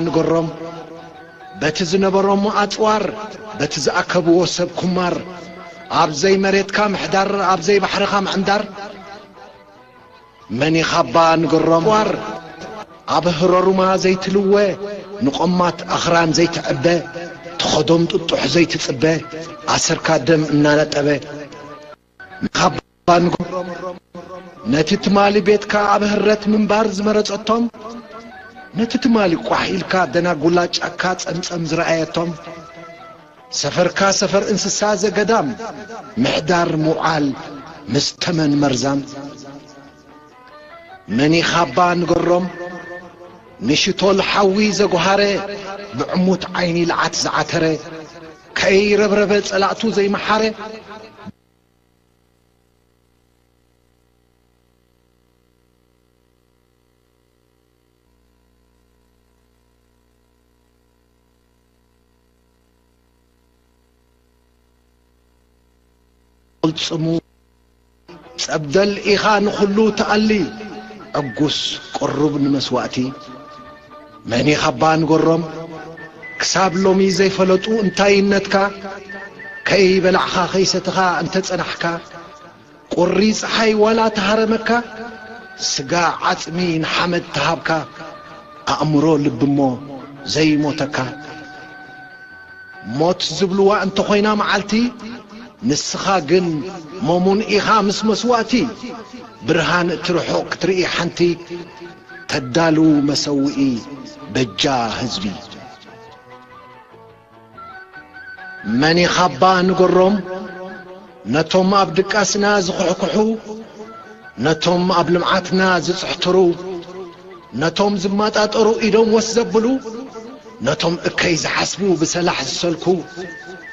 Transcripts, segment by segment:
ንገሮም፣ በቲ ዝነበሮም ኣጽዋር፣ በቲ ዝኣከብዎ ሰብ ኩማር፣ ኣብ ዘይመሬትካ ምሕዳር፣ ኣብ ዘይባሕርኻ ምዕንዳር፣ መኒኻባ ንገሮም፣ ኣጽዋር ኣብ ህረሩማ ዘይትልወ፣ ንቆማት ኣኽራን ዘይትዕበ፣ ተኸዶም ጥጡሕ ዘይትጽበ፣ ኣሰርካ ደም እናነጠበ። ንኻባ ንገሮም፣ ነቲ ትማሊ ቤትካ ኣብ ህረት ምንባር ዝመረጸቶም፣ ነቲ ትማሊ ቋሕ ኢልካ ደናጉላ ጫካ ጸምጸም ዝረኣየቶም፣ ሰፈርካ ሰፈር እንስሳ ዘገዳም፣ ምሕዳር ምውዓል ምስ ተመን መርዛም። መኒኻባ ንገሮም፣ ንሽቶል ሓዊ ዘጓሃረ፣ ብዕሙት ዓይኒ ለዓት ዝዓተረ፣ ከይረብረበ ጸላእቱ ዘይመሓረ፣ ቅልጽሙ ጸብደል ኢኻ ንኹሉ ትኣሊ፣ ዕጉስ ቅሩብ ንመስዋእቲ። መኒኻባ ንገሮም፣ ክሳብ ሎሚ ዘይፈለጡ እንታይነትካ፣ ከይበላዕኻ ከይሰተኻ እንተጸናሕካ፣ ቁሪ ጸሓይ ዋላ ተሃረመካ፣ ስጋ ዓጽሚ ንሓመድ ተሃብካ፣ ኣእምሮ ልብሞ ዘይሞተካ። ሞት ዝብልዋ እንተኾይና መዓልቲ፣ ንስኻ ግን መሙን ኢኻ ምስ መስዋእቲ። ብርሃን እቲ ርሑቕ ክትርኢ ሓንቲ፣ ተዳሉ መሰውኢ በጃ ህዝቢ። መኒኻባ ንገሮም፣ ነቶም ኣብ ድቃስና ዝኹሕኩሑ፣ ነቶም ኣብ ልምዓትና ዝጽሕትሩ፣ ነቶም ዝመጣጠሩ ኢዶም ወስ ዘብሉ፣ ነቶም እከይ ዝሓስቡ ብሰላሕ ዝሰልኩ፣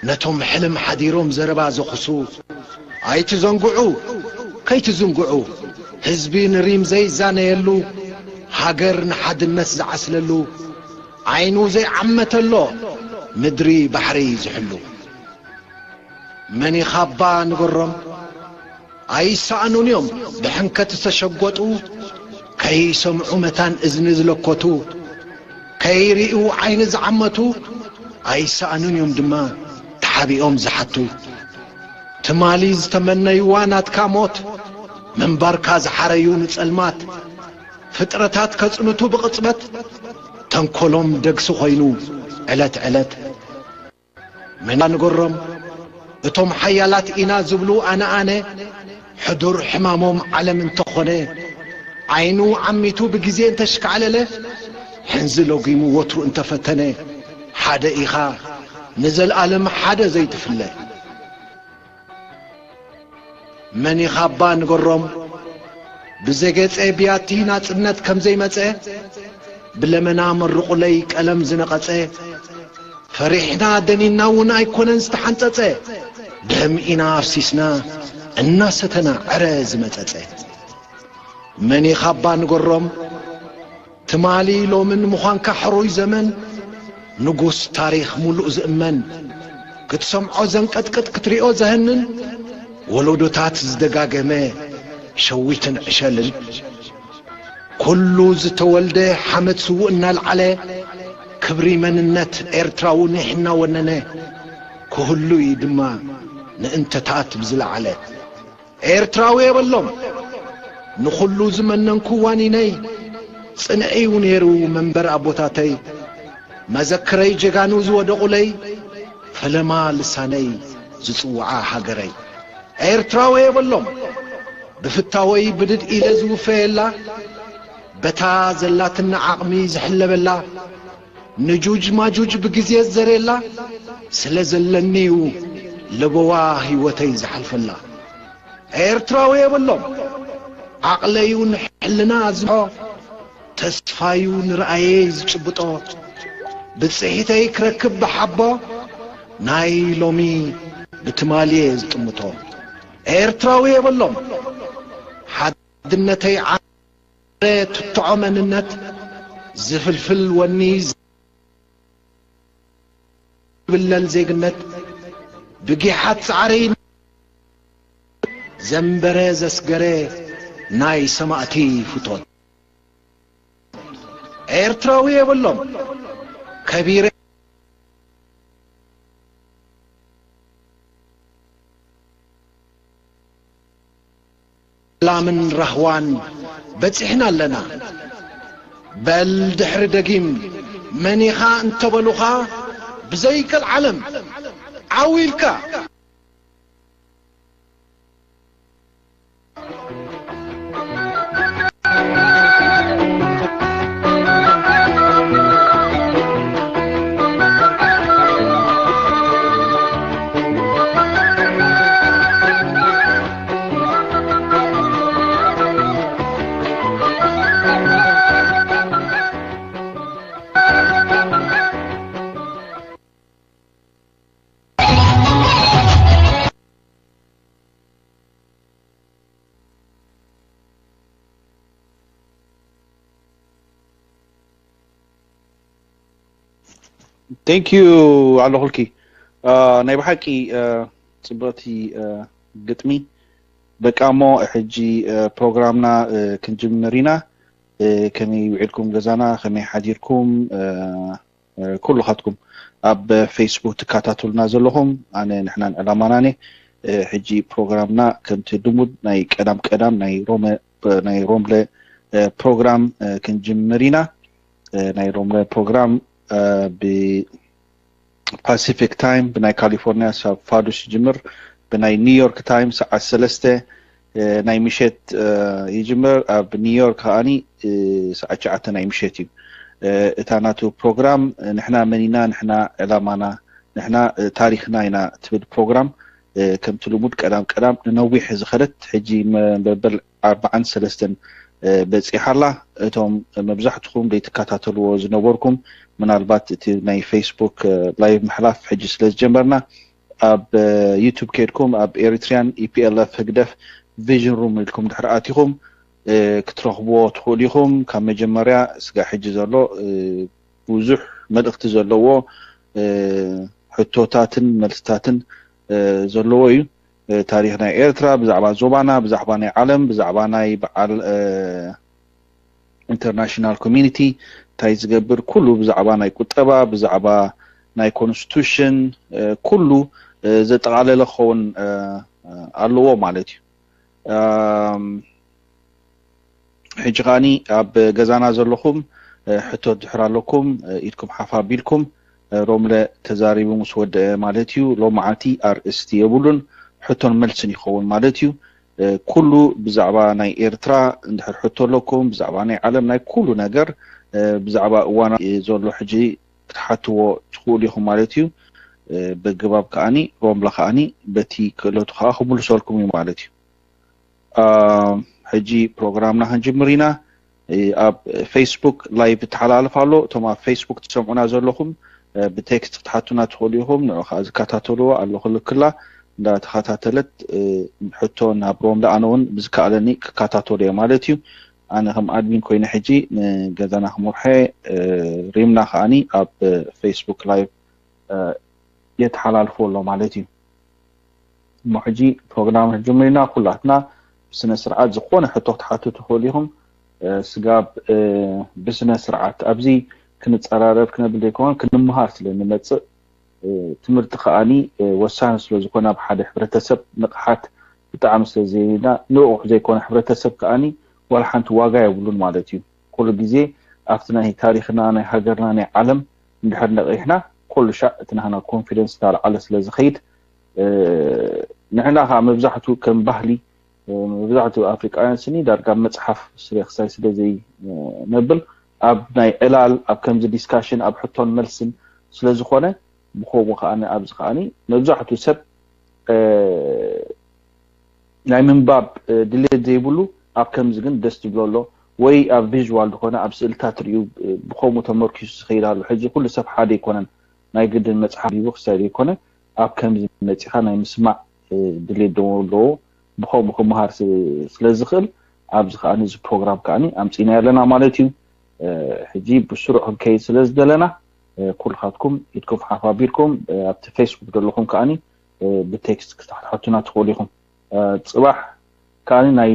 ነቶም ሕልም ሓዲሮም ዘረባ ዘኹሱ፣ ኣይትዘንግዑ፣ ከይትዝንግዑ፣ ህዝቢ ንሪም ዘይዛነየሉ፣ ሃገር ንሓድነት ዝዓስለሉ፣ ዓይኑ ዘይዓመተሎ፣ ምድሪ ባሕሪ ዝሕሉ። መኒኻባ ንገሮም፣ ኣይሰኣኑን እዮም ብሕንከት ዝተሸጎጡ፣ ከይሰምዑ መታን እዝኒ ዝለኮቱ፣ ከይርእዩ ዓይኒ ዝዓመቱ፣ ኣይሰኣኑን እዮም ድማ ተሓቢኦም ዝሓቱ። ትማሊ ዝተመነይዋ ናትካ ሞት፣ ምንባርካ ዝሓረዩ ንጸልማት፣ ፍጥረታት ከጽንቱ ብቕጽበት፣ ተንኮሎም ደግሲ ኮይኑ ዕለት ዕለት። መን ንገሮም፣ እቶም ሓያላት ኢና ዝብሉ ኣነ ኣነ፣ ሕዱር ሕማሞም ዓለም እንተኾነ፣ ዓይኑ ዓሚቱ ብግዜ እንተሽካዕለለ፣ ሕንዚ ለጒሙ ወትሩ እንተፈተነ፣ ሓደ ኢኻ ንዘለኣለም ሓደ ዘይትፍለ። መኒኻባ ንገሮም፣ ብዘገጸ ብያቲ ናጽነት ከም ዘይመጸ፣ ብለመና መርቑለይ ቀለም ዝነቐጸ፣ ፈሪሕና ደኒና እውን ኣይኮነን ዝተሓንጸጸ፣ ደም ኢና ኣፍሲስና እናሰተና ዕረ ዝመጸጸ። መኒኻባ ንገሮም፣ ትማሊ ሎምን ምዃንካ ሕሩይ ዘመን፣ ንጉስ ታሪኽ ሙሉእ ዝእመን፣ ክትሰምዖ ዘንቀጥቅጥ ክትሪኦ ዘህንን፣ ወለዶታት ዝደጋገመ ሸዊትን ዕሸልን። ኩሉ ዝተወልደ ሓመድ ስዉእ እናልዓለ፣ ክብሪ መንነት ኤርትራዊ ኒሕ እናወነነ፣ ክህሉ'ዩ ድማ ንእንተታት ብዝለዓለ። ኤርትራዊ የበሎም ንኹሉ ዝመነንኩ ዋኒነይ፣ ጽንዒ'ዩ ነይሩ መንበር ኣቦታተይ፣ መዘክረይ ጀጋኑ ዝወደቑለይ፣ ፈለማ ልሳነይ ዝጽውዓ ሃገረይ። ኤርትራዊ የበሎም ብፍታወይ ብድድ ኢለ ዝውፈየላ፣ በታ ዘላትና ዓቕሚ ዝሕለበላ፣ ንጁጅ ማጁጅ ብግዜ ዝዘርየላ፣ ስለ ዘለኒ'ዩ ለበዋ ህይወተይ ዝሓልፈላ። ኤርትራዊ የበሎም ዓቕለዩ ንሕልና ዝምሖ፣ ተስፋዩ ንረኣየይ ዝጭብጦ፣ ብጽሒተይ ክረክብ ብሓቦ፣ ናይ ሎሚ ብትማልየ ዝጥምቶ። ኤርትራዊ የበሎም ሓድነተይ ዓረ ትትዖ መንነት፣ ዝፍልፍል ወኒ ዝብለል ዜግነት፣ ብጊሓት ጻዕሪ ዘንበረ ዘስገረ ናይ ሰማእቲ ፍቶት። ኤርትራዊ የበሎም ከቢረ ሰላምን ራህዋን በጺሕና ኣለና። በል ድሕሪ ደጊም መን ኢኻ እንተበሉኻ፣ ብዘይ ቀልዓለም ዓው ኢልካ። Thank you ኣለኹልኪ። ናይ ብሓቂ ጽብቕቲ ግጥሚ። በቃ እሞ ሕጂ ፕሮግራምና ክንጅምር ኢና። ከመይ ውዒልኩም ገዛና፣ ከመይ ሓዲርኩም? ኩሉኻትኩም ኣብ ፌስቡክ ትከታተሉና ዘለኹም፣ ኣነ ንሕናን ዕላማናን ሕጂ ፕሮግራምና ከምቲ ልሙድ ናይ ቀዳም ቀዳም ናይ ሮመ ናይ ሮምለ ፕሮግራም ክንጅምር ኢና። ናይ ሮምለ ፕሮግራም ብፓሲፊክ ታይም ብናይ ካሊፎርኒያ ሳብ ፋዱስ ይጅምር፣ ብናይ ኒውዮርክ ታይም ሰዓት ሰለስተ ናይ ምሸት ይጅምር። ኣብ ኒውዮርክ ከዓኒ ሰዓት ትሽዓተ ናይ ምሸት እዩ። እታ ናቱ ፕሮግራም ንሕና መን ኢና፣ ንሕና ዕላማና፣ ንሕና ታሪኽና ኢና ትብል ፕሮግራም ከምቲ ልሙድ ቀዳም ቀዳም ንነዊሕ ዝኸደት ሕጂ መበል ኣርባዓን ሰለስተን በጺሓ ኣላ። እቶም መብዛሕትኹም ዘይትከታተልዎ ዝነበርኩም ምናልባት እቲ ናይ ፌስቡክ ላይቭ ምሕላፍ ሕጂ ስለ ዝጀመርና ኣብ ዩቱብ ከድኩም ኣብ ኤሪትሪያን ኢፒኤልኤፍ ህግደፍ ቪዥን ሩም ኢልኩም ድሕሪ ኣቲኹም ክትረኽብዎ ትኽእሉ ኢኹም። ካብ መጀመርያ ስጋብ ሕጂ ዘሎ ብዙሕ መልእኽቲ ዘለዎ ሕቶታትን መልስታትን ዘለዎ እዩ። ታሪኽ ናይ ኤርትራ ብዛዕባ ዞባና፣ ብዛዕባ ናይ ዓለም፣ ብዛዕባ ናይ በዓል ኢንተርናሽናል ኮሚኒቲ እንታይ ዝገብር ኩሉ ብዛዕባ ናይ ቁጠባ ብዛዕባ ናይ ኮንስቲቱሽን ኩሉ ዘጠቓለለ ክኸውን ኣለዎ ማለት እዩ። ሕጂ ከዓኒ ኣብ ገዛና ዘለኹም ሕቶ ድሕር ኣለኩም ኢድኩም ሓፍ ኣቢልኩም ሮምለ ተዛሪቡ ምስ ወደአ ማለት እዩ። ሎማዓንቲ ኣርእስቲ የብሉን ሕቶን መልስን ይኸውን ማለት እዩ። ኩሉ ብዛዕባ ናይ ኤርትራ እንድሕር ሕቶ ኣለኩም ብዛዕባ ናይ ዓለም ናይ ኩሉ ነገር ብዛዕባ እዋና ዘሎ ሕጂ ክትሓትዎ ትኽእሉ ኢኹም ማለት እዩ። በግባብ ከዓኒ ሮምለ ከዓኒ በቲ ክእለቱ ከዓ ክምልሰልኩም እዩ ማለት እዩ። ሕጂ ፕሮግራምና ክንጅምር ኢና። ኣብ ፌስቡክ ላይቭ ይተሓላልፍ ኣሎ። እቶም ኣብ ፌስቡክ ትሰምዑና ዘለኹም ብቴክስት ክትሓቱና ትኽእሉ ኢኹም። ንዑ ከዓ ዝከታተልዎ ኣለኹ ልክላ እንዳተኸታተለት ሕቶ ናብ ሮምለ ኣነ እውን ብዝከኣለኒ ክከታተሉ እየ ማለት እዩ። ኣነ ከም ኣድሚን ኮይነ ሕጂ ንገዛና ክመርሖ ሪምና ከዓኒ ኣብ ፌስቡክ ላይቭ የተሓላልፎ ኣሎ ማለት እዩ። እሞ ሕጂ ፕሮግራም ክንጅምር ኢና። ኩላትና ብስነ ስርዓት ዝኾነ ሕቶ ክትሓቱ ትኽእሉ ኢኹም። ስጋብ ብስነ ስርዓት ኣብዚ ክንፀራረብ ክነብል ዘይኮን ክንምሃር ስለ ንመፅእ ትምህርቲ ከዓኒ ወሳኒ ስለ ዝኾነ ኣብ ሓደ ሕብረተሰብ ንቕሓት ብጣዕሚ ስለ ዘየድልና ንቑሕ ዘይኮነ ሕብረተሰብ ከዓኒ ዋላ ሓንቲ ዋጋ የብሉን ማለት እዩ። ኩሉ ግዜ ኣብቲ ናይ ታሪኽና ናይ ሃገርና ናይ ዓለም እንድሕር ነቒሕና ኩሉ ሻዕ እቲ ናህና ኮንፊደንስ እናለዓለ ስለ ዝኸይድ ንሕና ከዓ መብዛሕቱ ከም ባህሊ መብዛሕቱ ኣፍሪቃውያን ስኒ ዳርጋ መፅሓፍ ስለ ክሳይ ስለ ዘይነብል ኣብ ናይ ዕላል ኣብ ከምዚ ዲስካሽን ኣብ ሕቶን መልስን ስለ ዝኾነ ብኸምኡ ከዓ ኣብዚ ከዓ መብዛሕቱ ሰብ ናይ ምንባብ ድሌት ዘይብሉ ኣብ ከምዚ ግን ደስ ትብሎ ኣሎ ወይ ኣብ ቪዥዋል ዝኾነ ኣብ ስእልታት ሪኡ ብኸምኡ ተመርኪሱ ዝኸይድ ኣሎ። ሕጂ ኩሉ ሰብ ሓደ ኣይኮነን ናይ ግድን መፅሓፍ ሂቡ ክሳይ ዘይኮነ ኣብ ከምዚ መፂኻ ናይ ምስማዕ ድሌት ደሞ ኣለዎ። ብኸምኡ ክመሃር ስለ ዝኽእል ኣብዚ ከዓ እዚ ፕሮግራም ከዓ ኣምፂና ኣለና ማለት እዩ። ሕጂ ብስሩዕ ክንከይድ ስለ ዝደለና ኩልኻትኩም ኢድኩም ሓፍ ኣቢልኩም ኣብቲ ፌስቡክ ዘለኹም ከዓ ብቴክስት ክትሓትሓቱና ትኽእሉ ኢኹም። ፅባሕ ከዓ ናይ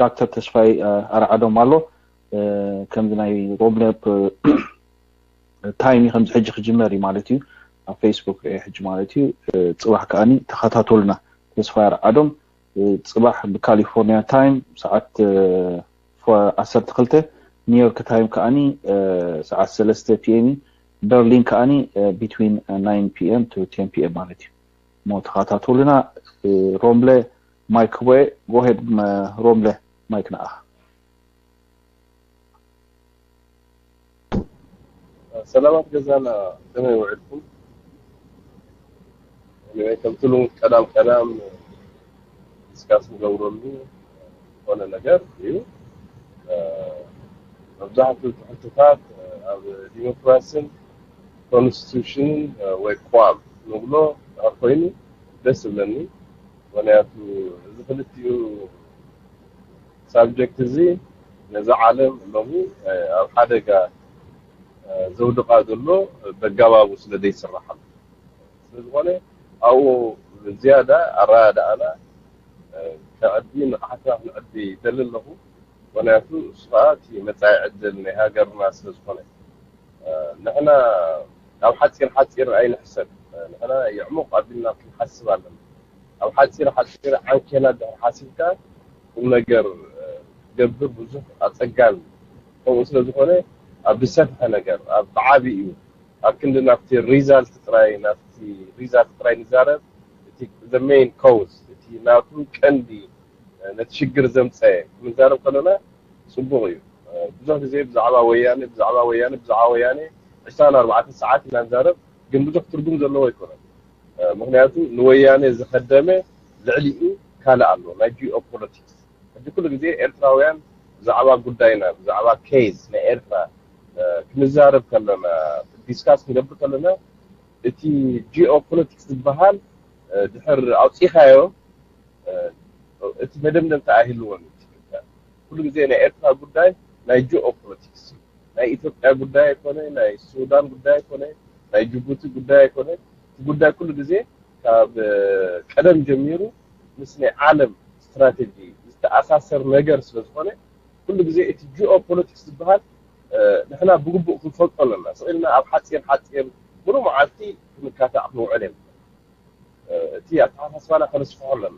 ዶክተር ተስፋይ ኣርዓዶም ኣሎ ከምዚ ናይ ሮብለ ታይም እዩ ከምዚ ሕጂ ክጅመር እዩ ማለት እዩ። ኣብ ፌስቡክ ርኤ ሕጂ ማለት እዩ። ጽባሕ ከኣኒ ተኸታተሉና። ተስፋ ያርዓዶም። ጽባሕ ብካሊፎርኒያ ታይም ሰዓት ዓሰርተ ክልተ፣ ኒውዮርክ ታይም ከኣኒ ሰዓት ሰለስተ ፒ ኤም እዩ። በርሊን ከኣኒ between nine p.m. to ten p.m. ማለት እዩ። እሞ ተኸታተሉና። ሮምለ ማይክ ቦየ፣ ጎሄድ ሮምለ፣ ማይክ ንኣኻ። ሰላማት ገዛና፣ ከመይ ውዕልኩም? ከምቲ ልሙድ ቀዳም ቀዳም ዲስካስ ንገብረሉ ዝኾነ ነገር እዩ። መብዛሕትኡ ትሕዝቶታት ኣብ ዲሞክራሲን ኮንስቲቱሽንን ወይ ኳም ንብሎ ድሕር ኮይኑ ደስ ይብለኒ። ምክንያቱ እዚ ክልቲኡ ሳብጀክት እዚ ነዛ ዓለም ሎሚ ኣብ ሓደጋ ዘውድቓ ዘሎ በጋባቡ ስለ ዘይስራሓሉ ስለ ዝኾነ ኣብኡ ዝያዳ ኣረዳድኣና ከዕቢ ንቕሓትና ክንዕቢ ይደሊ ኣለኹ። ምክንያቱ እሱ ከዓ እቲ መፃኢ ዕድል ናይ ሃገርና ስለ ዝኾነ ንሕና ኣብ ሓፂር ሓፂር ኣይንሕሰብ። ንሕና የዕሙቕ ኣቢልና ክንሓስብ ኣለና። ኣብ ሓፂር ሓፂር ዓንኬላ ድሕር ሓሲብካ ቁም ነገር ገብር ብዙሕ ኣፀጋሚ ከምኡ ስለ ዝኾነ ኣብ ዝሰፍሐ ነገር ኣብ ብዓብዩ ኣብ ክንዲ ናብቲ ሪዛልት ጥራይ ናብቲ ሪዛልት ጥራይ ንዛረብ። እቲ the main cause እቲ ናቱ ቀንዲ ነቲ ሽግር ዘምፀ ክንዛረብ ከለና ፅቡቕ እዩ። ብዙሕ ግዜ ብዛዕባ ወያነ ብዛዕባ ወያነ ብዛዕባ ወያነ ዕስራን ኣርባዕተን ሰዓት ኢና ንዛረብ፣ ግን ብዙሕ ትርጉም ዘለዎ ኣይኮነን። ምክንያቱ ንወያነ ዝኸደመ ልዕሊኡ ካልእ ኣሎ፣ ናይ ጂኦፖለቲክስ። ሕጂ ኩሉ ግዜ ኤርትራውያን ብዛዕባ ጉዳይና ብዛዕባ ኬዝ ናይ ኤርትራ ክንዛረብ ከለና ዲስካስ ክንገብር ከለና እቲ ጂኦፖለቲክስ ዝበሃል ድሕር ኣውፂኻዮ እቲ መደምደምታ ኣይህልዎን። ኩሉ ግዜ ናይ ኤርትራ ጉዳይ ናይ ጂኦፖለቲክስ እዩ። ናይ ኢትዮጵያ ጉዳይ ኣይኮነ፣ ናይ ሱዳን ጉዳይ ኣይኮነ፣ ናይ ጅቡቲ ጉዳይ ኣይኮነ። እቲ ጉዳይ ኩሉ ግዜ ካብ ቀደም ጀሚሩ ምስ ናይ ዓለም ስትራቴጂ ዝተኣሳሰር ነገር ስለ ዝኾነ ኩሉ ግዜ እቲ ጂኦፖለቲክስ ዝበሃል ንሕና ብግቡእ ክንፈልጦ ኣለና። ስቕ ኢልና ኣብ ሓፂር ሓፂር ሙሉእ መዓልቲ ክንካታዕ ክንውዕል የብልና። እቲ ኣተሓሳስባና ከነስፍሖ ኣለና።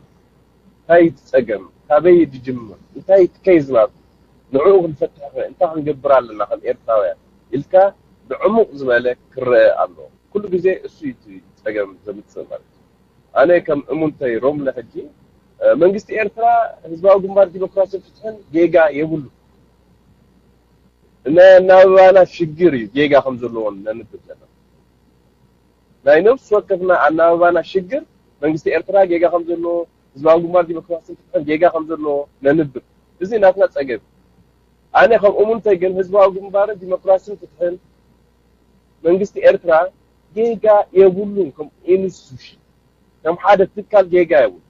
እንታይ እቲ ፀገም? ካበይ ድጅምር? እንታይ እቲ ኬዝ ናቱ? ንዕኡ ክንፈትሕ ከ እንታይ ክንገብር ኣለና ከም ኤርትራውያን ኢልካ ብዕሙቕ ዝበለ ክረአ ኣለዎ። ኩሉ ግዜ እሱ እዩ እቲ ፀገም ዘምፅእ ማለት እዩ። ኣነ ከም እሙንተይ ሮምለ ሕጂ መንግስቲ ኤርትራ ህዝባዊ ግንባር ዲሞክራሲን ፍትሕን ጌጋ የብሉ። ናይ ኣናብባና ሽግር እዩ ጌጋ ከም ዘለዎ ነንብብ ዘለና። ናይ ነፍሲ ወከፍና ኣናብባና ሽግር መንግስቲ ኤርትራ ጌጋ ከም ዘለዎ ህዝባዊ ግንባር ዲሞክራሲን ፍትሕን ጌጋ ከም ዘለዎ ነንብብ። እዚ ናትና ፀገም። ኣነ ከም እሙንተይ ግን ህዝባዊ ግንባርን ዲሞክራሲን ፍትሕን መንግስቲ ኤርትራ ጌጋ የብሉን ከም ኢንስቲቱሽን ከም ሓደ ትካል ጌጋ የብሉ።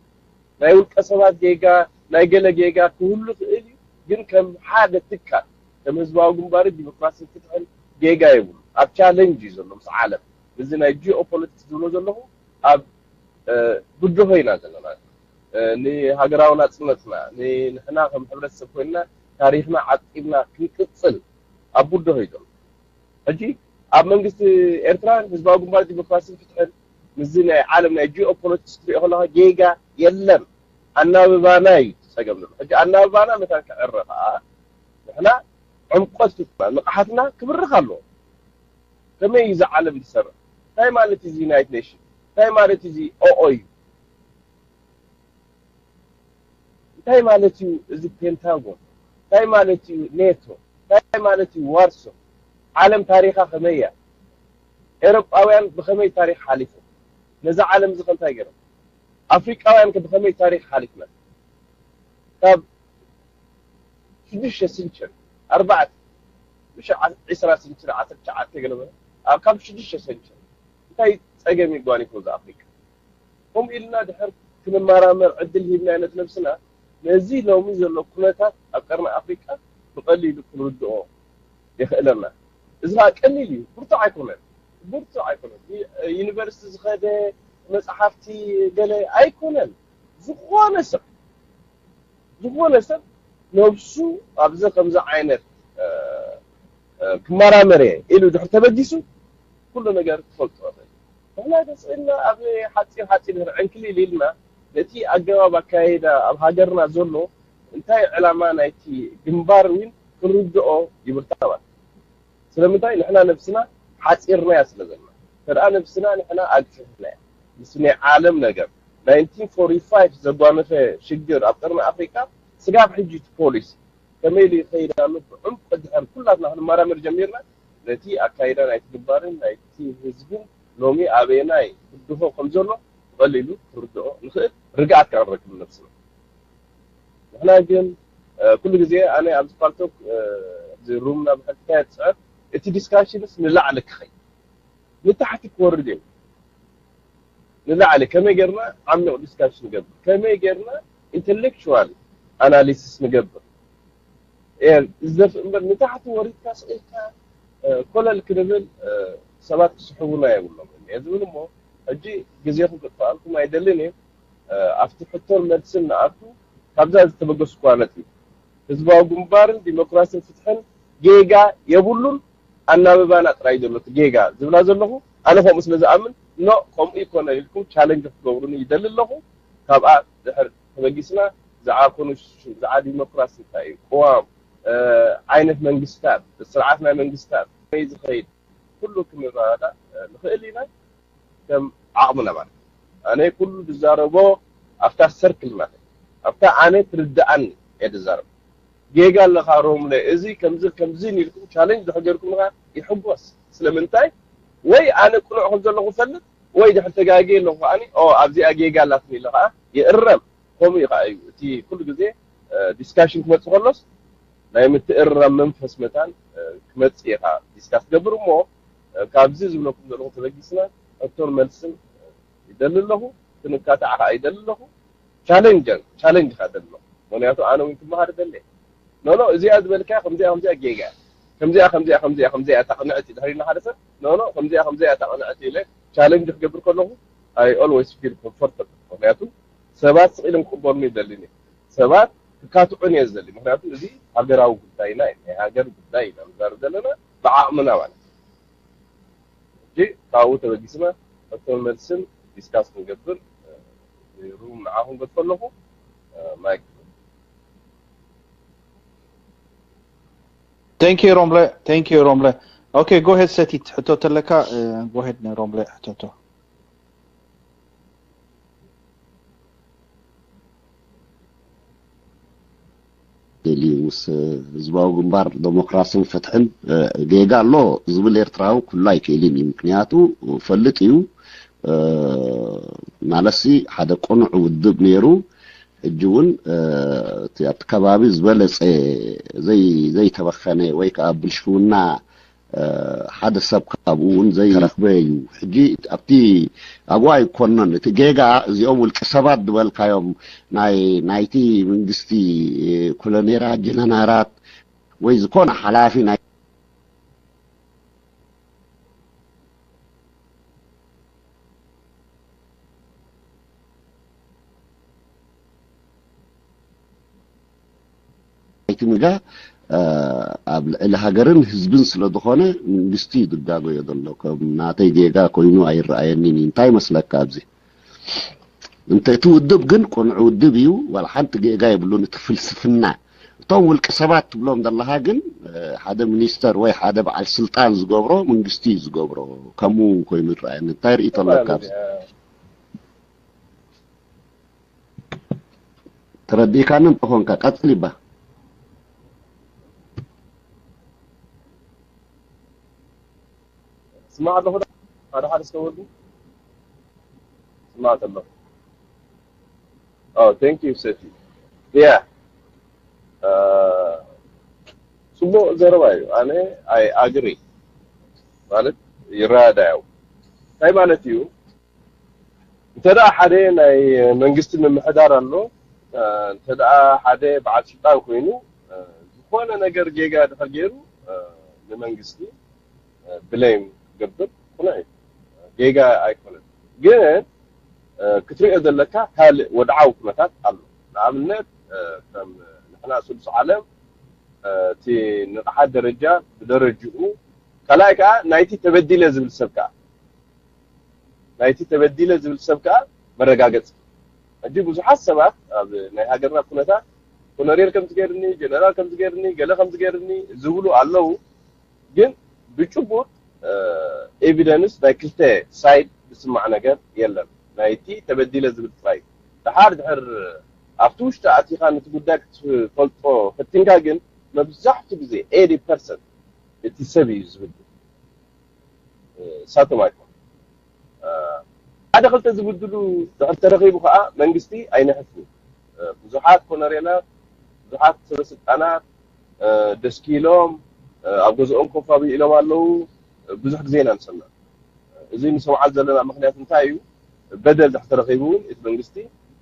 ናይ ውልቀ ሰባት ጌጋ ናይ ገለ ጌጋ ክህሉ ይኽእል እዩ፣ ግን ከም ሓደ ትካል ከም ህዝባዊ ግንባርን ዲሞክራሲን ፍትሕን ጌጋ የብሉ። ኣብ ቻለንጅ እዩ ዘሎ ምስ ዓለም። እዚ ናይ ጂኦፖለቲክስ ዝብሎ ዘለኹ ኣብ ብድሆ ኢና ዘለና። ንሃገራዊ ናፅነትና ንሕና ከም ሕብረተሰብ ኮይንና ታሪክና ዓቂብና ክንቅፅል ኣብ ብድሆ እዩ ዘሎ። ሕጂ ኣብ መንግስቲ ኤርትራን ህዝባዊ ግንባር ዲሞክራሲን ፍትሕን ምስዚ ናይ ዓለም ናይ ጂኦፖለቲክስ ክትሪኦ ከለካ ጌጋ የለን። ኣናብባና እዩ ጸገም ዘሎ። ሕጂ ኣናብባና መታን ክዕረ ከኣ ንሕና ዕምቆት ፍትና ንቕሓትና ክብርኽ ኣለዎ። ከመይ እዩ እዚ ዓለም ዝሰርሕ? እንታይ ማለት እዩ እዚ ዩናይትድ ኔሽን? እንታይ ማለት እዩ እዚ ኦኦዩ? እንታይ ማለት እዩ እዚ ፔንታጎን? እንታይ ማለት እዩ ኔቶ? እንታይ ማለት እዩ ዋርሶ? ዓለም ታሪኻ ከመይ እያ? ኤውሮጳውያን ብኸመይ ታሪኽ ሓሊፎም? ነዛ ዓለም እዚ ከ እንታይ ገይሮም? ኣፍሪቃውያን ከ ብኸመይ ታሪኽ ሓሊፍና? ካብ ሽዱሽተ ስንቸሪ ኣርባዕተ ምሽ ዒስራ ስንቸሪ ዓሰርተ ትሽዓተ ገለ በለ ኣብ ካብ ሽዱሽተ ሰንቸሪ እንታይ ጸገም ይጓኒፎ እዚ ኣፍሪቃ? ከምኡ ኢልና ድሕር ክንመራመር ዕድል ሂብና ነቲ ነብስና ነዚ ሎሚ ዘሎ ኩነታት ኣብ ቀርኒ ኣፍሪቃ ብቐሊሉ ክንርድኦ የኽእለና። እዚ ከዓ ቀሊል እዩ፣ ብርቱዕ ኣይኮነን፣ ብርቱዕ ኣይኮነን። ዩኒቨርሲቲ ዝኸደ መፅሓፍቲ ገለ ኣይኮነን። ዝኾነ ሰብ ዝኾነ ሰብ ነብሱ ኣብዚ ከምዚ ዓይነት ክመራመር እየ ኢሉ ድሕር ተበጊሱ፣ ኩሉ ነገር ክፈልጦ ይኽእል። ንሕና ግን ስኢልና ኣብ ሓፂር ሓፂር ድሕር ዕንክሊል ኢልና፣ ነቲ ኣገባብ ኣካይዳ ኣብ ሃገርና ዘሎ እንታይ ዕላማ ናይቲ ግንባር እውን ክንርድኦ ይብርታባል። ስለምንታይ ንሕና ነብስና ሓፂርናያ ስለ ዘለና። ተደኣ ነብስና ንሕና ኣግፊሕናያ፣ ምስ ናይ ዓለም ነገር ናይንቲን ፎርቲ ፋይቭ ዘጓነፈ ሽግር ኣብ ቀርኒ ኣፍሪካ ስጋብ ሕጂ እቲ ፖሊሲ ከመይ ኢሉ ይኸይድ ኣሎ ብዕምቁ ድሕር ኩላትና ክንመራመር ጀሚርና፣ ነቲ ኣካይዳ ናይቲ ግንባርን ናይቲ ህዝብን ሎሚ ኣበየናይ ብድሆ ከም ዘሎ ብቐሊሉ ክንርድኦ ንኽእል፣ ርግኣት ከኣ ንረክብ ነብስና። ንሕና ግን ኩሉ ግዜ ኣነ ኣብዚ ፓልቶክ እዚ ሩምና ብሕልፍታ የትፅዕር እቲ ዲስካሽንስ ንላዕሊ ክኸይድ ንታሕቲ ክወርድ እዩ። ንላዕሊ ከመይ ጌርና ዓሚቕ ዲስካሽን ንገብር፣ ከመይ ጌርና ኢንተሌክቹዋል ኣናሊሲስ ንገብር። እዘፍ እምበር ንታሕቲ ወሪድካ ስኢልካ ኮለል ክንብል ሰባት ክስሕቡና የብሎም እየ ዝብል እሞ ሕጂ ግዜኹም ክጥፋኣልኩም ኣይደልን እየ። ኣብቲ ሕቶን መልስን ንኣቱ ካብዛ ዝተበገስኩዋ ነጥቢ ህዝባዊ ግንባርን ዲሞክራስን ፍትሕን ጌጋ የብሉን። ኣናብባና ጥራይ ዘሎ እቲ ጌጋ ዝብላ ዘለኹ ኣነ ከምኡ ስለ ዝኣምን ኖ ከምኡ ይኮነ ኢልኩም ቻለንጅ ክትገብሩኒ ይደሊ ኣለኹ። ካብኣ ድሕር ተበጊስና ብዛዕባ ኮንስቲቱሽን ብዛዕባ ዲሞክራሲ እንታይ እዩ ቅዋም ዓይነት መንግስታት ስርዓት ናይ መንግስታት ከመይ ዝኸይድ ኩሉ ክንረዳዳእ ንኽእል ኢና። ከም ዓቕምና ማለት ኣነ ኩሉ ዝዛረቦ ኣብታ ሰርክል ማለት ኣብታ ኣነ ትርድኣኒ እየ ዝዛረብ። ጌጋ ኣለኻ ሮምለ እዚ ከምዚ ከምዚ ኢልኩም ቻለንጅ ድሕር ገርኩም ኻ ይሕጎስ። ስለምንታይ ወይ ኣነ ቅኑዕ ከም ዘለኹ ፈልጥ ወይ ድሕር ተጋጌ ኣለኹ ከዓኒ ኦ ኣብዚኣ ጌጋ ኣላትኒ ኢለ ከዓ ይእረም። ከምኡ እዩ ከዓ እዩ እቲ ኩሉ ግዜ ዲስካሽን ክመፅእ ከሎስ ናይ ምትእርራም መንፈስ መታን ክመፅእ ኢኻ ዲስካስ ትገብር እሞ ካብዚ ዝብለኩም ዘለኹ ተበጊስና ሕቶን መልስን ይደሊ ኣለኹ። ክንካታዕ ከዓ ይደሊ ኣለኹ። ቻለንጀር ቻለንጅ ከዓ ደሊ ኣለኹ። ምክንያቱ ኣነ እውን ክመሃር ደለ ኖኖ እዚኣ ዝበልካ ከምዚኣ ከምዚኣ ጌጋ ከምዚኣ ከምዚኣ ከምዚኣ ከምዚኣ ታቕንዕቲ ድሕሪና ሓደ ሰብ ኖኖ ከምዚኣ ከምዚኣ ታቕንዕቲ ኢለ ቻለንጅ ክገብር ከለኹ I always feel comfortable። ምክንያቱ ሰባት ስቕ ኢሎም ክቕበሉኒ ይደልን እዮም። ሰባት ክካትዑን እየ ዝደሊ። ምክንያቱ እዚ ሃገራዊ ጉዳይና እዩ፣ ናይ ሃገር ጉዳይ ኢና ንዛረብ ዘለና ብዓቕምና ማለት እዩ። ሕጂ ካብኡ ተበጊስና ሕቶን መልስን ዲስካስ ክንገብር ሩም ንዓኹም ገድፎ ኣለኹ። ማይክ Thank you ሮምለ thank you ሮምለ okay go ahead ሰቲት ሕቶ ተለካ go ahead ሮምለ ሕቶቶ ደልዩ ምስ ህዝባዊ ግንባር ዴሞክራስን ፍትሕን ጌጋ ኣሎ ዝብል ኤርትራዊ ክህሉ ኣይክእልን እዩ። ምክንያቱ ፈልጥ እዩ ማለትሲ ሓደ ቅኑዕ ውድብ ነይሩ ሕጂ እውን እቲ ኣብቲ ከባቢ ዝበለፀ ዘይተበኸነ ወይ ከዓ ብልሽውና ሓደ ሰብ ካብኡ እውን ዘይረኽበ እዩ። ሕጂ ኣብቲ ኣብኡ ኣይኮነን እቲ ጌጋ እዚኦም ውልቂ ሰባት ዝበልካዮም ናይ ናይቲ መንግስቲ ኮሎኔራት ጀነራላት ወይ ዝኾነ ሓላፊ ናይ ኣይትምጋ ኣብ ልዕሊ ሃገርን ህዝብን ስለ ዝኾነ መንግስቲ እዩ ዝጋገዮ ዘሎ። ከም ናተይ ጌጋ ኮይኑ ኣይረኣየኒን እዩ። እንታይ መስለካ ኣብዚ እንተ እቲ ውድብ ግን ቅኑዕ ውድብ እዩ፣ ዋላ ሓንቲ ጌጋ የብሉን። እቲ ፍልስፍና እቶም ውልቂ ሰባት ትብሎም ዘለኻ ግን ሓደ ሚኒስተር ወይ ሓደ በዓል ስልጣን ዝገብሮ መንግስቲ እዩ ዝገብሮ። ከምኡ ኮይኑ ይረኣየኒ። እንታይ ርእይቶ ኣለካ ኣብዚ? ተረዲእካኒ እንተኾንካ ቀጽል ይባ ስማዕ ኣለኹ ሓደ ሓደ ዝተወዱ ስማዕ ኣለኹ። Oh, thank you ሰቲ። Yeah. ጽቡቕ ዘረባ እዩ። ኣነ I agree ማለት ይረዳዳው እንታይ ማለት እዩ? እንተ ሓደ ናይ መንግስቲ ምምሕዳር ኣሎ፣ እንተ ሓደ በዓል ስልጣን ኮይኑ ዝኾነ ነገር ጌጋ ድሕር ገይሩ ንመንግስቲ ብሌም ገብር ኩነ ጌጋ ኣይኮነን። ግን ክትሪኦ ዘለካ ካልእ ወድዓዊ ኩነታት ኣሎ። ንኣብነት ከም ንሕና ስሉስ ዓለም እቲ ንቕሓት ደረጃ ብደረጅኡ፣ ካልኣይ ከዓ ናይቲ ተበዲለ ዝብል ሰብ ከዓ ናይቲ ተበዲለ ዝብል ሰብ ከዓ መረጋገፂ። ሕጂ ብዙሓት ሰባት ኣብ ናይ ሃገርና ኩነታት ኮሎኔል ከምዚ ገይርኒ፣ ጀነራል ከምዚ ገይርኒ፣ ገለ ከምዚ ገይርኒ ዝብሉ ኣለዉ። ግን ብጭቡጥ ኤቪደንስ ናይ ክልተ ሳይድ ዝስማዕ ነገር የለን። ናይቲ ተበዲለ ዝብል ጥራይ። ድሓር ድሕር ኣብቲ ውሽጢ ኣቲኻ ነቲ ጉዳይ ክትፈልጦ ፈቲንካ ግን መብዛሕቱ ግዜ ኤቲ ፐርሰንት እቲ ሰብ እዩ ዝብል። ሳቶም ኣይኮን ሓደ ክልተ ዝብድሉ ድሕር ተረኺቡ ከዓ መንግስቲ ኣይነሕፍን። ብዙሓት ኮነሬላት፣ ብዙሓት ሰበስልጣናት ደስኪሎም ኣብ ገዝኦም ኮፍ ኣቢሎም ኣለዉ። ብዙሕ ግዜ ኢና ንሰምዕ። እዚ ንሰምዓሉ ዘለና ምክንያት እንታይ እዩ? በደል ድሕር ተረኺቡ እውን እቲ መንግስቲ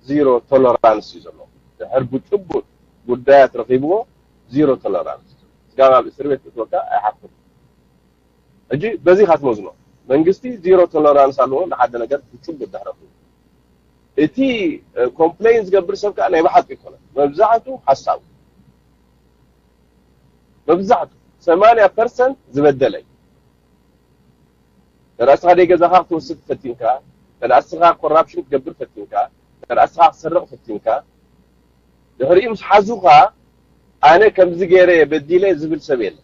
ዚሮ ቶለራንስ እዩ ዘሎ። ድሕር ብጭቡጥ ጉዳያት ረኺብዎ ዚሮ ቶለራንስ። ስጋብ ኣብ እስር ቤት ክትወካ ኣይሓፍር። ሕጂ በዚ ኢኻ ትመዝኖ። መንግስቲ ዚሮ ቶለራንስ ኣለዎ ንሓደ ነገር ብጭቡጥ ድሕር ረኺቡ። እቲ ኮምፕሌን ዝገብር ሰብ ከዓ ናይ ብሓቂ ይኮነ፣ መብዛሕቱ ሓሳቡ፣ መብዛሕቱ ሰማንያ ፐርሰንት ዝበደለ እዩ። ተዳ እስኻ ደይ ገዛኻ ክትወስድ ፈቲንካ፣ ተዳ እስኻ ኮራፕሽን ክትገብር ፈቲንካ፣ ተዳ እስኻ ክትሰርቕ ፈቲንካ፣ ድሕሪኡ ምስ ሓዙኻ ኣነ ከምዚ ገይረ በዲለ ዝብል ሰብ የለ።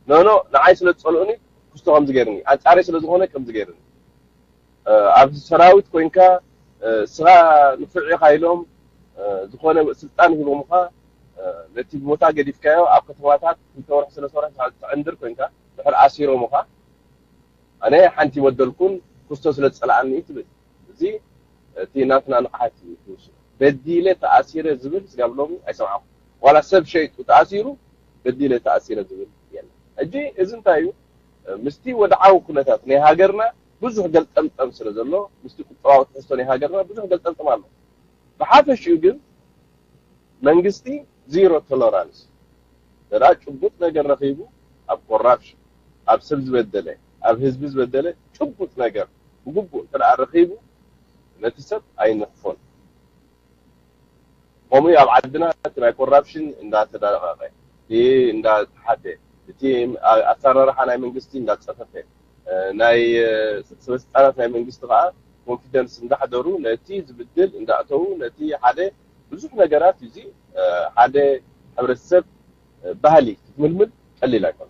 ኖኖ ንዓይ ስለ ዝፀልኡኒ ክስቶ ከምዚ ገይርኒ፣ ኣንፃረይ ስለ ዝኾነ ከምዚ ገይርኒ። ኣብ ሰራዊት ኮይንካ እስኻ ንፉዕ ኢኻ ኢሎም ዝኾነ ስልጣን ሂቦምኻ ነቲ ቦታ ገዲፍካዮ ኣብ ከተማታት ክልተ ወርሒ ሰለስተ ወርሒ ትዕንድር ኮይንካ ድሕር ኣሲሮምኻ ኣነ ሓንቲ ይበደልኩን ክስቶ ስለ ዝፀልኣኒ እዩ ትብል። እዚ እቲ ናትና ንቕሓት እዩ ትውስኖ። በዲለ ተኣሲረ ዝብል ስጋብ ሎሚ ኣይሰምዓኹ። ዋላ ሰብ ሸይጡ ተኣሲሩ በዲለ ተኣሲረ ዝብል የለን። ሕጂ እዚ እንታይ እዩ? ምስቲ ወድዓዊ ኩነታት ናይ ሃገርና ብዙሕ ገልጠምጠም ስለ ዘሎ፣ ምስቲ ቁጠባዊ ትሕዝቶ ናይ ሃገርና ብዙሕ ገልጠምጠም ኣሎ። ብሓፈሽኡ ግን መንግስቲ ዚሮ ቶለራንስ። ደኣ ጭቡጥ ነገር ረኺቡ ኣብ ኮራፕሽን፣ ኣብ ሰብ ዝበደለ፣ ኣብ ህዝቢ ዝበደለ ጭቡጥ ነገር ብግቡእ እንተ ደኣ ረኺቡ ነቲ ሰብ ኣይንሕፎን። ከምኡ ኣብ ዓድና እቲ ናይ ኮራፕሽን እንዳተዳረቐቐ፣ እቲ እንዳተሓተ፣ እቲ ኣሰራርሓ ናይ መንግስቲ እንዳጸፈፈ፣ ናይ ሰበስልጣናት ናይ መንግስቲ ከዓ ኮንፊደንስ እንዳሕደሩ ነቲ ዝብድል እንዳእተዉ ነቲ ሓደ ብዙሕ ነገራት እዚ ሓደ ሕብረተሰብ ባህሊ ክትምልምል ቀሊል ኣይኮነ።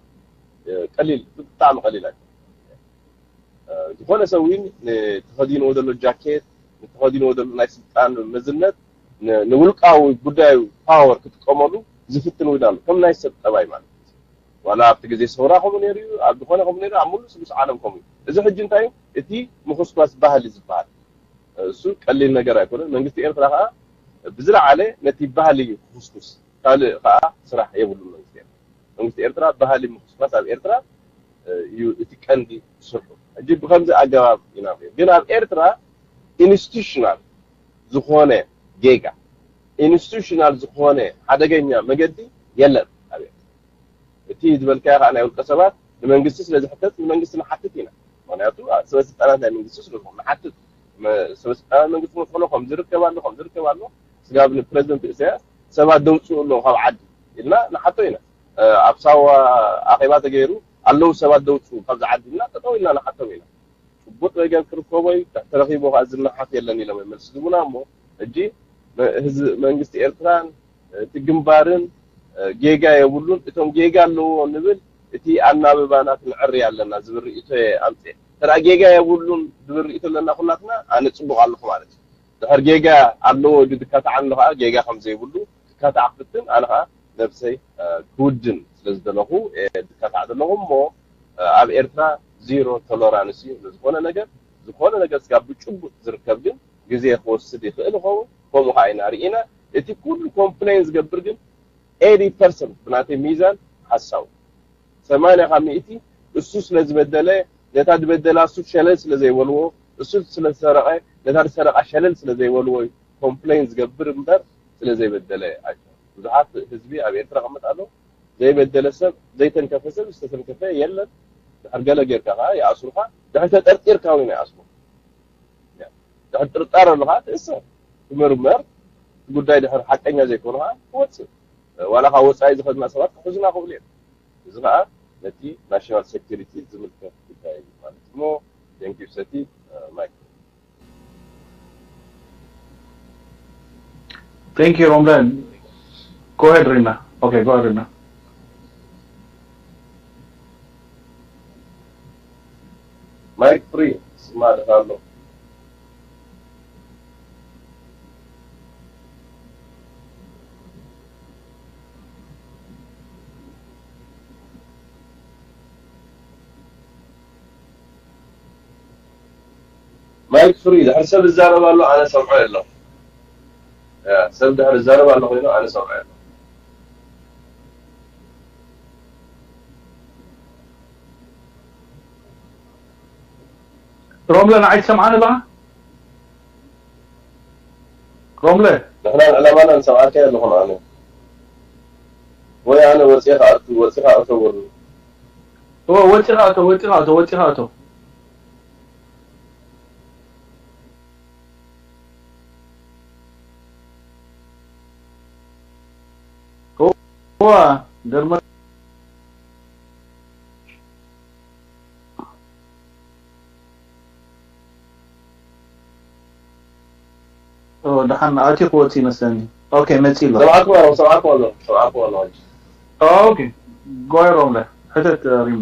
ቀሊል፣ ብጣዕሚ ቀሊል ኣይኮነ። ዝኾነ ሰብ እውን ንተኸዲንዎ ዘሎ ጃኬት፣ ንተኸዲንዎ ዘሎ ናይ ስልጣን መዝነት ንውልቃዊ ጉዳዩ ፓወር ክጥቀመሉ ዝፍትን እውን ኣሎ። ከም ናይ ሰብ ጠባይ ማለት እዩ። ዋላ ኣብቲ ግዜ ሰውራ ከምኡ ነይሩ እዩ፣ ኣብ ዝኾነ ከምኡ ነይሩ፣ ኣብ ሙሉ ስሉስ ዓለም ከምኡ እዩ። እዚ ሕጂ እንታይ እዩ? እቲ ምኹስኳስ ባህሊ ዝበሃል እሱ ቀሊል ነገር ኣይኮነን። መንግስቲ ኤርትራ ከዓ ብዝለዓለ ነቲ ባህሊ እዩ ክኹስኩስ፣ ካልእ ከዓ ስራሕ የብሉን መንግስቲ ኤርትራ። መንግስቲ ኤርትራ ባህሊ ምኹስኳስ ኣብ ኤርትራ እዩ እቲ ቀንዲ ስርሑ። ሕጂ ብከምዚ ኣገባብ ኢና ንሪኦ። ግን ኣብ ኤርትራ ኢንስቲቱሽናል ዝኾነ ጌጋ፣ ኢንስቲቱሽናል ዝኾነ ሓደገኛ መገዲ የለን ኣብ ኤርትራ። እቲ ዝበልካዮ ከዓ ናይ ውልቀ ሰባት ንመንግስቲ ስለ ዝሕተት ንመንግስቲ ንሓትት ኢና። ምክንያቱ ሰበስልጣናት ናይ መንግስቲ ስለ ዝኾኑ ንሓትት። ሰበስልጣናት መንግስቲ መጥሎ ከም ዝርከብ ኣሎ ከም ዝርከብ ኣሎ ስጋብ ንፕረዚደንት ኢሳያስ ሰባት ደውፅኡ ኣለዉ ካብ ዓዲ ኢልና ንሓቶ ኢና። ኣብ ሳዋ ኣኼባ ተገይሩ ኣለዉ ሰባት ደውፅኡ ካብዚ ዓዲ ኢልና ጠጠው ኢልና ንሓቶም ኢና። ጭቡጥ ነገር ክርከቦ እዩ። ተረኺቡ ከዓ ዝነሓፍ የለን ኢሎም እዮም መልሲ ዝቡና። እሞ ሕጂ ህዝቢ መንግስቲ ኤርትራን እቲ ግንባርን ጌጋ የብሉን። እቶም ጌጋ ኣለዎ ንብል እቲ ኣናብባና ክንዕሪ ኣለና ዝብል ርእይቶ ኣምፅእ። ተራ ጌጋ የብሉን ዝብል ርእይቶ ኣለና ኩላትና ኣነ ፅቡቅ ኣለኹ ማለት እዩ። ድሕር ጌጋ ኣለዎ ኢሉ ዝካታዕ ኣሎ ከዓ ጌጋ ከም ዘይብሉ ክካታዕ ክፍትን ኣነ ከዓ ነብሰይ ክውድን ስለ ዝደለኹ ዝካታዕ ዘለኹ። እሞ ኣብ ኤርትራ ዚሮ ቶለራንስ እዩ ንዝኾነ ነገር። ዝኾነ ነገር ስጋብ ብጭቡጥ ዝርከብ ግን ግዜ ክወስድ ይኽእል ይኸውን። ከምኡ ከዓ ኢና ርኢና። እቲ ኩሉ ኮምፕሌን ዝገብር ግን ኤቲ ፐርሰንት ብናተይ ሚዛን ሓሳዊ ሰማንያ ካብ ሚእቲ እሱ ስለ ዝበደለ ነታ ዝበደላ እሱ ሸለል ስለ ዘይበልዎ እሱ ስለ ዝሰረቐ ነታ ዝሰረቓ ሸለል ስለ ዘይበልዎ እዩ ኮምፕሌን ዝገብር እምበር ስለ ዘይበደለ ኣይኮነን። ብዙሓት ህዝቢ ኣብ ኤርትራ ይቕመጥ ኣሎ ዘይበደለ ሰብ ዘይተንከፈ ሰብ ዝተተንከፈ የለን። ድሕር ገለ ጌርካ ከዓ ይኣስሩኻ ድሕር ተጠርጢርካ እውን ይኣስሩ። ድሕር ጥርጣረ ኣሎ ከዓ ትእሰር ትምርመር እቲ ጉዳይ ድሕር ሓቀኛ ዘይኮነ ከዓ ትወፅእ። ዋላ ካብ ወፃኢ ዝኸድና ሰባት ክሕዙና ክብሉ እዮም። እዚ ከዓ ነቲ ናሽናል ሴኩሪቲ ዝምልከት ጉዳይ እዩ ማለት እሞ። Thank you ሰቲ። ማይክ። Thank you, Romlan. Go ahead, Rina. Okay, go ahead, Rina. Mic free. ስማ ድኻ ኣሎ። Mic free። ድሕር ሰብ ይዛረብ ኣሎ፣ ኣነ ሰምዖ የለኹ። ያ፣ ሰብ ድሕር ይዛረብ ኣሎ ኮይኑ ኣነ ሰምዖ የለኹ። ሮምለ ንዓይ ትሰምዓኒ ኣለኻ? ሮምለ። ንሕና ዕላማና ንሰምዓካ ኣለኹ ኣነ። ወይ ኣነ ወፂኻ ኣቱ፣ ወፂኻ ኣተወሉ። ኦ፣ ወፂኻ ኣቶ፣ ወፂኻ ኣቶ፣ ወፂኻ ኣቶ። ዋ፣ ገርመ- ኦ፣ ደሓን ኣትዩ ክወጽእ ይመስለኒ። ኦኬ፣ መጺእ ኣሎ። ሰምዓኩም ኣለኹ፣ ሰምዓኩም ኣለኹ፣ ሰምዓኩም ኣለኹ። ኦኬ፣ ጎይ ሮምለ፣ ሕተት ሪሙ።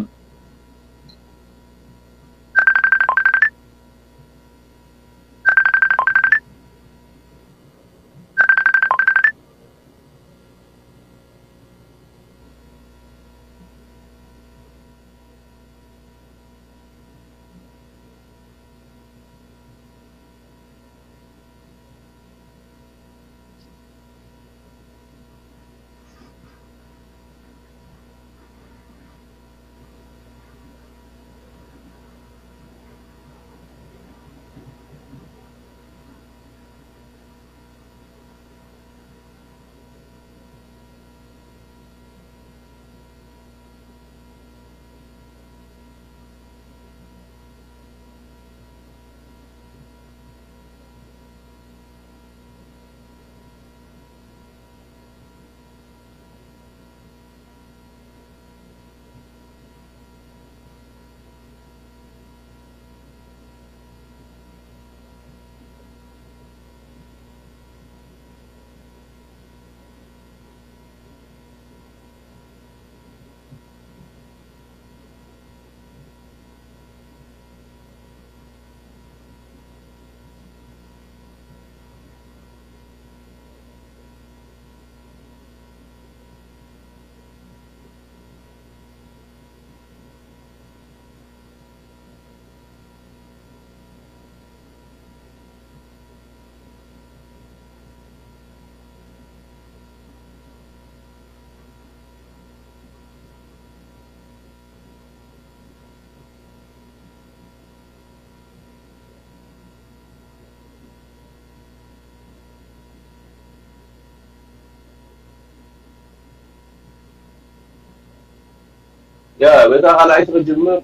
ያ በታ ካልኣይቲ ክጅምር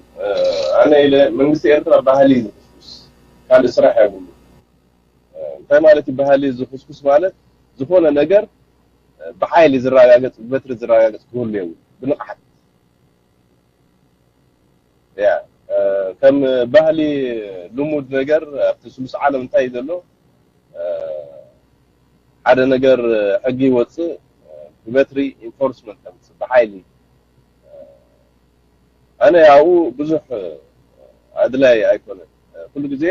ኣነ ኢለ መንግስቲ ኤርትራ ባህሊ እዩ ዝፍስፍስ ካልእ ስራሕ የብሉ። እንታይ ማለት እዩ ባህሊ ዝፍስፍስ ማለት? ዝኾነ ነገር ብሓይሊ ዝረጋገጽ ብበትሪ ዝረጋገጽ ክህሉ የብሉ። ብንቕሓት ያ ከም ባህሊ ልሙድ ነገር ኣብቲ ስሉስ ዓለም እንታይ እዩ ዘሎ? ሓደ ነገር ሕጊ ይወፅእ ብበትሪ ኢንፎርስመንት ከምፅእ ብሓይሊ። ኣነ ኣብኡ ብዙሕ ኣድላይ ኣይኮነን። ኩሉ ግዜ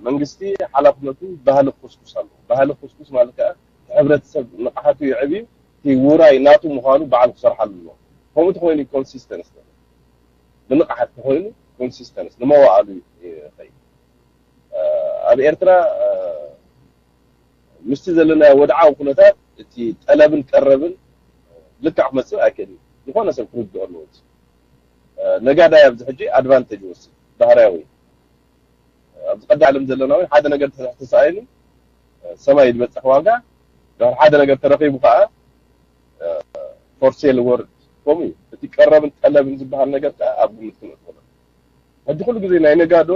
መንግስቲ ሓላፍነቱ ባህሊ ክኩስኩስ ኣለዎ። ባህሊ ክኩስኩስ ማለት ከዓ እቲ ሕብረተሰብ ንቕሓቱ ይዕብዩ፣ እቲ ውራይ ናቱ ምዃኑ ባዕሉ ክሰርሓሉ ኣለዎ። ከምኡ ተኮይኑ ኮንሲስተንስ ብንቕሓት ተኮይኑ ኮንሲስተንስ ንመዋእሉ ይኸይድ። ኣብ ኤርትራ ምስቲ ዘለናዮ ወድዓዊ ኩነታት እቲ ጠለብን ቀረብን ልክዕ ክመፅእ ኣይክእልን። ዝኾነ ሰብ ክርድኦ ኣለዎ። ነጋዳይ ኣብዚ ሕጂ ኣድቫንቴጅ ይወስድ ባህርያዊ። ኣብዚ ቀዳለም ዘለና እውን ሓደ ነገር ተተሳኢኑ ሰማይ ዝበፅሕ ዋጋ፣ ድሕሪ ሓደ ነገር ተረኺቡ ከዓ ፎር ሴል ወርድ ከምኡ እዩ። እቲ ቀረብን ጠለብን ዝበሃል ነገር ከዓ ኣብ ግምት ክንእትዎ። ሕጂ ኩሉ ግዜ ናይ ነጋዶ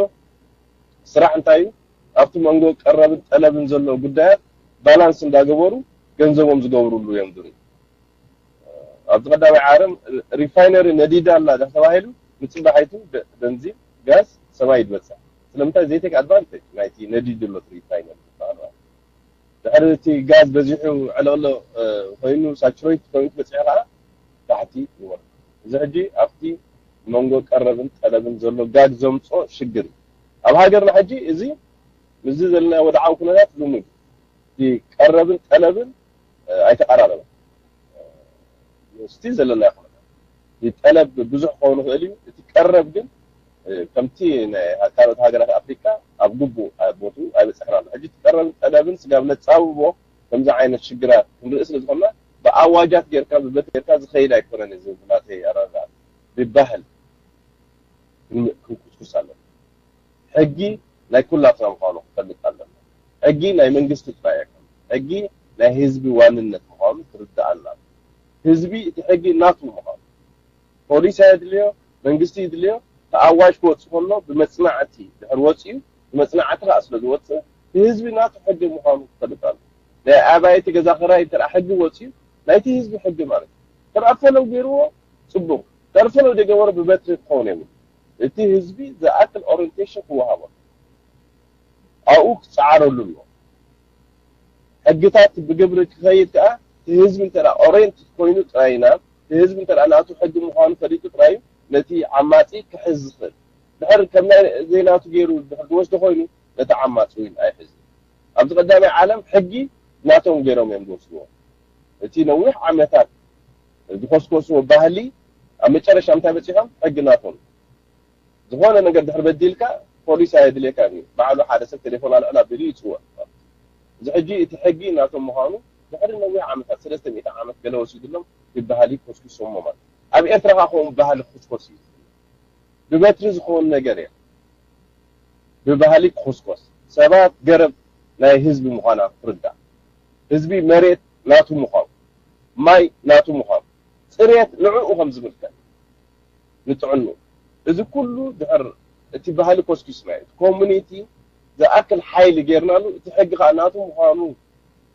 ስራሕ እንታይ እዩ? ኣብቲ መንጎ ቀረብን ጠለብን ዘሎ ጉዳያት ባላንስ እንዳገበሩ ገንዘቦም ዝገብሩሉ እዮም ዝርኢ። ኣብቲ ቀዳማይ ዓለም ሪፋይነሪ ነዲዳ ኣላ ዳ ተባሂሉ፣ ምጽባሓይቱ ደ- በንዚን፣ ጋዝ፣ ሰማይ ይበጽሕ። ስለምንታይ? ዘይቴክ ኣድቫንቴጅ ናይቲ ነዲድ ዘሎ ሪፋይነሪ ዝበሃል ማለት። ድሕሪ እቲ ጋዝ በዚሑ ዕልቕልቕ ኮይኑ ሳቹሬት ኮይኑ በፂሑ ከዓ ታሕቲ ይወርድ። እዚ ሕጂ ኣብቲ መንጎ ቀረብን ጠለብን ዘሎ ጋግ ዘምፅኦ ሽግር እዩ። ኣብ ሃገርና ሕጂ እዚ ምስዚ ዘለና ወድዓዊ ኩነታት ልሙድ እዩ። እቲ ቀረብን ጠለብን ኣይተቀራረበ ምስቲ ዘለና ኩነታት። እቲ ጠለብ ብዙሕ ክኸውን ይኽእል እዩ። እቲ ቀረብ ግን ከምቲ ናይ ካልኦት ሃገራት ኣፍሪካ ኣብ ግቡእ ቦትኡ ኣይበፅሕናን። ሕጂ እቲ ቀረብን ጠለብን ስጋብ ነፃብቦ ከምዚ ዓይነት ሽግራት ክንርኢ ስለ ዝኾንና ብኣዋጃት ጌርካ ብበት ጌርካ ዝኸይድ ኣይኮነን። እዚ ናተይ ኣረዳድ ብባህል ክንኩስኩስ ኣለና። ሕጊ ናይ ኩላትና ምዃኑ ክፈልጥ ኣለና። ሕጊ ናይ መንግስቲ ጥራይ ኣይኮነን። ሕጊ ናይ ህዝቢ ዋንነት ምዃኑ ክርዳእ ኣለና። ህዝቢ እቲ ሕጊ ናቱ ምዃኑ ፖሊስ ኣየድልዮ፣ መንግስቲ ይድልዮ። ተኣዋጅ ክወፅእ ከሎ ብመፅናዕቲ ድሕር ወፅኡ ብመፅናዕቲ ከዓ ስለ ዝወፅእ ህዝቢ ናቱ ሕጊ ምዃኑ ክፈልጥ ኣሎ። ናይ ኣባይቲ ገዛ ክራይ እንተ ሕጊ ወፅኡ ናይቲ ህዝቢ ሕጊ ማለት እዩ። ተርኣፈለው ገይርዎ ፅቡቅ፣ ተርፈለው ደገበሮ ብበትሪ ክኸውን የብሉ። እቲ ህዝቢ ዝኣክል ኦሪንቴሽን ክወሃቦ ኣብኡ ክፀዓረሉ ኣለዎ። ሕግታት ብግብሪ ክኸይድ ከዓ እቲ ህዝቢ እንተ ኦሬንት ኮይኑ ጥራይ ኢና፣ እቲ ህዝቢ እንተ ናቱ ሕጊ ምዃኑ ፈሊጡ ጥራይ እዩ ነቲ ዓማፂ ክሕዝ ዝኽእል። ድሕር ከም ናይ ዘይናቱ ገይሩ ድሕር ዝወስዶ ኮይኑ ነቲ ዓማፂ እውን ኣይሕዝ። ኣብዚ ቀዳማይ ዓለም ሕጊ ናቶም ገይሮም እዮም ዝወስድዎ። እቲ ነዊሕ ዓመታት ዝኮስኮስዎ ባህሊ ኣብ መጨረሻ ምታይ በፂሖም? ሕጊ ናቶም። ዝኾነ ነገር ድሕር በዲልካ ፖሊስ ኣየድልየካን እዩ። ባዕሉ ሓደ ሰብ ቴሌፎን ኣልዕል ኣቢሉ ይፅወዕ። እዚ ሕጂ እቲ ሕጊ ናቶም ምዃኑ ድሕሪ ነዊሕ ዓመታት ሰለስተ ሚእቲ ዓመት ገለ ወሲድሎም ብባህሊ ኮስኪሶሞ ማለት። ኣብ ኤርትራ ከዓ ከምኡ ባህሊ ክስኮስ እዩ። ብበትሪ ዝኸውን ነገር እየ። ብባህሊ ክኹስኮስ ሰባት ገረብ ናይ ህዝቢ ምዃና ክርዳእ፣ ህዝቢ መሬት ናቱ ምዃኑ፣ ማይ ናቱ ምዃኑ፣ ፅሬት ንዕኡ ከም ዝምልከት ንጥዕኑ። እዚ ኩሉ ድሕር እቲ ባህሊ ኮስኪስና እዩ። እቲ ኮሚኒቲ ዝኣክል ሓይሊ ጌርናሉ፣ እቲ ሕጊ ከዓ ናቱ ምዃኑ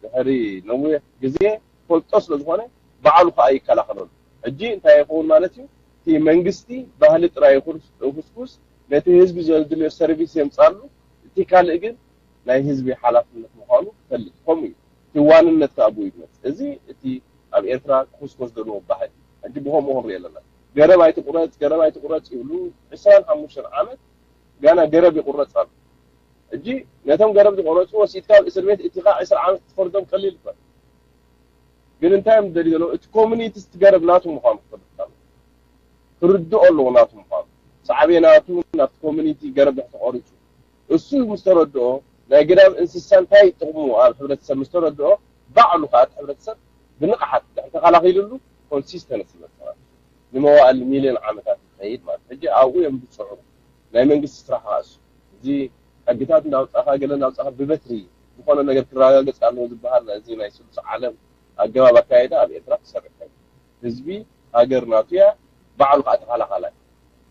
ድሕሪ ነዊሕ ግዜ ፈልጦ ስለ ዝኾነ ባዕሉ ከዓ ይከላኸለሉ። ሕጂ እንታይ ይኸውን ማለት እዩ? እቲ መንግስቲ ባህሊ ጥራይ ይኹስኩስ፣ ነቲ ህዝቢ ዘድልዮ ሰርቪስ የምፃሉ፣ እቲ ካልእ ግን ናይ ህዝቢ ሓላፍነት ምዃኑ ክፈልጥ። ከምኡ እዩ። እቲ ዋንነት ከዓ ብኡ ይመፅ። እዚ እቲ ኣብ ኤርትራ ክኹስኮስ ዘለዎ ባህል እዩ። ሕጂ ብኸምኡ ክንሪኦ ኣለና። ገረብ ኣይትቁረፅ፣ ገረብ ኣይትቁረፅ ይብሉ ዕስራን ሓሙሽተን ዓመት ጋና ገረብ ይቁረፅ ኣሎ። ሕጂ ነቶም ገረብ ዝቆረፁ ወሲድካ ኣብ እስር ቤት እቲኻ ዕስራ ዓመት ትፈርዶም ቀሊል ይኮን። ግን እንታይ እዮም ደሊ ዘለዉ? እቲ ኮሚኒቲ እቲ ገረብ ናቱ ምዃኑ ክፈልጥ ኣለዎ። ክርድኦ ኣለዎ ናቱ ምዃኑ። ሳዕቤናቱ ናብቲ ኮሚኒቲ ገረብ ድሕር ተቆሪፁ እሱ ምስ ተረድኦ ናይ ግዳም እንስሳ እንታይ ጥቕሙ ኣብ ሕብረተሰብ ምስ ተረድኦ ባዕሉ ከዓ እቲ ሕብረተሰብ ብንቕሓት ድሕር ተኸላኺሉሉ ኮንሲስተንስ ይመፅእ ማለት እዩ። ንመዋእል ሚልዮን ዓመታት ይኸይድ ማለት እዩ። ሕጂ ኣብኡ እዮም ዝፅዕሩ። ናይ መንግስቲ ስራሕ ከዓ እሱ። እዚ ሕግታት እንዳውፃእካ ገለ እንዳውፃእካ ብበትሪ ዝኾነ ነገር ክረጋገፅ ኣለዎ ዝበሃል እዚ ናይ ስሉስ ዓለም ኣገባብ ኣካይዳ ኣብ ኤርትራ ክሰርሕ ኣይክእልን። ህዝቢ ሃገር ናቱ እያ፣ ባዕሉ ከዓ ተኸላኻላይ።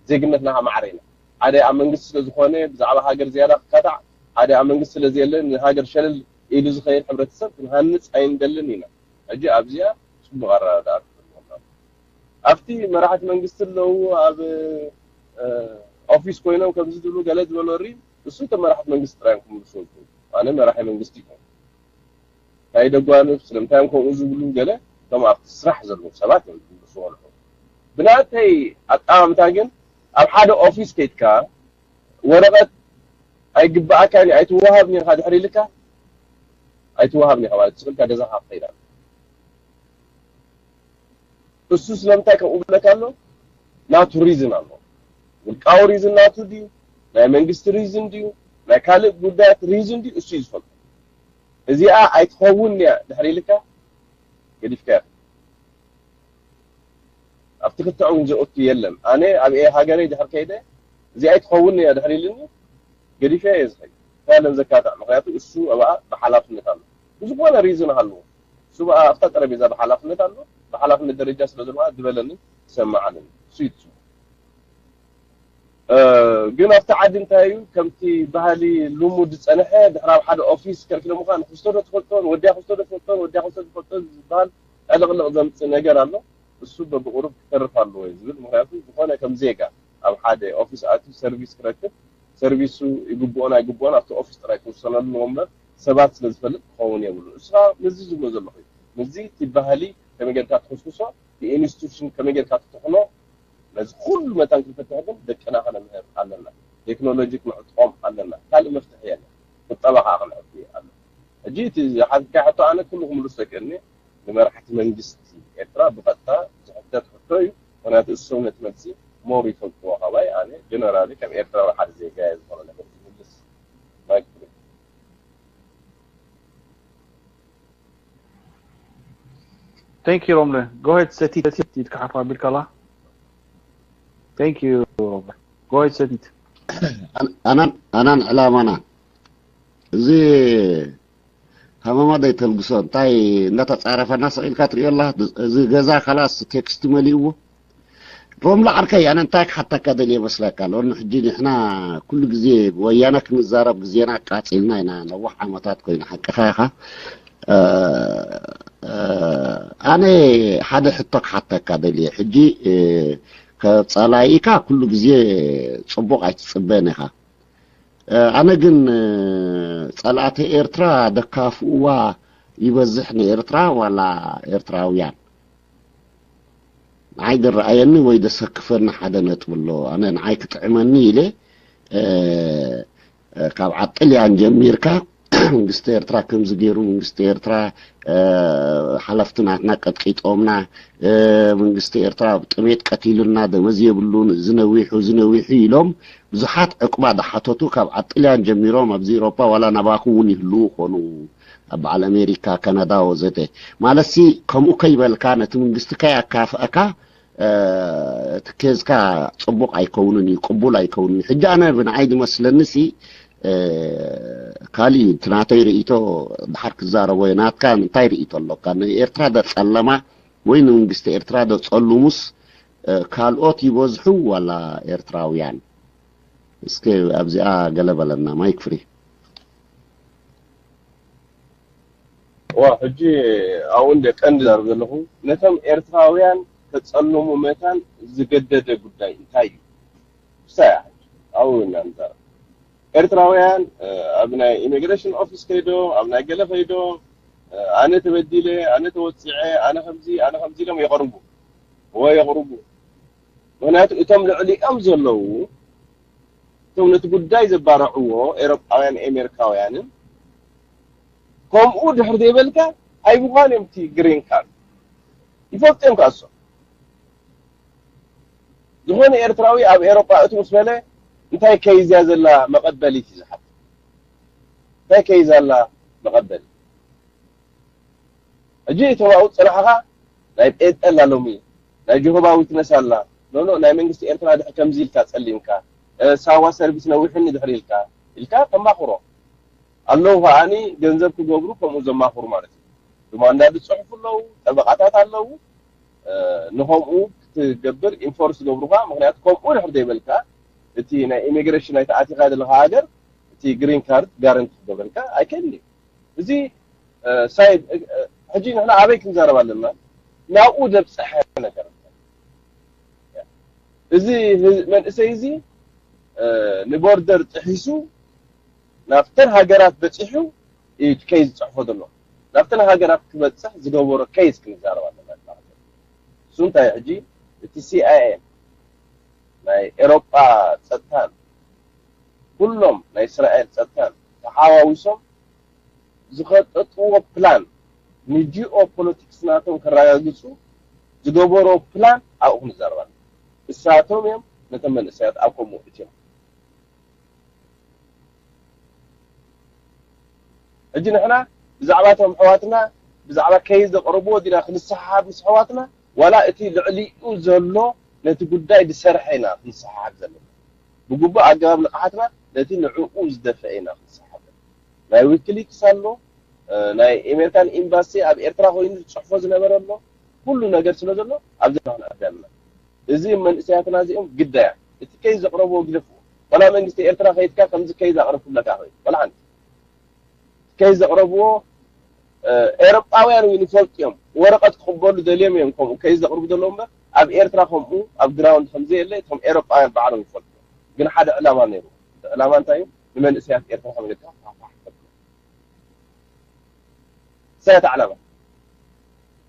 ዜግነትና ከዓ ማዕረ ኢና። ሓደ ኣብ መንግስቲ ስለ ዝኾነ ብዛዕባ ሃገር ዝያዳ ክካታዕ፣ ሓደ ኣብ መንግስቲ ስለ ዘየለ ንሃገር ሸለል ኢሉ ዝኸይድ ሕብረተሰብ ክንሃንፅ ኣይንደልን ኢና። ሕጂ ኣብዚኣ ፅቡቅ ኣረዳድኣ ክህልወና። ኣብቲ መራሕቲ መንግስቲ ኣለዉ፣ ኣብ ኦፊስ ኮይኖም ከምዚ ዝብሉ ገለ ዝበሎ ሪ እሱ እቶም መራሕቲ መንግስቲ ጥራይ እዮም ክምልስዎ ዝኽእሉ። ኣነ መራሒ መንግስቲ ይኮን እንታይ ደጓንፍ ስለምንታይ እዮም ከምኡ ዝብሉ ገለ እቶም ኣብቲ ስራሕ ዘለዉ ሰባት እዮም ዝምልስዎ ኣለዉ። ብናተይ ኣጠማምታ ግን ኣብ ሓደ ኦፊስ ከይድካ ወረቐት ኣይግባኣካን እዩ ኣይትወሃብን ኢኻ ድሕር ኢልካ ኣይትወሃብን ኢኻ ማለት ስቕ ኢልካ ገዛኻ ክኸይድ ኣሎ። እሱ ስለምንታይ ከምኡ ብለካ ኣሎ? ናቱ ሪዝን ኣሎ። ውልቃዊ ሪዝን ናቱ ድዩ? ናይ መንግስቲ ሪዝን ድዩ? ናይ ካልእ ጉዳያት ሪዝን ድዩ? እሱ እዩ ዝፈልጦ። እዚኣ ኣይትኸውን እያ ድሕር ኢልካ ገዲፍካያ። ኣብቲ ክትዕ እውን ዝእቱ የለን። ኣነ ኣብ ሃገረይ ድሕር ከይደ እዚኣ ኣይትኸውን እያ ድሕር ኢልኒ ገዲፈ እየ ዝኸይድ። እንታይ ለም ዘካትዕ ምክንያቱ እሱ ኣብኣ ብሓላፍነት ኣሎ። ብዝኾነ ሪዝን ሃልዎ እሱ ብኣ ኣብታ ጠረጴዛ ብሓላፍነት ኣሎ። ብሓላፍነት ደረጃ ስለ ዘሎ ዝበለኒ ይሰማዓንን እሱ ይትሱ ግን ኣብቲ ዓዲ እንታይ እዩ ከምቲ ባህሊ ልሙድ ዝፀንሐ ድሕሪ ኣብ ሓደ ኦፊስ ከልኪሎምካ ንክስቶ ዶ ትፈልጦ ንወዲያ ክስቶ ዶ ትፈልጦ ንወዲያ ክስቶ ትፈልጦ ዝበሃል ዕልቕልቕ ዘምፅእ ነገር ኣሎ። እሱ በብቑሩብ ክተርፍ ኣለዎ እዩ ዝብል። ምክንያቱ ዝኾነ ከም ዜጋ ኣብ ሓደ ኦፊስ ኣትዩ ሰርቪስ ክረክብ፣ ሰርቪሱ ይግብኦን ኣይግብኦን ኣብቲ ኦፊስ ጥራይ ክውሰነሉ ኣለዎ እምበር ሰባት ስለ ዝፈልጥ ክኸውን የብሉን። እሱ ከዓ ምስዚ ዝብሎ ዘለኹ እዩ። ምስዚ እቲ ባህሊ ከመይ ጌርካ ትኹስኩሶ፣ እቲ ኢንስቲቱሽን ከመይ ጌርካ ትተኽሎ፣ ነዚ ኩሉ መታን ክንፍትሕ ግን ደቅና ከነምህር ኣለና። ቴክኖሎጂ ክንዕጥቆም ኣለና። ካልእ መፍትሒ የለን። ቁጠባ ከዓ ክንዕጥቁ ኣለና። ሕጂ እቲ ዝሓትካ ሕቶ ኣነ ኩሉ ክምልሶ ኣይክእልኒ። ንመራሕቲ መንግስቲ ኤርትራ ብቐጥታ ዝሕተት ሕቶ እዩ። ምክንያቱ እሶም ነቲ መልሲ ሞር ይፈልጥዎ ካባይ። ኣነ ጀነራሊ ከም ኤርትራዊ ሓደ ዜጋ እየ ዝኾነ ነገር ዝምልስ። ማይክ ፍሪ። Thank you ሮምለ። Go ahead ሰቲት፣ ሰቲት ክትሓልፋ ኣቢልካ ኣላ። Thank you ሮምለ። Go ahead ሰቲት። ኣናን ኣናን ዕላማና እዚ ሃመማ ዘይተልግሶ እንታይ እንዳተጻረፈና ስቕ ኢልካ ትሪኦ ኣላ። እዚ ገዛ ካላስ ቴክስት መሊእዎ። ሮምለ ዓርከይ ኣነ እንታይ ክሓተካ ደልየ መስለካ ኣሎ ሕጂ ንሕና ኩሉ ግዜ ወያነ ክንዛረብ ግዜና ኣቃጺልና ኢና ነዋሕ ዓመታት ኮይኑ ሓቅኻ ኢኻ። ኣነ ሓደ ሕቶ ክሓተካ ደልየ ሕጂ ከጸላኢካ ኩሉ ግዜ ጽቡቕ ኣይትጽበን ኢኻ። ኣነ ግን ጸላእቲ ኤርትራ ደካፍእዋ ይበዝሕ ንኤርትራ ዋላ ኤርትራውያን ንዓይ ዝረኣየኒ ወይ ዘሰክፈኒ ሓደ ነጥቢ ኣሎ። ኣነ ንዓይ ክጥዕመኒ ኢለ ካብ ዓጥልያን ጀሚርካ መንግስቲ ኤርትራ ከምዚ ገይሩ መንግስቲ ኤርትራ ሓለፍቲ ናትና ቀጥቂጦምና መንግስቲ ኤርትራ ብጥሜት ቀቲሉና ደመዝ የብሉን እዚ ነዊሑ እዚ ነዊሑ ኢሎም ብዙሓት ዕቁባ ዝሓተቱ ካብ ዓጥልያን ጀሚሮም ኣብዚ ኤሮፓ ዋላ ናባኹም እውን ይህልዉ ኮኑ ኣብ በዓል ኣሜሪካ ካናዳ ወዘተ ማለትሲ ከምኡ ከይበልካ ነቲ መንግስቲ ከይኣካፍአካ እቲ ኬዝካ ፅቡቕ ኣይከውንን እዩ ቅቡል ኣይከውንን እዩ ሕጂ ኣነ ብንዓይ ዝመስለኒ ሲ ካልእ እዩ እቲ ናተይ ርእይቶ ድሓር ክዛረቦ እየ ናትካ እንታይ ርእይቶ ኣሎካ ንኤርትራ ደፀለማ ወይ ንመንግስቲ ኤርትራ ደፀልሙስ ካልኦት ይበዝሑ ዋላ ኤርትራውያን እስከ ኣብዚኣ ገለ በለና ማይክ ፍሪ ዋ ሕጂ ኣብኡ እንደ ቀንዲ ዛረብ ዘለኹ ነቶም ኤርትራውያን ተጸልሙ መታን ዝገደደ ጉዳይ እንታይ እዩ? ምሳያ ኣብኡ ኢና ንዛረብ። ኤርትራውያን ኣብ ናይ ኢሚግሬሽን ኦፊስ ከይዶ ኣብ ናይ ገለ ከይዶ ኣነ ተበዲለ ኣነ ተወፂዐ ኣነ ከምዚ ኣነ ከምዚ ኢሎም የቕርቡ ወይ የቕርቡ ምክንያቱ እቶም ልዕሊኦም ዘለዉ እቶም ነቲ ጉዳይ ዘባረዕዎ ኤሮጳውያን ኤሜሪካውያንን ከምኡ ድሕር ዘይበልካ ኣይምዃን እዮም እቲ ግሪን ካርድ ይፈልጡ እዮም ከኣሶም ዝኾነ ኤርትራዊ ኣብ ኤሮጳ እቱ ምስ በለ እንታይ ከይዝያ ዘላ መቐበሊት እዩ ዝሓት እንታይ ከይዛ ኣላ መቐበሊት ሕጂ እቶም ኣብኡ ዝጸናሕኻ ናይ ጴንጠ ኣላ ሎሚ ናይ ጆሆባ ዊትነስ ኣላ ኖኖ ናይ መንግስቲ ኤርትራ ድሕር ከምዚ ኢልካ ጸሊምካ ሳዋ ሰርቪስ ነዊሕኒ ድሕር ኢልካ ኢልካ ተማኽሮ ኣለዉ ከዓኒ ገንዘብ ክገብሩ ከምኡ ዘማኽሩ ማለት እዩ ድማ እንዳድ ጽሑፍ ኣለዉ ጠበቃታት ኣለዉ ንኸምኡ ክትገብር ኢንፎርስ ገብሩኻ ምክንያቱ ከምኡ ድሕር ዘይበልካ እቲ ናይ ኢሚግሬሽን ናይ ተኣቲኻ ዘለኻ ሃገር እቲ ግሪን ካርድ ጋረንቲ ክገብረልካ ኣይክእልን እዩ እዚ ሳይድ ሕጂ ንሕና ኣበይ ክንዛረብ ኣለና ናብኡ ዘብፀሐ ነገር እዚ መንእሰይ እዚ ንቦርደር ጥሒሱ ናብተን ሃገራት በፂሑ እዩ ከይ ዝፅሕፎ ዘሎ ናብተን ሃገራት ክበፅሕ ዝገበሮ ከይስ ክንዛረብ ኣለና እሱ እንታይ ሕጂ እቲ ሲኣይኤ ናይ ኤሮጳ ፀጥታን ኩሎም ናይ እስራኤል ፀጥታን ተሓዋዊሶም ዝኸጠጥዎ ፕላን ንጂኦ ፖለቲክስ ናቶም ከረጋግፁ ዝገበሮ ፕላን ኣብኡ ክንዛረብ ኣለና እሳቶም እዮም ነቶም መንእሰያት ኣብ ከምኡ እትዮም ሕጂ ንሕና ብዛዕባ እቶም ኣሕዋትና ብዛዕባ ከይዝ ዘቕረብዎ ዲና ክንሰሓሓብ ምስ ኣሕዋትና ዋላ እቲ ልዕሊኡ ዘሎ ነቲ ጉዳይ ዝሰርሐ ኢና ክንሰሓሓብ ዘለና ብግቡእ ኣገባብ ንቕሓትና ነቲ ንዕኡ ዝደፍአ ኢና ክንሰሓሓብ ዘለና ናይ ዊኪሊክስ ኣሎ ናይ ኤሜሪካን ኤምባሲ ኣብ ኤርትራ ኮይኑ ዝፅሕፎ ዝነበረ ኣሎ ኩሉ ነገር ስለ ዘሎ ኣብዚ ክንዕዳ ኣለና እዚ መንእሰያትና እዚኦም ግዳያ እቲ ከይዝ ዘቕረብዎ ግደፍዎ ዋላ መንግስቲ ኤርትራ ከይድካ ከምዚ ከይዝ ኣቕርብ ክብለካ ይኽእል ዋላ ሓንቲ ከይዝ ዘቕረብዎ ኤሮጳውያን እውን ይፈልጡ እዮም ወረቐት ክቕበሉ ደልዮም እዮም ከምኡ ከይስ ዘቕርቡ ዘለዉ እምበር ኣብ ኤርትራ ከምኡ ኣብ ግራውንድ ከምዘየለ እቶም ኤሮጳውያን ባዕሎም ይፈልጡ። ግን ሓደ ዕላማ ነይሩ። እቲ ዕላማ እንታይ እዩ? ንመንእሰያት ኤርትራ ከመይ ጌርካ ፋሕፋሕ ከብሎ። እንታይ እቲ ዕላማ?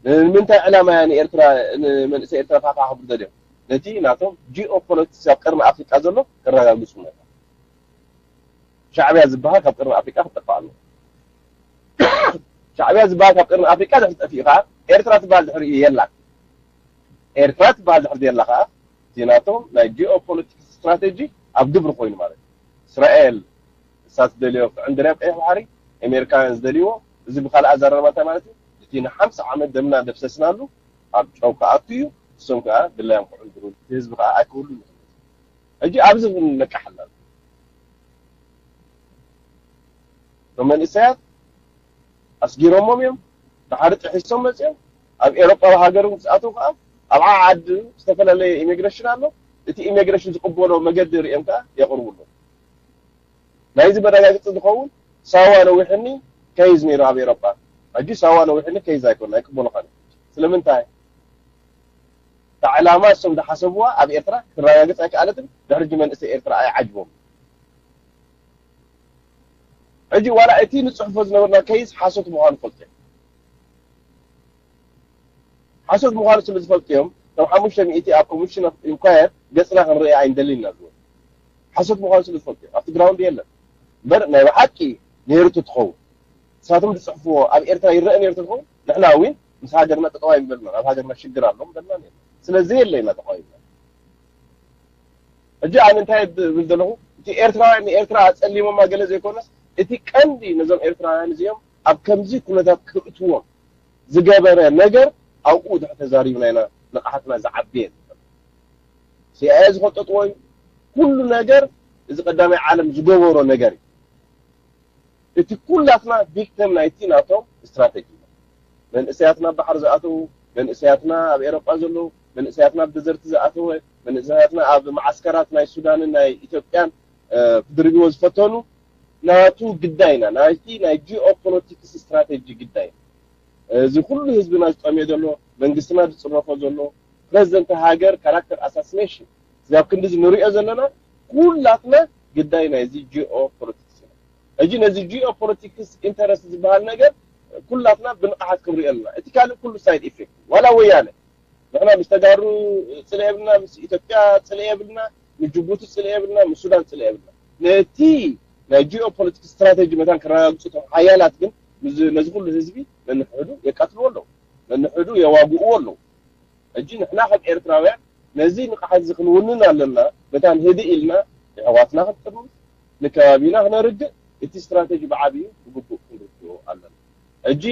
ንምንታይ ዕላማ እያ ንኤርትራ ንመንእሰይ ኤርትራ ፋሕፋሕ ክብሉ ደልዮም? ነቲ ናቶም ጂኦ ፖለቲክስ ኣብ ቀርኒ ኣፍሪቃ ዘሎ ከረጋግጹ ማለት እዩ። ሻዕብያ ዝበሃል ካብ ቀርኒ ኣፍሪቃ ክጠፍእ ኣለዎ። ሻዕብያ ዝበሃል ካብ ቀርኒ ኣፍሪቃ ድሕሪ ጠፊኡ ከዓ ኤርትራ ትበሃል ድሕሪ የላን። ኤርትራ ትበሃል ድሕሪ የላ ከዓ እቲ ናቶም ናይ ጂኦ ፖለቲክስ ስትራቴጂ ኣብ ግብሪ ኮይኑ ማለት እዩ። እስራኤል ንሳ ትደልዮ ክዕንድር ኣብ ቀይሕ ባሕሪ፣ ኣሜሪካውያን ዝደልይዎ፣ እዚ ብካልእ ኣዘራርባ እንታይ ማለት እዩ? እቲ ንሓምሳ ዓመት ደምና ደፍሰስናሉ ኣብ ጨው ክኣቱ እዩ። እሶም ከዓ ድላዮም ክዕንድሩ፣ እቲ ህዝቢ ከዓ ኣይክህሉን እዩ። ሕጂ ኣብዚ ክንነቅሕ ኣለና። እቶም መንእሰያት ኣስጊሮሞም እዮም። ድሓሪ ጥሒሶም መፅኦም ኣብ ኤሮጳዊ ሃገር እውን ክኣትዉ ከዓ ኣብ ዓዓዲ ዝተፈላለየ ኢሚግሬሽን ኣሎ። እቲ ኢሚግሬሽን ዝቕበሎ መገዲ ሪኦም ከዓ የቕርቡ ኣለዉ። ናይዚ መረጋገፂ ዝኸውን ሳዋ ነዊሕኒ ከይዝ ነይሩ ኣብ ኤሮጳ። ሕጂ ሳዋ ነዊሕኒ ከይዝ ኣይኮን ኣይቅበሉኻን እዮም። ስለምንታይ? እታ ዕላማ እሶም ዝሓሰብዋ ኣብ ኤርትራ ክትረጋገፅ ኣይከኣለትን። ድሕሪ ሕጂ መንእሰይ ኤርትራ ኣይዓጅቦም። ሕጂ ዋላ እቲ ንፅሕፎ ዝነበርና ከይስ ሓሶት ምዃኑ ፈልጦ እዮም። ሓሶት ምዃኑ ስለ ዝፈልጡ እዮም እቶም ሓሙሽተ ሚእቲ ኣብ ኮሚሽን ኦፍ ኢንኳየር ገፅና ክንርኢ ኣይንደልን ኢና ዝበሉ። ሓሶት ምዃኑ ስለ ዝፈልጡ እዮም። ኣብቲ ግራውንድ የለን እምበር ናይ ብሓቂ ነይሩ ትኸውን ንሳቶም ዝፅሕፍዎ ኣብ ኤርትራ ይረአ ነይሩ ትኸውን ንሕና እውን ምስ ሃገርና ጠጠው ኣይምበልና ኣብ ሃገርና ሽግር ኣሎ ምበልና ነይሩ ስለዚ የለ ኢና ተቃዊምና። ሕጂ ኣነ እንታይ ብል ዘለኹ እቲ ኤርትራውያን ንኤርትራ ኣፀሊሞማ ገለ ዘይኮነስ እቲ ቀንዲ ነዞም ኤርትራውያን እዚኦም ኣብ ከምዚ ኩነታት ክእትዎም ዝገበረ ነገር ኣብኡ ድሕር ተዛሪብና ኢና ንቕሓትና ዝዓብየ ሲኣይኤ ዝፈጠጥዎ እዩ ኩሉ ነገር እዚ ቀዳማይ ዓለም ዝገበሮ ነገር እዩ። እቲ ኩላትና ቪክተም ናይቲ ናቶም ስትራተጂ መንእሰያትና ባሕሪ ዝኣተዉ መንእሰያትና ኣብ ኤሮጳ ዘለዉ መንእሰያትና ኣብ ደዘርቲ ዝኣተወ መንእሰያትና ኣብ መዓስከራት ናይ ሱዳንን ናይ ኢትዮጵያን ክድርብዎ ዝፈተኑ ናቱ ግዳይና ናይቲ ናይ ጂኦ ፖለቲክስ ስትራተጂ ግዳይ እዚ ኩሉ ህዝብና ዝጠምዮ ዘሎ መንግስትና ዝፅረፎ ዘሎ ፕረዚደንት ሃገር ካራክተር ኣሳሲኔሽን እዚ ኣብ ክንዲ ንሪኦ ዘለና ኩላትና ግዳይ ናይዚ ጂኦ ፖለቲክስ ኢና። ሕጂ ነዚ ጂኦ ፖለቲክስ ኢንተረስት ዝበሃል ነገር ኩላትና ብንቕሓት ክንሪኦ ኣለና። እቲ ካልእ ኩሉ ሳይድ ኢፌክት ዋላ ወያነ ንሕና ምስ ተጋሩ ፅልኢ የብልና፣ ምስ ኢትዮጵያ ፅልኢ የብልና፣ ምስ ጅቡቲ ፅልኢ የብልና፣ ምስ ሱዳን ፅልኢ የብልና። ነቲ ናይ ጂኦ ፖለቲክስ ስትራቴጂ መታን ከረጋግፁ እቶም ሓያላት ግን ነዚ ኩሉ ህዝቢ ነንሕሕዱ የቃትልዎ ኣለዉ፣ ነንሕዱ የዋግእዎ ኣለዉ። ሕጂ ንሕና ከም ኤርትራውያን ነዚ ንቕሓት እዚ ክንውንን ኣለና። መታን ህድእ ኢልና የሕዋትና ክንጥርምት ንከባቢና ክነርግእ እቲ ስትራተጂ ብዓብዩ ብግቡእ ክንርድኦ ኣለና። ሕጂ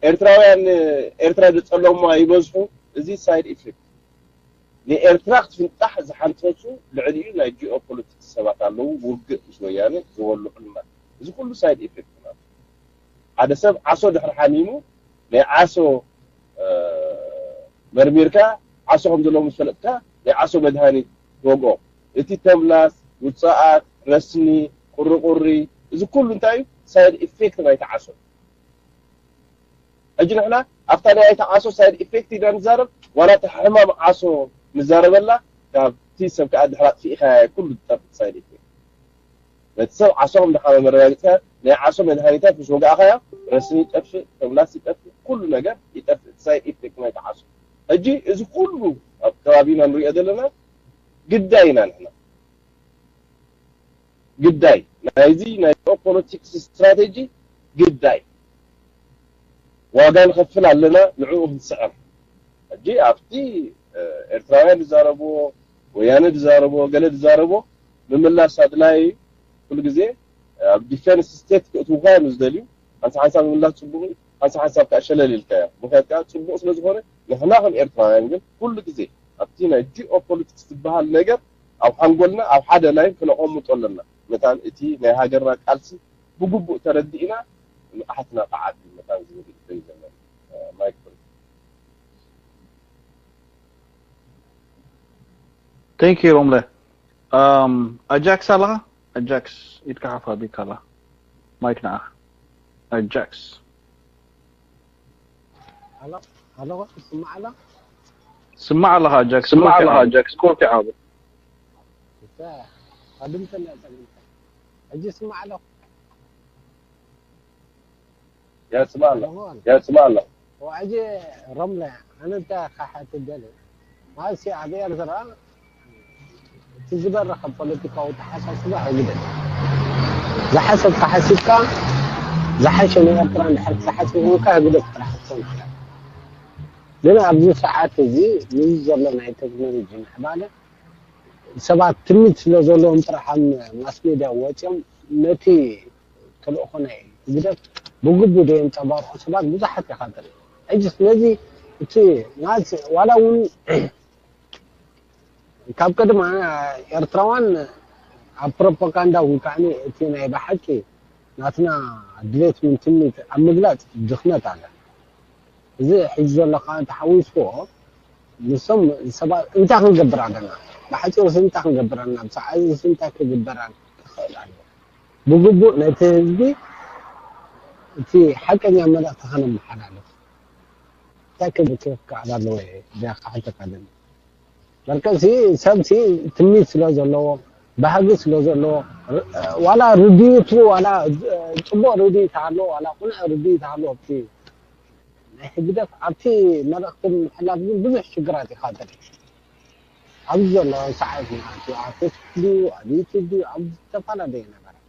ኤርትራውያን ኤርትራ ዝጸለሙዋ ይበዝሑ። እዚ ሳይድ ኢፌክት ንኤርትራ ክትፍንጣሕ ዝሓንጸጹ ልዕሊኡ ናይ ጂኦ ፖለቲክስ ሰባት ኣለዉ ውግእ ምስ ወያነ ዝወልዑልና እዚ ኩሉ ሳይድ ኢፌክት ማለት ሓደ ሰብ ዓሶ ድሕሪ ሓሚሙ ናይ ዓሶ መርሚርካ ዓሶ ከም ዘለዎ ምስ ፈለጥካ ናይ ዓሶ መድሃኒት ትወግኦ። እቲ ተምላስ፣ ውፅኣት፣ ረስኒ፣ ቁሪቁሪ እዚ ኩሉ እንታይ እዩ? ሳይድ ኢፌክት ናይቲ ዓሶ። ሕጂ ንሕና ኣብታ ናይ ናይቲ ዓሶ ሳይድ ኢፌክት ኢና ንዛረብ ዋላ እቲ ሕማም ዓሶ ንዛረበላ ካብቲ ሰብ ከዓ ድሕሪ ኣጥፊእካ ኩሉ ዝጠፍእ ሳይድ ኢፌክት ነቲ ሰብ ዓሶ ከም ድሓመ መረጋግፅካ ናይ ዓሶ መድሃኒታት ምስ ወጋእካዮ ረስኒ ይጠፍእ፣ ተምላስ ይጠፍእ፣ ኩሉ ነገር ይጠፍእ እቲ ሳይድ ኢፌክት ናይቲ ዓሶ። ሕጂ እዚ ኩሉ ኣብ ከባቢና ንሪኦ ዘለና ግዳይ ኢና ንሕና ግዳይ ናይዚ ናይ ጂኦፖለቲክስ ስትራቴጂ ግዳይ ዋጋ ንኸፍል ኣለና ንዕኡ ክንስዕር። ሕጂ ኣብቲ ኤርትራውያን ዝዛረብዎ ወያነ ዝዛረብዎ ገለ ዝዛረብዎ ምምላስ ኣድላይ ኩሉ ግዜ ኣብ ዲፌንስ ስቴት ክእትውካ እዮም ዝደልዩ። ሓንሳ ሓንሳብ ምምላስ ፅቡቕ እዩ፣ ሓንሳ ሓንሳብ ከዓ ሸለል ኢልካዮ። ምክንያት ከዓ ፅቡቕ ስለ ዝኾነ ንሕና ከም ኤርትራውያን ግን ኩሉ ግዜ ኣብቲ ናይ ጂኦፖለቲክስ ዝበሃል ነገር ኣብ ሓንጎልና ኣብ ሓደ ላይን ክነቐምጦ ኣለና። መታን እቲ ናይ ሃገርና ቃልሲ ብግቡእ ተረዲእና ንቕሓትና ክዓቢ መታን ዝብል እዩ ዘለና። ማይክ ፍሪ። Thank you ሮምለ። ኣጃክስ ኣለኻ? ኣጃክስ ኢድካ ሓፍ ኣቢልካ ኣላ። ማይክ ንዓኻ። ኣጃክስ። ኣሎ ኣለኹ። ስማዕ ኣሎ። ስማዕ ኣለኻ ጃክ፣ ስማዕ ኣለኻ ጃክ፣ ስኮርት ይዓቡ። ኣድምተና ጸግምታ። ሕጂ ስማዕ ኣለኹ። የስማዕ ኣሎ፣ የስማዕ ኣሎ። ሕጂ ሮምለ ኣነ እንታይ ክሓትት ደልየ፣ ማለት ኣብ ኤርትራ እቲ ዝበረኸ ፖለቲካዊ ተሓሳስባ ህግደፍ ዝሓሰብካ ሓሲብካ ዝሓሸ ንኤርትራ እንድሕር ክትሓስብ ኮንካ ህግደፍ ጥራሕ ክትሰምዕ። ግን ኣብዚ ሰዓት እዚ ምስ ዘሎ ናይ ቴክኖሎጂ ምዕባለ ሰባት ትምኒት ስለ ዘለዎም ጥራሕ ኣብ ማስ ሜድያ ወፂኦም ነቲ ተልእኾ ናይ ህግደፍ ብግቡእ ዘየንፀባርቑ ሰባት ብዙሓት ኢኻ ትርኢ። ሕጂ ስለዚ እቲ ማለት ዋላ እውን ካብ ቀደም ኤርትራውያን ኣብ ፕሮፓጋንዳ እውን ከዓ እቲ ናይ ብሓቂ ናትና ድሌት እውን ትምኒት ኣብ ምግላፅ ድኽመት ኣለ። እዚ ሕጂ ዘሎ ከዓ ተሓዊስዎ ንሶም ሰባት እንታይ ክንገብር ኣለና? ብሓፂሩ እንታይ ክንገብር ኣለና? ብሰዓዚ እንታይ ክግበር ክኽእል ኣሎ? ብግቡእ ነቲ ህዝቢ እቲ ሓቀኛ መልእኽቲ ከነመሓላልፍ እንታይ ክብል ክኽኣል ኣለዎ? እዚኣ ክሓተካ ደሊ። በርከ ሲ ሰብ ሲ ትምኒት ስለ ዘለዎ፣ ባህጊ ስለ ዘለዎ፣ ዋላ ርድኢቱ ዋላ ፅቡቕ ርድኢት ኣሎ ዋላ ቁኑዕ ርድኢት ኣሎ፣ ኣብቲ ናይ ህግደፍ ኣብቲ መልእኽቲ ምሕላፍ ግን ብዙሕ ሽግራት ኢኻ ትርኢ። ኣብዚ ዘሎ ሰዓት ማለት እዩ፣ ኣብ ፌስቡክ ድዩ ኣብ ዩቱብ ድዩ ኣብ ዝተፈላለየ ነገራት።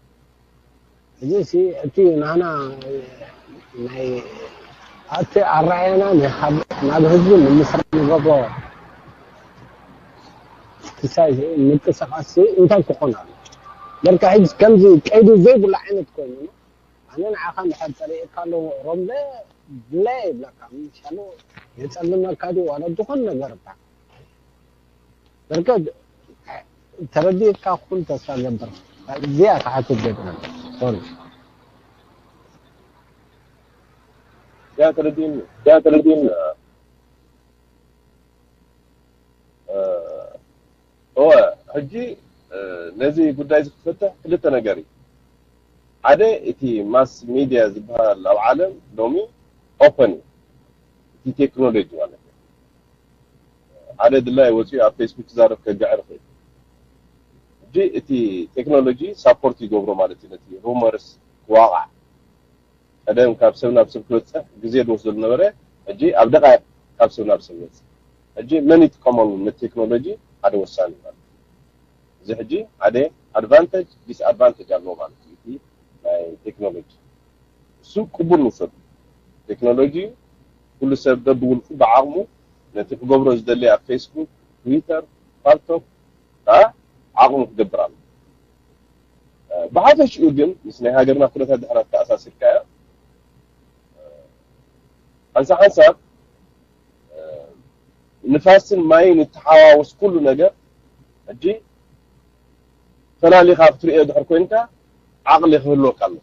እዚ ሲ እቲ ናና ናይ ኣብቲ ኣረኣያና ናይ ካብ ናብ ህዝቢ ንምስራሕ ንገብሮ ክሳይ ምንቅስቃስ ሲ እንታይ ክኾን ኣሎ? በርካ ሕጂ ከምዚ ቀይዲ ዘይብሉ ዓይነት ኮይኑ ኣነ ንዓኻ እንድሕር ጸሪእካ ኣሎ ሮምለ ብለ ይብለካ ምሻሉ የጸልመካ ድዩ ዋላ ዝኾን ነገር እባ በርከ ተረዲእካ ኩን ተስፋ ገብር እዚኣ ክሓትት ገጥመን ሶሪ ያ ተረዲእኒ ያ ተረዲእኒ እወ ሕጂ ነዚ ጉዳይ እዚ ክፈትሕ ክልተ ነገር እዩ። ሓደ እቲ ማስ ሚድያ ዝበሃል ኣብ ዓለም ሎሚ ኦፐን እዩ። እቲ ቴክኖሎጂ ማለት እዩ። ሓደ ድላይ ወፂኡ ኣብ ፌስቡክ ክዛረብ ከግዕር ይኽእል። ሕጂ እቲ ቴክኖሎጂ ሳፖርት ይገብሮ ማለት እዩ። ነቲ ሩመርስ ክዋቃዕ ቀደም ካብ ሰብ ናብ ሰብ ክበፅሕ ግዜ ዝወስደሉ ነበረ። ሕጂ ኣብ ደቃይቅ ካብ ሰብ ናብ ሰብ ይበፅሕ። ሕጂ መን ይጥቀመሉ ነቲ ቴክኖሎጂ ሓደ ወሳኒ ማለት እዩ። እዚ ሕጂ ሓደ ኣድቫንቴጅ ዲስኣድቫንቴጅ ኣለዎ ማለት እዩ። እቲ ናይ ቴክኖሎጂ እሱ ቅቡል ንውሰዱ። ቴክኖሎጂ ኩሉ ሰብ በብውልቁ ብዓቕሙ ነቲ ክገብሮ ዝደሊ ኣብ ፌስቡክ፣ ትዊተር፣ ፓልቶክ ከዓ ዓቕሙ ክገብር ኣሎ። ብሓፈሽኡ ግን ምስ ናይ ሃገርና ኩነታት ድሕራት ተኣሳሲርካዮ ሓንሳ ሓንሳብ ንፋስን ማይን እተሓዋወስ ኩሉ ነገር ሕጂ ፈላሊኻ ክትሪኦ ድሕር ኮይንካ ዓቕሊ ክህልወካ ኣሎ።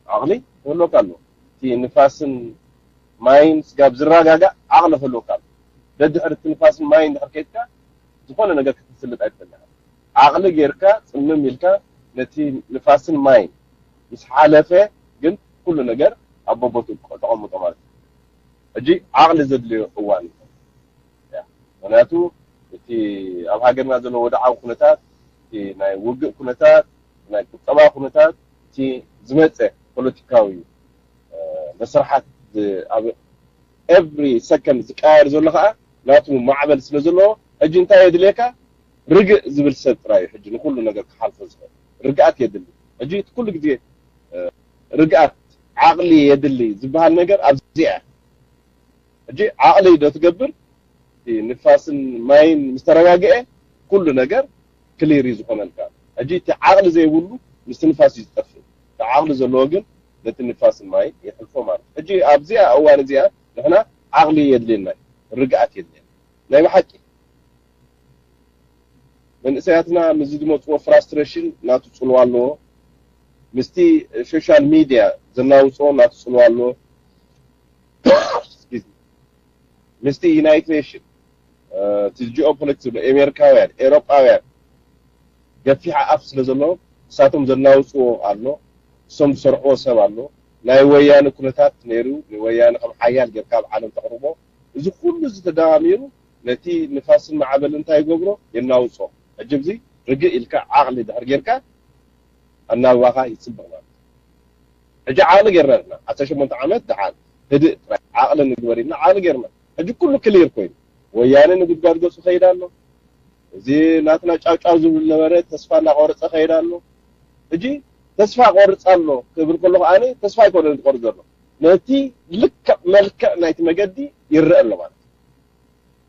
ዓቕሊ ክህልወካ ኣሎ። እቲ ንፋስን ማይን ስጋብ ዝረጋጋእ ዓቕሊ ክህልወካ ኣሎ። ደድሕር እቲ ንፋስን ማይን ድሕር ከይድካ ዝኾነ ነገር ክትስልጥ ኣይትፈልጥን። ዓቕሊ ጌርካ ጽምም ኢልካ ነቲ ንፋስን ማይን ምስ ሓለፈ ግን ኩሉ ነገር ኣብ ቦቦቱ ተቐምጦ ማለት እዩ። ሕጂ ዓቕሊ ዘድልዮ እዋን እዩ። ምክንያቱ እቲ ኣብ ሃገርና ዘሎ ወድዓዊ ኩነታት፣ እቲ ናይ ውግእ ኩነታት፣ ናይ ቁጠባ ኩነታት፣ እቲ ዝመፀ ፖለቲካዊ መስርሓት ኣብ ኤቭሪ ሰከንድ ዝቀያየር ዘሎ ከዓ ናቱ ማዕበል ስለ ዘለዎ ሕጂ እንታይ የድልየካ? ርግእ ዝብል ሰብ ጥራይ እዩ ሕጂ ንኩሉ ነገር ክሓልፎ ዝኽእል። ርግኣት የድሊ። ሕጂ እቲ ኩሉ ግዜ ርግኣት ዓቕሊ የድሊ ዝበሃል ነገር ኣብዚኣ ሕጂ ዓቕሊ ዶ ትገብር? እቲ ንፋስን ማይን ምስ ተረጋግአ ኩሉ ነገር ክሊር እዩ ዝኾነልካ። ሕጂ እቲ ዓቕሊ ዘይብሉ ምስቲ ንፋስ እዩ ዝጠፍእ። እቲ ዓቕሊ ዘለዎ ግን ነቲ ንፋስን ማይን የሕልፎ ማለት እዩ። ሕጂ ኣብዚኣ እዋን እዚኣ ንሕና ዓቕሊ የድልየና እዩ፣ ርግኣት የድልየና ናይ ብሓቂ። መንእሰያትና ምስዚ ዝመፅዎ ፍራስትሬሽን ናቱ ፅልዋ ኣለዎ። ምስቲ ሶሻል ሚድያ ዘናውፅዎ ናቱ ፅልዋ ኣለዎ። ምስቲ ዩናይት ኔሽን እቲ ጂኦፖለቲክስ ዝብሎ ኤሜሪካውያን ኤሮጳውያን ገፊሕ ኣፍ ስለ ዘለዎ ንሳቶም ዘናውፅዎ ኣሎ። እሶም ዝሰርሕዎ ሰብ ኣሎ። ናይ ወያነ ኩነታት ነይሩ ንወያነ ከም ሓያል ጌርካ ኣብ ዓለም ተቕርቦ እዚ ኩሉ ዝተደማሚሩ ነቲ ንፋስን ማዕበል እንታይ ይገብሮ? የናውጾ። ሕጂ እዚ ርግእ ኢልካ ዓቕሊ ድሕር ጌርካ ኣናብባኻ ይጽብቕ ማለት እዩ። ሕጂ ዓቕሊ ጌርና ኣለና። ዓሰርተ ሸሞንተ ዓመት ደሓን ህድእ ጥራይ ዓቕሊ ንግበር ኢልና ዓቕሊ ጌርና። ሕጂ ኩሉ ክሊር ኮይኑ ወያነ ንጉድጓድ ገጹ ከይድ ኣሎ። እዚ ናትና ጫውጫው ዝብል ነበረ ተስፋ እናቆረጸ ከይድ ኣሎ። ሕጂ ተስፋ ቆርጽ ኣሎ ክብል ከሎ ከኣ ተስፋ ኣይኮነን ዝቆርጽ ዘሎ። ነቲ ልክዕ መልክዕ ናይቲ መገዲ ይረአ ኣሎ ማለት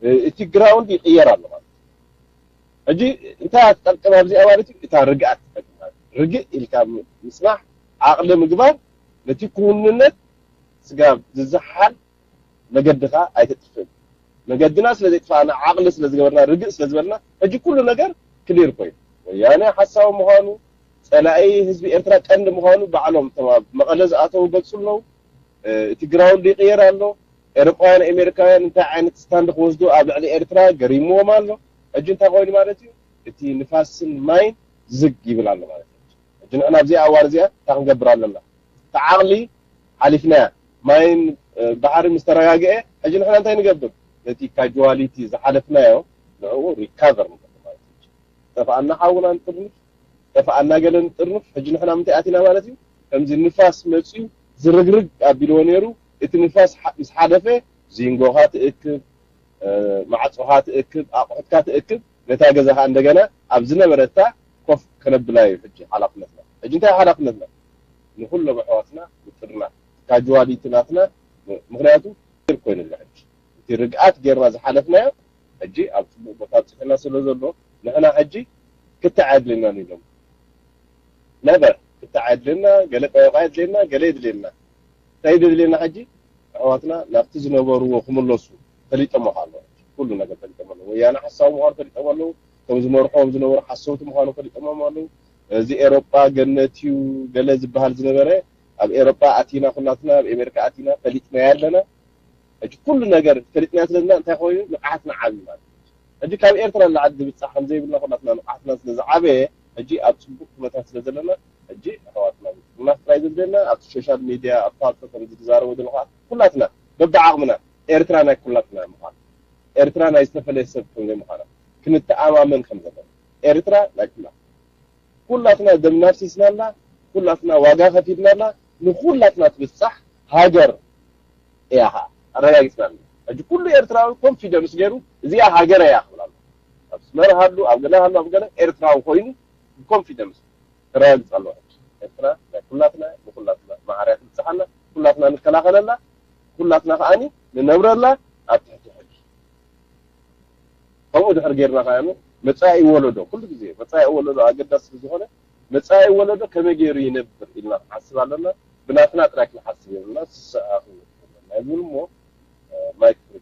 እዩ። እቲ ግራውንድ ይቕየር ኣሎ ማለት እዩ። ሕጂ እንታይ ትጠቅም ኣብዚኣ ማለት እዩ? እታ ርግኣት ትጠቅም ማለት እዩ። ርግእ ኢልካ ምጽናሕ፣ ዓቕሊ ምግባር፣ ነቲ ክውንነት ስጋብ ዝዝሓል መገድኻ ኣይተጥፍእን። መገድና ስለ ዘይጥፋእና፣ ዓቕሊ ስለ ዝገበርና፣ ርግእ ስለ ዝበልና፣ ሕጂ ኩሉ ነገር ክሊር ኮይኑ፣ ወያነ ሓሳዊ ምዃኑ፣ ጸላኢ ህዝቢ ኤርትራ ቀንዲ ምዃኑ ባዕሎም እቶም ኣብ መቐለ ዝኣተዉ ገልጹ ኣለዉ። እ፣ እቲ ግራውንድ ይቕየር ኣሎ። ኤውሮጳውያን፣ ኣሜሪካውያን እንታይ ዓይነት ስታንድ ክወስዱ ኣብ ልዕሊ ኤርትራ ገሪምዎም ኣሎ። ሕጂ እንታይ ኮይኑ ማለት እዩ? እቲ ንፋስን ማይን ዝግ ይብል ኣሎ ማለት እዩ። ሕጂ ንሕና ኣብዚኣ ኣዋር እዚኣ እንታይ ክንገብር ኣለና? እቲ ዓቕሊ ሓሊፍናያ፣ ማይን፣ እ፣ ባሕሪ ምስ ተረጋግአ፣ ሕጂ ንሕና እንታይ ንገብር? ነቲ ካጁዋሊቲ ዝሓለፍናዮ ንዕኡ ሪካቨር ንገብር ማለት እዩ። ጠፋኣና ሓውና ንጥርንፍ፣ ጠፋኣና ገለ ንጥርንፍ። ሕጂ ንሕና ምንታይ ኣቲና ማለት እዩ? ከምዚ ንፋስ መፅዩ ዝርግርግ ኣቢልዎ ነይሩ። እቲ ንፋስ ሓ-፣ ምስ ሓደፈ ዚንጎኻ ትእክብ፣ እ፣ ማዕፆኻ ትእክብ፣ ኣቑሑትካ ትእክብ፣ ነታ ገዛ ከዓ እንደገና ኣብ ዝነበረታ ኮፍ ከነብላ እዩ ሕጂ ሓላፍነትና። ሕጂ እንታይ ሓላፍነትና? ንኹሎም ኣሕዋትና ንጥርና፣ ካጁዋሊቲ ናትና፣ ምኽንያቱ ክሊር ኮይኑ ኣሎ ሕጂ። እቲ ርግኣት ጌርና ዝሓለፍናዮ ሕጂ ኣብ ጽቡቕ ቦታ ኣብጺሑና ስለ ዘሎ፣ ንሕና ሕጂ ክትዕ ኣየድልየናን እዩ ሎሚ። ነበር ክትዕ ኣየድልየና፣ ገለ ጠበቓ የድልየና፣ ገለ የድልየና። እንታይ የድልየና ሕጂ? ኣሕዋትና ናብቲ ዝነበርዎ ክምለሱ ፈሊጦሞ ኣለዉ። ኩሉ ነገር ፈሊጦሞ ኣለዉ። ወያነ ሓሳዊ ምዃኑ ፈሊጦሞ ኣለዉ። እቶም ዝመርሖም ዝነበሩ ሓሰውቲ ምዃኑ ፈሊጦሞም ኣለዉ። እዚ ኤሮጳ ገነት እዩ ገለ ዝበሃል ዝነበረ፣ ኣብ ኤሮጳ ኣቲና ኩላትና፣ ኣብ ኤሜሪካ ኣቲና ፈሊጥናዮ ኣለና። ሕጂ ኩሉ ነገር ፈሊጥናዮ ስለና እንታይ ኮይኑ ንቕሓትና ዓብዩ ማለት እዩ። ሕጂ ካብ ኤርትራ ንላዕሊ ዝብጻሕ ከም ዘይብልና ኩላትና ንቕሓትና ስለ ዝዓበየ፣ ሕጂ ኣብ ጽቡቕ ኩነታት ስለ ዘለና፣ ሕጂ ኣሕዋትና ምፍራይ ዘድልየና ኣብቲ ሶሻል ሚድያ፣ ኣብ ፓልቶ ከም ዝዛረቦ ዘለኹ ኩላትና በብዓቕምና ኤርትራ ናይ ኩላትና ምዃና፣ ኤርትራ ናይ ዝተፈለየ ሰብ ከም ዘይምዃና ክንተኣማመን ከም ዘለና፣ ኤርትራ ናይ ኩላትና፣ ኩላትና ደምና ኣፍሲስናላ፣ ኩላትና ዋጋ ከፊልናላ፣ ንኩላትና ትብጻሕ ሃገር እያ ኸዓ ኣረጋጊጽና ኣለና። ሕጂ ኩሉ ኤርትራዊ ኮንፊደንስ ገይሩ እዚኣ ሃገር እያ ክብል ኣሎ። ኣብ ስመራ ሃሉ፣ ኣብ ገለ ሃሉ፣ ኣብ ገለ ኤርትራዊ ኮይኑ ብኮንፊደንስ ከረጋግጽ ኣለዎ። ሕጂ ኤርትራ ናይ ኩላትና፣ ንኩላትና ማዕረ እያ ትብጽሓና፣ ኩላትና ንከላኸለላ፣ ኩላትና ከዓኒ ንነብረላ ኣብ ትሕቲ ሕጊ። ከምኡ ድሕር ጌርና ከዓኒ መጻኢ ወለዶ፣ ኩሉ ግዜ መጻኢ ወለዶ ኣገዳሲ ስለ ዝኾነ፣ መጻኢ ወለዶ ከመይ ገይሩ ይነብር ኢልና ክንሓስብ ኣለና። ብናትና ጥራይ ክንሓስብ የብልና። ስስዐ ክንብል ኣለና ይብል እሞ፣ እ፣ ማይክ ፍሪ።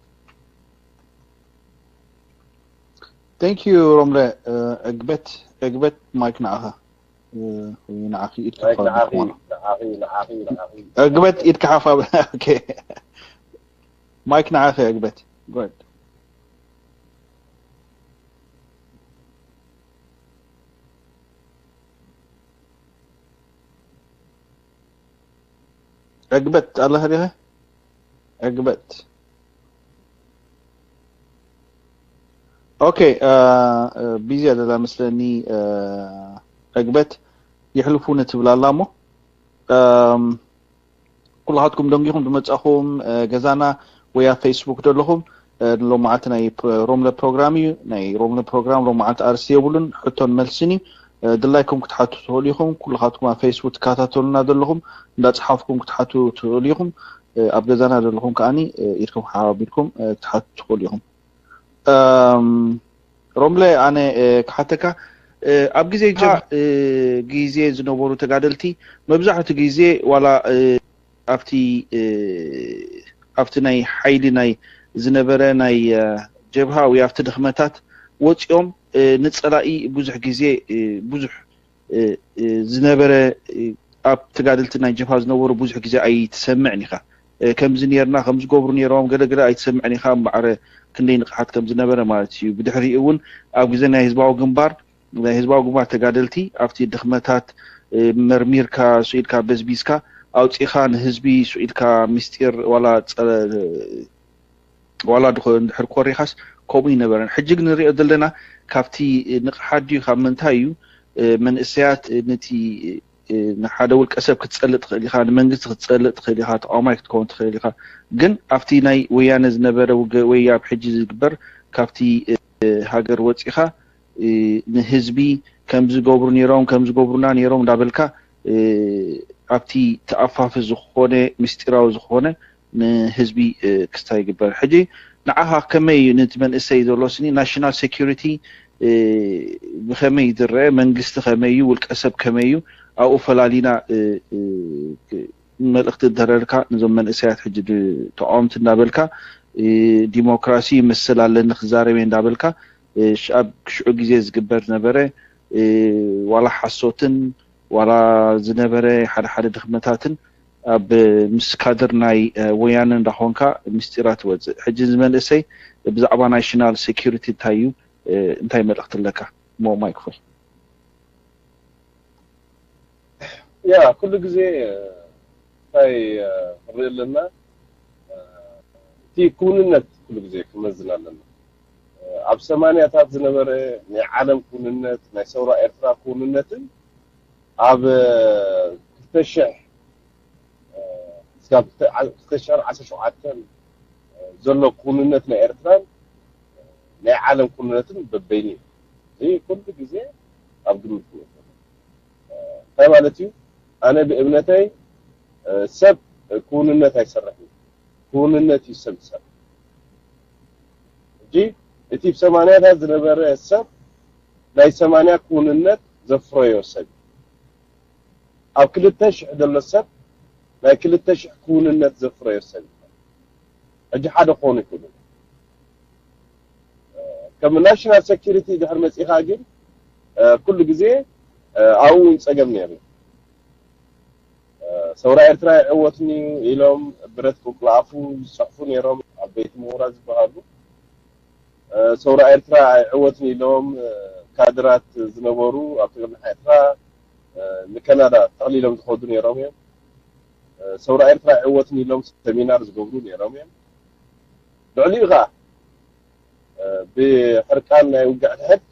Thank you ሮምለ። እ፣ ዕግበት፣ ዕግበት ማይክ ንዓኻ። እ፣ ወይ ንዓኺ ኢድካ ማይክ ሓፍ ንዓኺ፣ ኣቢልኩም። ንዓኺ፣ ንዓኺ፣ ንዓኺ። ዕግበት ኢድካ ሓፍ ኣብ-፣ ኦኬ። ማይክ ንዓኺ ዕግበት። Go ahead። ዕግበት ኣለኻ ዲኻ? ዕግበት። ኦኬ፣ እ፣ እ፣ ቢዚ ኣደላ መስለኒ፣ እ፣ ዕግበት የሕልፉ ንትብል ኣላ እሞ፣ እም፣ ኩልኻትኩም ደንጊኹም ዝመጻኹም፣ እ፣ ገዛና ወይ ኣብ ፌስቡክ ዘለኹም፣ እ፣ ሎማዓልቲ ናይ ፕ-፣ ሮምለ ፕሮግራም እዩ። ናይ ሮምለ ፕሮግራም ሎማዓልቲ ኣርእስቲ የብሉን፣ ሕቶን መልስን እዩ። እ፣ ድላይኩም ክትሓቱ ትኽእሉ ኢኹም። ኩልኻትኩም ኣብ ፌስቡክ ትከታተሉና ዘለኹም፣ እንዳጸሓፍኩም ክትሓቱ ትኽእሉ ኢኹም። እ፣ ኣብ ገዛና ዘለኹም ከኣኒ፣ እ፣ ኢድኩም ሓባቢልኩም፣ እ፣ ክትሓቱ ትኽእሉ ኢኹም። እም፣ ሮምለ፣ ኣነ፣ እ፣ ክሓተካ፣ እ፣ ኣብ ግዜ ጀብሃ፣ እ፣ ግዜ ዝነበሩ ተጋደልቲ መብዛሕትኡ ግዜ ዋላ፣ እ፣ ኣብቲ፣ እ፣ ኣብቲ ናይ ሓይሊ ናይ ዝነበረ ናይ፣ እ፣ ጀብሃ ወይ ኣብቲ ድኽመታት ወጺኦም፣ እ፣ ንጸላኢ ብዙሕ ግዜ፣ እ፣ ብዙሕ፣ እ፣ እ፣ ዝነበረ፣ እ፣ ኣብ ተጋደልቲ ናይ ጀብሃ ዝነበሩ ብዙሕ ግዜ ኣይትሰምዕን ኢኻ። እ፣ ከምዚ ኔርና፣ ከምዚ ገብሩ ኔሮም፣ ገለ ገለ ኣይትሰምዕን ኢኻ። እምበኣር ክንደይ ንቕሓት ከም ዝነበረ ማለት እዩ። ብድሕሪኡ እውን ኣብ ግዜ ናይ ህዝባዊ ግንባር፣ ናይ ህዝባዊ ግንባር ተጋደልቲ ኣብቲ ድኽመታት፣ እ፣ መርሚርካ፣ ስኢልካ፣ በዝቢዝካ፣ ኣውጺኻ ንህዝቢ ስኢልካ ምስጢር ዋላ ጸ-፣ ዋላ ድኾ- እንድሕር ኮሪኻስ ከምኡ ይነበረን። ሕጂ ግን ንሪኦ ዘለና ካብቲ ንቕሓት ድዩ ካብ ምንታይ እዩ መንእሰያት ነቲ ንሓደ ውልቀ ሰብ ክትጸልእ ትኽእል ኢኻ፣ ንመንግስቲ ክትጸልእ ትኽእል ኢኻ፣ ተቃዋማይ ክትከውን ትኽእል ኢኻ። ግን ኣብቲ ናይ ወያነ ዝነበረ ውገ- ወይ ኣብ ሕጂ ዝግበር ካብቲ ሃገር ወጺኻ ንህዝቢ ከም ዝገብሩ ነይሮም ከም ዝገብሩና ነይሮም እንዳበልካ ኣብቲ ተኣፋፊ ዝኾነ ምስጢራዊ ዝኾነ ንህዝቢ ክስታይ ይግበር። ሕጂ ንዓኻ ከመይ እዩ ነቲ መንእሰይ ዘሎ ስኒ ናሽናል ሴኩሪቲ ብኸመይ ዝረአ መንግስቲ ከመይ እዩ ውልቀ ሰብ ከመይ እዩ ኣብኡ ፈላሊና መልእኽቲ እንተረድካ ነዞም መንእሰያት ሕጂ ተቃወምቲ እንዳበልካ ዲሞክራሲ ይመስል ኣለኒ ክዛረብ እየ እንዳበልካ ኣብ ክሽዑ ግዜ ዝግበር ዝነበረ ዋላ ሓሶትን ዋላ ዝነበረ ሓደ ሓደ ድኽመታትን ኣብ ምስ ካድር ናይ ወያነ እንዳኾንካ ምስጢራት ትወፅእ። ሕጂ እዚ መንእሰይ ብዛዕባ ናሽናል ሴኩሪቲ እንታይ እዩ እንታይ መልእኽቲ ኣለካ? ሞ ማይክ ፎይ ያ ኩሉ ግዜ እንታይ ንርኢ ኣለና? እቲ ክውንነት ኩሉ ግዜ ክመዝን ኣለና። ኣብ ሰማንያታት ዝነበረ ናይ ዓለም ክውንነት ናይ ሰውራ ኤርትራ ክውንነትን ኣብ ክልተ ሽሕ ክሳብ ክልተ ሽሕን ዓሰርተ ሸውዓተን ዘሎ ክውንነት ናይ ኤርትራን ናይ ዓለም ክውንነትን በበይኑ እዩ። እዚ ኩሉ ግዜ ኣብ ግምት ክወስድ እንታይ ማለት እዩ? ኣነ ብእምነተይ ሰብ ክውንነት ኣይሰርሕን፣ ክውንነት እዩ ሰብ ዝሰርሕ። ሕጂ እቲ ብሰማንያታት ዝነበረ ሰብ ናይ ሰማንያ ክውንነት ዘፍረዮ ሰብ እዩ። ኣብ ክልተ ሽሕ ዘሎ ሰብ ናይ ክልተ ሽሕ ክውንነት ዘፍረዮ ሰብ እዩ። ሕጂ ሓደ ክኾኑ ይክእሉ። ከም ናሽናል ሴኩሪቲ ድሕር መፂኻ ግን ኩሉ ግዜ ኣብኡ እውን ፀገም ነይሩ። ሰውራ ኤርትራ ኣይዕወትን እዩ ኢሎም ብረት ቅንቁላኣፉ ዝፅሕፉ ነይሮም ዓበይቲ ምሁራት ዝበሃሉ። ሰውራ ኤርትራ ኣይዕወትን ኢሎም ካድራት ዝነበሩ ኣብ ትግርና ኤርትራ ንከናዳ ጠቕሊሎም ዝኸዱ ነይሮም እዮም። ሰውራ ኤርትራ ኣይዕወትን ኢሎም ሰሚናር ዝገብሩ ነይሮም እዮም። ልዕሊኡ ከዓ ብሕርቃን ናይ ውግዕ ድሕድ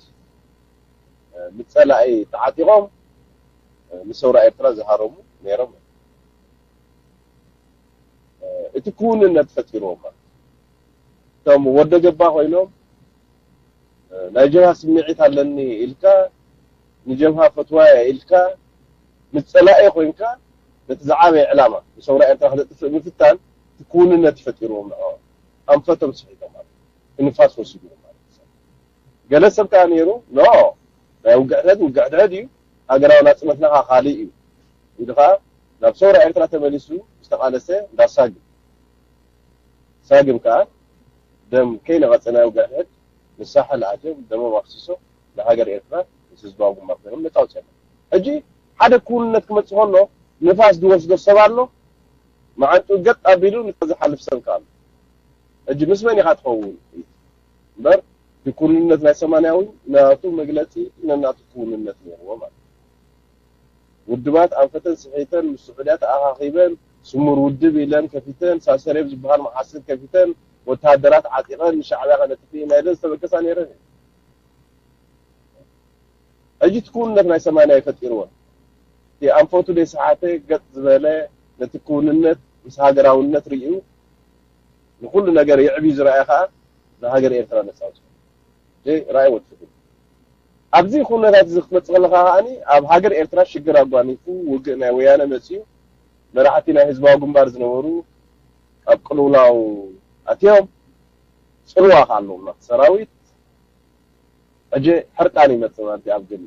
ምጸላኢ ተዓጢቖም ንሰውራ ኤርትራ ዝሃረሙ ነይሮም። እቲ ክውንነት ፈጢርዎም ማለት እቶም ወደ ገባ ኮይኖም ናይ ጀብሃ ስምዒት ኣለኒ ኢልካ ንጀብሃ ፈትዋያ ኢልካ ምጸላኢ ኮይንካ ነቲ ዝዓበየ ዕላማ ንሰውራ ኤርትራ ክተጥፍእ ምፍታን እቲ ክውንነት ፈጢርዎም ንዕኦም ኣንፈቶም ስሒቶም ማለት ትንፋስ ወሲድዎም ማለት እዩ። ገለ ሰብ ከዓ ነይሩ ኖ ናይ ውግዕ ድሕድ ውግዕ ድሕድ እዩ፣ ሃገራዊ ናፅነትና ከዓ ካሊእ እዩ ኢሉ ከዓ ናብ ሰውራ ኤርትራ ተመሊሱ ዝተቃለሰ እንዳ ሳግም ሳግም ከዓ ደም ከይነቐፀ ናይ ውግዕ ድሕድ ንሳሕል ኣትዮም ደሞም ኣፍሲሶ ንሃገር ኤርትራ ምስ ህዝባዊ ግንባር ኮይኖም ነፃ ኣውፅኦም። ሕጂ ሓደ ክውንነት ክመፅእ ከሎ ንፋስ ዝወስዶ ሰብ ኣሎ፣ መዓንጥኡ ገጥ ኣቢሉ ንዝሓልፍ ሰብ ከዓ ኣሎ። ሕጂ ምስ መን ኢኻ ትኸውን? እምበር እቲ ክውንነት ናይ ሰማንያ እውን ናቱ መግለፂ ነናቱ ክውንነት ነይርዎ ማለት እዩ። ውድባት ኣንፈተን ስሒተን ምስ ስዑድያ ተኣኻኺበን ስሙር ውድብ ኢለን ከፊተን ሳሰሬብ ዝበሃል መሓስር ከፊተን ወታደራት ዓጢቐን ንሻዕብያ ከነጥፍእ ኢና ኢለን ዝተበገሳ ነይረን እየን። ሕጂ እቲ ክውንነት ናይ ሰማንያ ይፈጢርዎ እቲ ኣንፈቱ ደይሰሓተ ገጥ ዝበለ ነቲ ክውንነት ምስ ሃገራውነት ርእዩ ንኩሉ ነገር የዕብዩ ዝረኣየ ከዓ ንሃገር ኤርትራ ነፃ ኣውፅኡ ራእይ ወጥፍሉ ኣብዚ ኩነታት እዚ ክትመፅእ ከለካ ከዓኒ ኣብ ሃገር ኤርትራ ሽግር ኣጓኒፉ ውግእ ናይ ወያነ መፅዩ መራሕቲ ናይ ህዝባዊ ግንባር ዝነበሩ ኣብ ቅልውላው ኣትዮም ፅልዋ ከ ኣለዎም ናብቲ ሰራዊት ሕጂ ሕርቃን ይመፅእ ማለት ኣብ ገሊ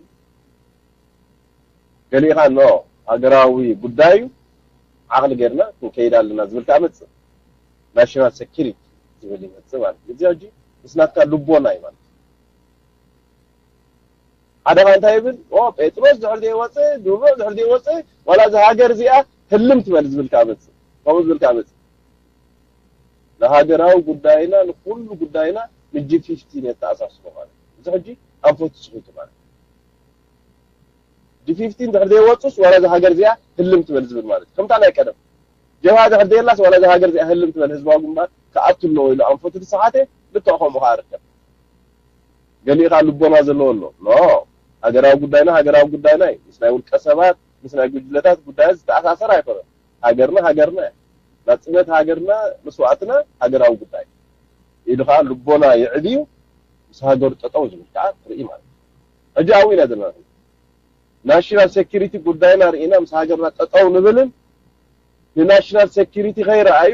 ገሊእኻ ኖ ሃገራዊ ጉዳይ እዩ ዓቕሊ ጌርና ክንከይድ ኣለና ዝብል ከዓ መፅእ ናሽናል ሴኪሪቲ ዝብል ይመፅእ ማለት እዩ እዚ ሕጂ ምስ ናትካ ልቦና እዩ ማለት ሓደ ኻ እንታይ ይብል ኦ ጴጥሮስ ድሕር ዘይወፀ ድሮ ድሕር ዘይወፀ ዋላ እዚ ሃገር እዚኣ ህልም ትበል ዝብል ከዓ መፅእ ከምኡ ዝብል ከዓ መፅእ ንሃገራዊ ጉዳይና ንኩሉ ጉዳይና ንጂ ፊፍቲን የተኣሳስሮ ማለት እዩ እዚ ሕጂ ኣንፈቱ ስሒቱ ማለት እዩ ጂ ፊፍቲን ድሕር ዘይወፁስ ዋላ እዚ ሃገር እዚኣ ህልም ትበል ዝብል ማለት እዩ ከምታ ናይ ቀደም ጀብሃ ድሕር ዘየላስ ዋላ እዚ ሃገር እዚኣ ህልም ትበል ህዝባዊ ግንባር ክኣቱ ኣለዎ ኢሉ ኣንፈቱ ዝሰሓተ ልክዕ ከምኡ ከዓ ርከብ። ገሊኡ ከዓ ልቦና ዘለዎ ኣሎ። ኖ፣ ሃገራዊ ጉዳይና ሃገራዊ ጉዳይና እዩ። ምስ ናይ ውልቀ ሰባት ምስ ናይ ጉጅለታት ጉዳያት ዝተኣሳሰር ኣይኮነን። ሃገርና ሃገርና እያ። ናፅነት ሃገርና መስዋእትና ሃገራዊ ጉዳይ ኢሉ ከዓ ልቦና የዕብዩ፣ ምስ ሃገሩ ጠጠው ዝብል ከዓ ርኢ ማለት እዩ። ሕጂ ኣብኡ ኢና ዘለና። ናሽናል ሴኪሪቲ ጉዳይና ርኢና ምስ ሃገርና ጠጠው ንብልን ንናሽናል ሴኪሪቲ ከይረኣዩ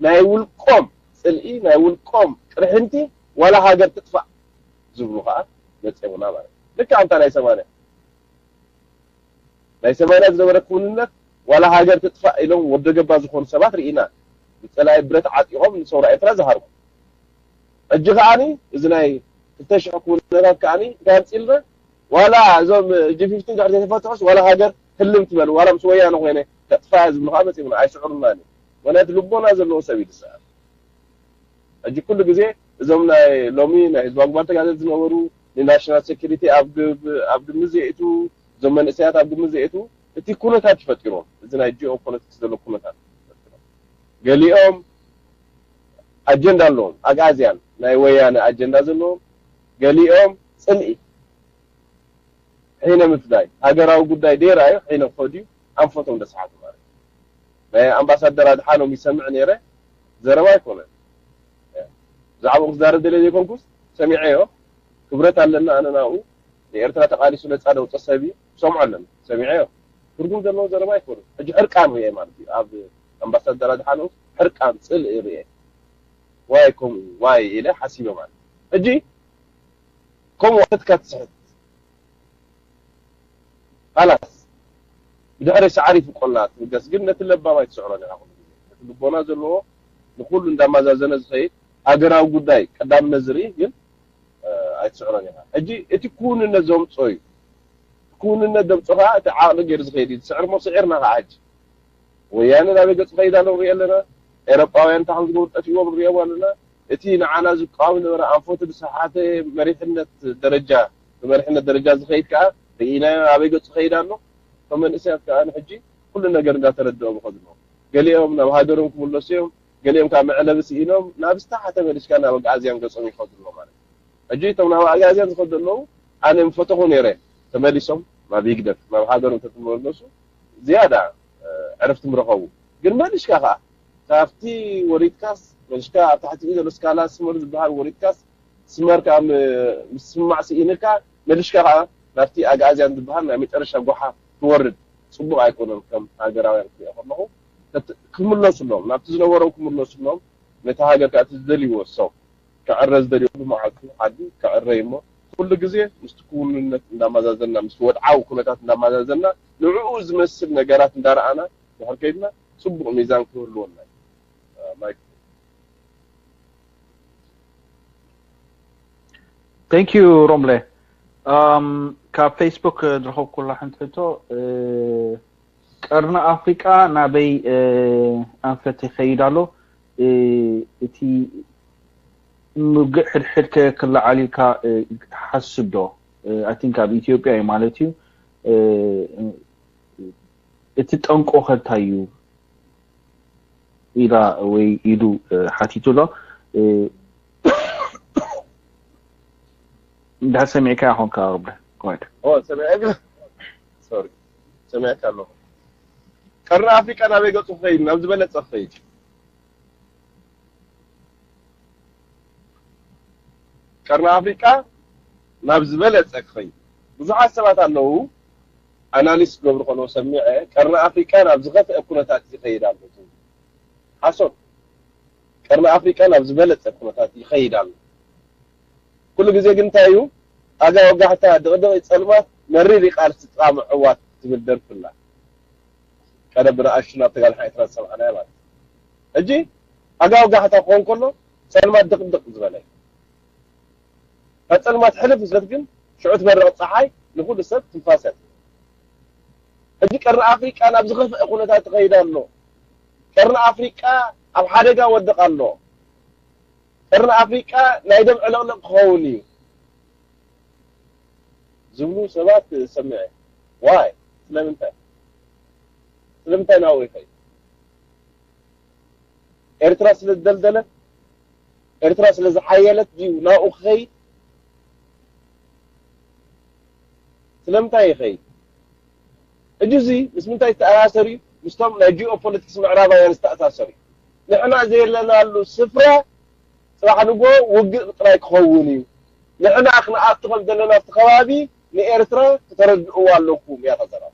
ናይ ውልቆም ፅልኢ ናይ ውልቆም ቅርሕንቲ ዋላ ሃገር ትጥፋእ ዝብሉ ከዓ መፅኦምና ማለት እዩ። ልክዕ ኣንታ ናይ ሰማንያ ናይ ሰማንያ ዝነበረ ክውንነት ዋላ ሃገር ትጥፋእ ኢሎም ወደገባ ዝኾኑ ሰባት ርኢና ብፀላኢ ብረት ዓጢቖም ንሰውራ ኤርትራ ዝሃርሙ። ሕጂ ከዓኒ እዚ ናይ ክልተ ሽሕ ክውንነታት ከዓኒ እንታይ ኣምፅልና ዋላ እዞም ጂ ፊፍቲን ድሕሪ ዘይተፈትሑስ ዋላ ሃገር ህልም ትበል ዋላ ምስ ወያነ ኮይነ ከጥፋያ ዝብሉ ከዓ መፂምና ኣይስዕሩና። ምክንያቱ ልቦና ዘለዎ ሰብ እዩ ዝስዕር። ሕጂ ኩሉ ግዜ እዞም ናይ ሎሚ ናይ ህዝባዊ ግንባር ተጋደልቲ ዝነበሩ ንናሽናል ሴኪሪቲ ኣብ ግብ ኣብ ግምት ዘየእቱ እዞም መንእሰያት ኣብ ግምት ዘየእቱ እቲ ኩነታት ተፈጢሮም እዚ ናይ ጂኦ ፖለቲክስ ዘሎ ኩነታት ተፈጢሮም ገሊኦም ኣጀንዳ ኣለዎም ኣግኣዝያን ናይ ወያነ ኣጀንዳ ዘለዎም ገሊኦም ፅልኢ ሕነ ምፍዳይ ሃገራዊ ጉዳይ ደይራ እዩ ሕነ ክኸዱ ኣንፈቶም ደስሓቱ ማለት እዩ። ናይ ኣምባሳደር ኣድሓኖም ይሰምዕ ነይረ ዘረባ ኣይኮነን። ብዛዕባኡ ክዛረብ ደለ ዘይኮንኩስ ሰሚዐዮ። ክብረት ኣለና ኣነ ናብኡ ንኤርትራ ተቃሊሱ ነፃ ደውፀ ሰብ እዩ ሰምዖ ኣለና ሰሚዐዮ። ትርጉም ዘለዎ ዘረባ ኣይኮነን። ሕጂ ሕርቃን ርኤ ማለት እዩ ኣብ ኣምባሳደር ኣድሓኖም ሕርቃን ፅልኢ ርኤ ዋይ ከምኡ ዋይ ኢለ ሓሲበ ማለት ሕጂ ከምኡ ዋተትካ ትስሕት ካላስ ብድሕሪ ሳዕሪ ፍቆላ ትብገስ ግን ነቲ ለባም ኣይትስዕሮን ኢኻ ኩሉ ግዜ ነቲ ልቦና ዘለዎ ንኩሉ እንዳማዛዘነ ዝኸይድ ሃገራዊ ጉዳይ ቀዳምነት ዝርኢ ግን ኣይትስዕሮን ኢኻ ሕጂ እቲ ክውንነት ዘምፅኦ እዩ ክውንነት ዘምፅኦ ከዓ እቲ ዓቕሊ ገይሩ ዝኸይድ እዩ ዝስዕር ሞ ስዒርና ከዓ ሕጂ ወያነ ናበይ ገፁ ከይዳ ኣሎ ንሪኦ ኣለና ኤሮጳውያን እንታይ ከም ዝገብሩ ጠፊዎም ንሪኦም ኣለና እቲ ንዓና ዝቃወም ዝነበረ ኣንፈቱ ዝሰሓተ መሪሕነት ደረጃ ብመሪሕነት ደረጃ ዝኸይድ ከዓ ርኢናዮ ኣበይ ገፁ ከይድ ኣሎ እቶም መንእሰያት ከዓ ንሕጂ ኩሉ ነገር እንዳተረድኦም ይኸዱ ኣለዉ ገሊኦም ናብ ሃገሮም ክምለሱ እዮም ገሊኦም ከዓ መዕለቢ ስኢኖም ናብ ዝተሓተ መሊስካ ናብ ኣግኣዝያን ገፆም ይኸዱ ኣለዉ ማለት እዩ ሕጂ እቶም ናብ ኣግኣዝያን ዝኸዱ ኣለዉ ኣነ ምፈተኹ ነይረ ተመሊሶም ናብ ይግደፍ ናብ ሃገሮም ተትመለሱ ዝያዳ ዕረፍቲ ምረኸቡ ግን መሊስካ ከዓ ካብቲ ወሪድካስ መሊስካ ኣብ ታሕቲ ዘሎ ስካላ ስመር ዝበሃል ወሪድካስ ስመር ከዓ ምስማዕ ስኢንካ መሊስካ ከዓ ናብቲ ኣግኣዝያን ዝበሃል ናይ መጨረሻ ጓሓ ትወርድ ፅቡቅ ኣይኮነን ከም ሃገራውያን ክሪኦ ከለኹ ክምለሱ ኣለዎም ናብቲ ዝነበሮም ክምለሱ ኣለዎም ነቲ ሃገር ከዓ እቲ ዝደልይዎ ሰው ክዕረ ዝደልዮ ብመዓልቱ ሓዲ ክዕረ እሞ ኩሉ ግዜ ምስቲ ክውንነት እንዳመዛዘና ምስ ወድዓዊ ኩነታት እንዳመዛዘና ንዕኡ ዝመስል ነገራት እንዳረኣና ድሕር ከይድና ፅቡቅ ሚዛን ክህልወና እዩ። Thank you ሮምለ ካብ ፌስቡክ ዝረኸብኩላ ሓንቲ ሕቶ ቀርኒ ኣፍሪቃ ናበይ ኣንፈት ይኸይድ ኣሎ እቲ ምውግእ ሕድሕድ ከ ክለዓል ኢልካ ትሓስብ ዶ I think ኣብ ኢትዮጵያ እዩ ማለት እዩ እቲ ጠንቆ ከ እንታይ እዩ ኢላ ወይ ኢሉ ሓቲቱ ኣሎ እንድሕር ሰሚዕካ ይኾንካ ሮምለ go ahead ሰሚዐካ ኣለኹ ቀርኒ ኣፍሪቃ ናበይ ገፁ ክኸይድ ናብ ዝበለፀ ክኸይድ ቀርኒ ኣፍሪቃ ናብ ዝበለፀ ክኸይድ ብዙሓት ሰባት ኣለዉ ኣናሊስ ክገብሩ ከለዉ ሰሚዐ ቀርኒ ኣፍሪቃ ናብ ዝኸፍአ ኩነታት ይኸይድ ኣሎ ሓሶት ቀርኒ ኣፍሪቃ ናብ ዝበለፀ ኩነታት ይኸይድ ኣሎ ኩሉ ግዜ ግን እንታይ እዩ ኣጋ ወጋሕታ ድቕድቕ ጸልማት መሪር ቃልሲ ጥቓ ምዕዋት ትብል ደርፊ ኣላ ቀደም ብንኣሽቱ ናብ ተጋድሓ ኤርትራ ዝሰማዕናያ ማለት ሕጂ ኣጋ ወጋሕታ ክኾን ከሎ ጸልማት ድቕድቕ ዝበለ እዩ ካብ ጸልማት ሕልፍ ዝለት ግን ሽዑ ትበርቕ ፀሓይ ንኩሉ ሰብ ትንፋሰ ሕጂ ቀርኒ ኣፍሪቃ ናብ ዝኸፍአ ኩነታት ትኸይድ ኣሎ ቀርኒ ኣፍሪቃ ኣብ ሓደጋ ወድቕ ኣሎ ቀርኒ ኣፍሪቃ ናይ ደም ዕልቕልቕ ክኸውን እዩ ዝብሉ ሰባት ሰምዐ ዋይ ስለምንታይ ስለምንታይ ናብኡ ይኸይድ ኤርትራ ስለ ዝደልደለት ኤርትራ ስለ ዝሓየለት ድዩ ናብኡ ክኸይድ? ስለምንታይ ይኸይድ? ሕጂ እዚ ምስ ምንታይ ዝተኣሳሰር እዩ? ምስቶም ናይ ጂኦፖለቲክስ ምዕራባውያን ዝተኣሳሰር እዩ። ንሕና ዘየለናሉ ስፍራ ጽባሕ ንጎ ውግእ ጥራይ ክኸውን እዩ። ንሕና ክንኣቱ ከም ዘለና ኣብቲ ከባቢ ንኤርትራ ክተረድእዋ ኣለኩም እያ ተዘራብ።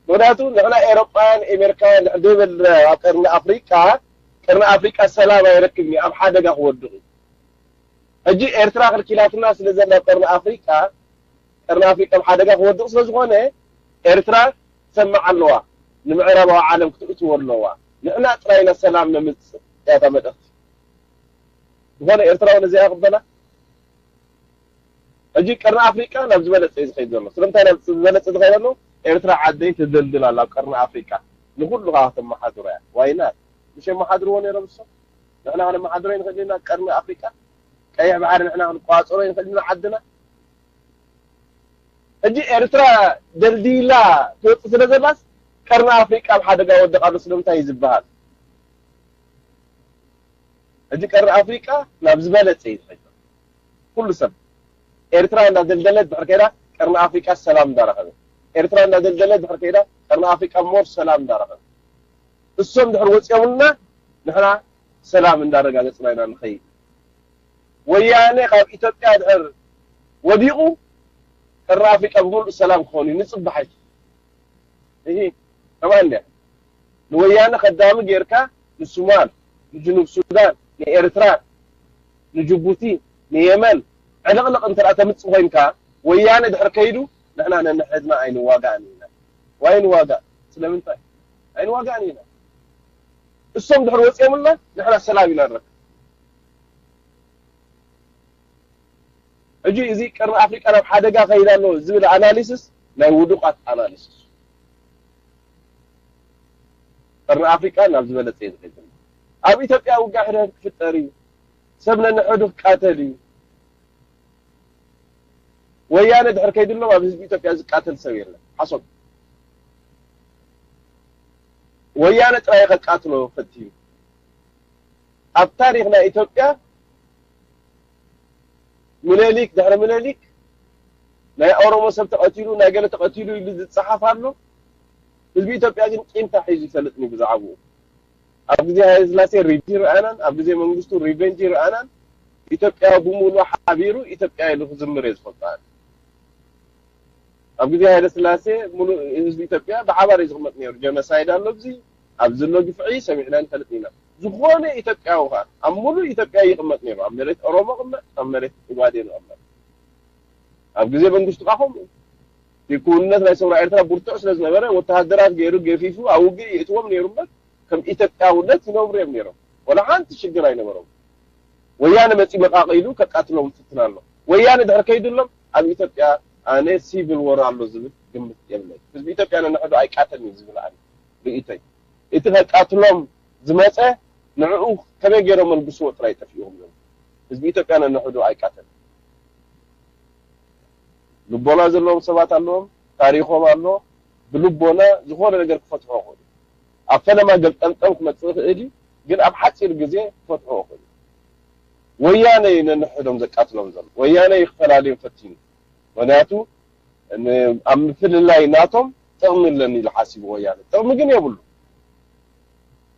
ምክንያቱ ንሕና ኤሮጳውያን ኣሜሪካውያን ድሕር ዘይበልና ኣብ ቀርኒ ኣፍሪቃ ቀርኒ ኣፍሪቃ ሰላም ኣይረክብን እዩ፣ ኣብ ሓደጋ ክወድቕ እዩ። ሕጂ ኤርትራ ክልኪላትና ስለ ዘላ ቀርኒ ኣፍሪቃ ቀርኒ ኣፍሪቃ ኣብ ሓደጋ ክወድቕ ስለ ዝኾነ ኤርትራ ትሰማዕ ኣለዋ፣ ንምዕራባዊ ዓለም ክትእትዎ ኣለዋ። ንሕና ጥራይና ሰላም ነምጽእ እያ እታ መልእኽቲ። ዝኾነ ኤርትራዊ ነዚኣ ይቕበላ። ሕጂ ቀርኒ ኣፍሪቃ ናብ ዝበለጸ እዩ ዝኸይድ ዘሎ። ስለምንታይ ናብ ዝበለጸ ዝኸይድ ዘሎ? ኤርትራ ዓደይ ተደልድል ኣላ ኣብ ቀርኒ ኣፍሪቃ። ንኹሉ ከዓ ከተመሓድሮ እያ። ዋይናት ምሽ የመሓድርዎ ነይሮም እሶም? ንሕና ከነመሓድሮ ይንኽእል ኢና ቀርኒ ኣፍሪቃ? ቀይሕ ባሕሪ ንሕና ክንቋጸሮ ይንኽእል ኢና ዓድና? ሕጂ ኤርትራ ደልዲላ ትወጽእ ስለ ዘላስ ቀርኒ ኣፍሪቃ ኣብ ሓደጋ ወደቕ ኣሎ ስለምንታይ እዩ ዝበሃል? ሕጂ ቀርኒ ኣፍሪቃ ናብ ዝበለጸ እዩ ዝኸይድ ዘሎ። ኩሉ ሰብ ኤርትራ እንዳደልደለት ድሕር ከይዳ ቀርኒ ኣፍሪቃ ሰላም እንዳረኸበ፣ ኤርትራ እንዳደልደለት ድሕር ከይዳ ቀርኒ ኣፍሪቃ ሞር ሰላም እንዳረኸበ፣ እሶም ድሕር ወጽኦምልና ንሕና ሰላም እንዳረጋገጽና ኢና ንኸይድ። ወያነ ካብ ኢትዮጵያ ድሕር ወዲቑ ቀርኒ ኣፍሪቃ ብምሉእ ሰላም ክኾን እዩ ንጽባሕ። እሂ፣ ከማን እንድያ። ንወያነ ከዳሚ ጌርካ ንሱማል፣ ንጅኑብ ሱዳን፣ ንኤርትራ፣ ንጅቡቲ፣ ንየመን ዕልቕልቕ እንተ ደኣ ተምጽእ ኮይንካ፣ ወያነ ድሕር ከይዱ ንሕና ነንሕድና ኣይንዋጋእን ኢና። ዋይ ንዋጋእ? ስለምንታይ? ኣይንዋጋእን ኢና። እሶም ድሕር ወጺኦምልና ንሕና ሰላም ኢና ንረክብ። ሕጂ እዚ ቀርኒ ኣፍሪቃ ናብ ሓደጋ ከይዳ ኣሎ ዝብል ኣናሊሲስ ናይ ውዱቃት ኣናሊሲስ። ቀርኒ ኣፍሪቃ ናብ ዝበለጸ እዩ ዝኸይድ ዘሎ። ኣብ ኢትዮጵያ ውግእ ሕድሕድ ክፍጠር እዩ። ሰብ ነንሕዱ ክቃተል እዩ። ወያነ ድሕር ከይድሎም ኣብ ህዝቢ ኢትዮጵያ ዝቃተል ሰብ የለን። ሓሶት። ወያነ ጥራይ ከቃትሎ ፈትዩ። ኣብ ታሪኽ ናይ ኢትዮጵያ ምኒልክ ድሕሪ ምኒልክ ናይ ኦሮሞ ሰብ ተቐቲሉ፣ ናይ ገለ ተቐቲሉ ኢሉ ዝጸሓፍ ኣሎ። ህዝቢ ኢትዮጵያ ግን ቂምታ ሒዙ ይፈልጥን እዩ ብዛዕባኡ። ኣብ ግዜ ሃይለ ስላሴ ሪቪ ረኣናን፣ ኣብ ግዜ መንግስቱ ሪቨንጅ ረኣናን። ኢትዮጵያ ብምሉእ ሓቢሩ ኢትዮጵያ ኢሉ ክዝምር እየ ዝፈልጦ ኣነ። ኣብ ግዜ ሃይለ ስላሴ ሙሉእ ህዝቢ ኢትዮጵያ ብሓባር እዩ ዝቕመጥ ነይሩ። ጀኖሳይድ ኣሎ ኣብዚ፣ ኣብዚ ዘሎ ግፍዒ ሰሚዕና ንፈልጥ ኢና። ዝኾነ ኢትዮጵያዊ ኸኣ ኣብ ሙሉእ ኢትዮጵያ ይቕመጥ ነይሩ። ኣብ መሬት ኦሮሞ ይቕመጥ፣ ኣብ መሬት ኡጋዴን ይቕመጥ። ኣብ ግዜ መንግስቱ ኸኣ ከምኡ። እቲ ክውንነት ናይ ሰውራ ኤርትራ ብርቱዕ ስለ ዝነበረ ወተሃደራት ገይሩ ገፊፉ ኣብ ውግእ ይእትዎም ነይሩ እምበር ከም ኢትዮጵያውነት ይነብሩ እዮም ነይሮም። ወላ ሓንቲ ሽግር ኣይነበሮም። ወያነ መጺ መቃቂሉ ከቃትሎም ፍትን ኣሎ። ወያነ ድሕር ከይድሎም ኣብ ኢትዮጵያ ኣነ ሲቪል ወር ኣሎ ዝብል ግምት የብለይ። ህዝቢ ኢትዮጵያ ነንሕዱ ኣይቃተልን እዩ ዝብል ኣነ ርእይቶይ። እቲ ከቃትሎም ዝመጸ ንዕኡ ከመይ ገይሮም መልግስዎ ጥራይ ጠፊኦም ዘሎ። ህዝቢ ኢትዮጵያ ነንሕዱ ኣይቃተልን። ልቦና ዘለዎም ሰባት ኣለዎም፣ ታሪኾም ኣሎ። ብልቦና ዝኾነ ነገር ክፈትሖ ይኽእሉ። ኣብ ፈለማ ገልጠምጠም ክመጽእ ይኽእል እዩ፣ ግን ኣብ ሓጺር ግዜ ክፈትሖ ይኽእሉ። ወያነ እዩ ነንሕዶም ዘቃትሎም ዘሎ። ወያነ እዩ ክፈላልዮም ፈቲኑ። ምኽንያቱ ን-፣ ኣብ ምፍልላይ ናቶም ጥቕሚ ኣለኒ ኢሉ ሓሲቡ ወያነ። ጥቕሚ ግን የብሉ።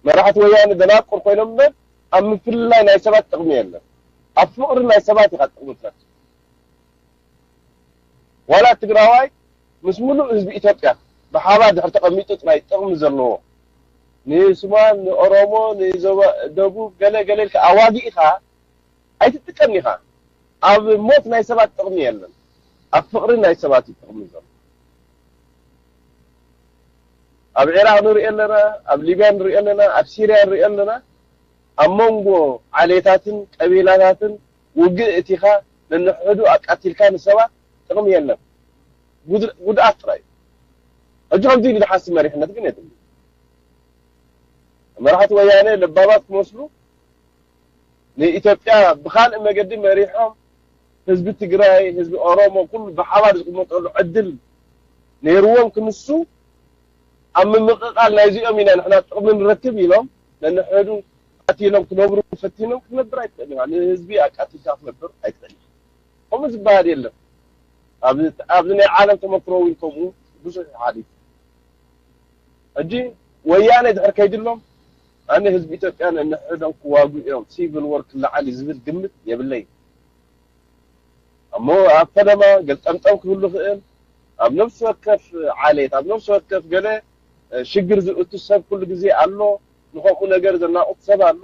መራሕቲ ወያነ ደናቁር ኮይኖም እምበር ኣብ ምፍልላይ ናይ ሰባት ጥቕሚ የለን። ኣብ ፍቕሪ ናይ ሰባት ኢኻ ጥቕሚ ትረክብ። ዋላ ትግራዋይ ምስ ሙሉእ ህዝቢ ኢትዮጵያ ብሓባር ድሕር ተቐሚጡ ጥራይ ጥቕሚ ዘለዎ። ንሱማል፣ ንኦሮሞ፣ ንዞባ ደቡብ ገለ ገለ ኢልካ ኣዋጊእኻ ኣይትጥቀም ኢኻ። ኣብ ሞት ናይ ሰባት ጥቕሚ የለን። ኣብ ፍቕሪ ናይ ሰባት እዩ ጥቕሚ ዘሎ። ኣብ ዒራቕ ንሪኦ ኣለና፣ ኣብ ሊብያ ንሪኦ ኣለና፣ ኣብ ሲርያ ንሪኦ ኣለና። ኣብ መንጎ ዓሌታትን ቀቢላታትን ውግእ እቲኻ ነንሕዱ ኣቃቲልካ ንሰባት ጥቕሚ የለን። ጉድ-፣ ጉድኣት ጥራይ እዩ። ሕጂ ከምዚ ኢሉ ዝሓስብ መሪሕነት ግን የድሊ። መራሕቲ ወያነ ለባባት ክመስሉ ንኢትዮጵያ ብኻልእ መገዲ መሪሖም ህዝቢ ትግራይ፣ ህዝቢ ኦሮሞ ኩሉ ብሓባር ዝቕመጠሉ ዕድል ነይርዎም ክንሱ ኣብ ምምቕቓል ናይዚኦም ኢና ንሕና ጥቕሚ ንረክብ ኢሎም ነንሕዱ ኣቲሎም ክነብሩ ፈቲኖም ክትነብር ኣይትኽእልን። ንህዝቢ ኣቃቲልካ ክትነብር ኣይትኽእልን። ከምኡ ዝበሃል የለን። ኣብ ኣብዚ ናይ ዓለም ተመክሮ እውን ከምኡ ብዙሕ ሓሊፉ። ሕጂ ወያነ ድሕር ከይድሎም ኣነ ህዝቢ ኢትዮጵያ ነንሕዶም ክዋጉ እዮም፣ ሲቪል ወር ክለዓል እዩ ዝብል ግምት የብለይ። እሞ ኣብ ፈለማ ገልጠምጠም ክህሉ ክእል ኣብ ነፍሲ ወከፍ ዓሌት ኣብ ነፍሲ ወከፍ ገለ ሽግር ዝእቱ ሰብ ኩሉ ግዜ ኣሎ። ንኸምኡ ነገር ዘናቑት ሰብ ኣሎ።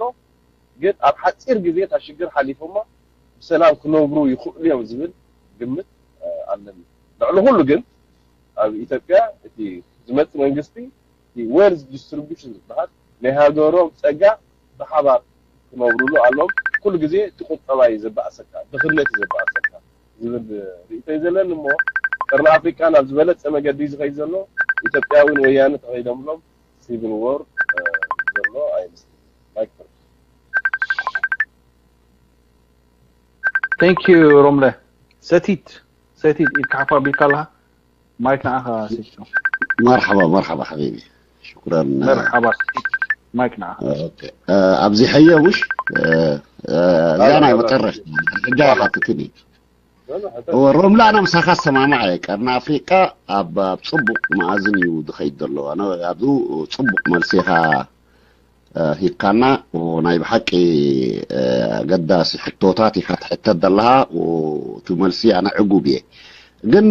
ግን ኣብ ሓፂር ግዜ እታ ሽግር ሓሊፎማ ብሰላም ክነብሩ ይኽእሉ እዮም ዝብል ግምት ኣለኒ። ልዕሊ ኩሉ ግን ኣብ ኢትዮጵያ እቲ ዝመፅ መንግስቲ እቲ ዌልዝ ዲስትሪቢሽን ዝበሃል ናይ ሃገሮም ፀጋ ብሓባር ክነብሩሉ ኣለዎም። ኩሉ ግዜ እቲ ቁጠባ እዩ ዘበኣሰካ፣ ድኽነት እዩ ዘበኣሰካ ዝብል ርእይቶ እዩ ዘለኒ። እሞ ቀርኒ ኣፍሪቃ ናብ ዝበለፀ መገዲ ዝኸይድ ዘሎ ኢትዮጵያዊን ወያነ ተኸይዶምሎም ሲቪል ዎር ዘሎ ኣይመስለኒ። ማይክ Thank you ሮምለ። ሰቲት ሰቲት ኢድካ ሓፍ ኣቢልካ ኣለኻ። ማይክ ንዓኻ ሰቲት። መርሓባ መርሓባ ሓቢቢ ሽኩራን። መርሓባ ሰቲት። ማይክ ንዓኻ። ኦኬ ኣብዚ ሕየ ሙሽ እዛ ናይ መጠረሽ ሕጃ ይሓትትኒ። ሮምላ ኣነ ምሳኻ ሰማማዕ እየ። ቀርኒ ኣፍሪቃ ኣብ ኣብ ፅቡቅ መኣዝን እዩ ዝኸይድ ዘሎ። ኣነ ኣብዚ ፅቡቅ መልሲ ኢኻ ሂብካና። ናይ ብሓቂ ኣገዳሲ ሕቶታት ኢኻ ትሕተት ዘለኻ። እቲ መልሲ ኣነ ዕጉብ እየ። ግን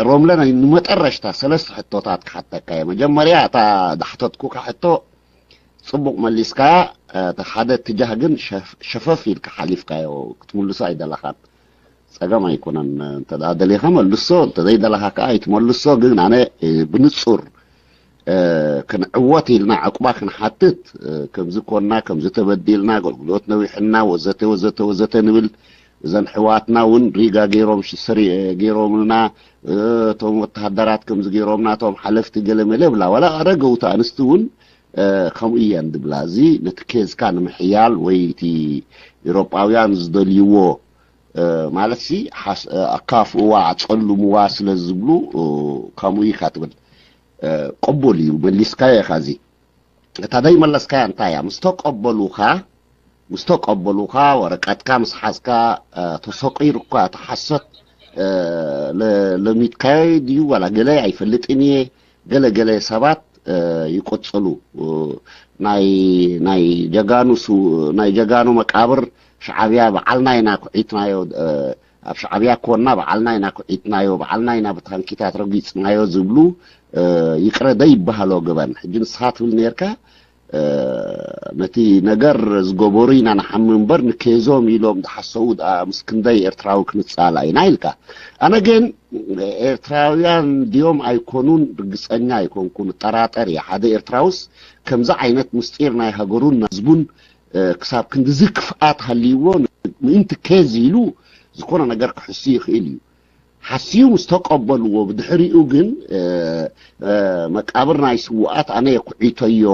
ሮምለ ናይ ንመጠረሽታ ሰለስተ ሕቶታት ክሓተካ እየ። መጀመርያ እታ ዳሕተትኩካ ሕቶ ፅቡቅ መሊስካያ። እቲ ሓደ ትጃህ ግን ሸፈፍ ኢልካ ሓሊፍካዮ ክትምልሶ ኣይደለኻን። ፀገም ኣይኮነን። እንተ ደሊኻ መልሶ፣ እንተ ዘይደለኻ ከዓ ኣይትመልሶ። ግን ኣነ ብንፁር ክንዕወት ኢልና ዕቁባ ክንሓትት ከምዚ ኮና፣ ከምዚ ተበዲልና፣ ኣገልግሎት ነዊሕና ወዘተ ወዘተ ወዘተ ንብል። እዘን ሕዋትና እውን ሪጋ ገይሮም ገይሮምልና፣ እቶም ወተሃደራት ከምዚ ገይሮምና፣ እቶም ሓለፍቲ ገለ መለ ብላ። ዋላ ኣረገውቲ ኣንስቲ እውን ከምኡ እየን ዝብላ። እዚ ነቲ ኬዝካ ንምሕያል ወይ እቲ ኤውሮጳውያን ዝደልይዎ ማለት ሲ ኣካፍእዋ ኣጸልምዋ ስለ ዝብሉ ከምኡ ኢኻ ትብል። ቅቡል እዩ፣ መሊስካዮ ኢኻ። እዚ እታ ዘይመለስካያ እንታይ እያ? ምስ ተቀበሉኻ ምስ ተቀበሉኻ ወረቀትካ ምስ ሓዝካ ተሰቂሩ እኳ እቲ ሓሶት ለሚጥካዮ ድዩ ዋላ ገለ ኣይፈልጥን እየ። ገለ ገለ ሰባት ይቅጽሉ። ናይ ናይ ጀጋኑ ናይ ጀጋኑ መቃብር ሻዕብያ በዓልና ኢና ኩዒትናዮ። ኣብ ሻዕብያ ኮና በዓልና ኢና ኩዒትናዮ፣ በዓልና ኢና ብታንኪታት ረጊጽናዮ ዝብሉ ይቅረ ደይበሃሎ ገበን። ሕጂ ንስኻ ትብል ነርካ ነቲ ነገር ዝገበሩ ኢና ንሓሚ እምበር ንኬዞም ኢሎም ዝሓሰቡ ምስ ክንደይ ኤርትራዊ ክንጻላ ኢና ኢልካ። ኣነ ግን ኤርትራውያን ድዮም ኣይኮኑን ርግጸኛ ኣይኮንኩን፣ እጠራጠር እየ። ሓደ ኤርትራውስ ከምዚ ዓይነት ምስጢር ናይ ሃገሩን ህዝቡን ክሳብ ክንድዚ ክፍኣት ሃልይዎ ምእንቲ ኬዝ ኢሉ ዝኾነ ነገር ክሕሱ ይኽእል እዩ። ሓስዩ ምስ ተቀበልዎ ብድሕሪኡ ግን መቃብር ናይ ስውኣት ኣነ የኩዒተዮ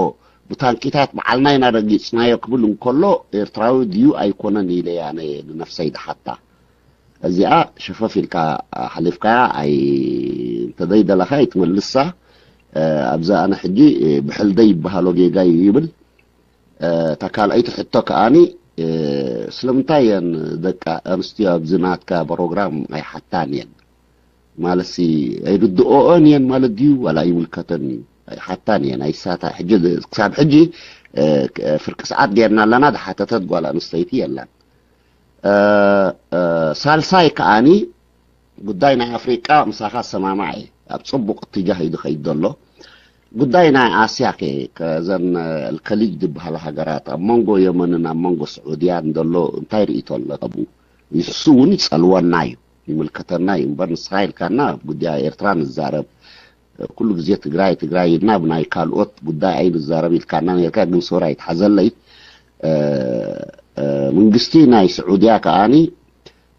ብታንኪታት በዓልና ኢና ረጊጽናዮ ክብል እንከሎ ኤርትራዊ ድዩ ኣይኮነን ኢለ ኣነ ንነፍሰይ ድሓታ። እዚኣ ሸፈፍ ኢልካ ሓሊፍካያ። ኣይ እንተዘይደለኻ ኣይትመልሳ። ኣብዚ ኣነ ሕጂ ብሕልደይ ይበሃሎ ጌጋ እዩ ይብል። እታ ካልኣይቲ ሕቶ ከኣኒ ስለምንታይ እየን ደቂ ኣንስትዮ ኣብዚ ናትካ ፕሮግራም ኣይሓታን እየን? ማለትሲ ኣይርድኦኦን እየን ማለት ድዩ ዋላ ይምልከተን እዩ? ኣይሓታን እየን ኣይሳታ። ሕጂ ክሳብ ሕጂ ፍርቂ ሰዓት ጌርና ኣለና ዝሓተተት ጓል ኣንስተይቲ የላን። ሳልሳይ ከኣኒ ጉዳይ ናይ ኣፍሪቃ ምሳኻ ሰማማዕ እየ። ኣብ ጽቡቕ እትጃህ እዩ ዝኸይድ ዘሎ። ጉዳይ ናይ ኣስያ ከ ከዘን ከሊጅ ዝበሃላ ሃገራት ኣብ መንጎ የመንን ኣብ መንጎ ስዑድያን ዘሎ እንታይ ርእይቶ ኣሎ? ኣብኡ ንሱ እውን ይጸልወና እዩ ይምልከተና እዩ እምበር ንስኻ ኢልካና ኣብ ጉዳይ ኤርትራ ንዛረብ ኩሉ ግዜ ትግራይ ትግራይ ኢልና ብናይ ካልኦት ጉዳይ ኣይንዛረብ ኢልካና ነርካ ግን ሶሪ ኣይትሓዘለይ። መንግስቲ ናይ ስዑድያ ከኣኒ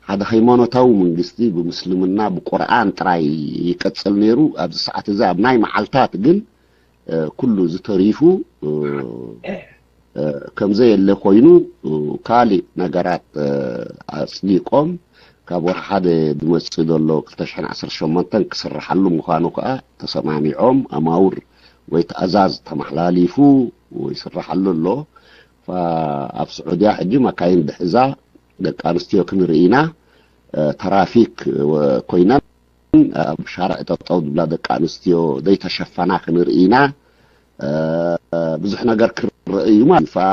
ሓደ ሃይማኖታዊ መንግስቲ ብምስልምና ብቁርኣን ጥራይ ይቀጽል ነይሩ። ኣብዚ ሰዓት እዚ ኣብ ናይ መዓልታት ግን ኩሉ ዝተሪፉ ከምዘየለ ኮይኑ ካሊእ ነገራት ኣጽዲቆም ካብ ወርሒ ሓደ ዝመጽእ ዘሎ ክልተ ሽሕን ዓሰርተ ሸሞንተን ክስርሓሉ ምዃኑ ከዓ ተሰማሚዖም ኣማውር ወይ ትእዛዝ ተመሓላሊፉ ይስርሓሉ ኣሎ። ኣብ ስዑድያ ሕጂ መካይን ድሕዛ ደቂ ኣንስትዮ ክንርኢ ኢና። ትራፊክ ኮይነን ኣብ ሻርዕ ጠጠው ዝብላ ደቂ ኣንስትዮ ዘይተሸፈና ክንርኢ ኢና። ብዙሕ ነገር ክረአ እዩ ማለት እዩ።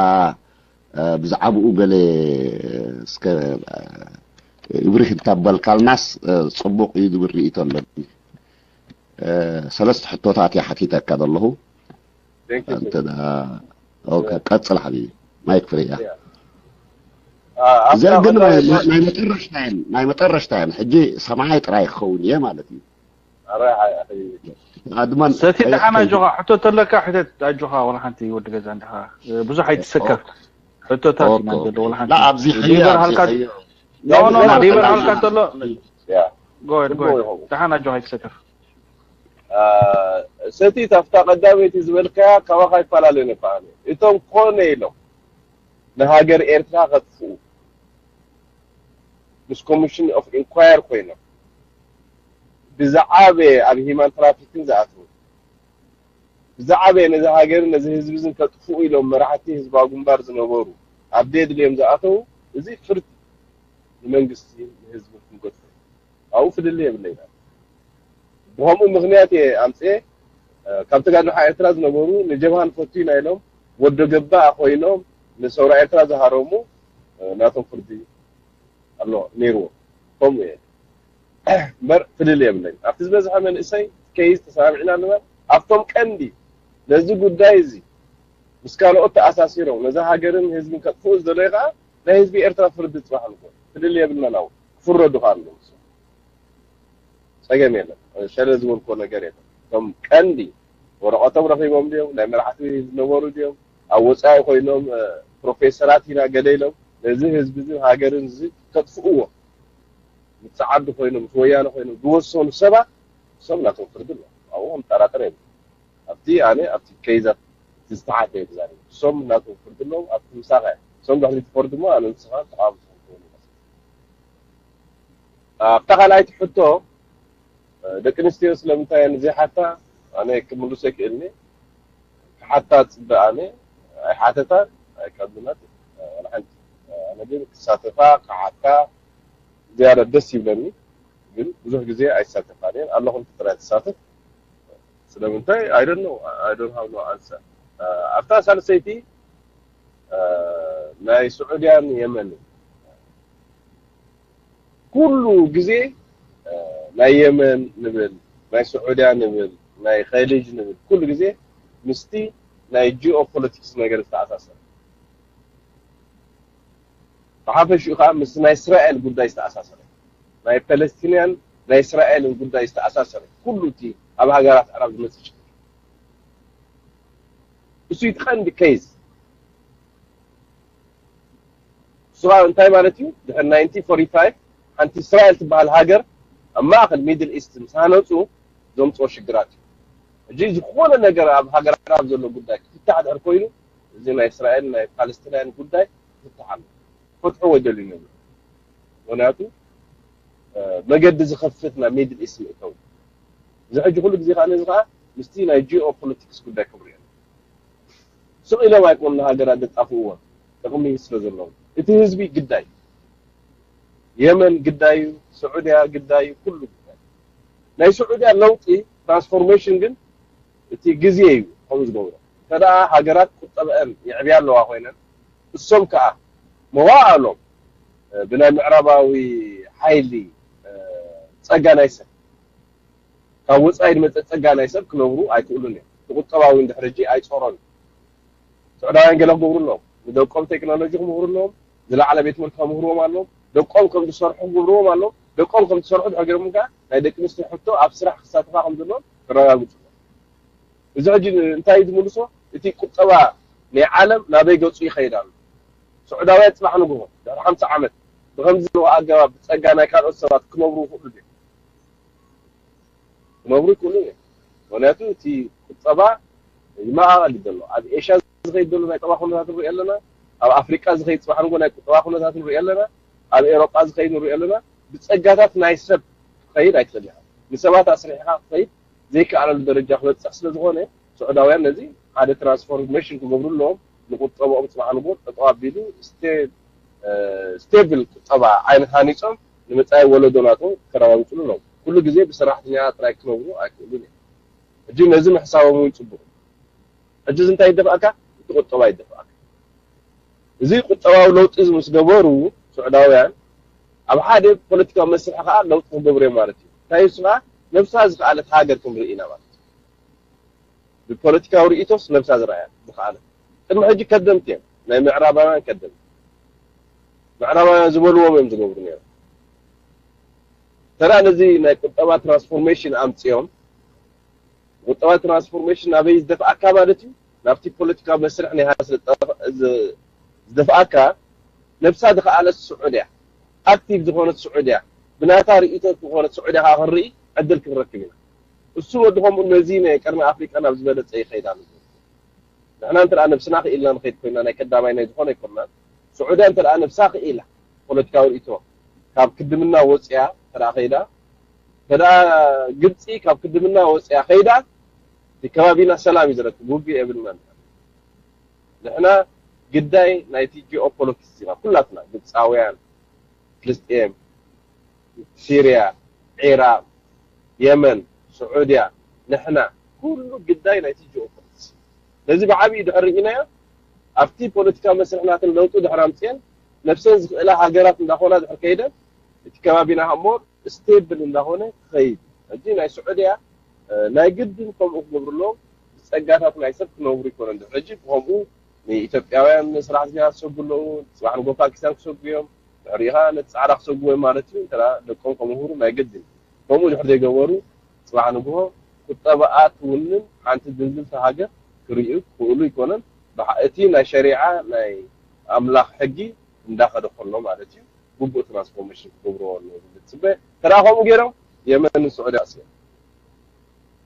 ብዛዕባኡ ገለ እስከ ብሪክ እንተበልካልናስ ጽቡቕ እዩ ዝብል ርእይቶ ኣለኒ። ሰለስተ ሕቶታት እየ ሓቲተካ ዘለኹ። እንተ ደኣ ኦኬ፣ ቀጽል ሓቢቢ፣ ማይክ ፍሪ እያ። እዚኣ ግን ናይ መጠረሽታ እየን፣ ናይ መጠረሽታ እየን። ሕጂ ሰማዓይ ጥራይ ክኸውን እየ ማለት እዩ። ኣድማን ሰቲ ደሓን ኣጆኻ፣ ሕቶ ተለካ ሕተት ኣጆኻ፣ ወላ ሓንቲ ወዲ ገዛ እንዲኻ ብዙሕ ኣይትሰከፍ። ሕቶታት ኢና ዘሎ፣ ወላ ሓንቲ ላ ኣብዚ ዲበር ሓልካ ኖ ኖ ኖ ዲበር ሓልካ ተሎ ጎድ ጎድ ደሓን ኣጆኻ ኣይትሰከፍ። ሰቲ ኣብታ ቀዳመይቲ ዝበልካያ ካባኻ ይፈላለ ነፋ እቶም ኮነ ኢሎም ንሃገር ኤርትራ ከጥፍኡ ምስ ኮሚሽን ኦፍ ኢንኳየር ኮይኖም ብዛዕበ ኣብ ሂማን ትራፊክን ዝኣትዉ ብዛዕበ ነዚ ሃገርን ነዚ ህዝቢ ዝን ከጥፍኡ ኢሎም መራሕቲ ህዝባዊ ግንባር ዝነበሩ ኣብ ቤት ድልዮም ዝኣተዉ እዚ ፍርዲ ንመንግስቲ ንህዝቢ ክንገድፎ ኣብኡ ፍልልይ የብለይና። ብኸምኡ ምኽንያት እየ ኣምፅኤ ካብ ተጋድሎ ሓ ኤርትራ ዝነበሩ ንጀብሃ ንፈቱ ኢና ኢሎም ወዶ ገባእ ኮይኖም ንሰውራ ኤርትራ ዝሃረሙ ናቶም ፍርዲ ኣሎ ነይርዎ። ከምኡ እየ እምበር ፍልል የብለይ። ኣብቲ ዝበዝሐ መንእሰይ ከይዝ ተሰማሚዕና ኣለና። ኣብቶም ቀንዲ ነዚ ጉዳይ እዚ ምስ ካልኦት ተኣሳሲሮም ነዚ ሃገርን ህዝብን ከጥፍኡ ዝደለዩ ከዓ ናይ ህዝቢ ኤርትራ ፍርዲ ፅባሕ ንጎ ፍልል የብልና ናው ክፍረዱ ከዓ ኣለዎም። ጸገም የለን። ሸለ ዝበልኮ ነገር የለን። እቶም ቀንዲ ወረቐቶም ረኺቦም ድዮም? ናይ መራሕቲ ዝነበሩ ድዮም? ኣብ ወጻኢ ኮይኖም ፕሮፌሰራት ኢና ገለ ኢሎም ነዚ ህዝቢ እዚ ሃገርን እዚ ከጥፍእዎ ምስ ዓዲ ኮይኖም ምስ ወያነ ኮይኖም ዝወሰኑ ሰባት እሶም ናቶም ፍርዲ ኣለዎም። ኣብኡ ከምጠራጠር የብሉ። ኣብቲ ኣነ ኣብቲ ከይዛት ዝተሓተ እየ ዝዛረብ። እሶም ናቶም ፍርዲ ኣለዎም። ኣብቲ ምሳኻ እሶም ድሕሪ ትፈርዱ እሞ ኣነ ንስኻ ተቓወምቲ ክንከውን ኢና። ኣብታ ካልኣይቲ ሕቶ ደቂ ኣንስትዮ ስለምንታይ እየን ዘይሓታ? ኣነ ክምልሶ ይክእልኒ። ክሓታ ፅበ ኣነ ኣይሓተታን ኣይቀብልናት ዋላ ሓንቲ። ኣነ ግን ክሳተፋ ክሓታ ዝያዳ ደስ ይብለኒ፣ ግን ብዙሕ ግዜ ኣይሳተፋን እየን። ኣለኹ ጥራይ ትሳተፍ። ስለምንታይ? I don't know. I don't have no answer. ኣብታ ሳልሰይቲ ናይ ስዑድያን የመንን ኩሉ ግዜ ናይ የመን ንብል ናይ ስዑድያ ንብል ናይ ኸሊጅ ንብል ኩሉ ግዜ ምስቲ ናይ ጂኦ ፖለቲክስ ነገር ዝተኣሳሰረ ብሓፈሽኡ ከዓ ምስ ናይ እስራኤል ጉዳይ ዝተኣሳሰረ ናይ ፓለስቲንያን ናይ እስራኤልን ጉዳይ ዝተኣሳሰረ ኩሉ እቲ ኣብ ሃገራት ዓረብ ዝመፅእ ችግር እሱ እቲ ቀንዲ ኬዝ እሱ ከዓ እንታይ ማለት እዩ ድሕሪ ናይንቲን ፎርቲ ፋይቭ ሓንቲ እስራኤል ትበሃል ሃገር ኣብ ማእኸል ሚድል ኢስት ምስ ሃነፁ ዘምፅኦ ሽግራት እዩ ሕጂ ዝኾነ ነገር ኣብ ሃገር ዓረብ ዘሎ ጉዳይ ክፍታሕ ድሕር ኮይኑ እዚ ናይ እስራኤል ናይ ፓለስቲናያን ጉዳይ ክፍታሕ ኣሎ ፍትሑ ወደሉ ይነብሩ ምክንያቱ መገዲ ዝኸፍት ናብ ሚድል ኢስት ምእተው እዚ ሕጂ ኩሉ ግዜ ከዓ ነዚ ከዓ ምስቲ ናይ ጂኦ ፖለቲክስ ጉዳይ ክብርዮ ስቕ ኢሎም ኣይኮኑ ንሃገራት ዘጣፍእዎ ጥቕሚ ስለ ዘለዎም እቲ ህዝቢ ግዳይ የመን ግዳዩ ስዑድያ ግዳዩ ኩሉ ግዳይ ናይ ስዑድያ ለውጢ ትራንስፎርሜሽን ግን እቲ ግዜ እዩ ከምኡ ዝገብሮ እንተ ሃገራት ቁጠበአን ይዕብያ ኣለዋ ኮይነን እሶም ከዓ መዋእሎም ብናይ ምዕራባዊ ሓይሊ ፀጋ ናይ ሰብ ካብ ወፃኢ ዝመፀ ፀጋ ናይ ሰብ ክነብሩ ኣይክእሉን እዮም። እቲ ቁጠባ እውን ድሕሪ ሕጂ ኣይፀሮን እዩ። ስዑዳውያን ገለ ክገብሩ ኣለዎም። ንደቆም ቴክኖሎጂ ክምህሩ ኣለዎም። ዝለዓለ ቤት ትምህርቲ ከምህርዎም ኣለዎም። ደቆም ከም ዝሰርሑ ክገብርዎም ኣለዎም። ደቆም ከም ዝሰርሑ ድሕሪ ገይሮም ከዓ ናይ ደቂ ኣንስትዮ ሕቶ ኣብ ስራሕ ክሳተፋ ከም ዘለዎም ክረጋግፁ ኣለዎም። እዚ ሕጂ እንታይ እዩ ዝምልሶ? እቲ ቁጠባ ናይ ዓለም ናበይ ገፁ ይኸይድ ኣሎ? ስዑዳውያን ፅባሕ ንግሆ ድሕሪ ሓምሳ ዓመት ብከምዚ ዘለዎ ኣገባብ ብፀጋ ናይ ካልኦት ሰባት ክነብሩ ይኽእሉ ድዮም? ክነብሩ ይክእሉ እዮም። ምክንያቱ እቲ ቁጠባ ይመቃቀል እዩ ዘሎ። ኣብ ኤሽያ ዝኸይድ ዘሎ ናይ ቁጠባ ኩነታት ንሪኦ ኣለና። ኣብ ኣፍሪቃ ዝኸይድ ፅባሕ ንጎ ናይ ቁጠባ ኩነታት ንሪኦ ኣለና። ኣብ ኤሮጳ ዝኸይድ ንሪኦ ኣለና። ብፀጋታት ናይ ሰብ ክኸይድ ኣይትኽእል ኢኻ። ንሰባት ኣስሪሕኻ ክኸይድ ዘይከኣለሉ ደረጃ ክበፅሕ ስለዝኾነ ስዑዳውያን ነዚ ሓደ ትራንስፎርሜሽን ክገብሩ ኣለዎም። ንቁጠባኦም ጽባሕ ንግሆ ጠጠው ኣቢሉ ስቴብል ቁጠባ ዓይነት ሃኒጾም ንመጻኢ ወለዶ ናቶም ከረጋግጽሉ ኣለዎም። ኩሉ ግዜ ብሰራሕተኛ ጥራይ ክነብሩ ኣይክእሉን እዮም። ሕጂ ነዚ ምሕሳቦም እውን ጽቡቕ። ሕጂ እዚ እንታይ ይደፍኣካ? እቲ ቁጠባ ይደፍኣካ። እዚ ቁጠባዊ ለውጢ እዚ ምስ ገበሩ ስዑዳውያን ኣብ ሓደ ፖለቲካዊ መስርሕ ከዓ ለውጢ ክገብሩ እዮም ማለት እዩ። እንታይ እሱ ከዓ ነብሳ ዝኸኣለት ሃገር ክንርኢ ኢና ማለት እዩ። ብፖለቲካዊ ርእይቶስ ነብሳ ዝረኣያ ዝኸኣለት ቅድሚ ሕጂ ከደምቲ እዮም ናይ ምዕራባውያን ከደምቲ ምዕራባውያን ዝበልዎም እዮም ዝገብሩ ነይሮም። ተራ ነዚ ናይ ቁጠባ ትራንስፎርሜሽን ኣምፅኦም ቁጠባ ትራንስፎርሜሽን ናበይ ዝደፍኣካ ማለት እዩ ናብቲ ፖለቲካዊ መስርሕ ናይ ሃስ ዝደፍኣካ ነብሳ ዝኸኣለት ስዑድያ ኣክቲቭ ዝኾነት ስዑድያ ብናታ ርእይቶ ዝኾነት ስዑድያ ከዓ ክንርኢ ዕድል ክንረክብ ኢና እሱ ወዲ ከምኡ ነዚ ናይ ቀርኒ ኣፍሪቃ ናብ ዝበለፀ ይኸይድ ኣሎ ንሕና እንተ ነብስና ክኢልና ንኸይድ ኮይና ናይ ቀዳማይ ናይ ዝኾነ ኣይኮንና ስዑድያ እንተ ነብሳ ክኢላ ፖለቲካዊ ርእይቶ ካብ ክድምና ወፅያ እንተ ከይዳ እንተ ግብፂ ካብ ክድምና ወፅያ ከይዳ እቲ ከባቢና ሰላም እዩ ዝረክብ ውግእ የብልናን ንሕና ግዳይ ናይቲ ጂኦፖለቲክስ ኢና ኩላትና ግብፃውያን ፍልስጤም ሲርያ፣ ዒራቕ፣ የመን፣ ስዑድያ፣ ንሕና ኩሉ ግዳይ ናይቲ ጂኦፖለቲክስ ነዚ ብዓብዩ ድሕር ርኢናዮ ኣብቲ ፖለቲካዊ መስርሕ ናተን ለውጢ ድሕር ኣምፅኤን ነብሰን ዝኽእላ ሃገራት እንዳኾና ድሕር ከይደን እቲ ከባቢና እሞ ስቴብል እንዳኾነ ክኸይድ ሕጂ ናይ ስዑድያ ናይ ግድን ከምኡ ክገብሩ ኣለዎም ብፀጋታት ናይ ሰብ ክነብሩ ይኮነ ሕጂ ብከምኡ ንኢትዮጵያውያን ሰራሕተኛታት ክሰጉ ኣለዉ፣ ጽባሕ ንጎ ፓኪስታን ክሰጉ እዮም፣ ድሕሪኡ ከኣ ነቲ ጻዕዳ ክሰጉዎ እዮም ማለት እዩ፣ እንተ ደኣ ደቆም ከምህሩ ናይ ግድን እዩ። ከምኡ ድሕሪ ዘይገበሩ ጽባሕ ንግሆ ቁጠባኣ ትውንን ሓንቲ ድልድልቲ ሃገር ክርእዩ ክኽእሉ ኣይኮነን። ብሓ- እቲ ናይ ሸሪዓ ናይ ኣምላኽ ሕጊ እንዳኸደ ከሎ ማለት እዩ፣ ግቡእ ትራንስፎርሜሽን ክገብርዎ ኣለዎ ዝብል ትጽበ። እንተ ደኣ ከምኡ ገይሮም የመንን ስዑዲ ኣስዮም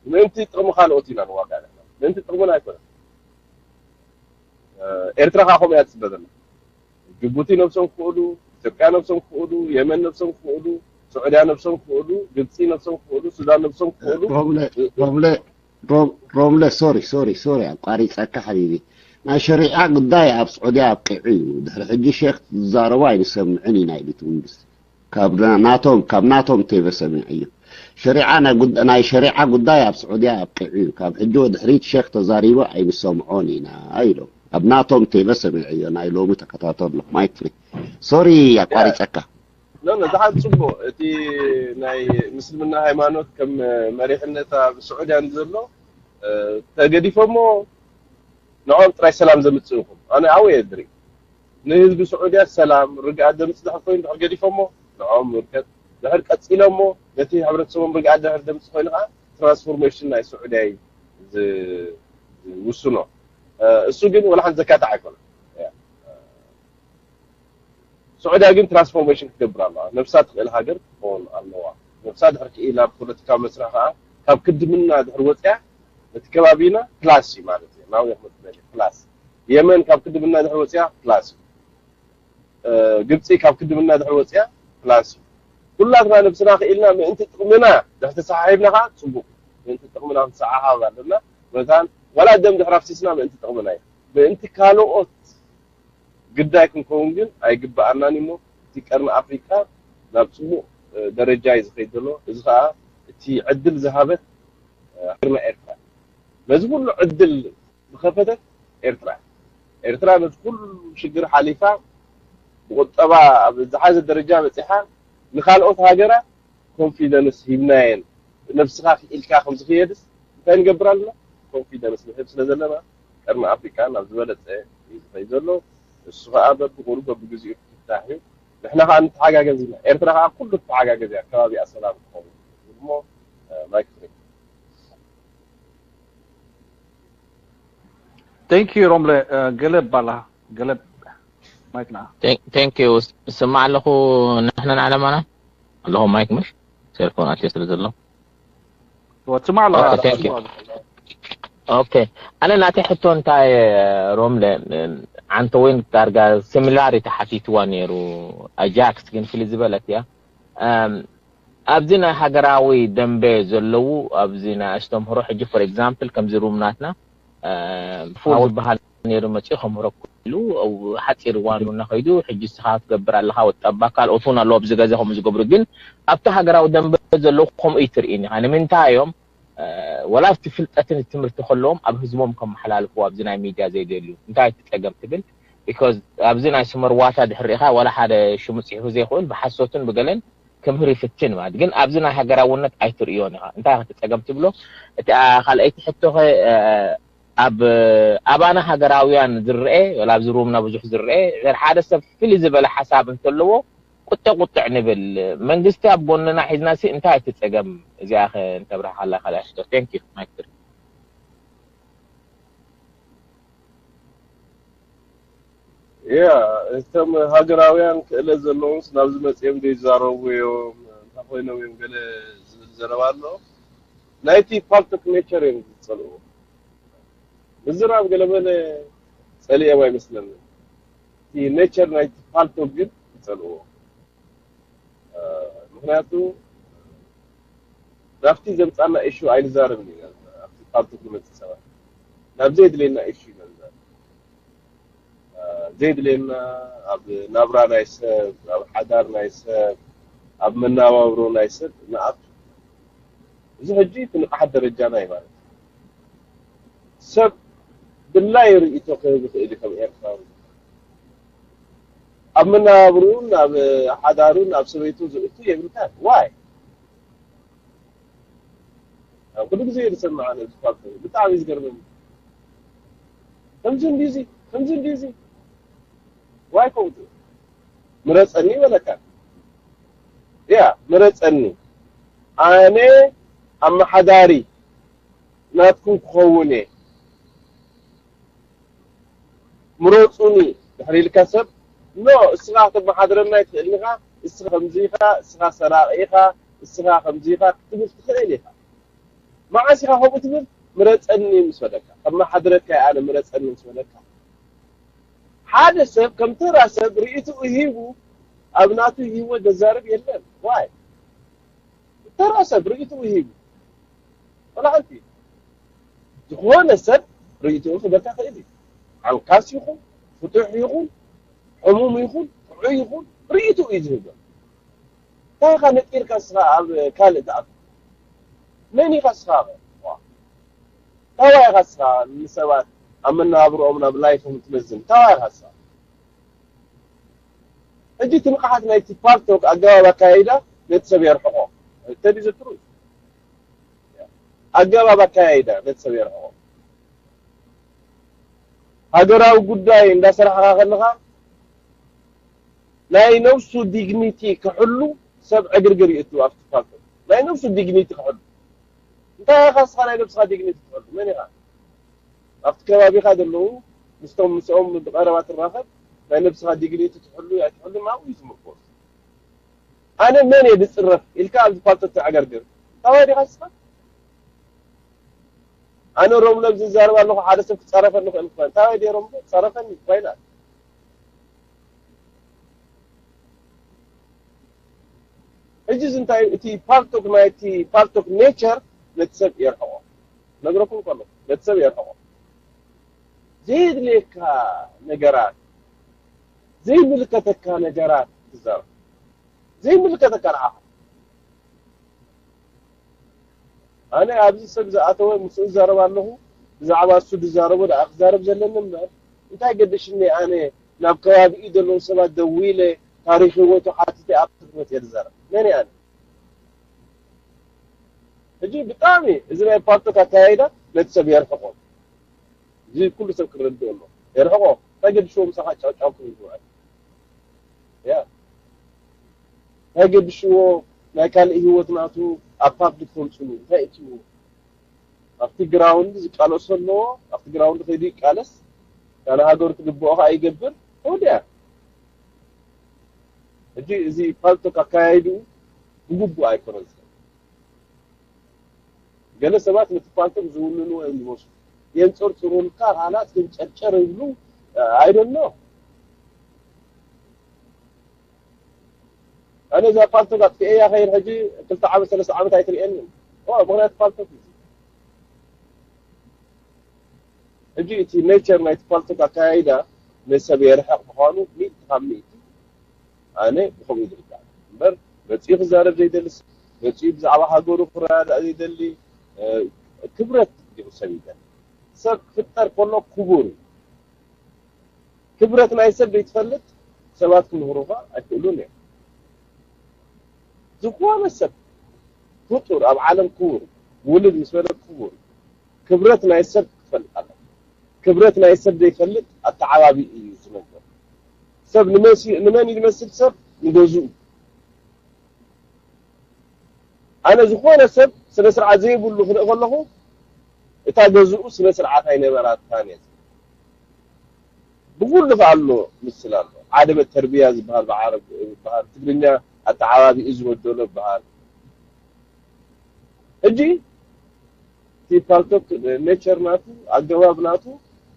ምእንቲ ጥቕሚ ካልኦት ኢና ንዋጋእ ዘለና፣ ምእንቲ ጥቕምና ኣይኮነን። ኤርትራ ከዓ ከምኡ እያ ትፅበ ዘላ ጅቡቲ ነብሶም ክኽእሉ ኢትዮጵያ ነብሶም ክኽእሉ የመን ነብሶም ክኽእሉ ስዑድያ ነብሶም ክኽእሉ ግብፂ ነብሶም ክኽእሉ ሱዳን ነብሶም ክኽእሉ ሮምለ ሮምለ ሮም- ሮምለ ሶሪ ሶሪ ሶሪ ኣቋሪፀካ ሓቢቢ ናይ ሸሪዓ ጉዳይ ኣብ ስዑድያ ኣብቂዑ እዩ ድሕሪ ሕጂ ሼክ ዝዛረቡ ኣይንሰምዕን ኢና ኢሉ እቲ መንግስቲ ካብ ናቶም ካብ ናቶም ቴቨ ሰሚዐዮ ሸሪዓ ናይ ጉዳ- ናይ ሸሪዓ ጉዳይ ኣብ ስዑድያ ኣብቂዑ እዩ ካብ ሕጂ ወድሕሪት ሸክ ተዛሪቡ ኣይንሰምዖን ኢና ኢሎም ኣብ ናቶም ቴቨ ሰሚዐዮ ናይ ሎሚ ተከታተሎ ማይክ ፍሪ ሶሪ ኣቋሪፀካ ኖ ኖ ዝሓን ፅቡቅ እቲ ናይ ምስልምና ሃይማኖት ከም መሪሕነት ኣብ ስዑድያ ዘሎ ተገዲፎሞ ንኦም ጥራይ ሰላም ዘምፅእ ይኹን ኣነ ኣው የድሪ ንህዝቢ ስዑድያ ሰላም ርግኣት ዘምፅእ ድሕር ኮይኑ ድሕር ገዲፎሞ ንኦም ምልከት ድሕር ቀፂሎሞ ነቲ ሕብረተሰቦም ርግኣት ድሕር ዘምፅእ ኮይኑ ከዓ ትራንስፎርሜሽን ናይ ስዑድያ እዩ ዝውስኖ እሱ ግን ወላ ሓንቲ ዘካትዕ ኣይኮነን ስዑድያ ግን ትራንስፎርሜሽን ክትገብር ኣለዋ ነብሳ ትኽእል ሃገር ክትኸውን ኣለዋ ነብሳ ድሕር ክኢላ ብፖለቲካዊ መስርሕ ከዓ ካብ ክድምና ድሕር ወፅያ እቲ ከባቢና ፕላስ እዩ ማለት እዩ ናብ ክመፅእ ፕላስ የመን ካብ ክድምና ድሕር ወፅያ ፕላስ እዩ ግብፂ ካብ ክድምና ድሕር ወፅያ ፕላስ እዩ ኩላትና ነብስና ክኢልና ምእንቲ ጥቕምና ድሕር ተሰሓሒብና ከዓ ፅቡቅ ምእንቲ ጥቕምና ክንሰሓሓብ ኣለና መታን ዋላ ደም ድሕር ኣፍሲስና ምእንቲ ጥቕምና እዩ ምእንቲ ካልኦት ግዳይ ክንከውን ግን ኣይግበኣናን እሞ እቲ ቀርኒ ኣፍሪቃ ናብ ፅቡቅ ደረጃ እዩ ዝኸይድ ዘሎ እዚ ከዓ እቲ ዕድል ዝሃበት ሃገርና ኤርትራ ነዚ ኩሉ ዕድል ዝኸፈተት ኤርትራ ኤርትራ ነዚ ኩሉ ሽግር ሓሊፋ ብቁጠባ ኣብ ዝሓዘ ደረጃ በፂሓ ንካልኦት ሃገራት ኮንፊደንስ ሂብናየን ነብስኻ ክኢልካ ከምዝኽየድስ እንታይ ንገብር ኣለና ኮንፊደንስ ንህብ ስለ ዘለና ቀርኒ ኣፍሪቃ ናብ ዝበለፀ እዩ ዝኸይ ዘሎ እሱ ከዓ በብቁሩ በብግዚኡ ክፍታሕ እዩ ንሕና ከዓ ንተሓጋገዝ ኢና ኤርትራ ከዓ ኩሉ ተሓጋገዝ እያ ከባቢኣ ሰላም ክኸውን እሞ ማይክ ፍሬ Thank you ሮምለ ገለብ ባላ ገለብ ማይክና Thank you ስማዕ ኣለኹ ንሕና ንዓለማና ኣለኹ ማይክ ምሽ ሴልፎን ኣትዮ ስለ ዘሎ ትማዕ ኣለኻ ኦኬ ኣነ ናተይ ሕቶ እንታይ ሮምለ ዓንተ ወይን ዳርጋ ሲሚላሪቲ ሓቲትዋ ነይሩ ኣጃክስ ግን ፍሊ ዝበለት እያ ኣብዚ ናይ ሃገራዊ ደንበ ዘለዉ ኣብዚ ናይ ኣስተምህሮ ሕጂ for example ከምዚ ሩም ናትና ፉል ዝበሃል ነይሩ መፂኡ ከምህረኩ ኢሉ ኣብ ሓፂር እዋን እናኸይዱ ሕጂ ንስኻ ክትገብር ኣለኻ ወጣባ ካልኦት እውን ኣለዉ ኣብዚ ገዛ ከምኡ ዝገብሩ ግን ኣብቲ ሃገራዊ ደንበ ዘለዉ ከምኡ ይትርእን ኢኻ ንምንታይ እዮም ወላ ኣብቲ ፍልጠትን ትምህርቲ ከለዎም ኣብ ህዝቦም ከመሓላልፍዎ ኣብዚ ናይ ሚድያ ዘይደልዩ እንታይ እቲ ፀገም ትብል because ኣብዚ ናይ ስመር ዋታ ድሕር ሪኢኻ ዋላ ሓደ ሽሙ ፅሒፉ ዘይኽእል ብሓሶትን ብገለን ክምህር ይፍትን ማለት ግን ኣብዚ ናይ ሃገራውነት ኣይትርእዮን ኢኻ እንታይ እቲ ፀገም ትብሎ እቲ ካልኣይቲ ሕቶኸ ኣብ ኣባና ሃገራውያን ዝረአ ወላ ኣብዚ ሩምና ብዙሕ ዝረአ ድሕር ሓደ ሰብ ፍልይ ዝበለ ሓሳብ እንተለዎ ቁጥዕ ቁጥዕ ንብል መንግስቲ ኣብ ጎንና ሒዝና ሲ እንታይ እቲ ፀገም እዚኣ ከ እንተብርሃላ ካልኣይ ሕቶ thank you ማይክ ፍሪ ያ እቶም ሃገራውያን ክእለት ዘለዎም ናብዚ መፅኦም ዘይዛረቡ እዮም እንታይ ኮይኖም እዮም ገለ ዝብል ዘረባ ኣሎ ናይቲ ፓልቶክ ኔቸር እዮም ዝፀልዎ ምዝራብ ገለመለ ፀሊኦም ኣይመስለኒ እቲ ኔቸር ናይቲ ፓልቶክ ግን ይፀልዎ ምክንያቱ ናብቲ ዘምፃና ኢሹ ኣይንዛረብን ኢና ኣብቲ ፓልቶክ ንመፅእ ሰባት ናብ ዘየድልየና ኢሹ ኢና ንዛረብ ዘየድልየና ኣብ ናብራ ናይ ሰብ ኣብ ሓዳር ናይ ሰብ ኣብ መናባብሮ ናይ ሰብ ንኣቱ እዚ ሕጂ እቲ ንቕሓት ደረጃና እዩ ማለት ሰብ ድላይ ርእይቶ ክህብ ይኽእል እዩ ከም ኤርትራዊ ኣብ መናባብርኡን ኣብ ሓዳሩን ኣብ ሰበይቱ ዝእቱ የብልካን ዋይ ኣብ ኩሉ ግዜ ዝሰማዕ ነዚ ፓልቶክ ብጣዕሚ ዝገርመኒ ከምዚ እንዲዚ ከምዚ እንዲዚ ዋይ ከምኡ ምረፀኒ ይበለካ ያ ምረፀኒ ኣነ ኣመሓዳሪ ናትኩም ክኸውን እየ ምረፁኒ ድሕሪ ኢልካ ሰብ ኖ እስኻ ከተመሓድረና ኣይትኽእልን ኢኻ እስኻ ከምዚ ኢኻ እስኻ ሰራቒ ኢኻ እስኻ ከምዚ ኢኻ ክትብል ትኽእል ኢኻ መዓስ ኢኻ ከምኡ ትብል ምረፀኒ ምስ በለካ ከመሓድረካ እየ ኣነ ምረፀኒ ምስ በለካ ሓደ ሰብ ከም ተራ ሰብ ርእይትኡ ሂቡ ኣብ ናቱ ህይወት ዘዛርብ የለን ዋይ ተራ ሰብ ርእይትኡ ሂቡ ወላ ሓንቲ ዝኾነ ሰብ ርእይትኡ ክበካ ክእል እዩ ዓንካስ ይኹን ፍቱሕ ይኹን ሕሙም ይኹን ጥዑይ ይኹን ርእይትኡ እዩ ዝህበ እንታይ ኢኻ ነጢርካ ስኻ ኣብ ካልእ ትኣቱ መን ኢኻ ስኻ ታዋይ ኢኻ ስኻ ንሰባት ኣብ መነባብርኦም ናብ ላይፎም ትመዝን ታዋይ ኢኻ ስኻ ሕጂ እቲ ንቕሓት ናይቲ ፓልቶክ ኣገባብ ኣካያይዳ ነቲ ሰብ የርሕቖ ተዲ ዘትሩ ኣገባብ ኣካያይዳ ነቲ ሰብ የርሕቖ ሃገራዊ ጉዳይ እንዳሰራሕኻ ከለኻ ናይ ነብሱ ዲግኒቲ ክሕሉ ሰብ ዕግርግር ይእቱ ኣብቲ ፓልቶክ ናይ ነብሱ ዲግኒቲ ክሕሉ እንታይ ኢኻ ስኻ ናይ ነብስኻ ዲግኒቲ ትሕሉ መን ኢኻ ኣብቲ ከባቢኻ ዘለዉ ምስቶም ምስኦም ብቐረባ ትራኸብ ናይ ነብስኻ ዲግኒቲ ትሕሉ ኣይትሕሉ ናብኡ እዩ ትምርኮስ ኣነ መን እየ ዝፅረፍ ኢልካ ኣብዚ ፓልቶክ ተዕገርግር ታዋይ ዲኻ ስኻ ኣነ ሮም ለብ ዝዛረብ ኣለኹ ሓደ ሰብ ክፀረፈኒ ክእል ክኾን እንታይ ወዲ ሮም ፀረፈኒ ኮይና ሕጂ እዚ እንታይ እቲ ፓልቶክ ናይቲ ፓልቶክ ኔቸር ነቲ ሰብ የርሕቆ ነግረኩም ከሎ ነቲ ሰብ የርሕቆ ዘይድልየካ ነገራት ዘይምልከተካ ነገራት ትዛረብ ዘይምልከተካ ንዓኻ ኣነ ኣብዚ ሰብ ዝኣተወ ምስኡ ዝዛረብ ኣለኹ ብዛዕባ እሱ ዝዛረቦ ደኣ ክዛረብ ዘለኒ እምበር እንታይ ገደሽኒ ኣነ ናብ ከባቢኡ ዘለዉ ሰባት ደዊለ ታሪክ ህይወቱ ሓቲተ ኣብ ትግበት እየ ዝዛረብ መን ኣነ ሕጂ ብጣዕሚ እዚ ናይ ፓርቶክ ኣካያይዳ ነቲ ሰብ የርሕቆ እዚ ኩሉ ሰብ ክረድእ ኣሎ የርሕቆ እንታይ ገድሽዎ ምሳኻ ጫውጫው ክብል ዝውዕል ያ እንታይ ገድሽዎ ናይ ካልእ ህይወት ናቱ ኣብ ፓብሊክ ተምፅሉ እንታይ እትዎ ኣብቲ ግራውንድ ዝቃለሶ ኣለዎ ኣብቲ ግራውንድ ከይዱ ይቃለስ ካለ ሃገሩ ትግብኦ ከዓ ይገብር ወዲያ ሕጂ እዚ ፓልቶክ ኣካያይዱ ብግቡእ ኣይኮነን ዝኸ ገለ ሰባት ነቲ ፓልቶክ ዝውንንዎ እዮም ዝመስሉ የንፀርፅሩልካ ካላት ክንጨርጨር ይብሉ ኣይደሎ ኣነ እዛ ፓልቶክ ኣጥፊኤያ ከይድ ሕጂ ክልተ ዓመት ሰለስተ ዓመት ኣይትርእየንን ምክንያቱ ፓልቶክ እዩ ሕጂ እቲ ኔቸር ናይቲ ፓልቶክ ኣካያይዳ ንሰብ የርሕቕ ምዃኑ ሚእቲ ካብ ሚእቲ ኣነ ብኸምኡ ዝርዳእ እምበር፣ መጺኡ ክዛረብ ዘይደሊ ሰብ፣ መጺኡ ብዛዕባ ሃገሩ ክረዳዳእ ዘይደሊ፣ ክብረት ድዩ ሰብ ይደሊ? ሰብ ክፍጠር ከሎ ክቡር እዩ። ክብረት ናይ ሰብ ዘይትፈልጥ ሰባት ክምህሩኻ ኣይክእሉን እዮም። ዝኾነ ሰብ ፍጡር ኣብ ዓለም ክቡር፣ ውልድ ምስ በለ ክቡር። ክብረት ናይ ሰብ ክትፈልጥ ኣለካ። ክብረት ናይ ሰብ ዘይፈልጥ ኣተዓባቢ እዩ ዝነገር። ሰብ ንመሲ-፣ ንመን እዩ ዝመስል? ሰብ ንገዝኡ። ኣነ ዝኾነ ሰብ ስነ ስርዓት ዘይብሉ ክርኢ ከለኹ፣ እታ ገዝኡ ስነ ስርዓት ኣይነበራታን እየ። ብኹሉ ከ ኣሎ ምስል ኣሎ። ዓደመ ተርቢያ ዝበሃል ብዓረብ ዝበሃል፣ ትግርኛ ኣተዓባቢኡ ዝበደሎ ይበሃል። ሕጂ እቲ ፓልቶክ ኔቸር ናቱ፣ ኣገባብ ናቱ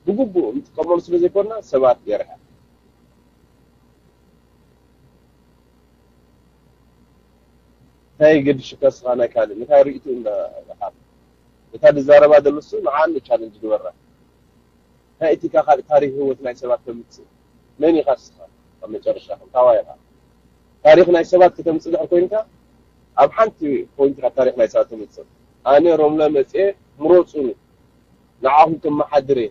ብግቡእ እንጥቀመሉ ስለ ዘይኮንና ሰባት የርሕቕ። እንታይ ገድሽካ ስኻ ናይ ካልእ፣ እንታይ ርእይቱ እንዳ-፣ ኢኻ። እታ ዝዛረባ ዘሎ እሱ ንዓኣ ቻለንጅ ግበራ። እንታይ እቲካ ካልእ ታሪኽ ህይወት ናይ ሰባት ተምጽእ? መን ኢኻ ስኻ? ኣብ መጨረሻ ከምታዋ ኢኻ። ታሪኽ ናይ ሰባት ከተምጽእ ድሕር ኮይንካ፣ ኣብ ሓንቲ ፖይንት ኢኻ ታሪኽ ናይ ሰባት ተምጽእ። ኣነ ሮምለ መጽኤ ምሮጹኒ፣ ንዓኹም ከመሓድር እየ።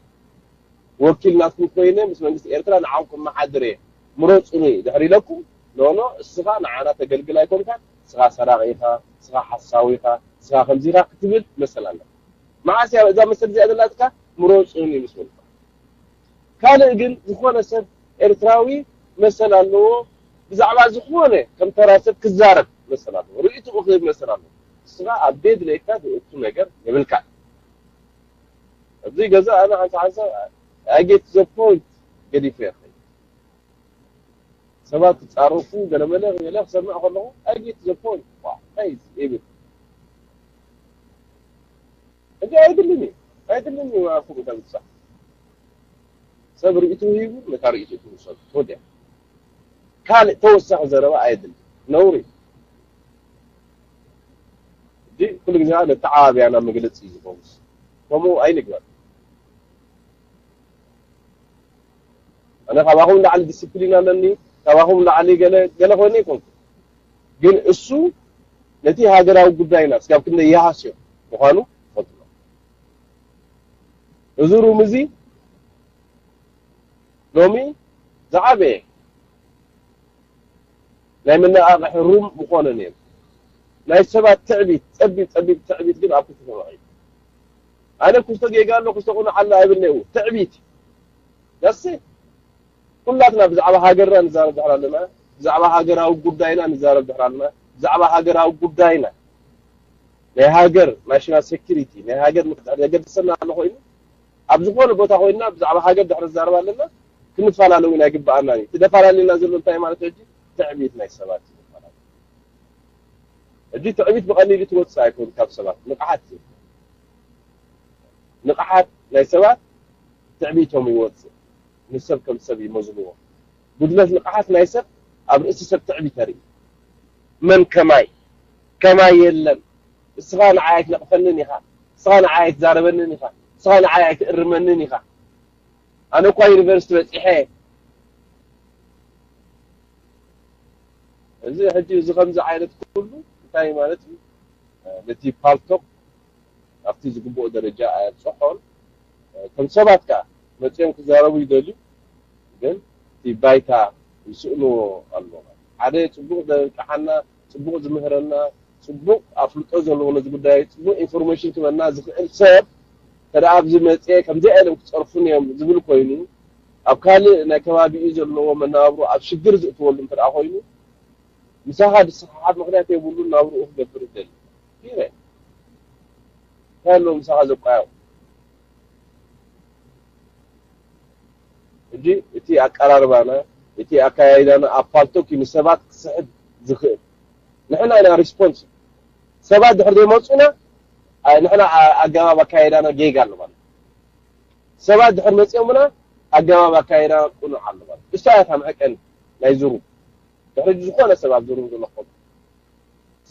ወኪል ናትኩም ኮይነ ምስ መንግስቲ ኤርትራ ንዓኹም ከመሓድር እየ። ምረጹኒ ድሕር ኢለኩም፣ ኖ፣ ኖ፣ እስኻ ንዓና ተገልግል ኣይኮንካን፣ እስኻ ሰራቒ ኢኻ፣ እስኻ ሓሳዊ ኢኻ፣ እስኻ ከምዚ ኢኻ ክትብል መሰል ኣለካ። መዓስ እያ እዛ መሰል እዚኣ ዘላትካ? ምረጹኒ ምስ በልካ። ካልእ ግን ዝኾነ ሰብ ኤርትራዊ መሰል ኣለዎ፣ ብዛዕባ ዝኾነ ከም ተራ ሰብ ክዛረብ መሰል ኣለዎ፣ ርእይትኡ ክህብ መሰል ኣለዎ። እስኻ ኣብ ቤት ለይካ ዝእቱ ነገር የብልካን። ኣብዚ ገዛ ኣነ ሓንቲ ሓንሳብ I get the point ገዲፈ እየ። ሰባት ክጻረፉ ገለመለ ገለ ክሰምዕ ከለኹ I get the point። ዋ፣ እንታይ እዩ ይብል? እዚ ኣይድልን እዩ። ኣይድልን እዩ ኣልኩም እታ ምሳሕ። ሰብ ርእይቱ ሂቡ ነታ ርእይቱ ትውሰድ። ተወዲኣ። ካልእ ተወሳኺ ዘረባ ኣየድልን። ነውሪ። እዚ ኩሉ ግዜ ነተዓባብያና መግለጺ እዩ ዝኸውን። ከምኡ ኣይንግበር። ኣነ ካባኹም ላዕሊ ዲስፕሊን ኣለኒ፣ ካባኹም ላዕሊ ገለ፣ ገለ ኮይነ ይኮንኩ። ግን እሱ ነቲ ሃገራዊ ጉዳይና ስጋብ ክንደይ ይሃስዮ ምዃኑ ይፈልጡ። እዚ ሩም እዚ ሎሚ ዝዓበየ ናይ መነቓቕሒ ሩም ምኾነ ነይሩ። ናይ ሰባት ትዕቢት፣ ጸቢብ፣ ጸቢብ ትዕቢት ግን ኣብ ክልተ ተመቒሉ። ኣነ ክስቶ ጌጋ ኣሎ፣ ክስቶ ቁኑዕ ኣሎ ኣይብልን'ዩ። ትዕቢት። ዳስ ኩላትና ብዛዕባ ሃገርና ንዛረብ ድሕር ኣለና፣ ብዛዕባ ሃገራዊ ጉዳይና ንዛረብ ድሕር ኣለና፣ ብዛዕባ ሃገራዊ ጉዳይና፣ ናይ ሃገር ናሽናል ሴኩሪቲ፣ ናይ ሃገር ምክትታል ዘገድሰና ኣሎ ኮይኑ፣ ኣብ ዝኾነ ቦታ ኮይንና ብዛዕባ ሃገር ድሕር ንዛረብ ኣለና፣ ክንፈላለ እውን ኣይግብኣናን እዩ። እቲ ደፈላለና ዘሎ እንታይ ማለት ሕጂ? ትዕቢት ናይ ሰባት እዩ። ሕጂ ትዕቢት ብቐሊሉ ትወጽእ ኣይኮን ካብ ሰባት፣ ንቕሓት እዩ። ንቕሓት ናይ ሰባት ትዕቢቶም ይወጽእ። ንሰብ ከም ሰብ ይመዝንዎ። ጉድለት ንቕሓት ናይ ሰብ ኣብ ርእሲ ሰብ ትዕቢት ተርኢ። መን ከማይ? ከማይ የለን። እስኻ ንዓይ ኣይትነቕፈንን ኢኻ። እስኻ ንዓይ ኣይትዛረበንን ኢኻ። እስኻ ንዓይ ኣይትእርመንን ኢኻ። ኣነ እኳ ዩኒቨርሲቲ በጺሐ። እዚ ሕጂ እዚ ከምዚ ዓይነት ኩሉ እንታይ ማለት እዩ? ነቲ ፓልቶክ ኣብቲ ዝግብኦ ደረጃ ኣየብጽሖን። እቶም ሰባት ከኣ መጺኦም ክዛረቡ ይደልዩ፣ ግን እቲ ባይታ ይስእንዎ ኣለዉ። ሓደ ጽቡቕ ዘንቅሓና፣ ጽቡቕ ዝምህረና፣ ጽቡቕ ኣፍልጦ ዘለዎ ነዚ ጉዳይ ጽቡቕ ኢንፎርሜሽን ክበና ዝኽእል ሰብ እንተ ደኣ ኣብዚ መጽኤ ከምዚኣ ኢሎም ክጸርፉኒ እዮም ዝብል ኮይኑ፣ ኣብ ካልእ ናይ ከባቢኡ ዘለዎ መነባብሮ ኣብ ሽግር ዝእትወሉ እንተ ደኣ ኮይኑ፣ ምሳኻ ዝሰሓሓብ ምኽንያት የብሉን ናብርኡ ክገብር ዝደሊ። ፒሪየድ። እንታይ ኣለዎ ምሳኻ ዘቋየቑ? ሕጂ እቲ ኣቀራርባና፣ እቲ ኣካያይዳና ኣብ ፓልቶክ እዩ ንሰባት ክስሕብ ዝኽእል። ንሕና ኢና ሪስፖንስ። ሰባት ድሕር ዘይመጹና፣ ኣ-፣ ንሕና ኣ-፣ ኣገባብ ኣካያይዳና ጌጋ ኣሎ ማለት እዩ። ሰባት ድሕር መጺኦምና ኣገባብ ኣካያይዳና ቅኑዕ ኣሎ ማለት እዩ። እሳ እያ እታ መዐቀኒ ናይ ዝሩም። ድሕሪ ዝኾነ ሰብ ኣብ ዝሩም ዘሎ ክኸውን።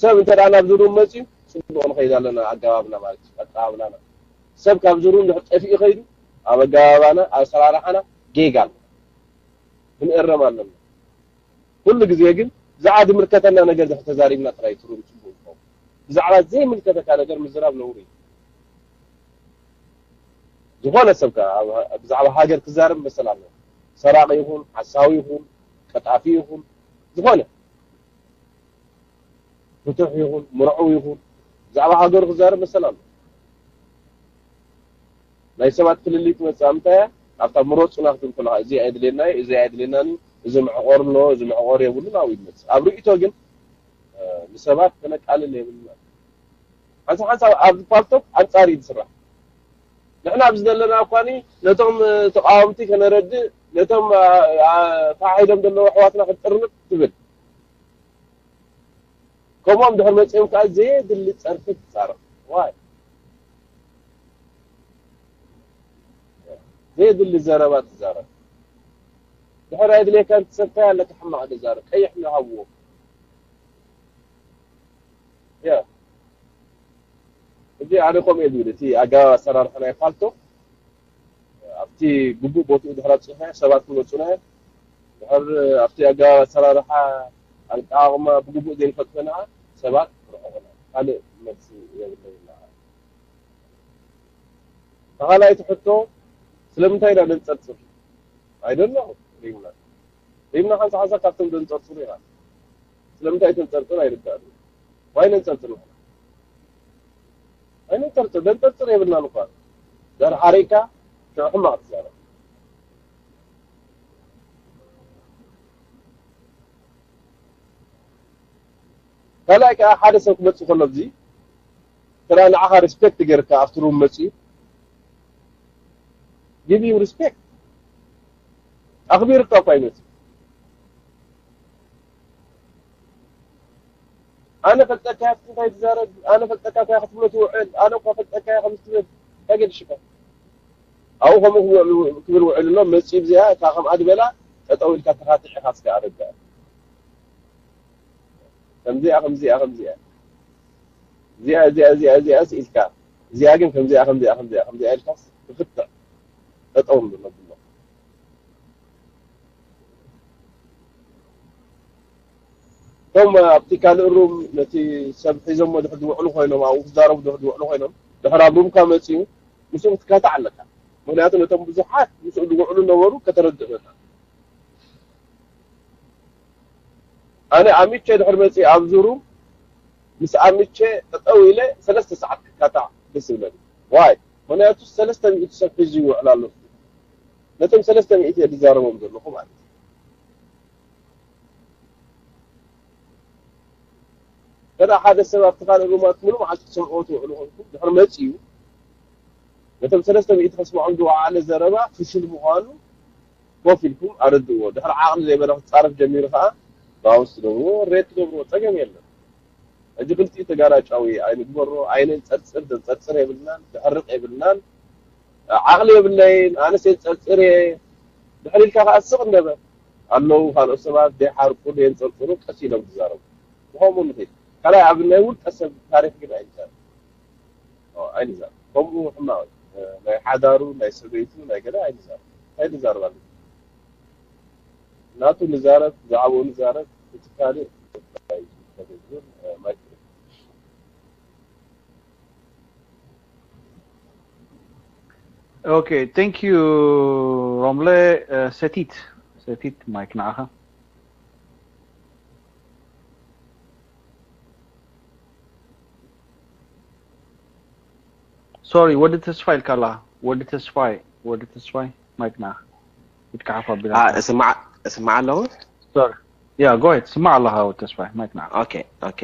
ሰብ እንተ ደኣ ናብ ዝሩም መጺኡ፣ ጽቡቕ ንኸይድ ኣለና ኣገባብና ማለት እዩ፣ ኣቀባብላና። ሰብ ካብ ዝሩም ድሕር ጠፊኡ ከይዱ፣ ኣብ ኣገባባና፣ ኣብ ኣሰራርሓና ጌጋ ኣሎ። ክንእረም ኣለና። ኩሉ ግዜ ግን ብዛዕባ ዝምልከተና ነገር ድሕር ተዛሪብና ጥራይ ትርጉም ጽቡቕ ይኸውን። ብዛዕባ ዘይምልከተካ ነገር ምዝራብ ነውሪ እዩ። ዝኾነ ሰብ ከኣ ኣብ፣ ብዛዕባ ሃገር ክዛረብ መሰል ኣለዎ። ሰራቒ ይኹን፣ ሓሳዊ ይኹን፣ ቀጣፊ ይኹን፣ ዝኾነ ፍቱሕ ይኹን፣ ምርዑው ይኹን፣ ብዛዕባ ሃገሩ ክዛረብ መሰል ኣለዎ። ናይ ሰባት ፍልልይ ትመጽእ ኣብ ምንታይ እያ? ኣብታ ምረጹና ክትብል ከለኻ፣ እዚ ኣየድልየና እዩ፣ እዚ ኣየድልየናን እዩ፣ እዚ መዕቆር ኣለዎ፣ እዚ መዕቆር የብሉን፣ ኣብኡ ይመጽእ። ኣብ ርእይቶ ግን፣ እ፣ ንሰባት ከነቃልል የብልና። ሓንሳብ ሓንሳብ ኣብ ፓልቶክ ኣንጻር እዩ ዝስራሕ። ንሕና ኣብዚ ዘለና እኳኒ ነቶም፣ እ፣ ተቃወምቲ ከነረድእ፣ ነቶም፣ እ፣ እ፣ ተሓሒዶም ዘለዉ ኣሕዋትና ክንጥርንፍ ትብል። ከምኦም ድሕር መጺኦም ከኣ ዘየድሊ ጸርፊ ትዛረብ። ዋይ? ዘየድሊ ዘረባ ትዛረብ። ድሕር ኣየድልየካን ትሰብካይ ኣለካ ሕማቕ ትዛረብ። ቀይሕ ንሃብዎ። ያ። እዚ ኣነ ከምኡ እየ ዝብል። እቲ ኣገባብ ኣሰራርሓ ናይ ፓልቶክ ኣብቲ ግቡእ ቦትኡ ድሕር ኣብጺሕናዮ ሰባት ክመጹና እዮም። ድሕር ኣብቲ ኣገባብ ኣሰራርሓ ኣጠቓቕማ ብግቡእ ዘይንፈልጥ ኮይና ሰባት ርሕቑና። ካልእ መልሲ የብለይን ንዓኣ። ተኻልኣይቲ ሕቶ፣ ስለምንታይ ኢና ነንጸርጽር? I don't know። ሪምና፣ ሪምና ሓንሳ ሓንሳ ካብቶም ዘንጸርጽሩ ኢና። ስለምንታይ ተንጸርጽር ኣይርዳእን። ዋይ ነንጸርጽር ንሕና? ኣይነንጸርጽር፣ ነንጸርጽር የብልናን እኳ። ድሕሪ ሓሪቕካ ሽዑ ሕማቕ ትዛረብ። ካልኣይ ከኣ ሓደ ሰብ ክመጽእ ከሎ፣ እዚ ተራ ንዓኻ ሪስፔክት ጌርካ ኣብቲ ሩም መጽኡ፣ give him respect። ኣኽቢርካ እኳ ይመጽእ። ኣነ ፈልጠካ እያ እንታይ ትዛረብ፣ ኣነ ፈልጠካ እያ ክትብሎ ትውዕል፣ ኣነ እኳ ፈልጠካ እያ ከም ትብል፣ እንታይ ገድሽካ? ኣብኡ ከምኡ ክብል ውዕል ኣሎ፣ መጺኡ ብዚኣ፣ እታ ከምኣ ዝበላ፣ ጠጠው ኢልካ ተኻትዕ ኢኻ እስከ ኣረዳእ። ከምዚኣ፣ ከምዚኣ፣ ከምዚኣ። እዚኣ፣ እዚኣ፣ እዚኣ፣ እዚኣ ኢልካ። እዚኣ ግን ከምዚኣ፣ ከምዚኣ፣ ከምዚኣ፣ ከምዚኣ ኢልካ ትፍትሕ። ጠጠው ንብል ነብሎ። እቶም ኣብቲ ካልእ ሩም ነቲ ሰብ ሒዞሞ ድሕር ዝውዕሉ ኮይኖም፣ ኣብኡ ክዛረቡ ድሕር ዝውዕሉ ኮይኖም፣ ድሕር ኣብ ሩምካ መጺኡ፣ ምስኡ ክትካታዕ ኣለካ። ምኽንያቱ ነቶም ብዙሓት ምስኡ ዝውዕሉ ነበሩ ከተረድእ ኣለካ። ኣነ ኣሚቼ ድሕር መጺኡ ኣብዚ ሩም፣ ምስ ኣሚቼ ጠጠው ኢለ ሰለስተ ሰዓት ክካታዕ ደስ ይብለኒ። ዋይ? ምኽንያቱ ሰለስተ ሚእቲ ሰብ ሒዙ ይውዕል ኣሎ። ነቶም ሰለስተ ሚእቲ እየ ዝዛረቦም ዘለኹ ማለት እዩ። ገና ሓደ ሰብ ኣብቲ ካልእ ሩማት ሙሉ መዓልቲ ትሰምዕዎ ትውዕሉ ኮይንኩም፣ ድሕሪ መጺኡ ነቶም ሰለስተ ሚእቲ ከስምዖም ዝወዓለ ዘረባ ፍሹል ምዃኑ ኮፍ ኢልኩም ኣረድእዎ። ድሕሪ ዓቕሊ ዘይበለ ክጻረፍ ጀሚሩ ከኣ ባውንስ ትገብርዎ፣ ሬት ትገብርዎ፣ ጸገም የለን። ሕጂ ክልቲኡ ተጋራጫዊ ኣይንግበሮ፣ ኣይነንጸርጽር፣ ዘንጸርጽር የብልናን፣ ዘሕርቕ የብልናን። ዓቕሊ የብለይን፣ ኣነስ የንጸርጽር እየ። ድሕር ኢልካ ከኣ ስቕ እንደበል። ኣለዉ ካልኦት ሰባት ዘይሓርቁ፣ ዘየንጸርጽሩ፣ ቀስ ኢሎም ዝዛረቡ። ብኸምኡ ንኺድ። ካልኣይ ኣብ ናይ ውልቀ ሰብ ታሪኽ ግን ኣይንዛረብ። ኦ፣ ኣይንዛረብ። ከምኡ ሕማቕ እዩ። ናይ ሓዳሩ፣ ናይ ሰበይቱ፣ ናይ ገለ ኣይንዛረብ። እንታይ ንዛረብ ኣለና? ናቱ ንዛረብ፣ ብዛዕባኡ ንዛረብ፣ እቲ ካልእ ተደግር፣ ማይክ። ኦኬ፣ thank you ሮምለ። ሰቲት፣ ሰቲት ማይክ ንዓኻ። ሶሪ፣ ወዲ ተስፋይ ኢልካ ኣለኻ። ወዲ ተስፋይ፣ ወዲ ተስፋይ ማይክ ንዓኻ። ይትካሓፍ ኣቢላ። አ፣ እስማዕ፣ እስማዕ ኣለኹ። ሶሪ። ያ፣ go ahead፣ ስማዕ ኣለኻ ወዲ ተስፋይ ማይክ ንዓኻ። ኦኬ፣ ኦኬ።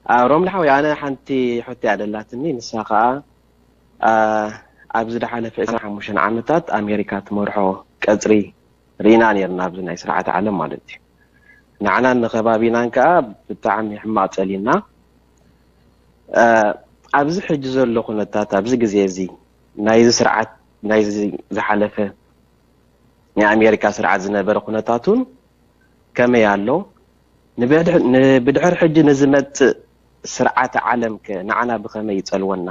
አ፣ ሮምለ ሓወይ፣ ኣነ ሓንቲ ሕቶ እያ ደላትኒ፣ ንሳ ኸኣ፣ አ፣ ኣብዚ ዝሓለፈ ዕስራን ሓሙሽተን ዓመታት ኣሜሪካ ትመርሖ ቀጽሪ ርኢና ኔርና፣ ኣብዚ ናይ ስርዓት ዓለም ማለት እዩ። ንዓናን ንኸባቢናን ከኣ ብጣዕሚ ሕማቕ ጸሊና። አ፣ ኣብዚ ሕጂ ዘሎ ኩነታት፣ ኣብዚ ግዜ እዚ ናይዚ ስርዓት፣ ናይዚ ዝሓለፈ ናይ ኣሜሪካ ስርዓት ዝነበረ ኩነታት እውን ከመይ ኣሎ? ንብድሕ-፣ ንብድሕር ሕጂ ንዝመጽእ ስርዓተ ዓለም ከ ንዓና ብኸመይ ይጸልወና?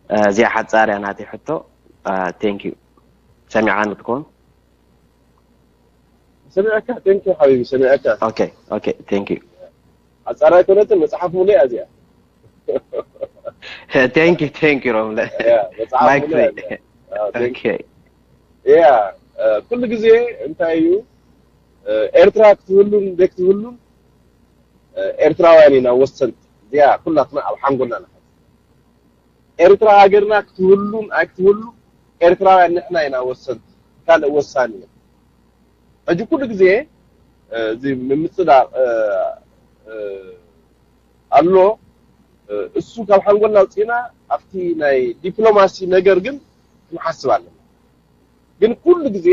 አ፣ እዚኣ ሓጻር እያ ናተይ ሕቶ። Thank you. ሰሚዓኒ ትኾን? ሰሚዐካ። Thank you ሓቢቢ፣ ሰሚዐካ። Okay, okay, thank you. ኣጻራይ ኮነትን መጽሓፍ ሙሉእ እያ እዚኣ። Thank you, thank you ሮምለ። Yeah፣ መጽሓፍ Mic ሙሉእ እያ free. እዚኣ። Yeah, thank you። Okay. Yeah፣ ኩሉ ግዜ እንታይ እዩ፣ ኤርትራ ክትህሉን ዘይክትህሉን ኤርትራውያን ኢና ወሰንቲ። እዚኣ ኩላትና ኣብ ሓንጎልና ንሓዝ። ኤርትራ ሃገርና ክትህሉን ኣይክትህሉ ኤርትራውያን ንሕና ኢና ወሰንቲ፣ ካልእ ወሳኒ የለን። ሕጂ ኩሉ ግዜ እዚ ምምጽዳቕ ኣሎ። እሱ ካብ ሓንጎልና ኣውፂእና ኣብቲ ናይ ዲፕሎማሲ ነገር ግን ክንሓስብ ኣለና። ግን ኩሉ ግዜ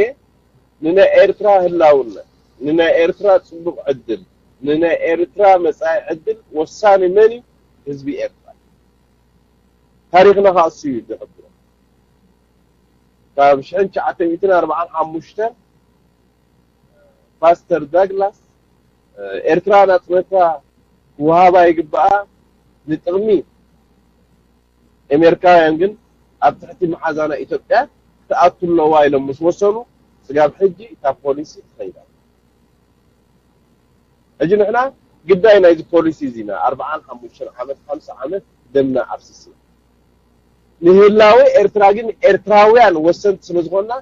ንናይ ኤርትራ ህላውነት፣ ንናይ ኤርትራ ፅቡቕ ዕድል፣ ንናይ ኤርትራ መፃኢ ዕድል ወሳኒ መን እዩ? ህዝቢ ኤርትራ። ታሪኽና ከዓ እሱ እዩ ዝሕብሮ። ካብ ሽሕን ትሽዓተ ሚእትን ኣርባዓን ሓሙሽተን ፓስተር ዳግላስ ኤርትራ ናፅነታ ክወሃባ ይግበኣ፣ ንጥቕሚ ኣሜሪካውያን ግን ኣብ ትሕቲ መሓዛና ኢትዮጵያ ክትኣቱ ኣለዋ ኢሎም ምስ ወሰኑ፣ ስጋብ ሕጂ እታ ፖሊሲ ትኸይድ ኣላ። ሕጂ ንሕና ግዳይ ናይዚ ፖሊሲ እዚ ኢና ኣርብዓን ሓሙሽተን ዓመት፣ ሓምሳ ዓመት ደምና ኣፍሲስና። ንህላወ ኤርትራ ግን ኤርትራውያን ወሰንቲ ስለ ዝኾንና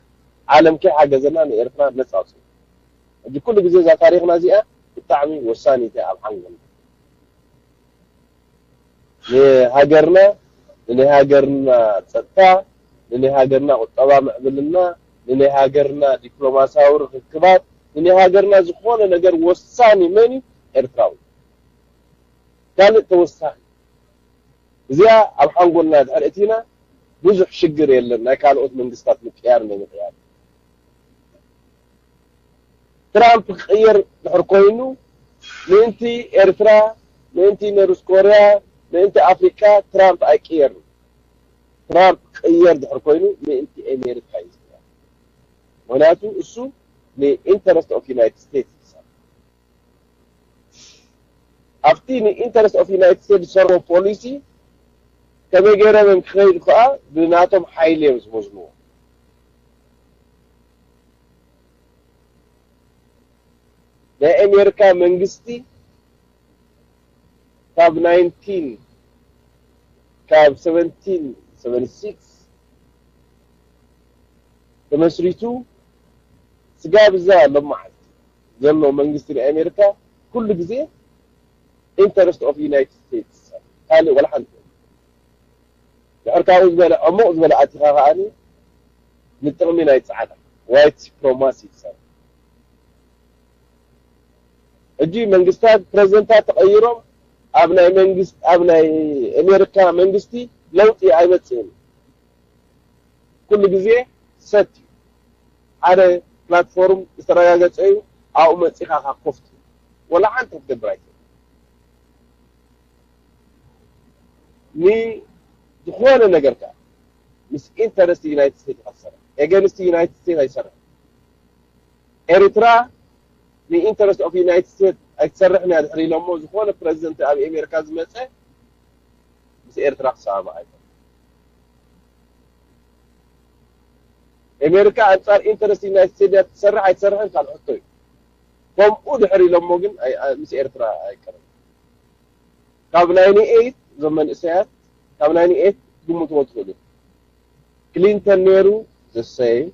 ዓለም ከይሓገዘና ንኤርትራ ነጻ ኣውፅኡ። ሕጂ ኩሉ ግዜ እዛ ታሪኽና እዚኣ ብጣዕሚ ወሳኒት እያ ኣብ ሓንጎልና። ንሃገርና፣ ንናይ ሃገርና ጸጥታ፣ ንናይ ሃገርና ቁጠባ ምዕብልና፣ ንናይ ሃገርና ዲፕሎማሲያዊ ርክክባት፣ ንናይ ሃገርና ዝኾነ ነገር ወሳኒ መን እዩ? ኤርትራዊ። ካልእ ተወሳኺ። እዚኣ ኣብ ሓንጎልና ድሕሪ እቲና ብዙሕ ሽግር የለን፣ ናይ ካልኦት መንግስታት ምቅያር ናይ ምቅያር። ትራምፕ ክቕየር ድሕር ኮይኑ ምእንቲ ኤርትራ፣ ምእንቲ ነሩስ ኮርያ፣ ምእንቲ ኣፍሪቃ ትራምፕ ኣይቅየርን። ትራምፕ ክቕየር ድሕር ኮይኑ ምእንቲ ኣሜሪካ እዩ ዝቅየር። ምክንያቱ እሱ ን interest of United States ይሰርሕ። ኣብቲ ን interest of United States ዝሰርሖ ፖሊሲ ከመይ ገይሮም እዮም ክኸይዱ ከዓ ብናቶም ሓይሊ እዮም ዝመዝንዎ። ናይ ኣሜሪካ መንግስቲ ካብ ናይንቲን ካብ ሰቨንቲን ሰቨንቲ ሲክስ ተመስሪቱ ስጋብ እዛ ሎማዓንቲ ዘሎ መንግስቲ ናይ ኣሜሪካ ኩሉ ግዜ interest of United States ካልእ ወላ ሓንቲ። ድሕር ካብኡ ዝበለ ዕሙቕ ዝበለ ኣቲኻ ከዓኒ ንጥቕሚ ናይ ጻዕዳ white supremacy ይሰርሕ። ሕጂ መንግስታት ፕረዚደንታት ተቐይሮም ኣብ ናይ መንግስት ኣብ ናይ ኣሜሪካ መንግስቲ ለውጢ ኣይመጽእን። ኩሉ ግዜ ሰት እዩ። ሓደ ፕላትፎርም ዝተረጋገጸ እዩ፣ ኣብኡ መጺኻ ካብ ኮፍቲ ወላ ሓንቲ ክትገብር ኣይትኽእል። ንዝኾነ ነገር ከኣ ምስ ኢንተረስት ዩናይትድ ስቴትስ ኢኻ ትሰርሕ፣ ኤገንስት ዩናይትድ ስቴትስ ኣይሰርሕ። ኤርትራ ን interest of United States ኣይትሰርሕን እያ ድሕሪ ኢሎሞ ዝኾነ ፕረዚደንት ኣብ ኣሜሪካ ዝመፀ ምስ ኤርትራ ክሰማማዕ ኣይኮነን። ኣሜሪካ ኣንፃር interest United States እያ ትሰርሕ ኣይትሰርሕን ካልእ ሕቶ እዩ። ከምኡ ድሕሪ ኢሎሞ ግን ኣይ- ኣይ- ምስ ኤርትራ ኣይቀርብን። ካብ ናይንቲ ኤይት እዞም መንእሰያት ካብ ናይንቲ ኤይት ግምትዎ ትኽእሉ። ክሊንተን ነይሩ the same፣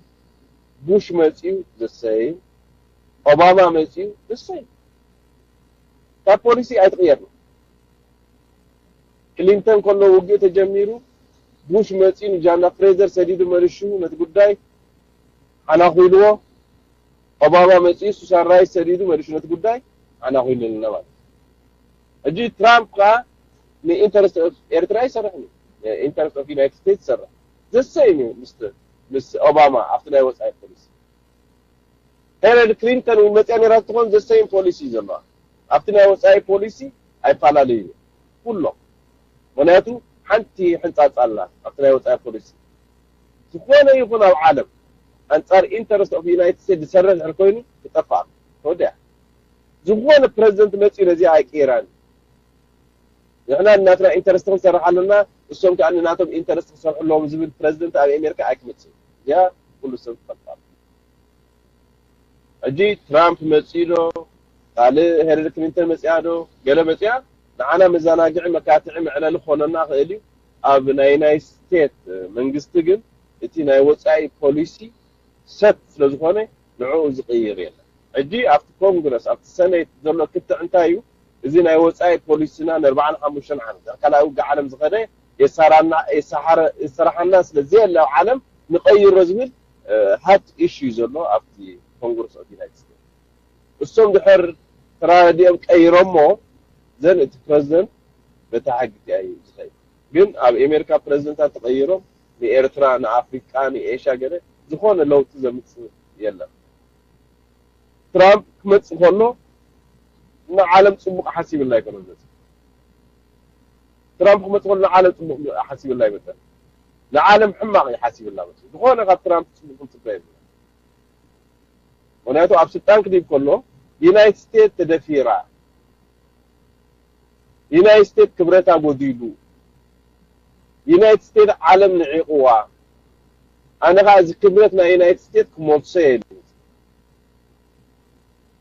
ቡሽ መፅዩ the same፣ ኦባማ መፅዩ the same። ካብ ፖሊሲ ኣይትቕየርና። ክሊንተን ከሎ ውግእ ተጀሚሩ፣ ቡሽ መፅዩ ንጃና ፍሬዘር ሰዲዱ መሊሹ ነቲ ጉዳይ ሓናኹ ኢልዎ፣ ኦባማ መፅኡ ሱሳን ራይስ ሰዲዱ መሊሹ ነቲ ጉዳይ ሓናኹ ኢሉና ማለት እዩ። ሕጂ ትራምፕ ከዓ ን interest of ኤርትራ ይሰርሕ እዩ፣ ን interest of United States ይሰርሕ። The same እዩ ምስ ምስ ኦባማ ኣብቲ ናይ ወፃኢ ፖሊሲ። ሄለሪ ክሊንተን እውን መፅያ ነይራ ትኾን the same ፖሊሲ እዩ ዘለዋ ኣብቲ ናይ ወፃኢ ፖሊሲ ኣይፈላለዩ እዩ ኩሎም። ምክንያቱ ሓንቲ ሕንፃፅ ኣላ ኣብቲ ናይ ወፃኢ ፖሊሲ። ዝኾነ ይኹን ኣብ ዓለም ኣንፃር interest of United States ዝሰርሕ ድሕር ኮይኑ ክጠፍኣ ተወዲኣ። ዝኾነ ፕረዚደንት መፅዩ ነዚኣ ኣይቅይራን። ንሕና ናትና ኢንተረስት ክንሰርሕ ኣለና፣ እሶም ከዓ ንናቶም ኢንተረስት ክሰርሑ ኣለዎም ዝብል ፕረዚደንት ኣብ ኣሜሪካ ኣይክመፅእ። እዚኣ ኩሉ ሰብ ክፈልጣ። ሕጂ ትራምፕ መፂኡ ዶ፣ ካልእ ሄለሪ ክሊንተን መፂኣ ዶ፣ ገለ መፂኣ፣ ንዓና መዘናግዒ፣ መካትዒ፣ መዕለሊ ክኾነና ክእል እዩ። ኣብ ናይ ዩናይት ስቴት መንግስቲ ግን እቲ ናይ ወፃኢ ፖሊሲ ሰት ስለዝኾነ ንዕኡ ዝቕይር የለን። ሕጂ ኣብቲ ኮንግረስ ኣብቲ ሰኔት ዘሎ ክትዕ እንታይ እዩ? እዚ ናይ ወፃኢ ፖሊሲና ንኣርባዓን ሓሙሽተን ዓመት ካልኣይ ውግእ ዓለም ዝኸደ የሰራና የሰራሓና ስለ ዘየለ ኣብ ዓለም ንቐይሮ ዝብል ሃት ኢሹ እዩ ዘሎ ኣብቲ ኮንግረስ ኦፍ ዩናይትድ ስቴትስ። እሶም ድሕር ተራዲኦም ቀይሮሞ ዘን እቲ ፕረዚደንት በታ ሕጊ እዩ ዝኸይድ። ግን ኣብ ኣሜሪካ ፕረዚደንታት ተቐይሮም ንኤርትራ ንኣፍሪቃ ንኤሽያ ገለ ዝኾነ ለውጢ ዘምፅእ የለን። ትራምፕ ክመፅእ ከሎ ንዓለም ፅቡቕ ሓሲብላ ኣይኮነን መፅእ። ትራምፕ ክመፅእ ከሎ ንዓለም ፅቡቕ ሓሲብላ ኣይመፀን። ንዓለም ሕማቕ እዩ ሓሲብላ መፅእ። ዝኾነ ካብ ትራምፕ ፅቡቕ ክንፅበ የብልና። ምክንያቱ ኣብ ስልጣን ክድይብ ከሎ ዩናይትድ ስቴትስ ተደፊራ፣ ዩናይትድ ስቴትስ ክብረታ ጎዲሉ፣ ዩናይትድ ስቴትስ ዓለም ንዒቕዋ። ኣነ ከዓ እዚ ክብረት ናይ ዩናይትድ ስቴትስ ክመልሶ የሉ።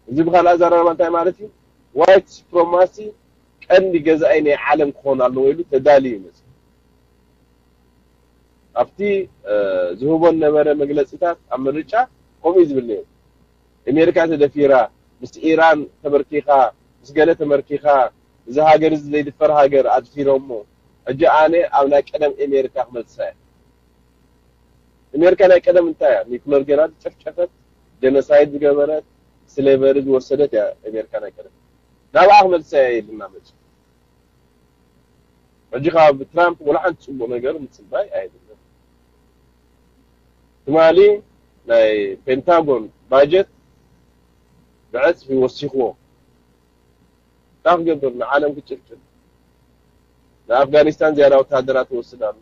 እዚ ብካልእ ኣዘራርባ እንታይ ማለት እዩ? ዋይት ሱፕረማሲ ቀንዲ ገዛኢ ናይ ዓለም ክኾን ኣለዎ ኢሉ ተዳልዩ ይመስል። ኣብቲ ዝህቦ ነበረ መግለፂታት ኣብ ምርጫ ከምኡ እዩ ዝብል ነይሩ። ኣሜሪካ ተደፊራ፣ ምስ ኢራን ተመርኪኻ፣ ምስ ገለ ተመርኪኻ፣ እዚ ሃገር እዚ ዘይድፈር ሃገር ኣድፊሮሞ። ሕጂ ኣነ ኣብ ናይ ቀደም ኣሜሪካ ክመልሳ እየ። ኣሜሪካ ናይ ቀደም እንታይ እያ? ኒኩለር ገይራ ዝጨፍጨፈት፣ ጀኖሳይድ ዝገበረት፣ ስሌቨሪ ዝወሰደት እያ ኣሜሪካ ናይ ቀደም። ናብኣ ክመልሳ እየ ኢልና መፅኡ። ሕጂ ካብ ትራምፕ ወላ ሓንቲ ፅቡቕ ነገር ምፅባይ ኣይብልን። ትማሊ ናይ ፔንታጎን ባጀት ብዕፅፊ ወሲኽዎ። እንታይ ክገብር? ንዓለም ክጭፍጭፍ። ንኣፍጋኒስታን ዝያዳ ወታደራት ይወስድ ኣሎ።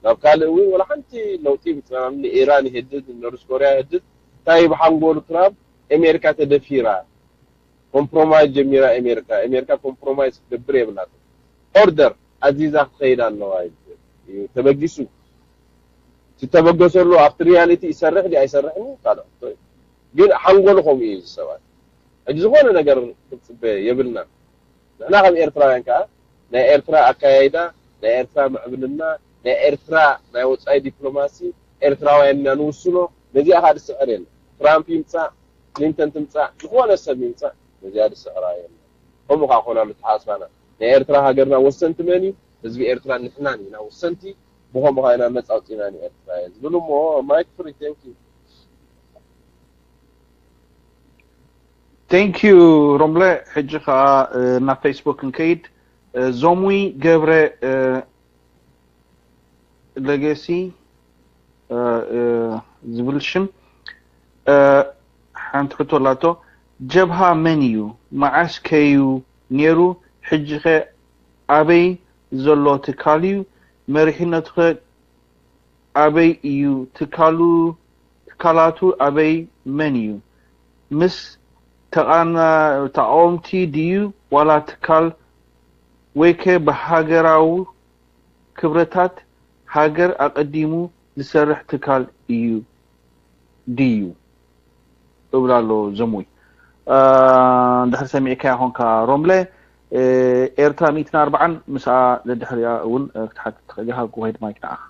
ናብ ካልእ እውን ወላ ሓንቲ ለውጢ ይምፅእ። ንኢራን ይህድድ፣ ንኖርዝ ኮርያ ይህድድ። እንታይ ብሓንጎሉ ትራምፕ? ኣሜሪካ ተደፊራ። ኮምፕሮማይዝ ጀሚራ ኣሜሪካ። ኣሜሪካ ኮምፕሮማይዝ ክትገብር የብላትን። ኦርደር ኣዚዛ ክትኸይድ ኣለዋ እዩ ተበጊሱ። ዝተበገሰሉ ኣብቲ ሪያሊቲ ይሰርሕ ድዩ ኣይሰርሕን እዩ ካልእ ሕቶ እዩ። ግን ሓንጎሉ ከምኡ እዩ እዚ ሰባት። ሕጂ ዝኾነ ነገር ክትፅበ የብልና። ንሕና ከም ኤርትራውያን ከዓ ናይ ኤርትራ ኣካያይዳ፣ ናይ ኤርትራ ምዕብልና፣ ናይ ኤርትራ ናይ ወፃኢ ዲፕሎማሲ ኤርትራውያን ኢና ንውስኖ። ነዚኣ ከዓ ዝስዕር የለን። ትራምፕ ይምፃእ፣ ክሊንተን ትምፃእ፣ ዝኾነ ሰብ ይምፃእ፣ ነዚኣ ዝስዕራ የለን። ከምኡ ከዓ ክኾን ኣሎ ተሓስባና። ናይ ኤርትራ ሃገርና ወሰንቲ መን እዩ? ህዝቢ ኤርትራ ንሕናን ኢና ወሰንቲ። ብኸምኡ ከዓ ኢና ነፃ ኣውፂእና ንኤርትራ እየ ዝብል እሞ ማይክ ፍሪ። Thank you። Thank you ሮምለ። ሕጂ ከዓ ናብ ፌስቡክ ንከይድ። ዞሙይ ገብረ ለገሲ ዝብል ሽም ሓንቲ ሕቶ ኣላቶ። ጀብሃ መን እዩ? መዓስ ከዩ ነይሩ? ሕጂ ከ ኣበይ ዘሎ ትካል እዩ? መሪሕነቱ ከ ኣበይ እዩ? ትካሉ ትካላቱ ኣበይ መን እዩ? ምስ ተቓና- ተቓወምቲ ድዩ ዋላ ትካል ወይከ ብሃገራዊ ክብረታት ሃገር ኣቐዲሙ ዝሰርሕ ትካል እዩ ድዩ? እብል ኣሎ ዘሙይ። እንድሕር ሰሚዕካያ ኾንካ ሮምለ፣ ኤርትራ ሚእትን ኣርባዓን ምስኣ ደድሕሪኣ እውን ክትሓትት ትኽእል ኢኻ። Go ahead ማይክ ንዓኻ።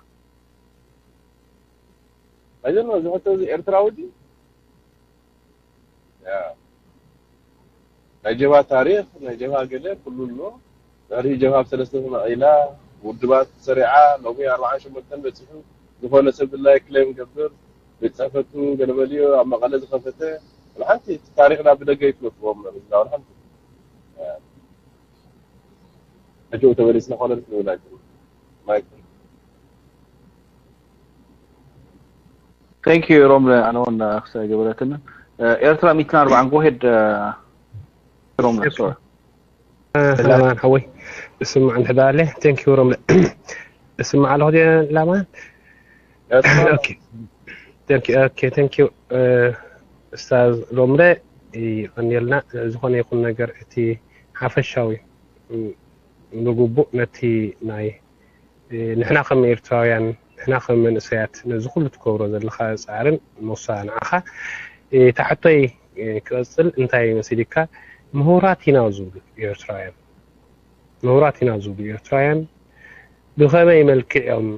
ኣይደለ እዚ ሕቶ እዚ ኤርትራዊ ድዩ? ናይ ጀብሃ ታሪኽ ናይ ጀብሃ ገለ ኩሉ ኣሎ። ድሕሪ ጀብሃ ብሰለስተ ተመቒላ ውድባት ሰሪዓ ሎሚ ኣርባዓን ሸሞንተን በፂሑ ዝኾነ ሰብ ድላይ ክሌም ገብር ቤት ፅሕፈቱ ገለመሊዮ ኣብ መቐለ ዝኸፈተ ወላ ሓንቲ እቲ ታሪኽና ብደገ ይትመጥዎም ነብዝና ወላ ሓንቲ ሕጂ ተመሊስና ኮነ ንብል ኣይኮነ ማይክ Thank you ሮምለ ኣነ እውን ክሳይ ገበረትንን ኤርትራ ሚእትን ኣርባዓን go ahead ሮምለ sorry ላማን ሓወይ እስማዕ እንድሕር ደኣ ኣለ thank you ሮምለ እስማዕ ኣለኹ ድየ ላማን okay thank you okay thank you ኡስታዝ ሮምለ ይቐንየልና ዝኾነ ይኹን ነገር እቲ ሓፈሻዊ ብግቡእ ነቲ ናይ ንሕና ከም ኤርትራውያን ንሕና ከም መንእሰያት ነዚ ኩሉ ትገብሮ ዘለኻ ጻዕርን ሞሳ ንዓኻ እታ ሕቶይ ክቐጽል እንታይ መሲልካ? ምሁራት ኢና ዝብሉ ኤርትራውያን ምሁራት ኢና ዝብሉ ኤርትራውያን ብኸመይ መልክዕ እዮም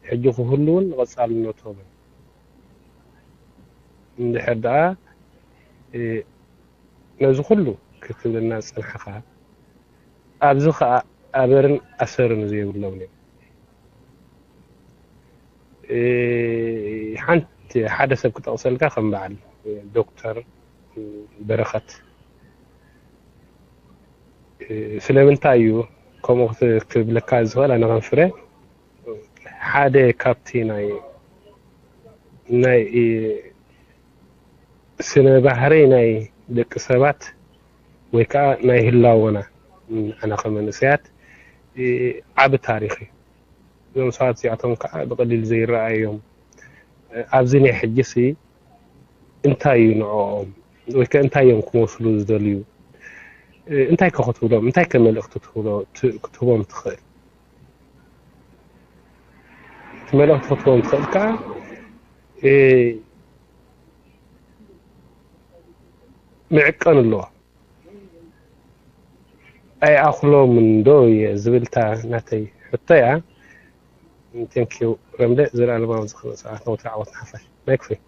ሕጂ ክህልውን ንቐጻልነቶምን እንድሕር ደኣ ነዚ ኩሉ ክትብልና ዝጸንሕኻ ኣብዚ ኸኣ ኣበርን ኣሰርን ዘይብሎም እዮም። ሓንቲ ሓደ ሰብ ክጠቕሰልካ ከም በዓል ዶክተር በረኸት ስለምንታይ እዩ ከምኡ ክብለካ ዝኽእል ኣነ ከም ፍረ ሓደ ካብቲ ናይ ናይ ስነ ባህሪ ናይ ደቂ ሰባት ወይ ከዓ ናይ ህላወና ኣነ ከመንእሰያት ዓቢ ታሪኽ እዩ። እዞም ሰባት እዚኣቶም ከዓ ብቐሊል ዘይረኣዮም ኣብዚ ናይ ሕጂ ሲ እንታይ እዩ ንዕኦም ወይ ከ እንታይ እዮም ክመስሉ ዝደልዩ እንታይ ከ ክትብሎም እንታይ ከ መልእኽቲ ክትህቦም ትኽእል እቲ መልእኽቲ ክትህቦም ትኽእል ከዓ ምዕቀን ኣለዋ ኣይኣኽሎም እንዶ እየ ዝብልታ ናተይ ሕቶ እያ Thank you ረምለ ዘለኣለማዊ ዝኽሪ ሰዓት ነውቲ ዓወት ንሓፋሽ ናይ ክፍል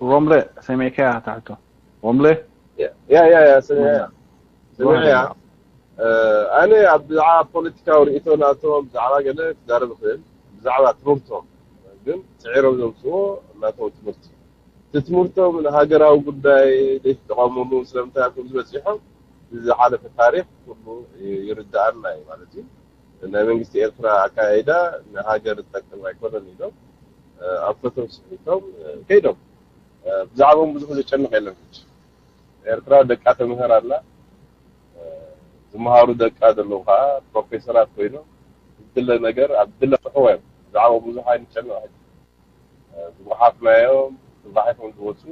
ሮምለ ሰሜካ ታሕቶ ሮምለ ያ ያ ያ ሰሜያ ሰሜያ ኣነ ኣብ ብዛዕባ ፖለቲካዊ ርእይቶ ናቶም ብዛዕባ ገለ ክዛረብ እኽእል ብዛዕባ ትምህርቶም ግን ስዒሮም ዘምፅዎ ናቶም ትምህርቲ እቲ ትምህርቶም ንሃገራዊ ጉዳይ ዘይተጠቐምሉ ስለምንታይ ኣብ ከምዚ በፂሖም እዚ ዝሓለፈ ታሪክ ኩሉ ይርድኣና እዩ ማለት እዩ ናይ መንግስቲ ኤርትራ ኣካያይዳ ንሃገር ዝጠቅም ኣይኮነን ኢሎም ኣንፈቶም ስሒቶም ከይዶም ብዛዕባኦም ብዙሕ ዘጨንቕ የለን ሕጂ ኤርትራ ደቃ ተምህር ኣላ ዝመሃሩ ደቃ ዘለዉ ከዓ ፕሮፌሰራት ኮይኖም ዝድለ ነገር ኣብ ድለ ፅሕዎ እዮም ብዛዕባ ብዙሕ ኣይንጨንቕ ሕጂ ዝጓሓፍናዮም ተጓሒፎም ዝወፁ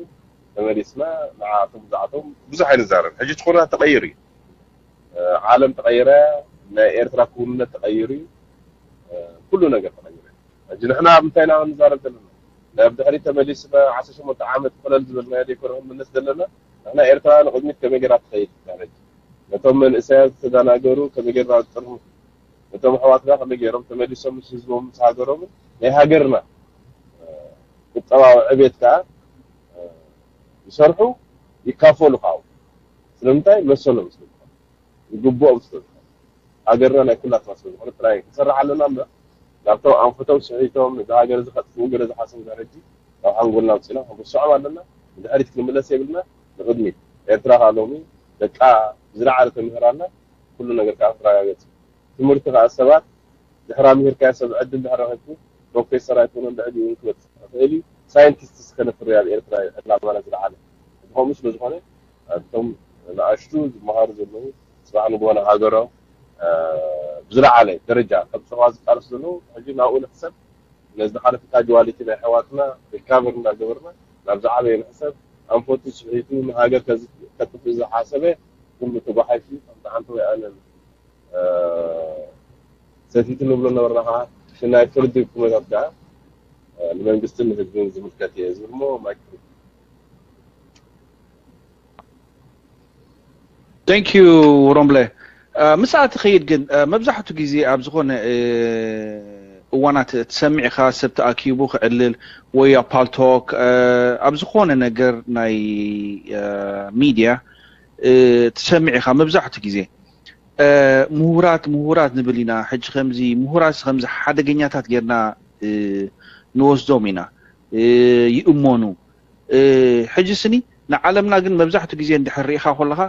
ተመሊስና ንዓኣቶም ብዛዕቶም ብዙሕ ኣይንዛረብ ሕጂ እቲ ኩነታት ተቐይሩ እዩ ዓለም ተቐይራ ናይ ኤርትራ ክውንነት ተቐይሩ እዩ ኩሉ ነገር ተቐይሩ ሕጂ ንሕና ኣብ ምንታይ ኢና ንዛረብ ዘለና ናብ ድሕሪት ተመሊስና ዓሰርተ ሸሞንተ ዓመት ኮለል ዝበልናዮ ዘይኮነ ክንምለስ ዘለና ንሕና ኤርትራ ንቕድሚት ከመይ ገይራ ትኸይድ ትዛረብ ነቶም መንእሰያት ዝተደናገሩ ከመይ ገይርና ንጥርምት ነቶም ኣሕዋትና ከመይ ገይሮም ተመሊሶም ምስ ህዝቦም ምስ ሃገሮምን ናይ ሃገርና ቁጠባዊ ዕቤት ከዓ ይሰርሑ ይካፈሉ ከዓ ስለምንታይ መሰሎም ስለዝኾነ ይግብኦም ስለዝኾነ ሃገርና ናይ ኩላትና ስለዝኾነ ጥራይ ክንሰርሕ ኣለና እምበር ናብቶም ኣንፈቶም ስሒቶም ነዚ ሃገር እዚ ከጥፍኡ ገለ ዝሓስቡ ጋር ሕጂ ካብ ሓንጎልና ኣውፂና ክንርስዖም ኣለና ንድሕሪት ክንምለስ የብልና ንቅድሚት ኤርትራ ከዓ ሎሚ ደቃ ብዝለዓለ ተምህር ኣላ ኩሉ ነገር ከዓ ክረጋገፅ እዩ ትምህርቲ ከዓ ሰባት ድሕራ ምሂርካዮ ሰብ ዕድል ድሕሪ ረኺብኩ ፕሮፌሰር ኣይኮነን ልዕሊኡ እውን ክበፅሕ ይኽእል እዩ ሳይንቲስት እስከ ነፍሪ ኣብ ኤርትራ እዩ ዕላማና ዝለዓለ እዚ ከምኡ ስለ ዝኾነ እቶም ንኣሽቱ ዝመሃሩ ዘለዉ ፅባሕ ንግሆ ንሃገሮም ብዝለዓለ ደረጃ ከም ሰዋ ዝቃለሱ ዘለዉ ሕጂ ናብኡ ንሕሰብ ነዚ ዝሓለፈ ካጅዋሊቲ ናይ ኣሕዋትና ሪካቨር እንዳገበርና ናብ ዝዓበየ ንሕሰብ ኣንፈቱ ስሒቱ ንሃገር ከጥፍእ ዝሓሰበ ኩሉ ተጓሓይሹ ከምቲ ዓንተ ወይ ኣነ ሰቲቱ ንብሎ ነበርና ከዓ እቲ ናይ ፍርዲ ኩነታት ከዓ ንመንግስትን ንህዝብን ዝምልከት እየ ዝብል ሞ ማይክ Thank you ሮምለ ምስኣ ትኸይድ ግን መብዛሕቱ ግዜ ኣብ ዝኾነ እዋናት ትሰምዕ ኢኻ ሰብ ተኣኪቡ ክዕልል ወይ ኣብ ፓልቶክ ኣብ ዝኾነ ነገር ናይ ሚድያ ትሰምዕ ኢኻ መብዛሕቱ ግዜ ምሁራት ምሁራት ንብል ኢና ሕጂ ከምዚ ምሁራት ከምዚ ሓደገኛታት ጌርና ንወስዶም ኢና ይእመኑ ሕጂ ስኒ ንዓለምና ግን መብዛሕቱ ግዜ እንድሕር ርኢኻ ከለኻ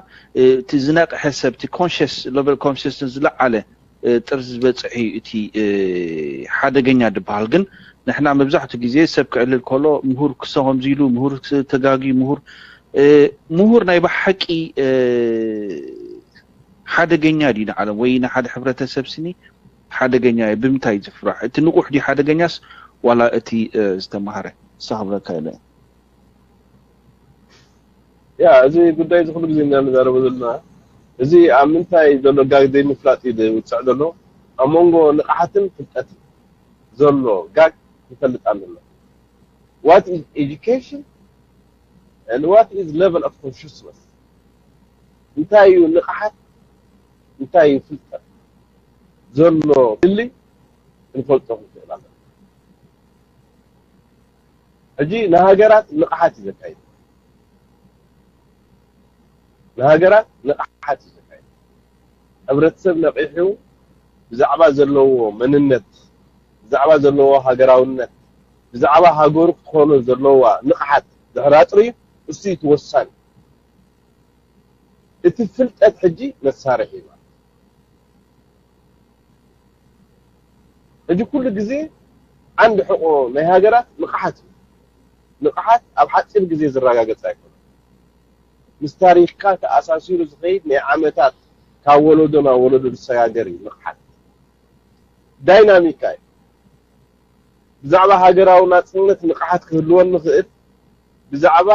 እቲ ዝነቕሐ ሰብ እቲ conscious level consciousness ዝለዓለ ጥርዚ ዝበፅሕ እዩ እቲ ሓደገኛ ዝበሃል ግን ንሕና መብዛሕቱ ግዜ ሰብ ክዕልል ከሎ ምሁር ክሰ ከምዚ ኢሉ ምሁር ተጋጊ ምሁር ምሁር ናይ ብሓቂ ሓደገኛ ድዩ ንዓለም ወይ ንሓደ ሕብረተሰብ ስኒ ሓደገኛ እዩ ብምንታይ ዝፍራሕ እቲ ንቑሕ ድዩ ሓደገኛስ ዋላ እቲ ዝተማሃረ ንስኻ ክብለካ ኢለ። ያ እዚ ጉዳይ እዚ ኩሉ ግዜ ኢና ንዛረቦ ዘለና። እዚ ኣብ ምንታይ ዘሎ ጋግ ዘይምፍላጥ እዩ ዝውፅዕ ዘሎ። ኣብ መንጎ ንቕሓትን ፍልጠትን ዘሎ ጋግ ንፈልጥ ኣለና። What is education and what is level of consciousness? እንታይ እዩ ንቕሓት፣ እንታይ እዩ ፍልጠት ዘሎ ፍልልይ ክንፈልጦ ክንክእል ኣለና። ሕጂ ንሃገራት ንቕሓት እዩ ዘካይድ። ንሃገራት ንቕሓት እዩ ዘካይድ። ሕብረተሰብ ነቒሑ ብዛዕባ ዘለዎ መንነት፣ ብዛዕባ ዘለዎ ሃገራውነት፣ ብዛዕባ ሃገሩ ክትኾኖ ዘለዋ ንቕሓት ድሕር ኣጥርዩ እሱ እዩ እቲ ወሳኒ። እቲ ፍልጠት ሕጂ መሳርሒ እዩ ማለት እዩ። ሕጂ ኩሉ ግዜ ዓንዲ ሕቆ ናይ ሃገራት ንቕሓት እዩ። ንቕሓት ኣብ ሓፂር ግዜ ዝረጋገፅ ኣይኮነን። ምስ ታሪኽካ ተኣሳሲሩ ዝኸይድ ናይ ዓመታት ካብ ወለዶ ናብ ወለዶ ዝሰጋገር እዩ ንቕሓት። ዳይናሚካ እዩ። ብዛዕባ ሃገራዊ ናፅነት ንቕሓት ክህልወኒ ይኽእል፣ ብዛዕባ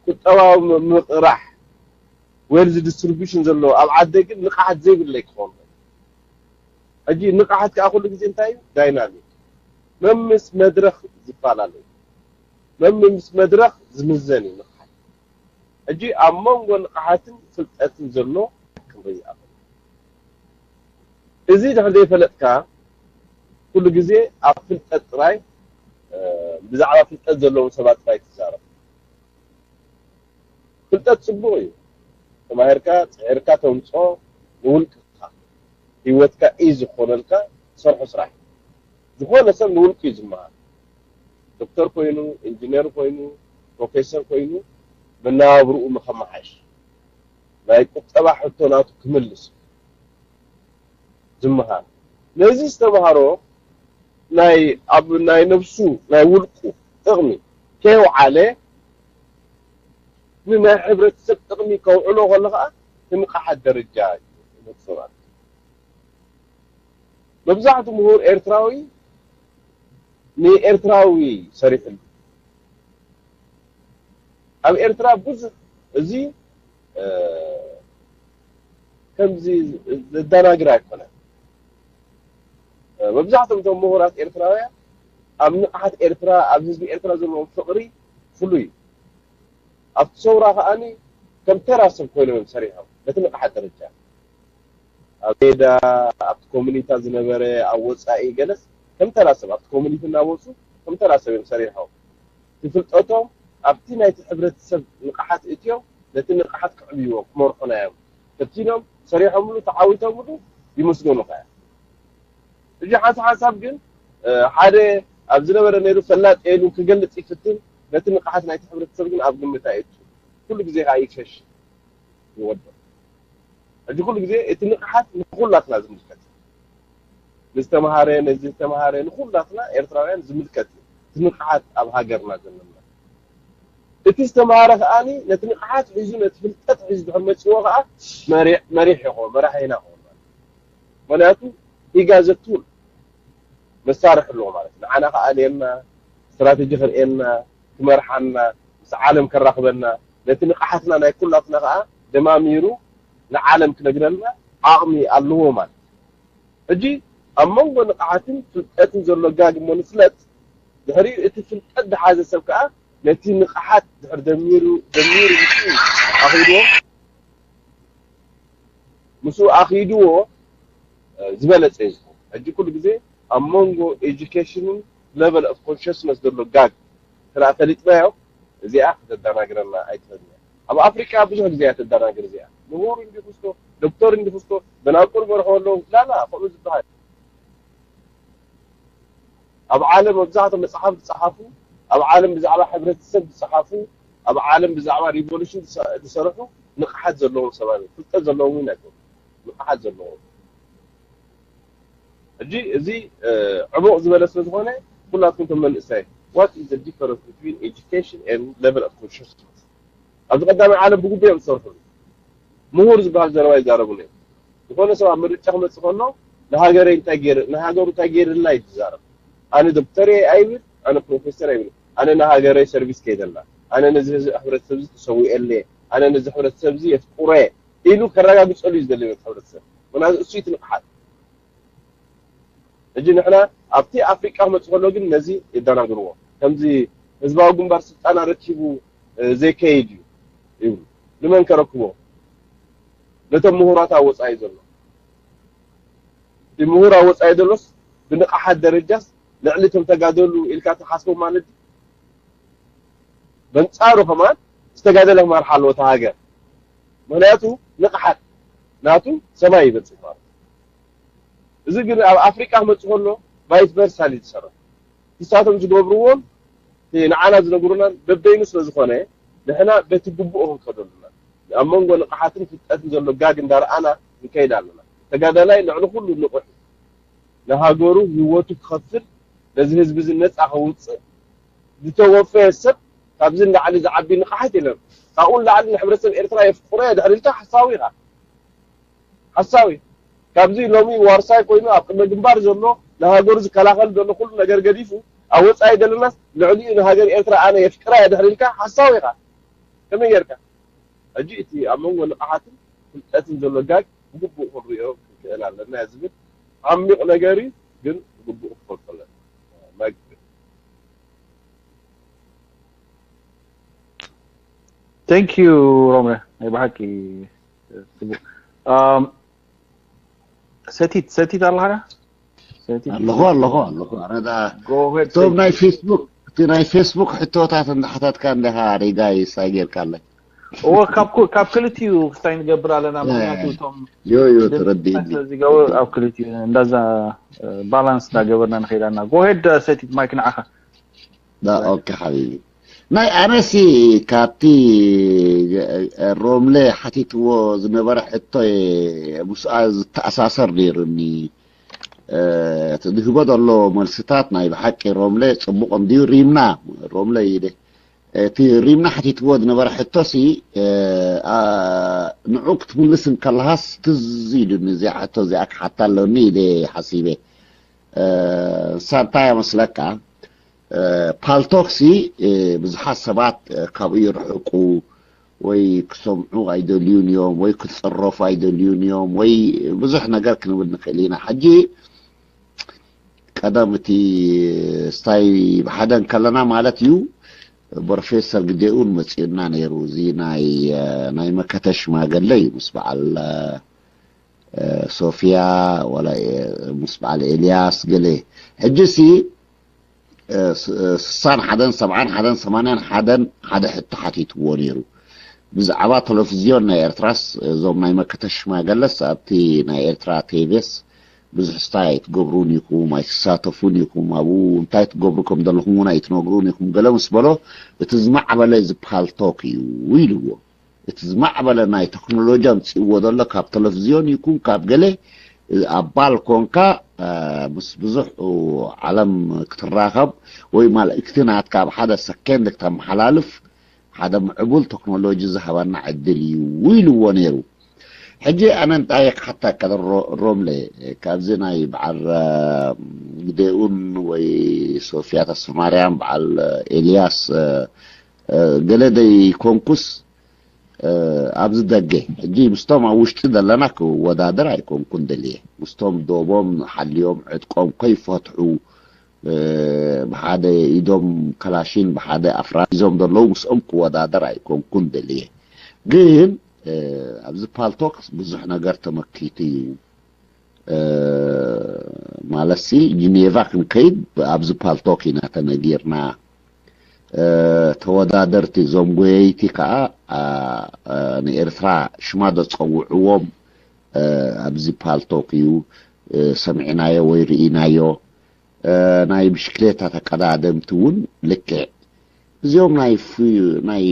ቁጠባዊ ምቕራሕ wealth distribution ዘለዎ ኣብ ዓደ ግን ንቕሓት ዘይብለይ ክኸውን። ሕጂ ንቕሓት ከዓ ኩሉ ግዜ እንታይ እዩ? ዳይናሚክ። መምስ መድረኽ ዝፈላለ እዩ። መምስ መድረኽ ዝምዘን እዩ ንቕሓት። ሕጂ ኣብ መንጎ ንቕሓትን ፍልጠትን ዘሎ ክንርኢ ኣለና። እዚ ድሕር ዘይፈለጥካ ኩሉ ግዜ ኣብ ፍልጠት ጥራይ ብዛዕባ ፍልጠት ዘለዎም ሰባት ጥራይ ትዛረብ። ፍልጠት ፅቡቕ እዩ። ተማሂርካ ፅዒርካ ተምፅኦ ንውልቅኻ ህይወትካ እዩ ዝኾነልካ። ሰርሖ ስራሕ ዝኾነ ሰብ ንውልቁ እዩ ዝመሃር። ዶክተር ኮይኑ፣ ኢንጂነር ኮይኑ፣ ፕሮፌሰር ኮይኑ መነባብርኡ ንኸመሓሽ ናይ ቁጠባ ሕቶ ናቱ ክምልስ ዝመሃር። ነዚ ዝተምሃሮ ናይ ኣብ ናይ ነብሱ ናይ ውልቁ ጥቕሚ ከየውዓለ ንናይ ሕብረተሰብ ጥቕሚ ከውዕሎ ከሎ ከዓ ንንቕሓት ደረጃ ይመፅእ ማለት እዩ። መብዛሕቱ ምሁር ኤርትራዊ ንኤርትራዊ ሰሪሕሉ። ኣብ ኤርትራ ብዙሕ እዚ ከምዚ ዘዳናግር ኣይኮነን። መብዛሕትኦም እቶም ምሁራት ኤርትራውያን ኣብ ንቕሓት ኤርትራ ኣብ ህዝቢ ኤርትራ ዘለዎም ፍቕሪ ፍሉይ እዩ። ኣብቲ ሰውራ ከዓኒ ከም ተራ ሰብ ኮይኖም እዮም ሰሪሖም። በቲ ንቕሓት ደረጃ ኣብ ሜዳ ኣብቲ ኮሚኒታ ዝነበረ ኣብ ወፃኢ ገለስ ከም ተራ ሰብ ኣብቲ ኮሚኒቲ እናወፁ ከም ተራ ሰብ እዮም ሰሪሖም። እቲ ፍልጠቶም ኣብቲ ናይቲ ሕብረተሰብ ንቕሓት እትዮም ነቲ ንቕሓት ክዕብይዎ ክመርሑና እዮም ፈቲኖም ሰሪሖምሉ ተዓዊቶምሉ ይመስገኑ ከ። እዚ ሓንቲ ሓንሳብ ግን ሓደ ኣብ ዝነበረ ነይሩ ፈላጥ ኢሉ ክገልፅ ይፍትን ነቲ ንቕሓት ናይቲ ሕብረተሰብ ግን ኣብ ግምት ኣየእቱ። ኩሉ ግዜ ከዓ ይሸሽ ይወድቕ። ሕጂ ኩሉ ግዜ እቲ ንቕሓት ንኩላትና ዝምልከት ንዝተምሃረ ነዚ ዝተምሃረ ንኩላትና ኤርትራውያን ዝምልከት እዩ። እቲ ንቕሓት ኣብ ሃገርና ዘለና እቲ ዝተምሃረ ከዓኒ ነቲ ንቕሓት ሒዙ ነቲ ፍልጠት ሒዙ ድሕር መፅዎ ከዓ መሪሕ ይኸው መራሒ ኢና ኸው። ምክንያቱ ሂጋ ዘትውል መሳርሒ ኣለዎ ማለት ንዓና ከኣልየና ስትራቴጂ ክርእየና ክመርሓና ምስ ዓለም ከራኽበና ነቲ ንቕሓትና ናይ ኩላትና ከዓ ደማሚሩ ንዓለም ክነግረና ዓቕሚ ኣለዎ ማለት። ሕጂ ኣብ መንጎ ንቕሓትን ፍልጠትን ዘሎ ጋግ እሞ ንፍለጥ። ድሕሪኡ እቲ ፍልጠት ዝሓዘ ሰብ ከዓ ነቲ ንቕሓት ድሕር ደሚሩ ደሚሩ ምስኡ ኣኺድዎ ምስኡ ኣኺድዎ ዝበለፀ እዩ ዝኸውን። ሕጂ ኩሉ ግዜ ኣብ መንጎ education ን level of consciousness ዘሎ ጋግ ስራ ፈሊጥናዮ እዚኣ ከተደናግረና ኣይትኽእልን እያ። ኣብ ኣፍሪቃ ብዙሕ ግዜ እያ ተደናግር እዚኣ። ምሁር እንዲኹስቶ ዶክተር እንዲኹስቶ ደናቁር መርሖ ኣለዉ ላላ ከምኡ ዝበሃል ኣብ ዓለም መብዛሕቶም መፅሓፍ ዝፀሓፉ ኣብ ዓለም ብዛዕባ ሕብረተሰብ ዝፀሓፉ ኣብ ዓለም ብዛዕባ revolution ዝሰርሑ ንቕሓት ዘለዎም ሰባት ፍልጠት ዘለዎም ኢና ንቕሓት ዘለዎም። ሕጂ እዚ ዕቡቕ ዝበለ ስለ ዝኾነ ኩላትኩም ቶም መንእሰይ what is the difference between education and level of consciousness ኣብዚ ቀዳማይ ዓለም ብግቡእ እዮም ዝሰርሕሉ። ምሁር ዝበሃል ዘረባ ይዛረቡሉ እዮም። ዝኾነ ሰብ ኣብ ምርጫ ክመፅእ ከሎ ንሃገረይ እንታይ ገይር ንሃገሩ እንታይ ገይርልና እዩ ዝዛረብ። ኣነ ዶክተር እየ ኣይብል፣ ኣነ ፕሮፌሰር ኣይብል። ኣነ ንሃገረይ ሰርቪስ ከይደላ፣ ኣነ ነዚ ህዝቢ፣ ሕብረተሰብ እዚ ተሰዊኤለ፣ ኣነ ነዚ ሕብረተሰብ እዚ የፍቅሮ እየ ኢሉ ከረጋግጸሉ እዩ ዝደሊ ነቲ ሕብረተሰብ። ምክንያቱ እሱ እዩ እቲ ንቕሓት። ሕጂ ንሕና ኣብቲ ኣፍሪቃ ክመጽእ ከሎ ግን ነዚ የደናግርዎ። ከምዚ ህዝባዊ ግንባር ስልጣን ኣረኪቡ፣ እ፣ ዘይከይድ እዩ ይብሉ። ንመን ከረክቦ? ነቶም ምሁራት ኣብ ወጻኢ ዘሎ። እቲ ምሁር ኣብ ወጻኢ ዘሎስ ብንቕሓት ደረጃስ ልዕሊ እቶም ተጋደሉ ኢልካ ትሓስቦ ማለት ድዩ? በንጻሩ ከማን ዝተጋደለ ክመርሓ ኣለዎ እታ ሃገር። ምክንያቱ ንቕሓት ናቱ ሰማይ ይበጽሕ ማለት እዩ። እዚ ግን ኣብ ኣፍሪቃ ክመጽእ ከሎ ቫይስ ቨርሳ እዩ ዝሰርሕ። ንሳቶም ዝገብርዎን እቲ ንዓና ዝነግሩናን በበይኑ ስለ ዝኾነ ንሕና በቲ ግቡእ ክንከዶ ኣለና። ኣብ መንጎ ንቕሓትን ፍልጠትን ዘሎ ጋግ እንዳረኣና ክንከይድ ኣለና። ተጋዳላይ ልዕሊ ኩሉ ንቑሕ እዩ። ንሃገሩ ህይወቱ ክኸፍል፣ ነዚ ህዝቢ እዚ ነጻ ከውጽእ ዝተወፈየ ሰብ ካብዚ ንላዕሊ ዝዓቢ ንቕሓት የለን። ካብኡ ንላዕሊ ንሕብረተሰብ ኤርትራ የፍቅሮ እየ ድሕሪ ኢልካ ሓሳዊ ኢኻ። ሓሳዊ። ካብዚ ሎሚ ዋርሳይ ኮይኑ ኣብ ቅድመ ግንባር ዘሎ ንሃገሩ ዝከላኸል ዘሎ ኩሉ ነገር ገዲፉ ኣብ ወጻኢ ዘለናስ ልዕሊኡ ንሃገር ኤርትራ ኣነ የፍቅራ እየ ድሕሪ ኢልካ ሓሳዊ ኢኻ። ከመይ ጌርካ? ሕጂ እቲ ኣብ መንጎ ንቕሓትን ፍልጠትን ዘሎ ጋግ ብግቡእ ክንሪኦ ክንክእል ኣለና እየ ዝብል ዓሚቕ ነገር እዩ፣ ግን ብግቡእ ክንፈልጦ ኣለና። ማይክ Thank you ሮምረ፣ ናይ ብሓቂ ጽቡቕ። ኣም፣ ሰቲት ሰቲት ኣለኻ? ሰቲት ኣለኹ ኣለኹ ኣለኹ። ኣረ ዳ Go ahead, እቶም ሰቲት። ናይ ፌስቡክ፣ እቲ ናይ ፌስቡክ ሕቶታት እንዳሓታትካ እንዲኻ ሪጋይ ሳይ ጌርካ ኣለይ። እወ፣ ካብ ኩ- ካብ ክልቲኡ ክስታይ ንገብር ኣለና። ምክንያቱ እቶም ዮ ዮ ድምፂ ተረዲእኒ። ስለ ዝገብር ኣብ ክልቲኡ እንዳዛ ባላንስ እንዳገበርና ንኸይድ ኣለና። Go ahead ሰቲት፣ ማይክ ንዓኻ። ዳ ኦኬ ሓቢቢ፣ ናይ ኣነሲ ካብቲ ሮምለ ሓቲትዎ ዝነበረ ሕቶ ምስኣ ዝተኣሳሰር ነይሩኒ። እቲ ዝህቦ ዘሎ መልስታት ናይ ብሓቂ ሮምለ ጽቡቕ እንድዩ። ሪምና ሮምለ ኢለ እቲ ሪምና ሓቲትዎ ዝነበረ ሕቶሲ፣ እ፣ ኣ፣ ንዑ ክትምልስ እንከለኻስ ትዝ ኢሉኒ፣ እዚኣ ሕቶ እዚኣ ክሓታ ኣለኒ ኢለ ሓሲበ። እ፣ ንሳ እንታይ እያ መስለካ? እ፣ ፓልቶክሲ፣ እ፣ ብዙሓት ሰባት፣ እ፣ ካብኡ ይርሕቁ ወይ ክሰምዑ ኣይደልዩን እዮም ወይ ክጽረፉ ኣይደልዩን እዮም ወይ ብዙሕ ነገር ክንብል ንኽእል ኢና። ሕጂ ቀደም እቲ ስታይ ብሓደ እንከለና ማለት እዩ፣ ፕሮፌሰር ግዴኡን መጺኡና ነይሩ። እዚ ናይ፣ እ፣ ናይ መከተ ሽማገለ እዩ ምስ በዓል፣ እ፣ እ፣ ሶፊያ ዋላ፣ እ፣ ምስ በዓል ኤልያስ ገለ። ሕጂ ሲ፣ እ፣ ስ-፣ እ፣ ስሳን ሓደን፣ ሰብዓን ሓደን፣ ሰማንያን ሓደን ሓደ ሕቶ ሓቲትዎ ነይሩ። ብዛዕባ ቴሌቪዝዮን ናይ ኤርትራስ እዞም ናይ መከተ ሽማገለስ ኣብቲ ናይ ኤርትራ ቴሌስ ብዙሕ ስታይ ኣይትገብሩን ኢኹም፣ ኣይትሳተፉን ኢኹም፣ ኣብኡ እንታይ ትገብሩ ከም ዘለኹም እውን ኣይትነግሩን ኢኹም ገለ ምስ በሎ፣ እቲ ዝማዕበለ እዚ ፓልቶክ እዩ ኢልዎ። እቲ ዝማዕበለ ናይ ቴክኖሎጂ ኣምፅእዎ ዘሎ ካብ ቴሌቪዝዮን ይኩን ካብ ገለ ኣባል ኮንካ፣ እ፣ ምስ ብዙሕ ዓለም ክትራኸብ ወይ መልእክቲ ናትካ ኣብ ሓደ ሰኬንድ ክተመሓላልፍ ሓደ ምዕቡል ቴክኖሎጂ ዝሃበና ዕድል እዩ ኢልዎ ነይሩ። ሕጂ ኣነ እንታይ ክሓተካ ሮ-፣ ሮምለ፣ ካብዚ ናይ በዓል፣ እ፣ ግዴኡን ወይ ሶፊያ ተስፋማርያም፣ በዓል ኤልያስ፣ እ፣ እ፣ ገለ ደይኮንኩስ፣ እ፣ ኣብዚ ደገ ሕጂ ምስቶም ኣብ ውሽጢ ዘለና ክወዳደር ኣይኮንኩን ደልየ። ምስቶም ዶቦም ሓልዮም ዕጥቆም ከይፈትሑ፣ እ፣ ብሓደ ኢዶም ከላሽን ብሓደ ኣፍራስ ሒዞም ዘለዉ ምስኦም ክወዳደር ኣይኮንኩን ደልየ። ግን፣ እ፣ ኣብዚ ፓልቶክ ብዙሕ ነገር ተመኪቱ እዩ። እ፣ ማለትሲ ጂኔቫ ክንከይድ ኣብዚ ፓልቶክ ኢና ተነጊርና። እ፣ ተወዳደርቲ እዞም ጎየይቲ ከዓ፣ ኣ፣ እ፣ ንኤርትራ ሽማ ዘጸውዕዎም፣ እ፣ ኣብዚ ፓልቶክ እዩ፣ እ፣ ሰሚዕናዮ ወይ ርኢናዮ። እ፣ ናይ ብሽክሌታ ተቀዳደምቲ እውን ልክዕ። እዚኦም ናይ ፉ-፣ ናይ፣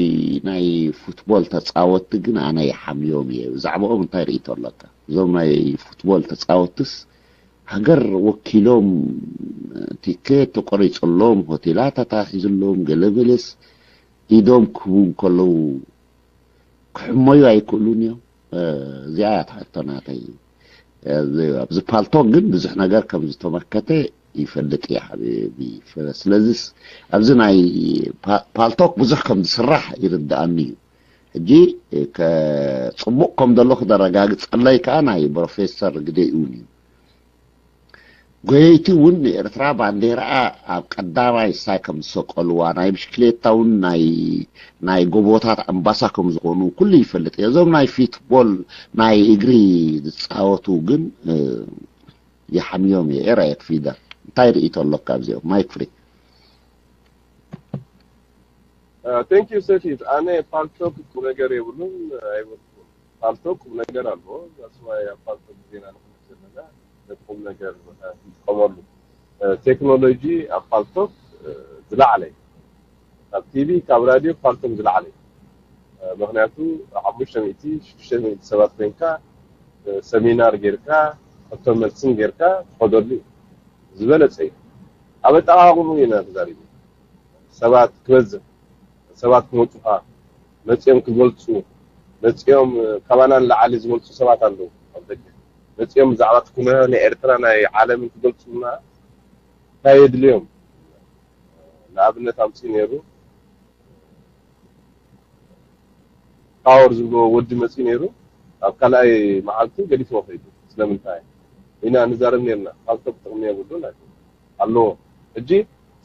ናይ ፉትቦል ተጻወትቲ ግን ኣነ ይሓምዮም እየ። ብዛዕባኦም እንታይ ርእይቶ ኣለካ? እዞም ናይ ፉትቦል ተጻወትቲስ ሃገር ወኪሎም፣ ቲኬት ተቆሪጸሎም፣ ሆቴላት ተታሒዝሎም፣ ገለ መለስ ኢዶም ክህቡ እንከለዉ ክሕመዩ ኣይክእሉን እዮም። እ፣ እዚኣ እያ ትሕቶ ናተይ። እ፣ ኣብዚ ፓልቶክ ግን ብዙሕ ነገር ከም ዝተመከተ ይፈልጥ እየ ሓቢቢ። ስለዚስ ኣብዚ ናይ ፓልቶክ ብዙሕ ከም ዝስራሕ ይርድኣኒ እዩ። ሕጂ ጽቡቕ ከም ዘሎ ክደረጋግጸለይ ከዓ ናይ ፕሮፌሰር ግደይ እውን እዩ። ጎየይቲ እውን ንኤርትራ ባንዴራኣ ኣብ ቀዳማይ ሳይ ከም ዝሰቀልዋ፣ ናይ ብሽክሌታ እውን ናይ ናይ ጎቦታት ኣምባሳ ከም ዝኾኑ ኩሉ ይፈልጥ እየ። እዞም ናይ ፊትቦል ናይ እግሪ ዝፃወቱ ግን ይሓምዮም እየ። ኤራ የክፊደር እንታይ ርእይቶ ኣለካ ኣብዚኦም? ማይክ ፍሪ። Thank you ሰቲት። ኣነ ፓልቶክ ቁም ነገር የብሉን፣ ኣይወድኩም። ፓልቶክ ቁም ነገር ኣለዎ። ዛስዋይ ኣብ ፓልቶክ ዜና ንክንብ ዘለና ነቲ ቁም ነገር ንጥቀመሉ። ቴክኖሎጂ ኣብ ፓልቶክ ዝለዓለ እዩ። ካብ ቲቪ ካብ ራድዮ ፓልቶክ ዝለዓለ እዩ። ምክንያቱ ሓሙሽተ ሚእቲ ሽዱሽተ ሚእቲ ሰባት ኮይንካ ሰሚናር ጌርካ ሕቶ መልስን ጌርካ ትኸደሉ እዩ። ዝበለፀ እዩ። ኣብ ኣጠቃቅሙ ኢና ተዛሪቡ። ሰባት ክበዝሕ፣ ሰባት ክመፁኻ፣ መፂኦም ክገልፁ፣ መፂኦም ካባና ንላዕሊ ዝመፁ ሰባት ኣለዉ ኣብ ደገ። መፂኦም ብዛዕባ እቲ ኩነታት ናይ ኤርትራ ናይ ዓለምን ክገልፁና እንታይ የድልዮም? ንኣብነት ኣምፅኡ ነይሩ ፓወር ዝብሎ ወዲ መፂኡ ነይሩ። ኣብ ካልኣይ መዓልቱ ገዲፍዎ ከይዱ። ስለምንታይ ኢና ንዛረብ ነርና? ካብ ጥቕሚ የብሉን ኣይኮነን ኣለዎ። ሕጂ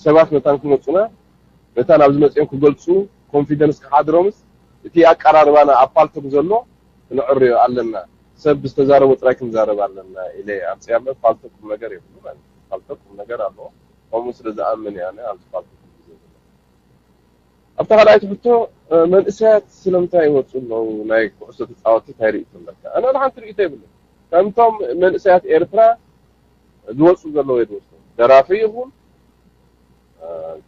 ሰባት መታን ክመፁና መታን ኣብዚ መፂኦም ክገልፁ ኮንፊደንስ ክሓድሮምስ እቲ ኣቀራርባና ኣብ ፓልቶክ ዘሎ ክነዕርዮ ኣለና። ሰብ ብዝተዛረቦ ጥራይ ክንዛረብ ኣለና ኢለ ኣምፅያ እምበር ፓልቶክ ቁም ነገር የብሉ ማለት እዩ። ፓልቶክ ቁም ነገር ኣለዎ። ከምኡ ስለ ዝኣምን እየ ኣነ ኣብዚ ፓልቶክ ግዜ ዘሎ። ኣብታ ካልኣይቲ ሕቶ መንእሰያት ስለምንታይ ይወፁ ኣለዉ? ናይ ኩዕሶ ተፃወቲ እንታይ ርእይቶ ኣለካ? ኣነ ወላ ሓንቲ ርእይቶ የብለይ። ከምቶም መንእሰያት ኤርትራ ዝወፁ ዘለዉ እየ ዝወስዶ። ደራፊ ይኹን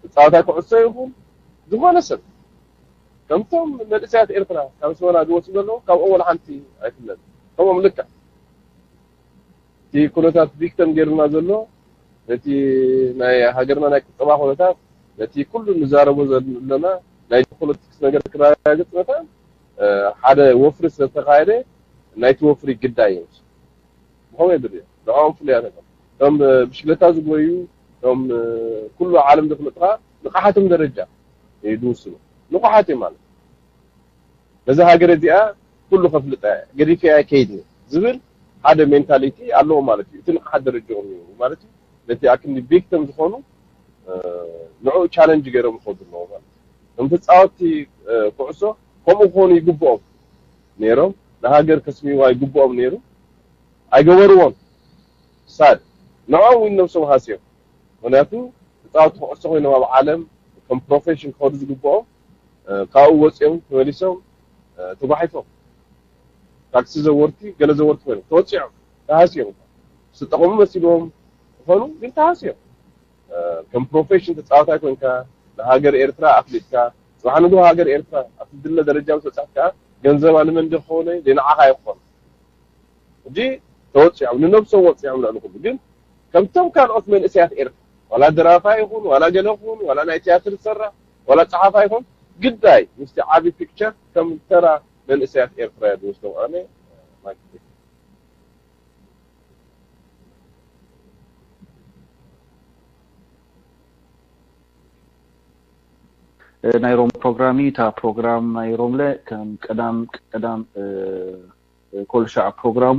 ተፃዋታይ ኩዕሶ ይኹን ዝኾነ ሰብ ከምቶም መንእሰያት ኤርትራ ካብ ኣስመራ ዝወፁ ዘለዉ ካብኦም ወላ ሓንቲ ኣይፍለን። ከምኦም ልክዕ እቲ ኩነታት ቪክተም ገይሩና ዘሎ ነቲ ናይ ሃገርና ናይ ቁጠባ ኩነታት ነቲ ኩሉ ንዛረቦ ዘለና ናይ ፖለቲክስ ነገር ክረጋግፅ መታን ሓደ ወፍሪ ስለዝተካየደ ናይቲ ወፍሪ ግዳይ እዩ። ብኸመይ ድርዮ ንዕኦም ፍሉያት እዮም። እቶም ብሽክለታ ዝጎዩ እቶም ኩሉ ዓለም ዘፍለጥካ ንቕሓቶም ደረጃ እዩ ዝውስኑ። ንቑሓት እዮም ማለት ነዚ ሃገር እዚኣ ኩሉ ከፍልጣ ገዲፈ ኣይከይድን ዝብል ሓደ ሜንታሊቲ ኣለዎ ማለት እዩ። እቲ ንቕሓት ደረጃኦም እዩ ማለት እዩ። ነቲ ኣክንዲ ቪክተም ዝኾኑ ንዕኡ ቻለንጅ ገይሮም ይኸዱ ኣለዎ ማለት እዩ። እቶም ተፃወትቲ ኩዕሶ ከምኡ ክኾኑ ይግብኦም ነይሮም። ንሃገር ከስምይዋ ይግብኦም ነይሩ። ኣይገበርዎን። ሳድ ንዕኦም እውን ነብሶም ሃስዮም። ምክንያቱ ተፃወቲ ኩዕሶ ኮይኖም ኣብ ዓለም ከም ፕሮፌሽን ክኸዱ ዝግብኦም ካብኡ ወፂኦም ተመሊሶም ተጓሒፎም ታክሲ ዘወርቲ ገለ ዘወርቲ ኮይኖም ተወፂዖም ተሃስዮም ዝጠቐሙ መሲልዎም ዝኾኑ ግን ተሃስዮም። ከም ፕሮፌሽን ተፃወታይ ኮይንካ ንሃገር ኤርትራ ኣፍሊጥካ ፅባሕ ንግሆ ሃገር ኤርትራ ኣብቲ ድለ ደረጃ ምስ በፃሕካ ገንዘባ ንመን ዶ ክኾነ ዘይንዓኻ ይኾን። ሕጂ ተወፂዖም ንነብሶም ወፂዖም ልዕሊ ኩሉ ግን ከምቶም ካልኦት መንእሰያት ኤርትራ ዋላ ደራፋይ ይኹን ዋላ ገለ ይኹን ዋላ ናይ ትያትር ዝሰርሕ ዋላ ፀሓፋይ ይኹን ግዳይ ምስቲ ዓቢ ፒክቸር ከም ተራ መንእሰያት ኤርትራ እየ ዝወስዶም ኣነ ማይክ ናይ ሮም ፕሮግራም እዩ። እታ ፕሮግራም ናይ ሮምለ ከም ቀዳም ቀዳም ኮልሻዕ ፕሮግራሙ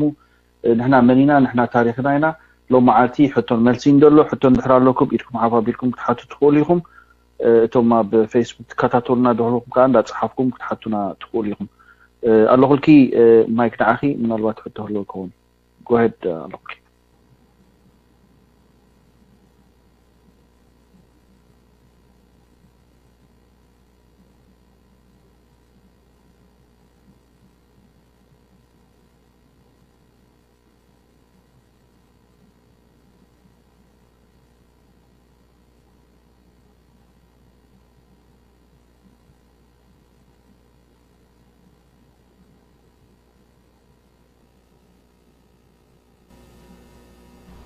ንሕና መን ኢና ንሕና ታሪኽና ኢና ሎም መዓልቲ ሕቶን መልሲ እንደሎ ሕቶን ድሕር ኣለኩም ኢድኩም ሓፍ ኣቢልኩም ክትሓቱ ትኽእሉ ኢኹም። እቶም ኣብ ፌስቡክ ትከታተሉና ደህልኩም ከዓ እንዳፀሓፍኩም ክትሓቱና ትኽእሉ ኢኹም። ኣለኹልኪ ማይክ ንዓኺ ምናልባት ሕቶ ህልወ ክኸውን። Go ahead ኣለኹልኪ።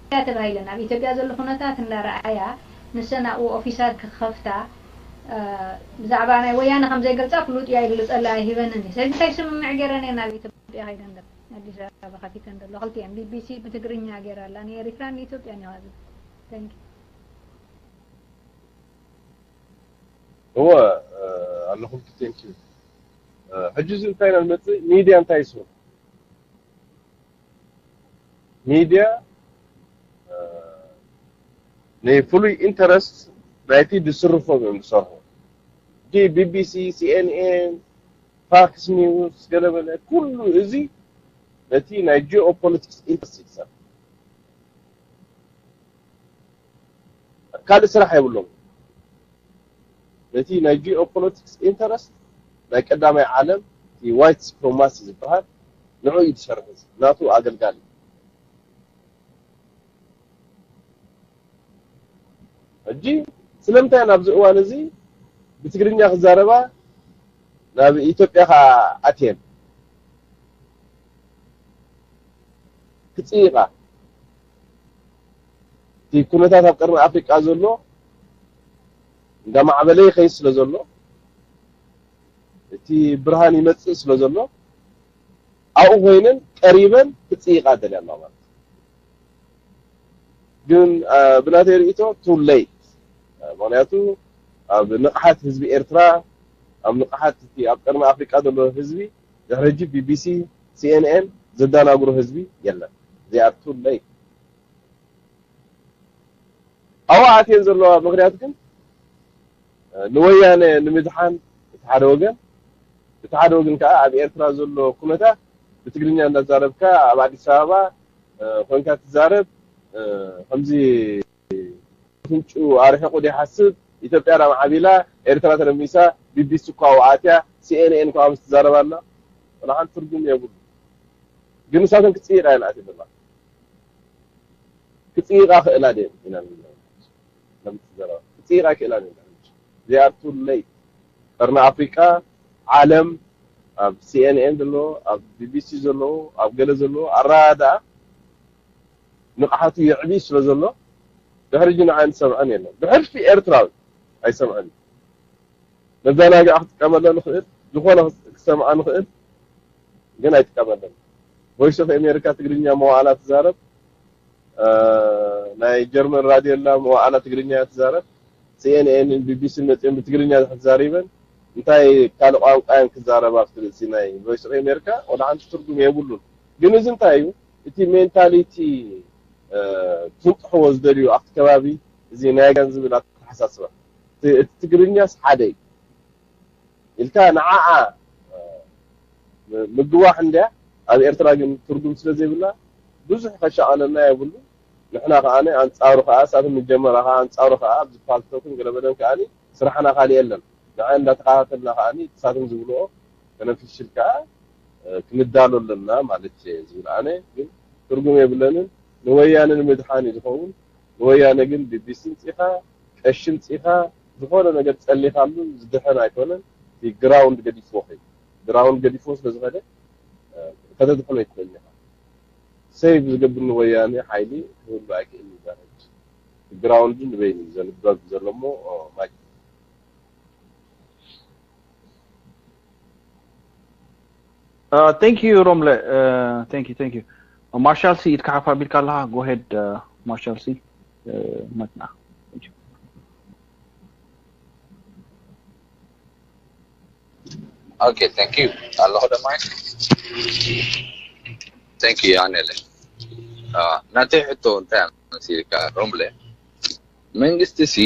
እያ ተባሂለን ኣብ ኢትዮጵያ ዘሎ ኩነታት እንዳረኣያ ንሰን ኣብኡ ኦፊሳት ክኸፍታ ብዛዕባ ናይ ወያነ ከም ዘይገልፃ ፍሉጥ እያ ይግልፀላ ኣይሂበንን እዩ ስለዚ እንታይ ስምምዕ ገይረን እየን ናብ ኢትዮጵያ ከይደን ዘሎ ኣዲስ ኣበባ ከፊተን ዘሎ ክልቲአን ቢቢሲ ብትግርኛ ገይራ ኣላ ንኤሪትራን ንኢትዮጵያን እዩ ዝብል እወ ኣለኹም። Thank you። ሕጂ እዚ እንታይ ኢና ንመፅእ? ሚድያ እንታይ ይስሩ? ሚድያ ንፍሉይ ኢንተረስት ናይቲ ዝስርፎም እዮም ዝሰርሑ። ቢቢሲ፣ ሲኤንኤን፣ ፋክስ ኒውስ፣ ገለበለ፣ ኩሉ እዚ ነቲ ናይ ጂኦፖለቲክስ ኢንተረስት ይሰርሕ። ካልእ ስራሕ የብሎም። ነቲ ናይ ጂኦፖለቲክስ ኢንተረስት ናይ ቀዳማይ ዓለም፣ እቲ ዋይት ሱፕሪማሲ ዝበሃል፣ ንዑ እዩ ዝሰርሕ። እዚ ናቱ ኣገልጋሊ። ሕጂ ስለምንታይ ኣብዚ እዋን እዚ ብትግርኛ ክዛረባ ናብ ኢትዮጵያ ከኣ ኣትየን ክጽይቓ? እቲ ኩነታት ኣብ ቀርኒ ኣፍሪቃ ዘሎ እንዳማዕበለ ይኸይድ ስለ ዘሎ፣ እቲ ብርሃን ይመጽእ ስለ ዘሎ፣ ኣብኡ ኮይነን ቀሪበን ክጽይቓ ደልያ ኣለዋ ማለት እዩ። ግን ብናተይ ርእይቶ ቱ ሌት። ምክንያቱ ኣብ ንቕሓት ህዝቢ ኤርትራ፣ ኣብ ንቕሓት እቲ ኣብ ቀርኒ ኣፍሪቃ ዘሎ ህዝቢ፣ ድሕሪ ሕጂ ቢቢሲ፣ ሲኤንኤን ዘዳናግሮ ህዝቢ የለን። They are too late። ኣብኡ ኣትየን ዘለዋ ምክንያት ግን ንወያነ ንምድሓን እቲ ሓደ ወገን፣ እቲ ሓደ ወገን ከዓ ኣብ ኤርትራ ዘሎ ኩነታት ብትግርኛ እንዳዛረብካ ኣብ ኣዲስ ኣበባ ኮንካ ትዛረብ፣ ከምዚ ፍንጩ ኣርሒቑ ዘይሓስብ፣ ኢትዮጵያ ናብ ዓቢላ፣ ኤርትራ ተደሚሳ፣ ቢቢሲ እኳ ኣብኡ ኣትያ፣ ሲኤንኤን እኳ ምስ ትዛረብ ኣላ፣ ወላ ሓንቲ ትርጉም የብሉ። ግን ንሳተን ክጽይቓ እየን ኣትየን ዘለዋ። ክጽይቓ ክእላ ድየን ኢና ንብሎ። ክጽይቓ ክእላ ድየን? They are too late። ቀርኒ ኣፍሪቃ፣ ዓለም፣ ኣብ ሲኤንኤን ዘለዎ፣ ኣብ ቢቢሲ ዘለዎ፣ ኣብ ገለ ዘለዎ ኣረዳድኣ ንቕሓቱ የዕቢ ስለ ዘሎ ድሕሪ ሕጂ ንዓን ዝሰምዐን የለን። ብሕልፊ ኤርትራዊ ኣይሰምዐን። መዘናግዒ ክጥቀመለን ንኽእል፣ ዝኾነ ክሰምዓ ንኽእል፣ ግን ኣይጥቀመለን። ቮይስ ኦፍ ኣሜሪካ ትግርኛ መዋእላ ትዛረብ፣ ናይ ጀርመን ራድዮ ላ መዋእላ ትግርኛ ትዛረብ፣ ሲኤንኤን ቢቢሲ መፅኦም ብትግርኛ ተዛሪበን እንታይ ካልእ ቋንቋ እየን ክዛረባ ኣብቲ ርእሲ ናይ ቮይስ ኦፍ ኣሜሪካ? ወላ ሓንቲ ትርጉም የብሉን። ግን እዚ እንታይ እዩ? እቲ ሜንታሊቲ ትንቅሕዎ ዝደልዩ ኣብቲ ከባቢ፣ እዚ ናይ ጋን ዝብል ኣተሓሳስባ። እቲ ትግርኛስ ሓደ እዩ ኢልካ ንዓኣ ምግዋሕ እንድያ። ኣብ ኤርትራ ግን ትርጉም ስለ ዘይብላ ብዙሕ ከሻቐለና የብሉ። ንሕና ከኣ ኣንጻሩ ከኣ እሳቶም መጀመርያ ከኣ ኣንጻሩ ከኣ ኣብዚ ፓልቶክን ገለበለን ከኣ ስራሕና ካልእ የለን። ንዓ እንዳተኸታተልና ከኣ እሳቶም ዝብልኦ ከነፍሽል ከኣ ክንዳሎ ኣለና ማለት እየ ዝብል። ኣነ ግን ትርጉም የብለንን። ንወያነ ንምድሓን እዩ ዝኸውን። ንወያነ ግን ቢቢሲ ምጺኻ፣ ቀሺ ምጺኻ፣ ዝኾነ ነገር ጸሊኻሉ ዝድሕን ኣይኮነን። እቲ ግራውንድ ገዲፍዎ ከይዱ። ግራውንድ ገዲፍዎ ስለ ዝኸደ ከተድሕኖ ኣይትኽእልን ኢኻ። ሴቭ ዝገብር ንወያነ ሓይሊ ክህሉ ኣይክእልን እዩ። ዛረብ ግራውንድ ንበይኑ እዩ ዘንበብ ዘሎ እሞ ማይክ። Uh, thank you, Romle. Uh, thank you, thank you. Uh, ማርሻል ሲ ኢድካ ሓፍ ኣቢልካ ኣለኻ። Go ahead, uh, ማርሻል ሲ። Uh, መትና። Thank you. Okay, thank you. ኣለኹ ደማይ። Thank you ኣነለ። ናተይ ሕቶ እንታይ መሲልካ ሮምለ? መንግስቲ ሲ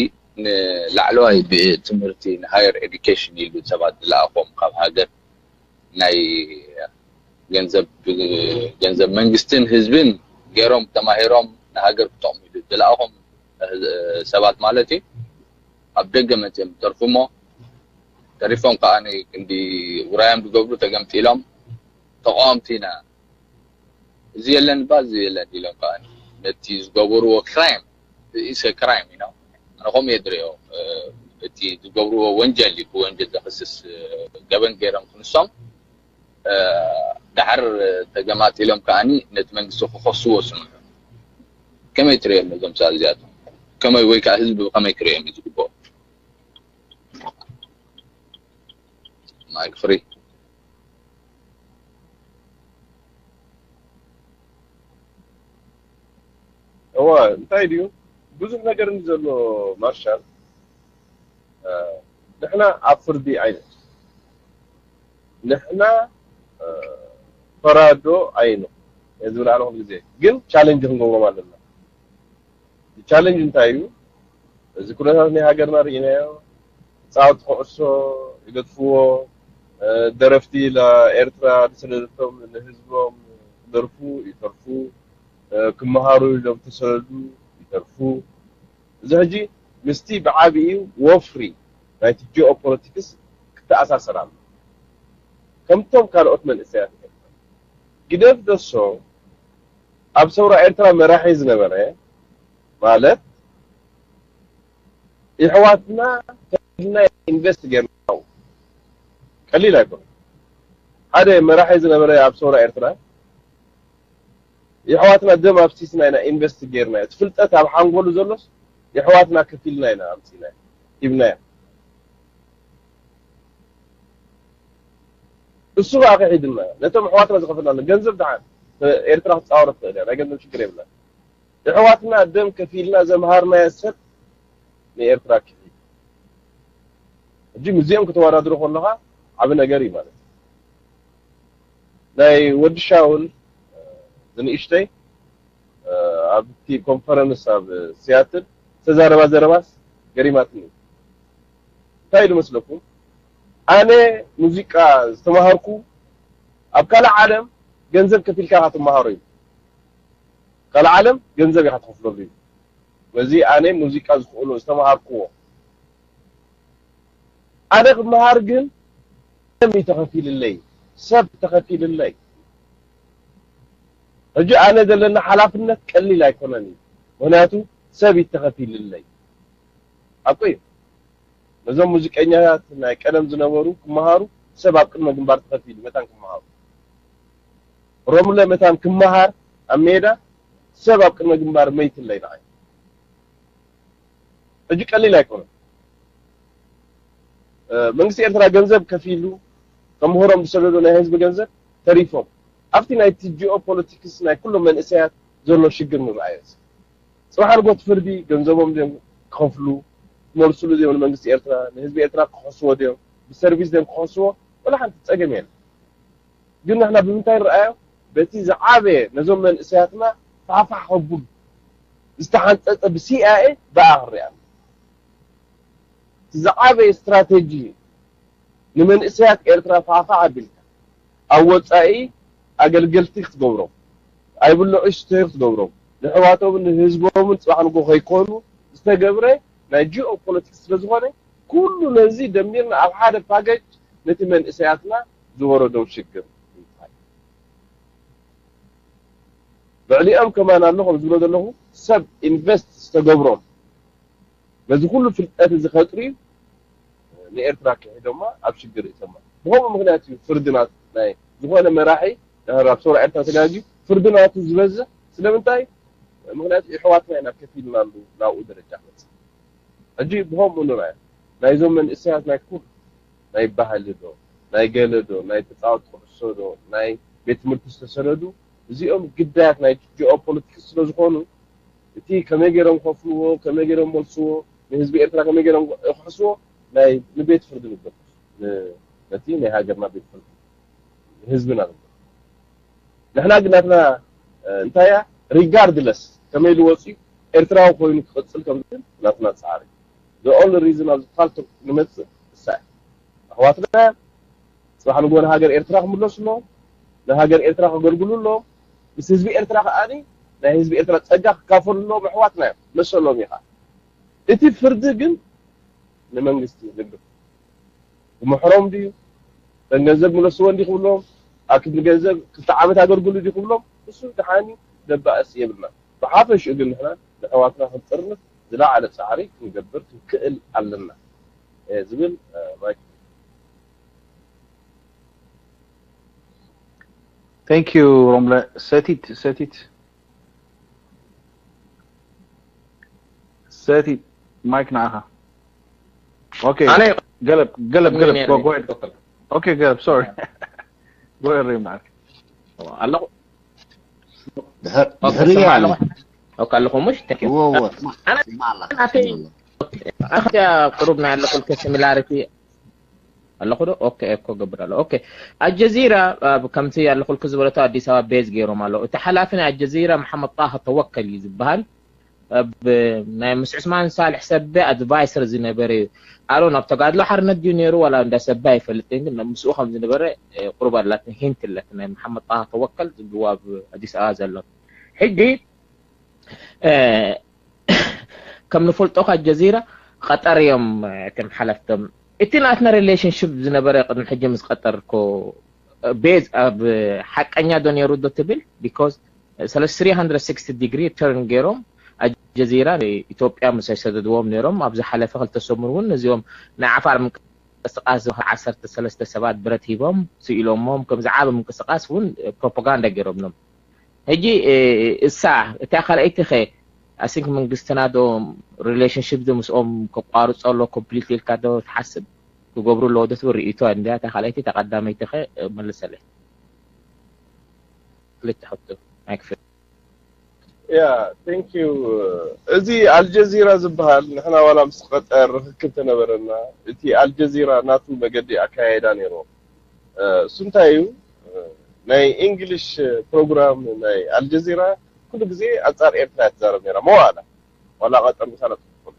ንላዕለዋይ ትምህርቲ ንሃየር ኤዱኬሽን ኢሉ ሰባት ዝለኣኾም ካብ ሃገር ናይ ገንዘብ ገንዘብ መንግስትን ህዝብን ገይሮም ተማሂሮም ንሃገር ክጠቕሙ ኢሉ ዝለኣኾም ሰባት ማለት እዩ። ኣብ ደገ መፅኦም ተርፉ እሞ ተሪፎም ከዓ ክንዲ ውራዮም ዝገብሩ ተገምጢሎም ተቃወምቲ ኢና እዚ የለን እባ እዚ የለን ኢሎም ከዓ ነቲ ዝገበርዎ ክራይም ኢሰ ክራይም ኢና ኣነ ከምኡ እየ ዝሪኦ። እቲ ዝገብርዎ ወንጀል እዩ ብወንጀል ዘኽስስ ገበን ገይሮም ክንሶም ዳሕር ተገማጢሎም ከዓ ነቲ መንግስቲ ክኸስዎ ስምዑ። ከመይ ትሪኦም ነዞም ሰባት እዚኣቶም ከመይ ወይ ከዓ ህዝቢ ብከመይ ክሪኦም እዩ ዝግብኦ? ማይክ ፍሪ። እወ እንታይ ድዩ ብዙሕ ነገር እንዲ ዘሎ ማርሻል ንሕና ኣብ ፍርዲ ኣይነ ንሕና ፈራዶ ኣይነ ዝብል ኣነ ኩሉ ግዜ ግን ቻለንጅ ክንገብሮም ኣለና። ቻለንጅ እንታይ እዩ? እዚ ኩነታት ናይ ሃገርና ርኢናዮ። ፃወት ኩዕሶ ይገድፍዎ፣ ደረፍቲ ኤርትራ ዝሰደደቶም ንህዝቦም ክደርፉ ይተርፉ፣ ክመሃሩ ኢሎም ተሰደዱ ይተርፉ። እዚ ሕጂ ምስቲ ብዓብዩ ወፍሪ ናይቲ ጂኦፖለቲክስ ክተኣሳሰር ኣሎ። ከምቶም ካልኦት መንእሰያት ኤርትራ ግደፍ ደሶ ኣብ ሰውራ ኤርትራ መራሒ ዝነበረ ማለት ይሕዋትና ከፊልና ኢንቨስት ጌርና ቀሊል ኣይኮነ። ሓደ መራሒ ዝነበረ ኣብ ሰውራ ኤርትራ የሕዋትና ደም ኣፍሲስና ኢና ኢንቨስት ጌርና። እቲ ፍልጠት ኣብ ሓንጎሉ ዘሎስ የሕዋትና ከፊልና ኢና ኣምጺና ሂብናዮ። እሱ ከዓ ክሒድና ነቶም ኣሕዋትና ዝኸፈልና ገንዘብ ደሓን ኤርትራ ክትፃወረ ትኽእል እያ። ናይ ገንዘብ ሽግር የብላ። የሕዋትና ደም ከፊልና ዘምሃርናዮ ሰብ ንኤርትራ ክሒድ። ሕጂ ምስዚኦም ክተወዳድሮ ከለኻ ዓቢ ነገር እዩ ማለት እዩ። ናይ ወዲ ሻውል ዝንእሽተይ ኣብቲ ኮንፈረንስ ኣብ ሲያትል ዝተዛረባ ዘረባስ ገሪማትኒ። እንታይ ኢሉ መስለኩም? ኣነ ሙዚቃ ዝተማሃርኩ ኣብ ካልእ ዓለም ገንዘብ ከፊልካ ኢኻ ትመሃሮ እዩ። ካልእ ዓለም ገንዘብ ኢኻ ትኸፍለሉ እዩ። በዚ ኣነ ሙዚቃ ዝኽእሎ ዝተማሃርክዎ ኣነ ክመሃር ግን ደም እዩ ተኸፊልለይ፣ ሰብ ተኸፊልለይ። ሕጂ ኣነ ዘለና ሓላፍነት ቀሊል ኣይኮነን እዩ። ምክንያቱ ሰብ እዩ ተኸፊልለይ። ሓቁ እዩ። ነዞም ሙዚቀኛታት ናይ ቀደም ዝነበሩ ክመሃሩ ሰብ ኣብ ቅድመ ግንባር ተኸፊሉ መታን ክመሃሩ። ሮምለ መታን ክመሃር ኣብ ሜዳ ሰብ ኣብ ቅድመ ግንባር መይትለይ ንዓይ። ሕጂ ቀሊል ኣይኮነን። መንግስቲ ኤርትራ ገንዘብ ከፊሉ ከምህሮም ዝሰደዶ ናይ ህዝቢ ገንዘብ ተሪፎም ኣብቲ ናይ ጂኦ ፖለቲክስ ናይ ኩሎም መንእሰያት ዘሎ ሽግር ንርኣዮ። ጽባሕ ንጎት ፍርዲ ገንዘቦም ድዮም ክኸፍሉ ክመልስሉ ድዮም ንመንግስቲ ኤርትራ ንህዝቢ ኤርትራ ክኸስዎ ድዮም ብሰርቪስ ድዮም ክኸስዎ ወላ ሓንቲ ጸገም የለን። ግን ንሕና ብምንታይ ንርኣዮ? በቲ ዝዓበየ ነዞም መንእሰያትና ፋሕፋሕ ከብሉ ዝተሓንጸጸ ብሲኣይኤ ብኣ ክንሪኣ ኣለና። እቲ ዝዓበየ ስትራቴጂ ንመንእሰያት ኤርትራ ፋሕፋሕ ኣቢልካ ኣብ ወጻኢ ኣገልገልቲ ክትገብሮም ኣይብልዑ ይስተዩ ክትገብሮም ንሕዋቶምን ንህዝቦምን ጽባሕ ንጎ ከይኮኑ ዝተገብረ ናይ ጂኦ ፖለቲክስ ስለ ዝኾነ ኩሉ ነዚ ደሚርና ኣብ ሓደ ፓኬጅ ነቲ መንእሰያትና ዝወረዶም ሽግር እንታይ ልዕሊኦም ከማን ኣሎ ከም ዝብሎ ዘለኹ ሰብ ኢንቨስት ዝተገብሮም ነዚ ኩሉ ፍልጠት እዚ ከጥርዩ ንኤርትራ ክሒዶማ ኣብ ሽግር እተማ ብኸምኡ ምክንያት እዩ ፍርድናት ናይ ዝኾነ መራሒ ድሕር ኣብ ሰውራ ኤርትራ ተጋግዩ ፍርድናቱ ዝበዝሕ ስለምንታይ ምክንያቱ ይሕዋትና ኢና ከፊልናሉ ናብኡ ደረጃ ክመፅእ ሕጂ ብኸምኡ ንርኣዮ ናይዞም መንእሰያት ናይ ኩሉ ናይ ባህሊ ዶ ናይ ገለ ዶ ናይ ተፃወት ኩዕሶ ዶ ናይ ቤት ትምህርቲ ዝተሰደዱ እዚኦም ግዳያት ናይ ጂኦፖለቲክስ ስለ ዝኾኑ እቲ ከመይ ገይሮም ከፍልዎ ከመይ ገይሮም መልስዎ ንህዝቢ ኤርትራ ከመይ ገይሮም ክሕስዎ ናይ ንቤት ፍርዲ ንገር ነቲ ናይ ሃገርና ቤት ፍርዲ ንህዝብና ንገር ንሕና ግን ናትና እንታይ እያ regardless ከመይ ኢሉ ወፂኡ ኤርትራዊ ኮይኑ ክቕፅል ከም ዝብል ናትና ፃዕሪ the only reason ኣብዚ ፓልቶክ ንመፅእ እሳ እያ ኣሕዋትና ፅባሕ ንጎ ንሃገር ኤርትራ ክምለሱ ኣለዎም ንሃገር ኤርትራ ከገልግሉ ኣለዎም ምስ ህዝቢ ኤርትራ ከዓኒ ናይ ህዝቢ ኤርትራ ፀጋ ክካፈሉ ኣለዎም ኣሕዋትና እዮም መሰሎም እዩ ከዓ እቲ ፍርዲ ግን ንመንግስቲ ዝግብ ክምሕሮም ድዩ ከም ገንዘብ ምለስዎ እንዲ ክብሎም ኣብ ክንዲ ገንዘብ ክልተ ዓመት ኣገልግሉ ድዩ ክብሎም እሱ ድሓኒ ደባእስ የብልና ብሓፈሽኡ ግን ንሕና ንሕዋትና ክንጥርንፍ ዝለዓለ ፃዕሪ ክንገብር ክንክእል ኣለና ዝብል ማይክ Thank you ሮምለ ሰቲት ሰቲት ሰቲት ማይክ ንዓኻ okay ኣነ ገለብ ገለብ ገለብ ነይረ go go ahead okay ገለብ sorry go ahead ሪም ንዓኻ ኣለኹ ድሕር ኦኬ ድሕሪ ስማዕ እያ ኣለኹ ኦኬ ኣለኹ ሙሽ thank you እዎ እዎ ኣነ ስማዕ ኣላ ናተይ ኣኽያ ቅሩብ ናይ ኣለኹልከ ሲሚላሪቲ ኣለኹ ዶ? ኦኬ፣ ኤኮ ገብር ኣሎ። ኦኬ፣ ኣልጀዚራ ኣብ ከምቲ ኣለኹልኩ ዝበለቶ ኣዲስ ኣበባ ቤዝ ገይሮም ኣለዉ። እቲ ሓላፊ ናይ ኣልጀዚራ መሓመድ ጣሃ ተወከል እዩ ዝበሃል። ኣብ ናይ ምስ ዑስማን ሳልሕ ሰበ ኣድቫይሰር ዝነበረ እዩ። ኣሮ ናብ ተጋድሎ ሓርነት ድዩ ነይሩ ዋላ እንዳ ሰበ ኣይፈልጥን፣ ግን ምስኡ ከም ዝነበረ እ፣ ቁሩብ ኣላትን ሂንት ኣለትን ናይ መሓመድ ጣሃ ተወከል ዝብልዎ ኣብ ኣዲስ ኣበባ ዘሎ። ሕጂ እ፣ ከም ንፈልጦ ካብ ጀዚራ ቀጠር እዮም እ፣ ከም ሓለፍቶም እቲ ናትና ሪሌሽንሽፕ ዝነበረ ቅድሚ ሕጂ ምስ ቀጠር ኮ ቤዝ ኣብ ሓቀኛ ዶ ነይሩ ዶ ትብል because ስለ three hundred sixty ዲግሪ ተርን ገይሮም ኣልጀዚራ ንኢትዮጵያ ምስ ኣይሰደድዎም ነይሮም ኣብ ዝሓለፈ ክልተ ሰሙን እውን ነዚኦም ናይ ዓፋር ምንቅስቃስ ዝኸ ዓሰርተ ሰለስተ ሰባት ብረት ሂቦም ስኢሎሞም ከም ዝዓበ ምንቅስቃስ እውን ፕሮፓጋንዳ ገይሮምሎም ሕጂ እ፣ እሳ እታ ካልኣይቲ ኸ ኣሲንክ መንግስትና ዶ ሪሌሽንሽፕ ዶ ምስኦም ከቋርጾ ኣሎ ኮምፕሊት ኢልካ ዶ ትሓስብ ክገብሩ ኣለዎ ዶ ትብል ርእይቶ እንድያ እታ ካልኣይቲ እታ ቀዳመይቲ ኸ እ፣ መልሰለይ ክልተ ሕቶ ኣይክፍል ያ thank you እዚ ኣልጀዚራ ዝበሃል ንሕና ዋላ ምስ ቀጠር ርክክብ ተነበረና እቲ ኣልጀዚራ ናቱ መገዲ ኣካያይዳ ነይርዎ እሱ እንታይ እዩ ናይ እንግሊሽ ፕሮግራም ናይ ኣልጀዚራ ኩሉ ግዜ ኣንፃር ኤርትራ እያ ትዛረብ ነይራ መዋእላ ዋላ ቀጠር ምሳና ትኽክል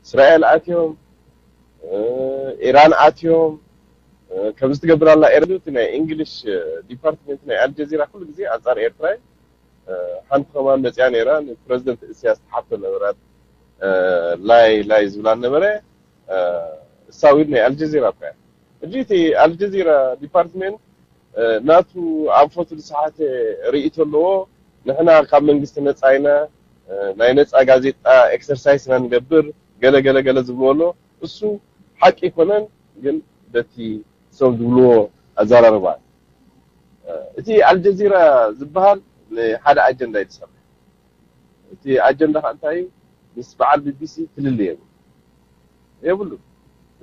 እስራኤል ኣትዮም ኢራን ኣትዮም ከምዚ ትገብር ኣላ ኤርትራ ናይ እንግሊሽ ዲፓርትመንት ናይ ኣልጀዚራ ኩሉ ግዜ ኣንፃር ኤርትራ ሓንቲ ከማን መፅያ ነይራ ንፕረዚደንት እስያስ ትሓቶ ነበራት ላይ ላይ ዝብላ ነበረ እሳ ዊድ ናይ ኣልጀዚራ እኳ ሕጂ እቲ ኣልጀዚራ ዲፓርትመንት ናቱ ኣንፈቱ ዝሰሓተ ርእይቶ ኣለዎ ንሕና ካብ መንግስቲ ነፃ ኢና ናይ ነፃ ጋዜጣ ኤክሰርሳይስ ኢና ንገብር ገለ ገለ ገለ ዝብልዎ ኣሎ እሱ ሓቂ ኣይኮነን ግን በቲ ሰብ ዝብልዎ ኣዘራርባ እቲ ኣልጀዚራ ዝበሃል ንሓደ ኣጀንዳ እዩ ዝሰርሕ እቲ ኣጀንዳ ከዓ እንታይ እዩ ምስ በዓል ቢቢሲ ፍልልይ የብሉ የብሉ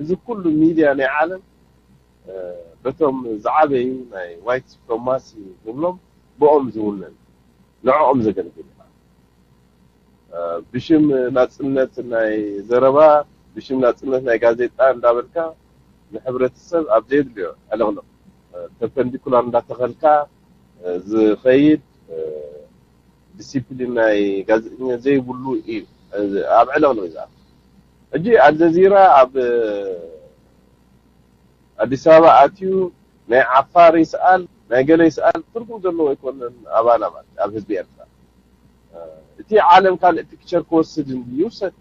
እዚ ኩሉ ሚድያ ናይ ዓለም በቶም ዝዓበዩ ናይ ዋይት ሱፕረማሲ ንብሎም ብኦም ዝውነን ንዕኦም ዘገልግል ብሽም ናፅነት ናይ ዘረባ ብሽም ናፅነት ናይ ጋዜጣ እንዳበልካ ንሕብረተሰብ ኣብ ዘየድልዮ ዕልቕልቕ ፐርፐንዲኩላር እንዳተኸልካ ዝኸይድ ዲሲፕሊን ናይ ጋዜጠኛ ዘይብሉ እዩ ኣብ ዕልቕልቕ እዩ ዝኣቱ ሕጂ ኣልጀዚራ ኣብ ኣዲስ ኣበባ ኣትዩ ናይ ዓፋር ይስኣል ናይ ገለ ይስኣል ትርጉም ዘለዎ ኣይኮነን ኣባና ማለት ኣብ ህዝቢ ኤርትራ እቲ ዓለም ካልእ ፒክቸር ክወስድ ይውሰድ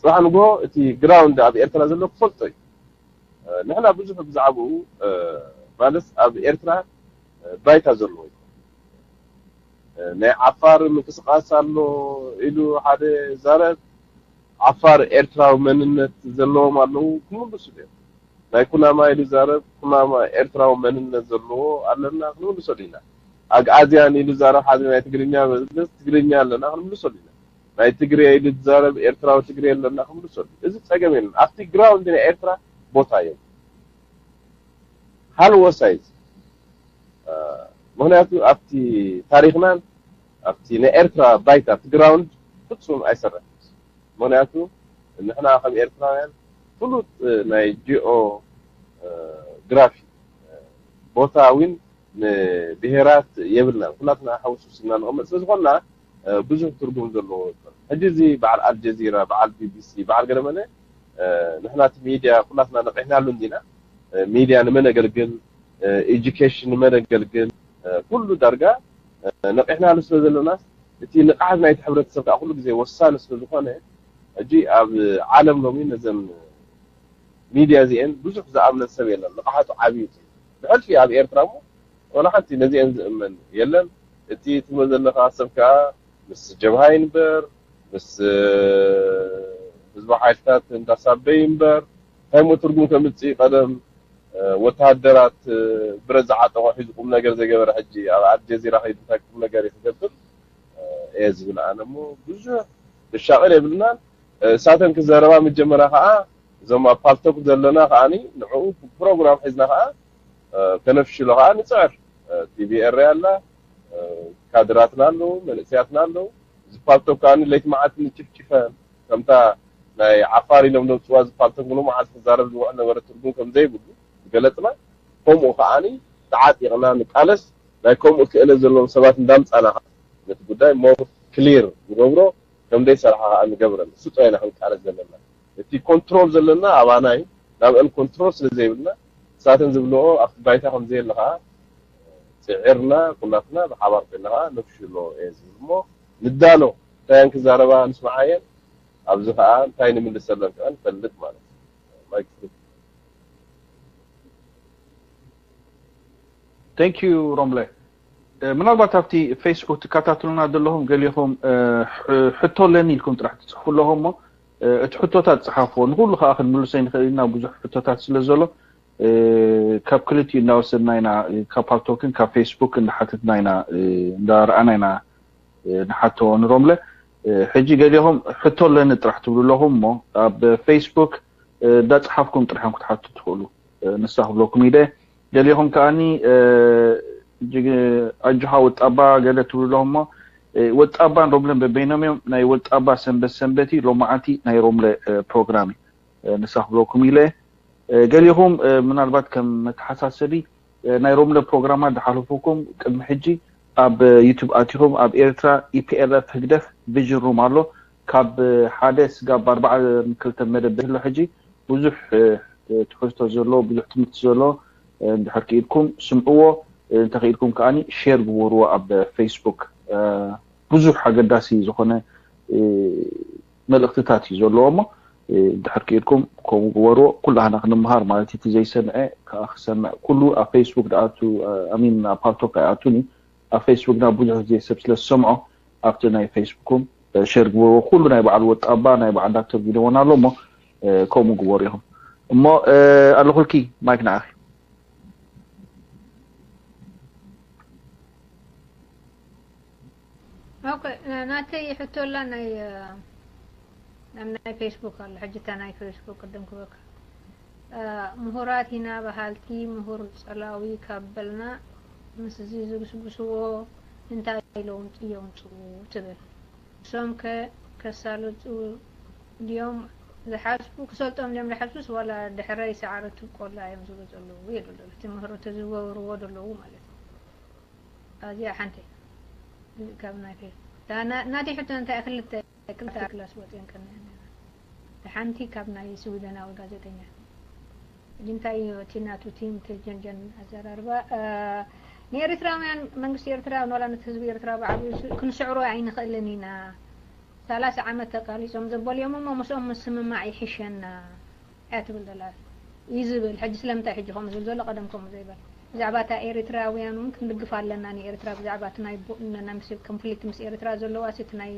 ፅባሕ ንግሆ እቲ ግራውንድ ኣብ ኤርትራ ዘሎ ክፈልጦ እዩ ንሕና ብዙሕ ብዛዕባኡ ማለት ኣብ ኤርትራ ባይታ ዘለዎ እዩ ናይ ዓፋር ምንቅስቃስ ኣሎ ኢሉ ሓደ ዛረብ ዓፋር ኤርትራዊ መንነት ዘለዎም ኣለዉ ክምልሱ እዮም ናይ ኩናማ ኢሉ ዛረብ ኩናማ ኤርትራዊ መንነት ዘለዎ ኣለና ክንምልሰሉ ኢና ኣግኣዝያን ኢሉ ዛረብ ሓደ ናይ ትግርኛ ትግርኛ ኣለና ክንምልሰሉ ኢና ናይ ትግርየ ኢሉ ዝዛረብ ኤርትራዊ ትግርየ ኣለና ክምልሰሉ እዚ ፀገም የለን ኣብቲ ግራውንድ ናይ ኤርትራ ቦታ እዮም ሃልዎ ሳይዝ ምክንያቱ ኣብቲ ታሪክናን ኣብቲ ናይ ኤርትራ ባይታ ኣብቲ ግራውንድ ፍፁም ኣይሰርሕ ምክንያቱ ንሕና ከም ኤርትራውያን ፍሉጥ ናይ ጂኦ ግራፊ ቦታ እውን ንብሄራት የብልናን ኩላትና ሓውሱስ ኢና ንቐመጥ ስለዝኾንና ብዙሕ ትርጉም ዘለዎ ሕጂ እዚ በዓል ኣልጀዚራ በዓል ቢቢሲ በዓል ገለመለ ንሕና እቲ ሚድያ ኩላትና ነቂሕናሉ እንዲና ሚድያ ንመን ኣገልግል ኤጁኬሽን ንመን ኣገልግል ኩሉ ዳርጋ ነቂሕናሉ ስለ ዘለና እቲ ንቕሓት ናይቲ ሕብረተሰብ ከዓ ኩሉ ግዜ ወሳኒ ስለ ዝኾነ ሕጂ ኣብ ዓለም ሎሚ ነዘን ሚድያ እዚአን ብዙሕ ዝኣምነን ሰብ የለን ንቕሓቱ ዓብዩ ብሕልፊ ኣብ ኤርትራ እሞ ወላ ሓንቲ ነዚአን ዝእመን የለን እቲ ትብሎ ዘለካ ሰብ ከዓ ምስ ጀብሃ ይንበር ምስ ህዝባዊ ሓይልታት እንዳሳበይ ይንበር እንታይ ሞ ትርጉም ከምፅእ ቀደም ወተሃደራት ብረት ዝዓጠቆ ሒዙ ቁም ነገር ዘይገበረ ሕጂ ኣብ ኣልጀዚራ ከይዱ እንታይ ቁም ነገር እዩ ክገብር እየ ዝብል ኣነ እሞ ብዙሕ ክሻቐል የብልናን እሳተን ክዘረባ መጀመርያ ከዓ እዞም ኣብ ፓልቶክ ዘለና ከዓኒ ንዕኡ ፕሮግራም ሒዝና ከዓ ከነፍሽሎ ከዓ ንፅዕር ቲቪ ኤረ ኣላ ካድራትና ኣለዉ መንእሰያትና ኣለዉ እዚ ፓልቶክ ከዓኒ ለይቲ መዓልቲ ንጭፍጭፈን ከምታ ናይ ዓፋር ኢሎም ዘውፅዋ ዝፋልተጉ ንመዓልቲ ክዛረብ ዝውዕል ነበረ ትርጉም ከም ዘይብሉ ዝገለፅና፣ ከምኡ ከዓኒ ተዓጢቕና ንቃለስ። ናይ ከምኡ ክእለት ዘለዎም ሰባት እንዳምፃና ከዓ ነቲ ጉዳይ ሞር ክሊር ንገብሮ፣ ከም ዘይሰርሓ ከዓ ንገብረን። እሱ ጥራይ ኢና ክንቃለስ ዘለና። እቲ ኮንትሮል ዘለና ኣባና እዩ። ናብአን ኮንትሮል ስለ ዘይብልና፣ እሳተን ዝብልኦ ኣብቲ ባይታ ከም ዘየለ ከዓ ፅዒርና ኩላትና ብሓባር ኮይና ከዓ ነፍሽሎ እየ ዝብል እሞ፣ ንዳሎ። እንታይ እየን ክዛረባ ንስምዓየን። ኣብዚ ከዓ እንታይ ንምልሰለን ከዓ ንፈልጥ ማለት እዩ። ማይክ ፍሪ። Thank you ሮምለ። ምናልባት ኣብቲ ፌስቡክ ትከታተሉና ዘለኹም ገሊኹም ሕቶ ኣለኒ ኢልኩም ጥራሕ ትፅሕፉ ኣለኹም እሞ፣ እቲ ሕቶታት ፀሓፍዎ፣ ንኩሉ ከዓ ክንምልሶ ይንክእል ኢና ብዙሕ ሕቶታት ስለ ዘሎ። ካብ ክልቲኡ እናወሰድና ኢና፣ ካብ ፓልቶክን ካብ ፌስቡክ እንዳሓተትና ኢና፣ እንዳረኣና ኢና ንሓቶ ንሮምለ። ሕጂ ገሊኹም ሕቶ ኣለኒ ጥራሕ ትብሉ ኣለኹም እሞ፣ ኣብ ፌስቡክ እንዳፀሓፍኩም ጥራሕ እዮም ክትሓቱ ትኽእሉ። ንሳ ክብለኩም ኢለ። ገሊኹም ከዓኒ ኣጆኻ ወጣባ ገለ ትብሉ ኣለኹም እሞ፣ ወጣባን ሮምለን በበይኖም እዮም። ናይ ወጣባ ሰንበት ሰንበት እዩ፣ ሎማዓንቲ ናይ ሮምለ ፕሮግራም እዩ። ንሳ ክብለኩም ኢለ። ገሊኹም ምናልባት ከም መተሓሳሰቢ፣ ናይ ሮምለ ፕሮግራማት ዝሓለፉኩም ቅድሚ ሕጂ ኣብ ዩቱብ ኣቲኹም ኣብ ኤርትራ ኢፒኤልኤፍ ህግደፍ ቪዥን ሩም ኣሎ። ካብ ሓደ ስጋብ ኣርባዓ ክልተ መደብ ኣሎ። ሕጂ ብዙሕ ትሕዝቶ ዘሎ፣ ብዙሕ ትምህርቲ ዘሎ፣ እንድሕር ክኢልኩም ስምዕዎ፣ እንተኽኢልኩም ከዓኒ ሼር ግበርዎ ኣብ ፌስቡክ። ብዙሕ ኣገዳሲ ዝኾነ መልእኽትታት እዩ ዘለዎ እሞ፣ እንድሕር ክኢልኩም ከምኡ ግበርዎ። ኩላህና ክንምሃር ማለት እዩ። እቲ ዘይሰምዐ ከዓ ክሰምዕ፣ ኩሉ ኣብ ፌስቡክ ድኣቱ፣ ኣሚን ኣብ ፓልቶክ ኣይኣቱን እዩ። ኣብ ፌስቡክና ብዙሕ ግዜ ሰብ ስለ ዝሰምዖ ኣብቲ ናይ ፌስቡኩም ሸር ግበርዎ። ኩሉ ናይ በዓል ወጣባ ናይ በዓል ዳክተር ጊደዎን ኣሎ እሞ ከምኡ ግበሩ ኢኹም እሞ ኣለኹልኪ ማይክ ንዓኺ። ኦኬ ናተይ ሕቶላ ናይ ኣብ ናይ ፌስቡክ ኣሎ ሕጂ እታ ናይ ፌስቡክ ቅድም ክበካ ምሁራት ኢና በሃልቲ ምሁር ጸላዊ ካብ በልና ምስዚ ዝግስግስዎ እንታይ ኢሎም የምጽኡ ትብል። ንሶም ከ ከሳልጡ ድዮም ዝሓስቡ ክሰልጦም ድዮም ዝሓስቡስ ዋላ ድሕረይ ሰዓረቱ ቆላ እዮም ዝብሉ ዘለዉ የሉ እቲ ምህሮ ተዝገብርዎ ዘለዉ ማለት እዩ። ኣዚኣ ሓንቲ ካብ ናይ ናተይ ሕቶ እንታይ ክልተ ክልተ ክላስ ወፅየን ቀኒዐን ነይረን። እቲ ሓንቲ ካብ ናይ ስዊደናዊ ጋዜጠኛ ሕጂ እንታይ እዩ እቲ ናቱ ቲም ተጀንጀን ኣዘራርባ ንኤርትራውያን መንግስቲ ኤርትራ ዋላ ነቲ ህዝቢ ኤርትራ ብዓብኡ ክንስዕሮ ኣይንኽእልን ኢና። ሰላሳ ዓመት ተቃሊሶም ዘበልዮም እሞ ምስኦም ምስምማዕ ይሕሸና እያ ትብል ዘላ እዩ ዝብል። ሕጂ ስለምንታይ ሕጂ ከምኡ ዝብል ዘሎ ቀደም ከምኡ ዘይበል ብዛዕባ እታ ኤርትራውያን እውን ክንድግፍ ኣለና ንኤርትራ ብዛዕባ እቲ ናይ ኮንፍሊክት ምስ ኤርትራ ዘለዋ እቲ ናይ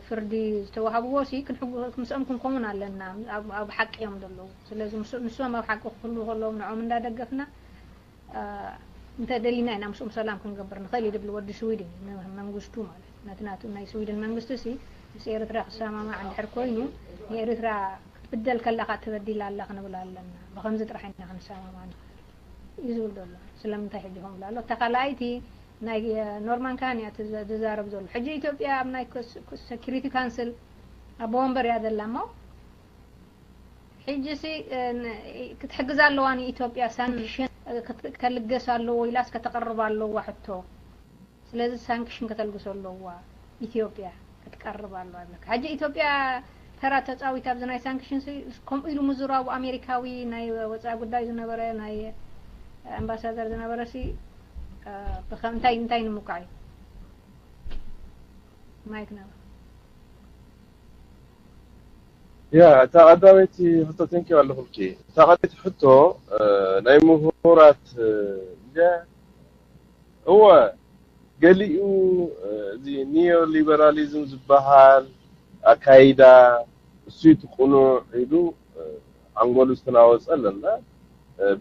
ፍርዲ ዝተዋሃብዎ ሲ ምስኦም ክንከውን ኣለና። ኣብ ሓቂ እዮም ዘለዉ። ስለዚ ንሶም ኣብ ሓቂ ክህልዉ ከለዎም ንዖም እንዳደገፍና እንተ ደሊና ኢና ምስኦም ሰላም ክንገብር ንኽእል እዩ ድብል ወዲ ስዊድን መንግስቱ ማለት ነቲ ናቱ ናይ ስዊድን መንግስቲ ሲ ምስ ኤርትራ ክሰማማዕ እንድሕር ኮይኑ ንኤርትራ ክትብደል ከላኻ ተበዲላ ኣላ ክንብል ኣለና። ብኸምዚ ጥራሕ ኢና ክንሰማማዕ ንኽእል እዩ ዝብል ዘሎ። ስለምንታይ ሕጂ ከምብላ ኣሎ እታ ካልኣይቲ ናይ ኖርማን ካን እያ ዝዛረብ ዘሎ ሕጂ ኢትዮጵያ ኣብ ናይ ሰኪሪቲ ካንስል ኣብ ወንበር እያ ዘላ እሞ ሕጂ ሲ ክትሕግዝ ኣለዋ ንኢትዮጵያ ሳንክሽን ከልገስ ኣለዎ ኢላስ ከተቕርብ ኣለዋ ሕቶ ስለዚ ሳንክሽን ከተልግሶ ኣለዋ ኢትዮጵያ ክትቀርብ ኣለዋ ይብለካ ሕጂ ኢትዮጵያ ተራ ተፃዊት ኣብዚ ናይ ሳንክሽን ሲ ከምኡ ኢሉ ምዝራቡ ኣሜሪካዊ ናይ ወፃኢ ጉዳይ ዝነበረ ናይ ኣምባሳደር ዝነበረ ሲ እንታይ እንታይ ንምኳዕ እዩ ማይክ ነበር ያ እታ ቀዳመይቲ ሕቶ ተንኪ ኣለኹልኪ እታ ቀዳመይቲ ሕቶ ናይ ምሁራት እወ ገሊኡ እዚ ኒዮ ሊበራሊዝም ዝበሃል ኣካይዳ እሱ እቲ ቅኑዕ ኢሉ ሓንጎሉ ዝተናወፀ ኣለና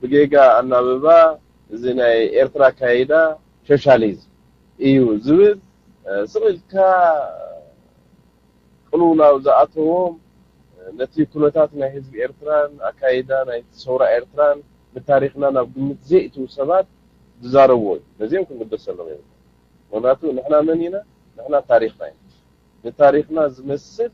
ብጌጋ ኣናብባ እዚ ናይ ኤርትራ ኣካይዳ ሶሻሊዝም እዩ ዝብል ስቕ ኢልካ ቅልውላው ዝኣተዎም ነቲ ኩነታት ናይ ህዝቢ ኤርትራን ኣካይዳ ናይ ሰውራ ኤርትራን ንታሪኽና ናብ ግምት ዘእትዉ ሰባት ዝዛረብዎ እዩ። ነዚኦም ክንግደሰሎም የብልና። ምኽንያቱ ንሕና መን ኢና? ንሕና ታሪኽና ኢና። ንታሪኽና ዝመስል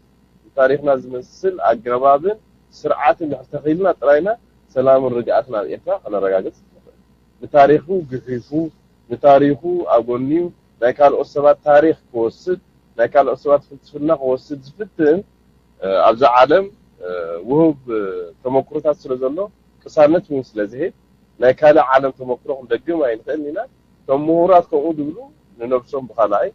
ታሪኽና ዝመስል ኣገባብን ስርዓትን ድሕር ተኺልና ጥራይና ሰላምን ርግኣትን ኣብ ኤርትራ ከነረጋግጽ ንኽእል። ንታሪኹ ግሒፉ፣ ንታሪኹ ኣጎንዩ፣ ናይ ካልኦት ሰባት ታሪኽ ክወስድ፣ ናይ ካልኦት ሰባት ፍልስፍና ክወስድ ዝፍትን ኣብዛ ዓለም ውሁብ ተመክሮታት ስለ ዘሎ ቅሳነት እውን ስለ ዝህብ ናይ ካልእ ዓለም ተመክሮ ክንደግም ኣይንኽእልን ኢና። እቶም ምሁራት ከምኡ ዝብሉ ንነብሶም ብኻልኣይ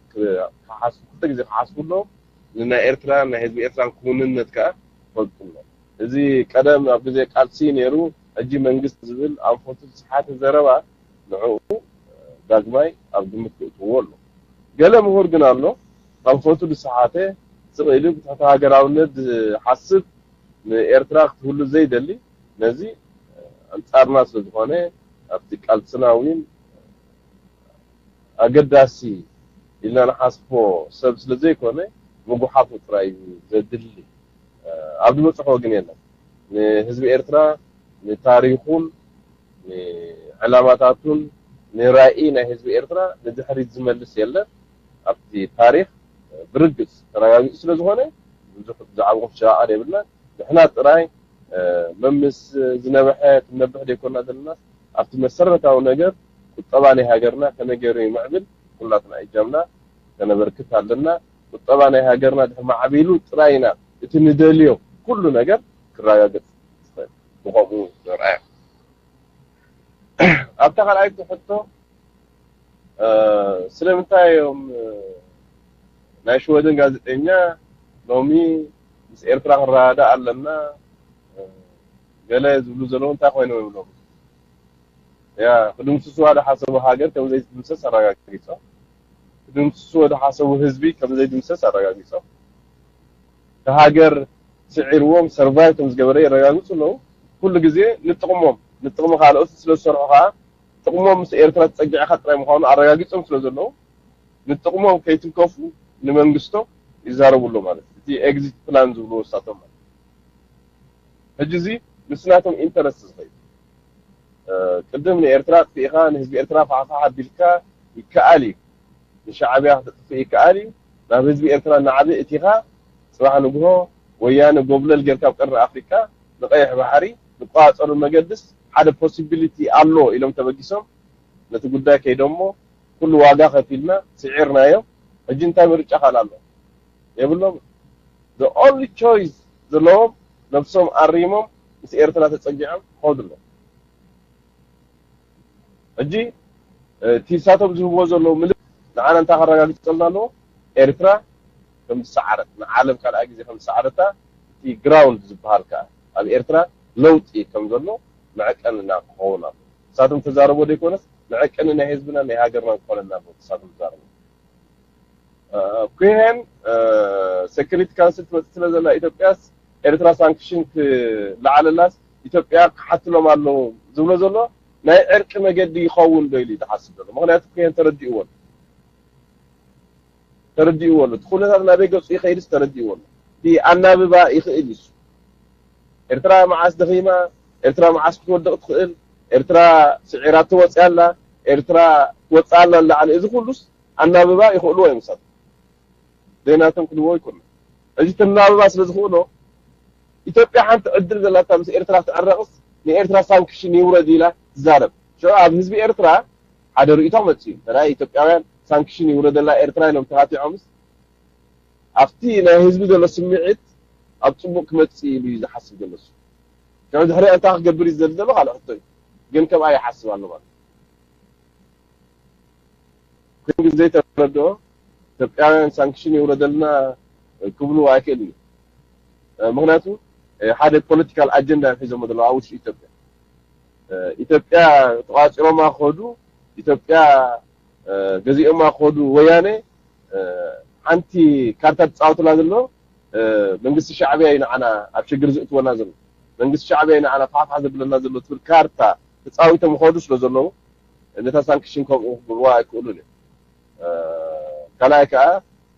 ክሓስቡ ክልተ ግዜ ክሓስቡ ኣለዎም። ንናይ ኤርትራን ናይ ህዝቢ ኤርትራን ክውንነት ከኣ ክፈልጡ ኣለዎም። እዚ ቀደም ኣብ ግዜ ቃልሲ ነይሩ ሕጂ መንግስቲ ዝብል ኣንፈቱ ዝሰሓተ ዘረባ ንዕኡ ዳግማይ ኣብ ግምት ክእትዎ ኣሎ። ገለ ምሁር ግን ኣሎ ኣንፈቱ ዝሰሓተ ስቕ ኢሉ ብትሕቲ ሃገራውነት ዝሓስብ ንኤርትራ ክትህሉ ዘይደሊ ነዚ ኣንጻርና ስለ ዝኾነ ኣብቲ ቃልስና እውን ኣገዳሲ ኢልና ንሓስቦ ሰብ ስለ ዘይኮነ ምጉሓፉ ጥራይ እዩ ዘድሊ። ኣብ ዝበጽሖ ግን የለን። ንህዝቢ ኤርትራ ንታሪኹን ንዕላማታቱን ንራኢ ናይ ህዝቢ ኤርትራ ንድሕሪት ዝመልስ የለን። ኣብቲ ታሪኽ ብርግጽ ተረጋጊጹ ስለ ዝኾነ ብዙሕ ብዛዕባኡ ክሸቃቐል የብልና። ንሕና ጥራይ መምስ ዝነበሐ ክንነብሕ ዘይኮና ዘለና ኣብቲ መሰረታዊ ነገር ቁጠባ ናይ ሃገርና ከመይ ገይሩ ይምዕብል ኩላትና እጃምና ከነበርክት ኣለና። ቁጠባ ናይ ሃገርና ድሕር ማዕቢሉ ጥራይ ኢና እቲ ንደልዮ ኩሉ ነገር ክረጋገጽ ዝኽእል። ብኸምኡ ንርኣዮ። ኣብታ ካልኣይቲ ሕቶ ስለምንታይ እዮም ናይ ሽወደን ጋዜጠኛ ሎሚ ምስ ኤርትራ ክንረዳዳእ ኣለና ገለ ዝብሉ ዘለዉ እንታይ ኮይኖም እዮም ሎሚ? ያ ክድምስስዋ ዝሓሰቡ ሃገር ከም ዘይትድምሰስ ኣረጋጊጾም። ክድምስስዎ ዝሓሰቡ ህዝቢ ከም ዘይድምሰስ ኣረጋጊጾም። እቲ ሃገር ስዒርዎም ሰርቫይቭ ከም ዝገበረ የረጋግጹ ኣለዉ። ኩሉ ግዜ ንጥቕሞም ንጥቕሚ ካልኦት ስለ ዝሰርሑ ከዓ ጥቕሞም ምስ ኤርትራ ተጸጊዕካ ጥራይ ምዃኑ ኣረጋጊጾም ስለ ዘለዉ ንጥቕሞም ከይትንከፉ ንመንግስቶም ይዛረቡ ኣለዉ ማለት እዩ። እቲ ኤግዚት ፕላን ዝብልዎ ንሳቶም ማለት እዩ። ሕጂ እዚ ምስ ናቶም ኢንተረስት ዝኸይድ ቅድም ንኤርትራ ኣጥፊእኻ ንህዝቢ ኤርትራ ፋሕፋሕ ኣቢልካ ይከኣል እዩ። ንሻዕብያ ክተጥፍእ ይከኣል እዩ። ናብ ህዝቢ ኤርትራ ናዕቢ እቲኻ ጽባሕ ንግሆ ወያነ ጎብለል ጌርካ ኣብ ቀርኒ ኣፍሪቃ ንቐይሕ ባሕሪ ንቆጻጸሩ መገድስ ሓደ ፖሲቢሊቲ ኣሎ ኢሎም ተበጊሶም ነቲ ጉዳይ ከይዶሞ ኩሉ ዋጋ ከፊልና ስዒርናዮ። ሕጂ እንታይ ምርጫ ካልእ ኣሎ? የብሎም። The only choice ዘለዎም ነብሶም ኣሪሞም ምስ ኤርትራ ተጸጊዖም ክኸዱ ኣለዎም። ሕጂ እቲ ንሳቶም ዝህብዎ ዘለዉ ምልክት ንዓና እንታይ ከረጋግጸልና ኣለዎ? ኤርትራ ከም ዝሰዓረት ንዓለም ካልኣይ ግዜ ከም ዝሰዓረታ እቲ ግራውንድ ዝበሃል ከኣ ኣብ ኤርትራ ለውጢ ከም ዘሎ መዐቀንና ክኸውን ኣለዎ። ንሳቶም ተዛረቦ ዘይኮነስ መዐቀኒ ናይ ህዝብና ናይ ሃገርና ክኾነና ኣለዎ ንሳቶም ዝዛረቡ። ኩሄን ሴኩሪቲ ካውንስል ትመፅእ ስለ ዘላ ኢትዮጵያስ ኤርትራ ሳንክሽን ክለዓለላስ ኢትዮጵያ ክሓትሎም ኣለዎ ዝብሎ ዘሎ ናይ ዕርቂ መገዲ ይኸውን ዶ ኢሉ ዝሓስብ ዘሎ ምክንያቱ ኩሄን ተረዲእዎ ኣሎ ተረዲእዎ ኣሎ እቲ ኩነታት ናበይ ገፁ ይኸይድስ ተረዲእዎ ኣሎ እቲ ኣናብባ ይኽእል እዩ ኤርትራ መዓስ ደኺማ ኤርትራ መዓስ ክትወድቕ ትኽእል ኤርትራ ስዒራ ትወፅእ ኣላ ኤርትራ ትወፅእ ኣላ ንላዕሊ እዚ ኩሉስ ኣናብባ ይኽእልዎ እዮም ንሳቶም ዘይናቶም ክልዎ ይኮኑ እዚ ተናብባ ስለ ዝኽእሎ ኢትዮጵያ ሓንቲ ዕድል ዘላታ ምስ ኤርትራ ትዕረቕስ ንኤርትራ ሳንክሽን ይውረድ ኢላ ትዛረብ ሽዑ ኣብ ህዝቢ ኤርትራ ሓደ ርእይቶ መፅኡ ተራ ኢትዮጵያውያን ሳንክሽን ይውረደላ ኤርትራ ኢሎም ተኻቲዖምስ ኣብቲ ናይ ህዝቢ ዘሎ ስምዒት ኣብ ፅቡቅ ክመፅእ ኢሉ እዩ ዝሓስብ ዘሎ እሱ ሽዑ ድሕሪኣ እንታይ ክገብር እዩ ዝደሊ ዘሎ ካልእ ሕቶ እዩ ግን ከምኣ ይሓስብ ኣሎ ማለት ኩሉ ግዜ ተረድኦ ኢትዮጵያውያን ሳንክሽን ይውረደልና ክብሉ ኣይክእልን እዩ ምክንያቱ ሓደ ፖለቲካል ኣጀንዳ እዮም ሒዞሞ ዘለዉ ኣብ ውሽጢ ኢትዮጵያ ኢትዮጵያ ተቋፂሮማ ክኸዱ ኢትዮጵያ ገዚኦማ ክኸዱ ወያነ ሓንቲ ካርታ ትፃወትላ ዘሎ መንግስቲ ሻዕብያ እዩ ንዓና ኣብ ሽግር ዝእትወና ዘሎ መንግስቲ ሻዕብያ እዩ ንዓና ፋሕፋሕ ዘብለና ዘሎ ትብል ካርታ ተፃዊቶም ይኸዱ ስለ ዘለዉ ነታ ሳንክሽን ከምኡ ክገብርዋ ኣይክእሉን እዮም ካልኣይ ከዓ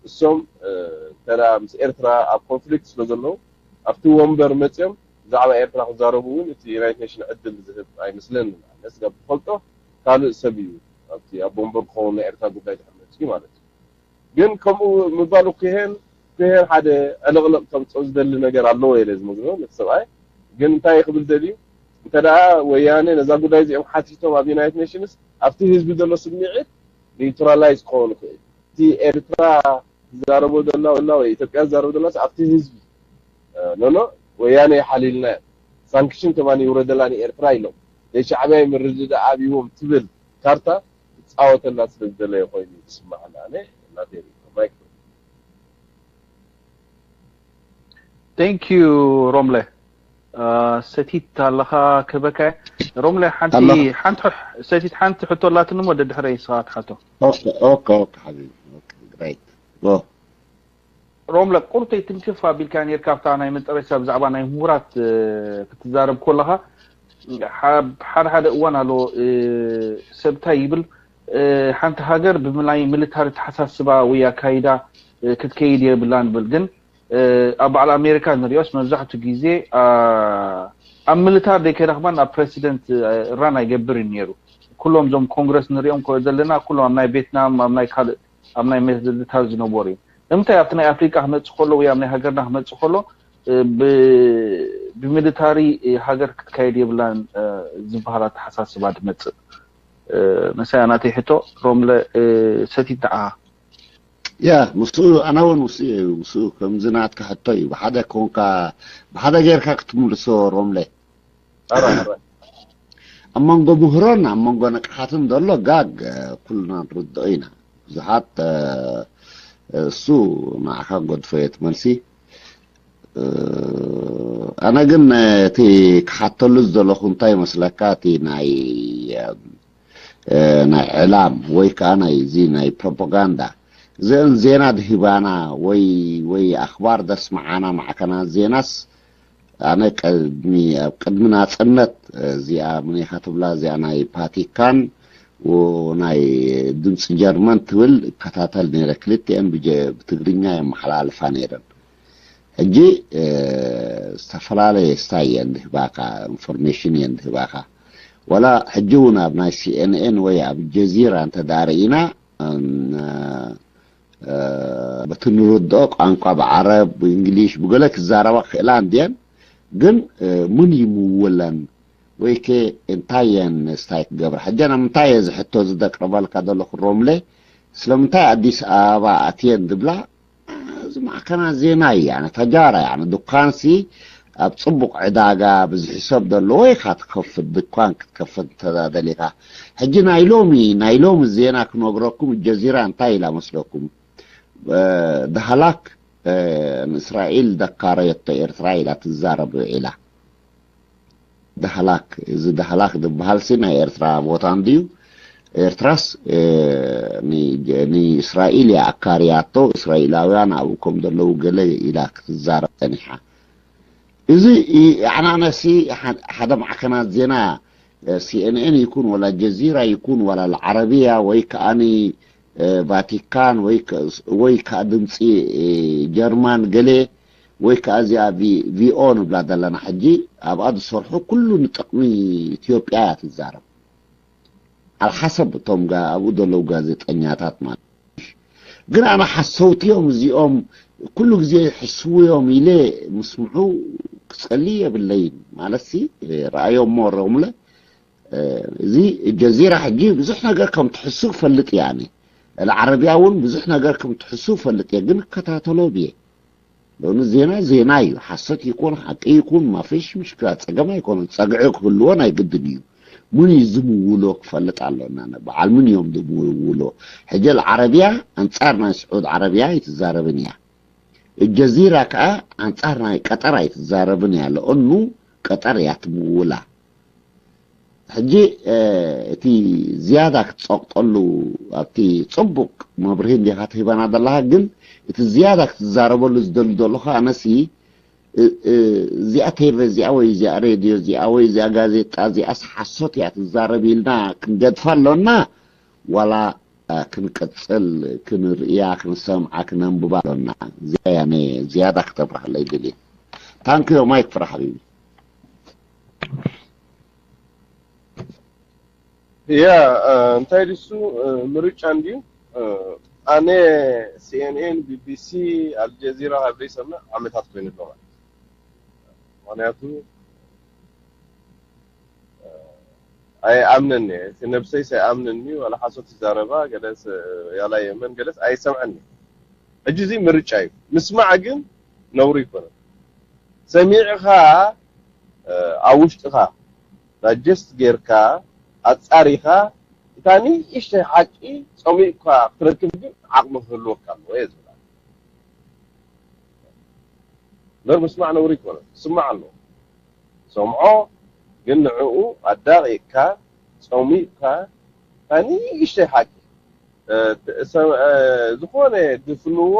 እሶም እንተ ምስ ኤርትራ ኣብ ኮንፍሊክት ስለ ዘለዉ ኣብቲ ወንበር መፅኦም ብዛዕባ ኤርትራ ክዛረቡ እውን እቲ ዩናይት ኔሽን ዕድል ዝህብ ኣይመስለንን ኣነስ ጋብ ዝፈልጦ ካልእ ሰብ እዩ ኣብቲ ኣብ ወንበር ክኸውን ናይ ኤርትራ ጉዳይ ድሕር መፅኡ ማለት እዩ ግን ከምኡ ምባሉ ክሄን ብሔር ሓደ ዕልቕልቕ ከምፅኦ ዝደሊ ነገር ኣለዎ ኢለ ዝመዝኖ ነቲ ሰብኣይ። ግን እንታይ ክብል ደልዩ? እንተ ደኣ ወያነ ነዛ ጉዳይ እዚኦም ሓቲቶም ኣብ ዩናይትድ ኔሽንስ ኣብቲ ህዝቢ ዘሎ ስምዒት ኒውትራላይዝ ክኸውን ይኽእል። እቲ ኤርትራ ትዛረቦ ዘላ ወላ ወይ ኢትዮጵያ ትዛረቦ ዘላ ኣብቲ ህዝቢ ኖኖ ወያነ ይሓሊልና ሳንክሽን ከማን ይውረደላ ንኤርትራ ኢሎም ናይ ሻዕብያ ምርድዳእ ኣብዎም ትብል ካርታ ትፃወተላ ስለ ዝደለየ ኮይኑ ይስማዓና። ኣነ እናቴ ማይክ Thank you ሮምለ። ሰቲት ኣለኻ ክበካ። ሮምለ ሓንቲ ሓንቲ ሰቲት ሓንቲ ሕቶ ኣላትኒ እሞ ደድሕረ ይስኻ ትሓቶ። Okay, okay, okay, ሓቢቢ። Okay, great. Go. ሮምለ ቁርተይ ትንክፍ ኣቢልካ ነርካ ኣብታ ናይ መጨረሻ ብዛዕባ ናይ ምሁራት ክትዛረብ ኮለኻ ሓደ ሓደ እዋን ኣሎ ሰብታይ ይብል ሓንቲ ሃገር ብምላይ ሚሊታሪ ተሓሳስባ ወይ ኣካይዳ ክትከይድ የብላን ብል ግን ኣብ በዓል ኣሜሪካ ንሪኦስ መብዛሕቱ ግዜ ኣብ ሚሊታር ደይከዳ ከማን ኣብ ፕረሲደንት ራን ኣይገብር እዩ ነይሩ። ኩሎም እዞም ኮንግረስ ንሪኦም ዘለና ኩሎም ኣብ ናይ ቬትናም ኣብ ናይ ካልእ ኣብ ናይ ሚሊታር ዝነበሩ እዩ። ንምንታይ ኣብቲ ናይ ኣፍሪቃ ክመፅእ ከሎ ወይ ኣብ ናይ ሃገርና ክመፅእ ከሎ ብሚሊታሪ ሃገር ክትካየድ የብላን ዝበሃል ኣተሓሳስባ ትመፅእ? መሳያ ናተይ ሕቶ ሮምለ ሰቲት ንዓኻ። ያ ምስኡ ኣነ እውን ምስኡ እዩ ምስኡ ከምዚ ናትካ ሕቶ እዩ ብሓደ ኮንካ ብሓደ ጌርካ ክትምልሶ ሮምለ ኣብ መንጎ ምህሮን ኣብ መንጎ ንቅሓትን ዘሎ ጋግ ኩልና ንርድኦ ኢና ብዙሓት እሱ ንዓኻ ጎድፎ እየ ትመልሲ ኣነ ግን እቲ ክሓተሉ ዝደለኹ እንታይ መስለካ እቲ ናይ ናይ ዕላም ወይ ከዓ ናይ እዚ ናይ ፕሮፓጋንዳ እዚአን ዜና ድህባና ወይ ወይ ኣኽባር ደስምዓና ማዕከናት ዜናስ ኣነ ቅድሚ ኣብ ቅድሚ ናፅነት እዚኣ ምኒኻ ትብላ እዚኣ ናይ ፓቲካን ናይ ድምፂ ጀርመን ትብል እከታተል ነይረ ክልቲአን ብትግርኛ የመሓላልፋ ነይረን ሕጂ ዝተፈላለየ ስታይ እየን ዝህባካ ኢንፎርሜሽን እየን ዝህባካ ወላ ሕጂ እውን ኣብ ናይ ሲኤንኤን ወይ ኣብ ጀዚራ እንተዳርኢና በቲ ንርድኦ ቋንቋ ብዓረብ ብእንግሊሽ ብገለ ክዛረባ ክኽእላ እንድየን ግን ምን ይምውለን ወይ ከ እንታይ እየን ስታይ ክገብራ ሕጂ ና ምንታይ እየ ዝሕቶ ዝደቅረበልካ ዘለኹ ሮምለ ስለምንታይ ኣዲስ ኣበባ ኣትየን ዝብላ እዚ ማዕከናት ዜና እዩ ያነ ተጃራ ያነ ዱካንሲ ኣብ ፅቡቅ ዕዳጋ ብዝሒ ሰብ ዘለዎ ኢካ ትከፍት ድኳን ክትከፍት እንተደሊካ ሕጂ ናይ ሎሚ ናይ ሎሚ ዜና ክነግረኩም ጀዚራ እንታይ ኢላ መስለኩም ዳህላክ ንእስራኤል ደካረየቶ ኤርትራ ኢላ ትዛረብ ውዒላ ዳህላክ እዚ ዳህላክ ዝበሃል ሲ ናይ ኤርትራ ቦታ እንድዩ ኤርትራስ ንእስራኤል እያ ኣካርያቶ እስራኤላውያን ኣብኡ ከም ዘለዉ ገለ ኢላ ክትዛረብ ፀኒሓ እዚ ኣናነሲ ሓደ ማዕከናት ዜና ሲኤንኤን ይኩን ወላ ጀዚራ ይኩን ወላ ልዓረብያ ወይ ከዓኒ ቫቲካን ወይ ከዓ ድምፂ ጀርማን ገለ ወይ ከዓ እዚኣ ቪኦ ንብላ ዘለና ሕጂ ኣብኣ ዝሰርሑ ኩሉ ንጥቕሚ ኢትዮጵያ እያ ትዛረብ ኣልሓሰብ እቶም ኣብኡ ዘለዉ ጋዜጠኛታት ማለት ግን ኣነ ሓሰውቲ እዮም እዚኦም ኩሉ ግዜ ሕስው እዮም ኢለ ምስምዑ ክፀሊ የብለይን ማለት ሲ ረኣዮ እሞ ረምለ እዚ ጀዚራ ሕጂ ብዙሕ ነገር ከም ትሕሱ ፈልጥ እየ ኣነ ዓረብያ እውን ብዙሕ ነገር ከም ትሕሱ ፈልጥ እየ ግን እከታተሎ ብየ ሎሚ ዜና ዜና እዩ ሓሰት ይኮን ሓቂ ይኩን ማፈሽ ምሽክላ ፀገም ኣይኮነን ፀግዒ ክህልዎ ናይ ግድን እዩ ምን እዩ ዝምውሎ ክፈልጥ ኣሎና በዓል ምን እዮም ዝምውሎ ሕጂ ዓረብያ ኣንፃር ናይ ስዑድ ዓረብያ ኣይትዛረብን እያ ጀዚራ ከዓ ኣንፃር ናይ ቀጠር ኣይትዛረብን እያ ለኦኑ ቀጠር እያ ትምውላ ሕጂ እቲ ዝያዳ ክትፀቕጠሉ ኣብቲ ፅቡቅ መብርሂ እንዲካ ትህበና ዘለካ ግን እቲ ዝያዳ ክትዛረበሉ ዝደሊ ዘለኹ ኣነሲ እዚኣ ቴቨ እዚኣ ወይ እዚኣ ሬድዮ እዚኣ ወይ እዚኣ ጋዜጣ እዚኣስ ሓሶት እያ ትዛረብ ኢልና ክንገድፋ ኣሎና ዋላ ክንቅፅል ክንርእያ ክንሰምዓ ክነንብባ ኣሎና እዚኣ እያ ዝያዳ ክተብርሃለይ ድልየ ታንክዮ ማይክ ፍረ ሓቢቢ ያ እንታይ ድሱ ምርጫ እንድዩ ኣነ CNN፣ BBC፣ ኣልጀዚራ ካብ ዘይሰምዕ ዓመታት ኮይኑ ኣሎ ማለት እዩ። ምክንያቱ ኣይኣምነን እየ። እቲ ነብሰይስ ኣይኣምነን እዩ። ዋላ ሓሶት ይዛረባ፣ ገለስ ያላ የመን፣ ገለስ ኣይሰምዐን እዩ። ሕጂ እዚ ምርጫ እዩ። ምስማዕ ግን ነውሪ ይኮነ። ሰሚዕኻ ኣብ ውሽጥኻ ዳጀስት ጌርካ ኣጻሪኻ እታ ንእሽተይ ሓቂ ጸሚእካ ክትረክብ ግን ዓቕሚ ክህልወካ ኣለዎ እየ ዝብል። እምበር ምስማዕ ነውሪ ይኮነ። ስማዕ ኣለዎ። ሰምዖ፣ ግን ንዕኡ ኣዳቒቕካ ጸሚእካ እታ ንእሽተይ ሓቂ ዝኾነ ድፍንዎ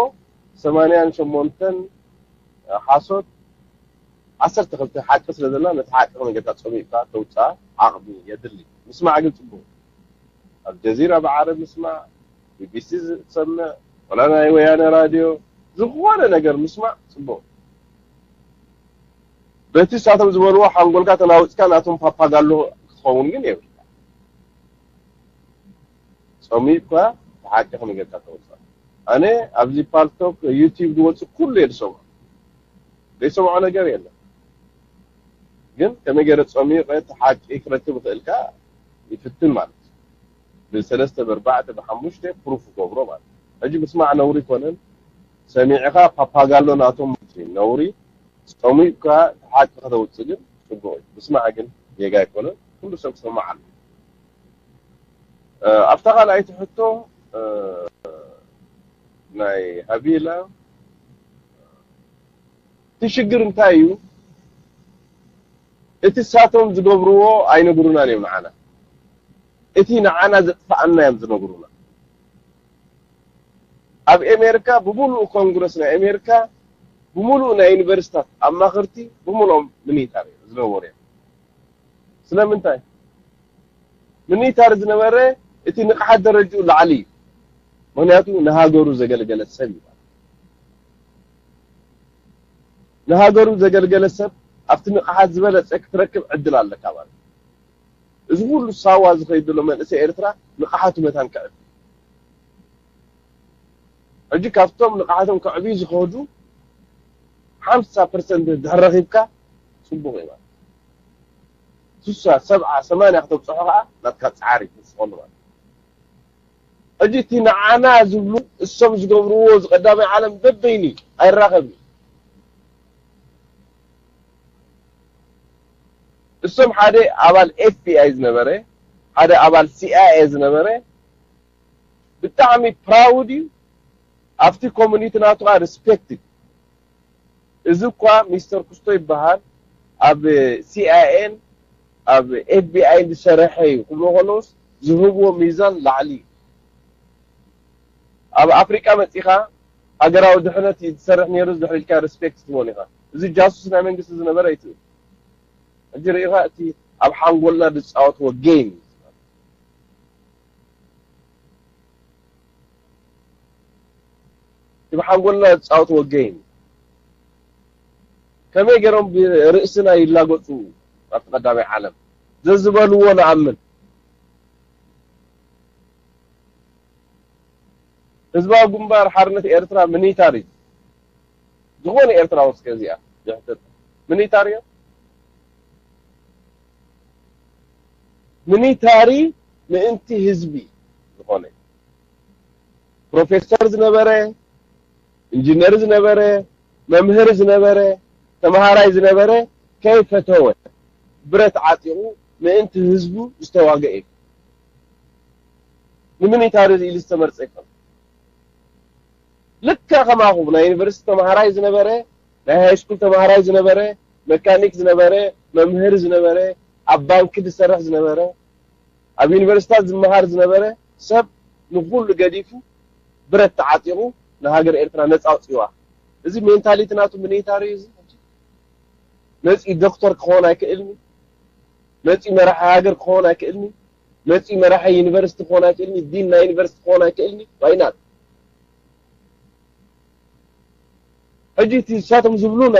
ሰማንያን ሸሞንተን ሓሶት ዓሰርተ ክልተ ሓቂ ስለ ዘላ ነቲ ሓቂ ክነገርካ ጸሚእካ ተውፅኣ ዓቕሚ የድሊ። ምስማዕ ግን ጽቡቕ። ኣልጀዚራ ብዓረብ ምስማዕ፣ ቢቢሲ ዝሰምዕ፣ ወላ ናይ ወያነ ራድዮ ዝኾነ ነገር ምስማዕ ጽቡቕ። በቲ ንሳቶም ዝበልዎ ሓንጎልካ ተናውፅካ ናቶም ፓፓጋሎ ክትኸውን ግን የብልካ። ጸሚእካ እቲ ሓቂ ክነገርካ ተውፅኣ። ኣነ ኣብዚ ፓልቶክ ዩቲዩብ ዝወፅእ ኩሉ እየ ዝሰምዖ። ዘይሰምዖ ነገር የለን። ግን ከመይ ገይረ ጸሚቐ እቲ ሓቂ ክረክብ እኽእል ከኣ ይፍትን ማለት እዩ። ብሰለስተ ብኣርባዕተ ብሓሙሽተ ፕሩፍ ይገብሮ ማለት እዩ። ሕጂ ምስማዕ ነውሪ ኣይኮነን። ሰሚዕኻ ፓፓጋሎ ናቶም ነውሪ፣ ጸሚቕካ እቲ ሓቂ ከተውጽእ ግን ጽቡቕ እዩ። ምስማዕ ግን ጌጋ ኣይኮነን። ኩሉ ሰብ ክሰምዕ ኣለዎ። ኣብታ ካልኣይቲ ሕቶ ናይ ሃቢላ እቲ ሽግር እንታይ እዩ? እቲ ሳቶም ዝገብርዎ ኣይነግሩናን እዮም ንዓና። እቲ ንዓና ዘጥፍኣና እዮም ዝነግሩና። ኣብ ኣሜሪካ ብምሉእ ኮንግረስ ናይ ኣሜሪካ ብምሉእ ናይ ዩኒቨርሲታት ኣማኸርቲ ብምሉኦም ሚኒታር እዮም ዝነበሩ እዮም። ስለምንታይ? ሚኒታር ዝነበረ እቲ ንቕሓት ደረጅኡ ላዕሊ እዩ። ምክንያቱ ንሃገሩ ዘገልገለ ሰብ እዩ። ንሃገሩ ዘገልገለ ሰብ ኣብቲ ንቕሓት ዝበለፀ ክትረክብ ዕድል ኣለካ ማለት እዩ። እዚ ኩሉ ሳዋ ዝኸይድ ዘሎ መንእሰይ ኤርትራ ንቕሓቱ መታን ከዕቢ። ሕጂ ካብቶም ንቕሓቶም ከዕብዩ ዝኸዱ ሓምሳ ፐርሰንት ድሕር ረኺብካ ፅቡቕ እዩ ማለት እዩ። ስሳ፣ ሰብዓ፣ ሰማንያ ክተብፅሖ ከዓ ናትካ ፃዕሪ ትስኸሉ ማለት እዩ። ሕጂ እቲ ንዓና ዝብሉ እሶም ዝገብርዎ እዚ ቀዳማይ ዓለም በበይኑ እዩ፣ ኣይራኸብን እዩ። እሶም ሓደ ኣባል ኤፍቢኣይ ዝነበረ፣ ሓደ ኣባል ሲኣይኤ ዝነበረ ብጣዕሚ ፕራውድ እዩ። ኣብቲ ኮሚኒቲ ናቱ ከዓ ሪስፔክትድ። እዚ እኳ ሚስተር ኩስቶ ይበሃል፣ ኣብ ሲኣይኤን ኣብ ኤፍቢኣይን ዝሰረሐ እዩ ክብሎ ከለውስ ዝህብዎ ሚዛን ላዕሊ እዩ። ኣብ ኣፍሪቃ መጺኻ ሃገራዊ ድሕነት እዩ ዝሰርሕ ነይሩ፣ ዝድሕር ኢልካ ሪስፔክት ትህቦን ኢኻ። እዚ ጃሱስ ናይ መንግስቲ ዝነበረ እዩ ትብል። ሕጂ ርኢኻ እቲ ኣብ ሓንጎልና ዝጻወትዎ ጌም እዩ። እቲ ብሓንጎልና ዝጻወትዎ ጌም። ከመይ ገይሮም ብርእስና ይላገጹ ኣብቲ ቀዳማይ ዓለም? ዘዝበልዎ ንኣምን። ህዝባዊ ግንባር ሓርነት ኤርትራ ሚኒታሪ፣ ዝኾነ ኤርትራዊ እስከ እዚኣ ይሕተት። ሚኒታሪ እዮም። ሚኒታሪ ምእንቲ ህዝቢ ዝኾነ ፕሮፌሰር ዝነበረ፣ ኢንጂነር ዝነበረ፣ መምህር ዝነበረ፣ ተምሃራይ ዝነበረ ከይፈተወ ብረት ዓጢቑ ምእንቲ ህዝቡ ዝተዋገኤ እዩ። ንሚኒታሪ ኢሉ ዝተመርጸ ይኮን። ልክዕ ከማኹም ናይ ዩኒቨርሲቲ ተምሃራይ ዝነበረ፣ ናይ ሃይ ስኩል ተምሃራይ ዝነበረ፣ መካኒክ ዝነበረ፣ መምህር ዝነበረ፣ ኣብ ባንኪ ዝሰርሕ ዝነበረ፣ ኣብ ዩኒቨርሲታት ዝመሃር ዝነበረ ሰብ ንኹሉ ገዲፉ ብረት ተዓጢቑ ንሃገር ኤርትራ ነጻ ኣውጺዋ። እዚ ሜንታሊቲ ናቱ ሚኒታሪ እዩ። እዚ መጺኡ ዶክተር ክኸውን ኣይክእልኒ፣ መጺኡ መራሒ ሃገር ክኸውን ኣይክእልኒ፣ መጺኡ መራሒ ዩኒቨርሲቲ ክኾን ኣይክእልኒ፣ ዲን ናይ ዩኒቨርሲቲ ክኾን ኣይክእልኒ። ዋይናት ሕጂ እቲ ንሳቶም ዝብሉና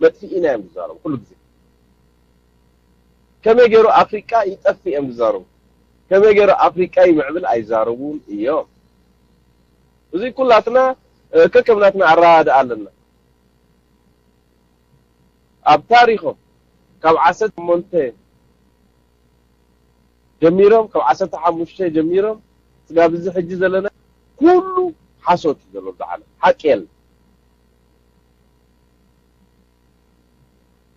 መጥፍኢና እዮም ዝዛረቡ ኩሉ ግዜ። ከመይ ገይሩ ኣፍሪቃ ይጠፍእ እዮም ዝዛረቡ። ከመይ ገይሩ ኣፍሪቃ ይምዕብል ኣይዛረቡን እዮም። እዚ ኩላትና ከከምናትና ኣረዳድኣ ኣለና። ኣብ ታሪኾም ካብ ዓሰርተ ሸሞንተ ጀሚሮም፣ ካብ ዓሰርተ ሓሙሽተ ጀሚሮም ስጋብ እዚ ሕጂ ዘለና ኩሉ ሓሶት እዩ ዘሎ። ዝዓለም ሓቂ የለን።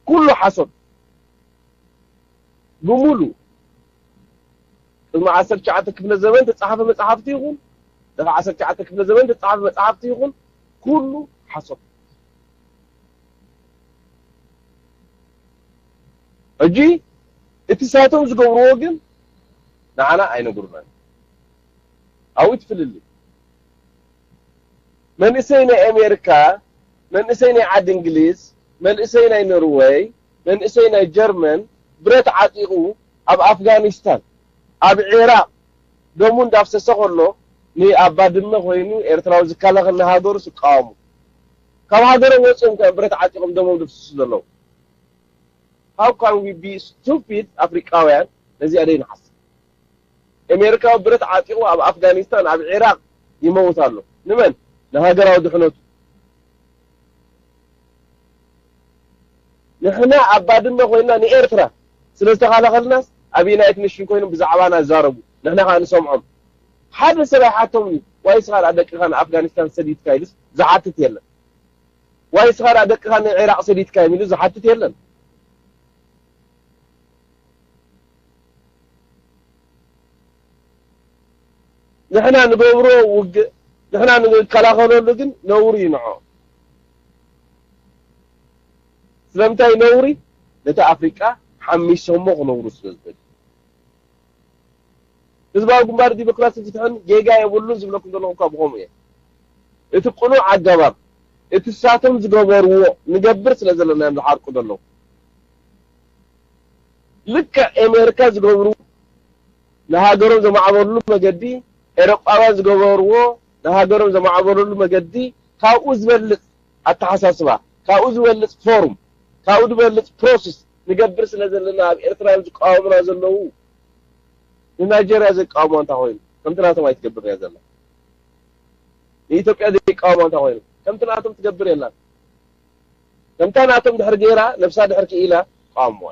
ኩሉ ሓሶት ብምሉ። ቅድሚ ዓሰርተ ትሽዓተ ክፍለ ዘመን ተጻሓፈ መጻሕፍቲ ይኹን፣ ድሕሪ ዓሰርተ ትሽዓተ ክፍለ ዘመን ተጻሓፈ መጻሕፍቲ ይኹን፣ ኩሉ ሓሶት። ሕጂ እቲ ሳቶም ዝገብርዎ ግን ንዓና ኣይነግሩናን። ኣብኡ ትፍልልይ። መንእሰይ ናይ ኣሜሪካ፣ መንእሰይ ናይ ዓዲ እንግሊዝ፣ መንእሰይ ናይ ኖርወይ፣ መንእሰይ ናይ ጀርመን ብረት ዓጢቑ ኣብ ኣፍጋኒስታን፣ ኣብ ዒራቕ ደሙ እንዳፍሰሰ ከሎ፣ ንኣባ ድመ ኮይኑ ኤርትራዊ ዝከላኸል ንሃገሩ ዝቃወሙ፣ ካብ ሃገሮም ወፂኦም ከ ብረት ዓጢቖም ደሞም ዝፍስሱ ዘለዉ። How can we be stupid ኣፍሪቃውያን? ነዚኣ ደይ ንሓስብ። ኣሜሪካዊ ብረት ዓጢቑ ኣብ ኣፍጋኒስታን ኣብ ዒራቕ ይመውት ኣሎ። ንመን? ንሃገራዊ ድሕነቱ። ንሕና ኣብ ባድመ ኮይና ንኤርትራ ስለ ዝተኸላኸልናስ ኣብ ዩናይትድ ኔሽን ኮይኖም ብዛዕባና ይዛረቡ፣ ንሕና ከዓ ንሰምዖም። ሓደ ሰብ ኣይሓቶም እዩ፣ ዋይ ስኻ ደኣ ደቅኻ ንኣፍጋኒስታን ሰዲድካ ኢሉስ ዝሓትት የለን። ዋይ ስኻ ደኣ ደቅኻ ንዒራቕ ሰዲድካ ኢሉ ዝሓትት የለን። ንሕና ንገብሮ ውግእ፣ ንሕና ንከላኸለሉ ግን ነውሪ እዩ ንዖ። ስለምንታይ ነውሪ? ነቲ ኣፍሪቃ ሓሚሶሞ ክነብሩ ስለ ዝደልዩ። ህዝባዊ ግንባር ዲሞክራሲ ፍትሕን ጌጋ የብሉን ዝብለኩም ዘለኹ እኳ ብኸምኡ እየ። እቲ ቅኑዕ ኣገባብ፣ እቲ ሳቶም ዝገበርዎ ንገብር ስለ ዘለና እዮም ዝሓርቁ ዘለዉ። ልክዕ ኤሜሪካ ዝገብሩ ንሃገሮም ዘማዕበሉሉ መገዲ፣ ኤሮጳውያን ዝገበርዎ ንሃገሮም ዘማዕበሉሉ መገዲ፣ ካብኡ ዝበልጽ ኣተሓሳስባ፣ ካብኡ ዝበልጽ ፎርም፣ ካብኡ ዝበልጽ ፕሮሰስ ንገብር ስለ ዘለና ኣብ ኤርትራ እዮም ዝቃወሙና ዘለዉ። ንናይጀርያ ዘይቃወሙዋ እንታይ ኮይኑ? ከምቲ ናቶም ኣይትገብር እያ ዘላ። ንኢትዮጵያ ዘይቃወሙዋ እንታይ ኮይኑ? ከምቲ ናቶም ትገብር የላን። ከምታ ናቶም ድሕር ገይራ፣ ነብሳ ድሕር ክኢላ፣ ቃወሙዋ።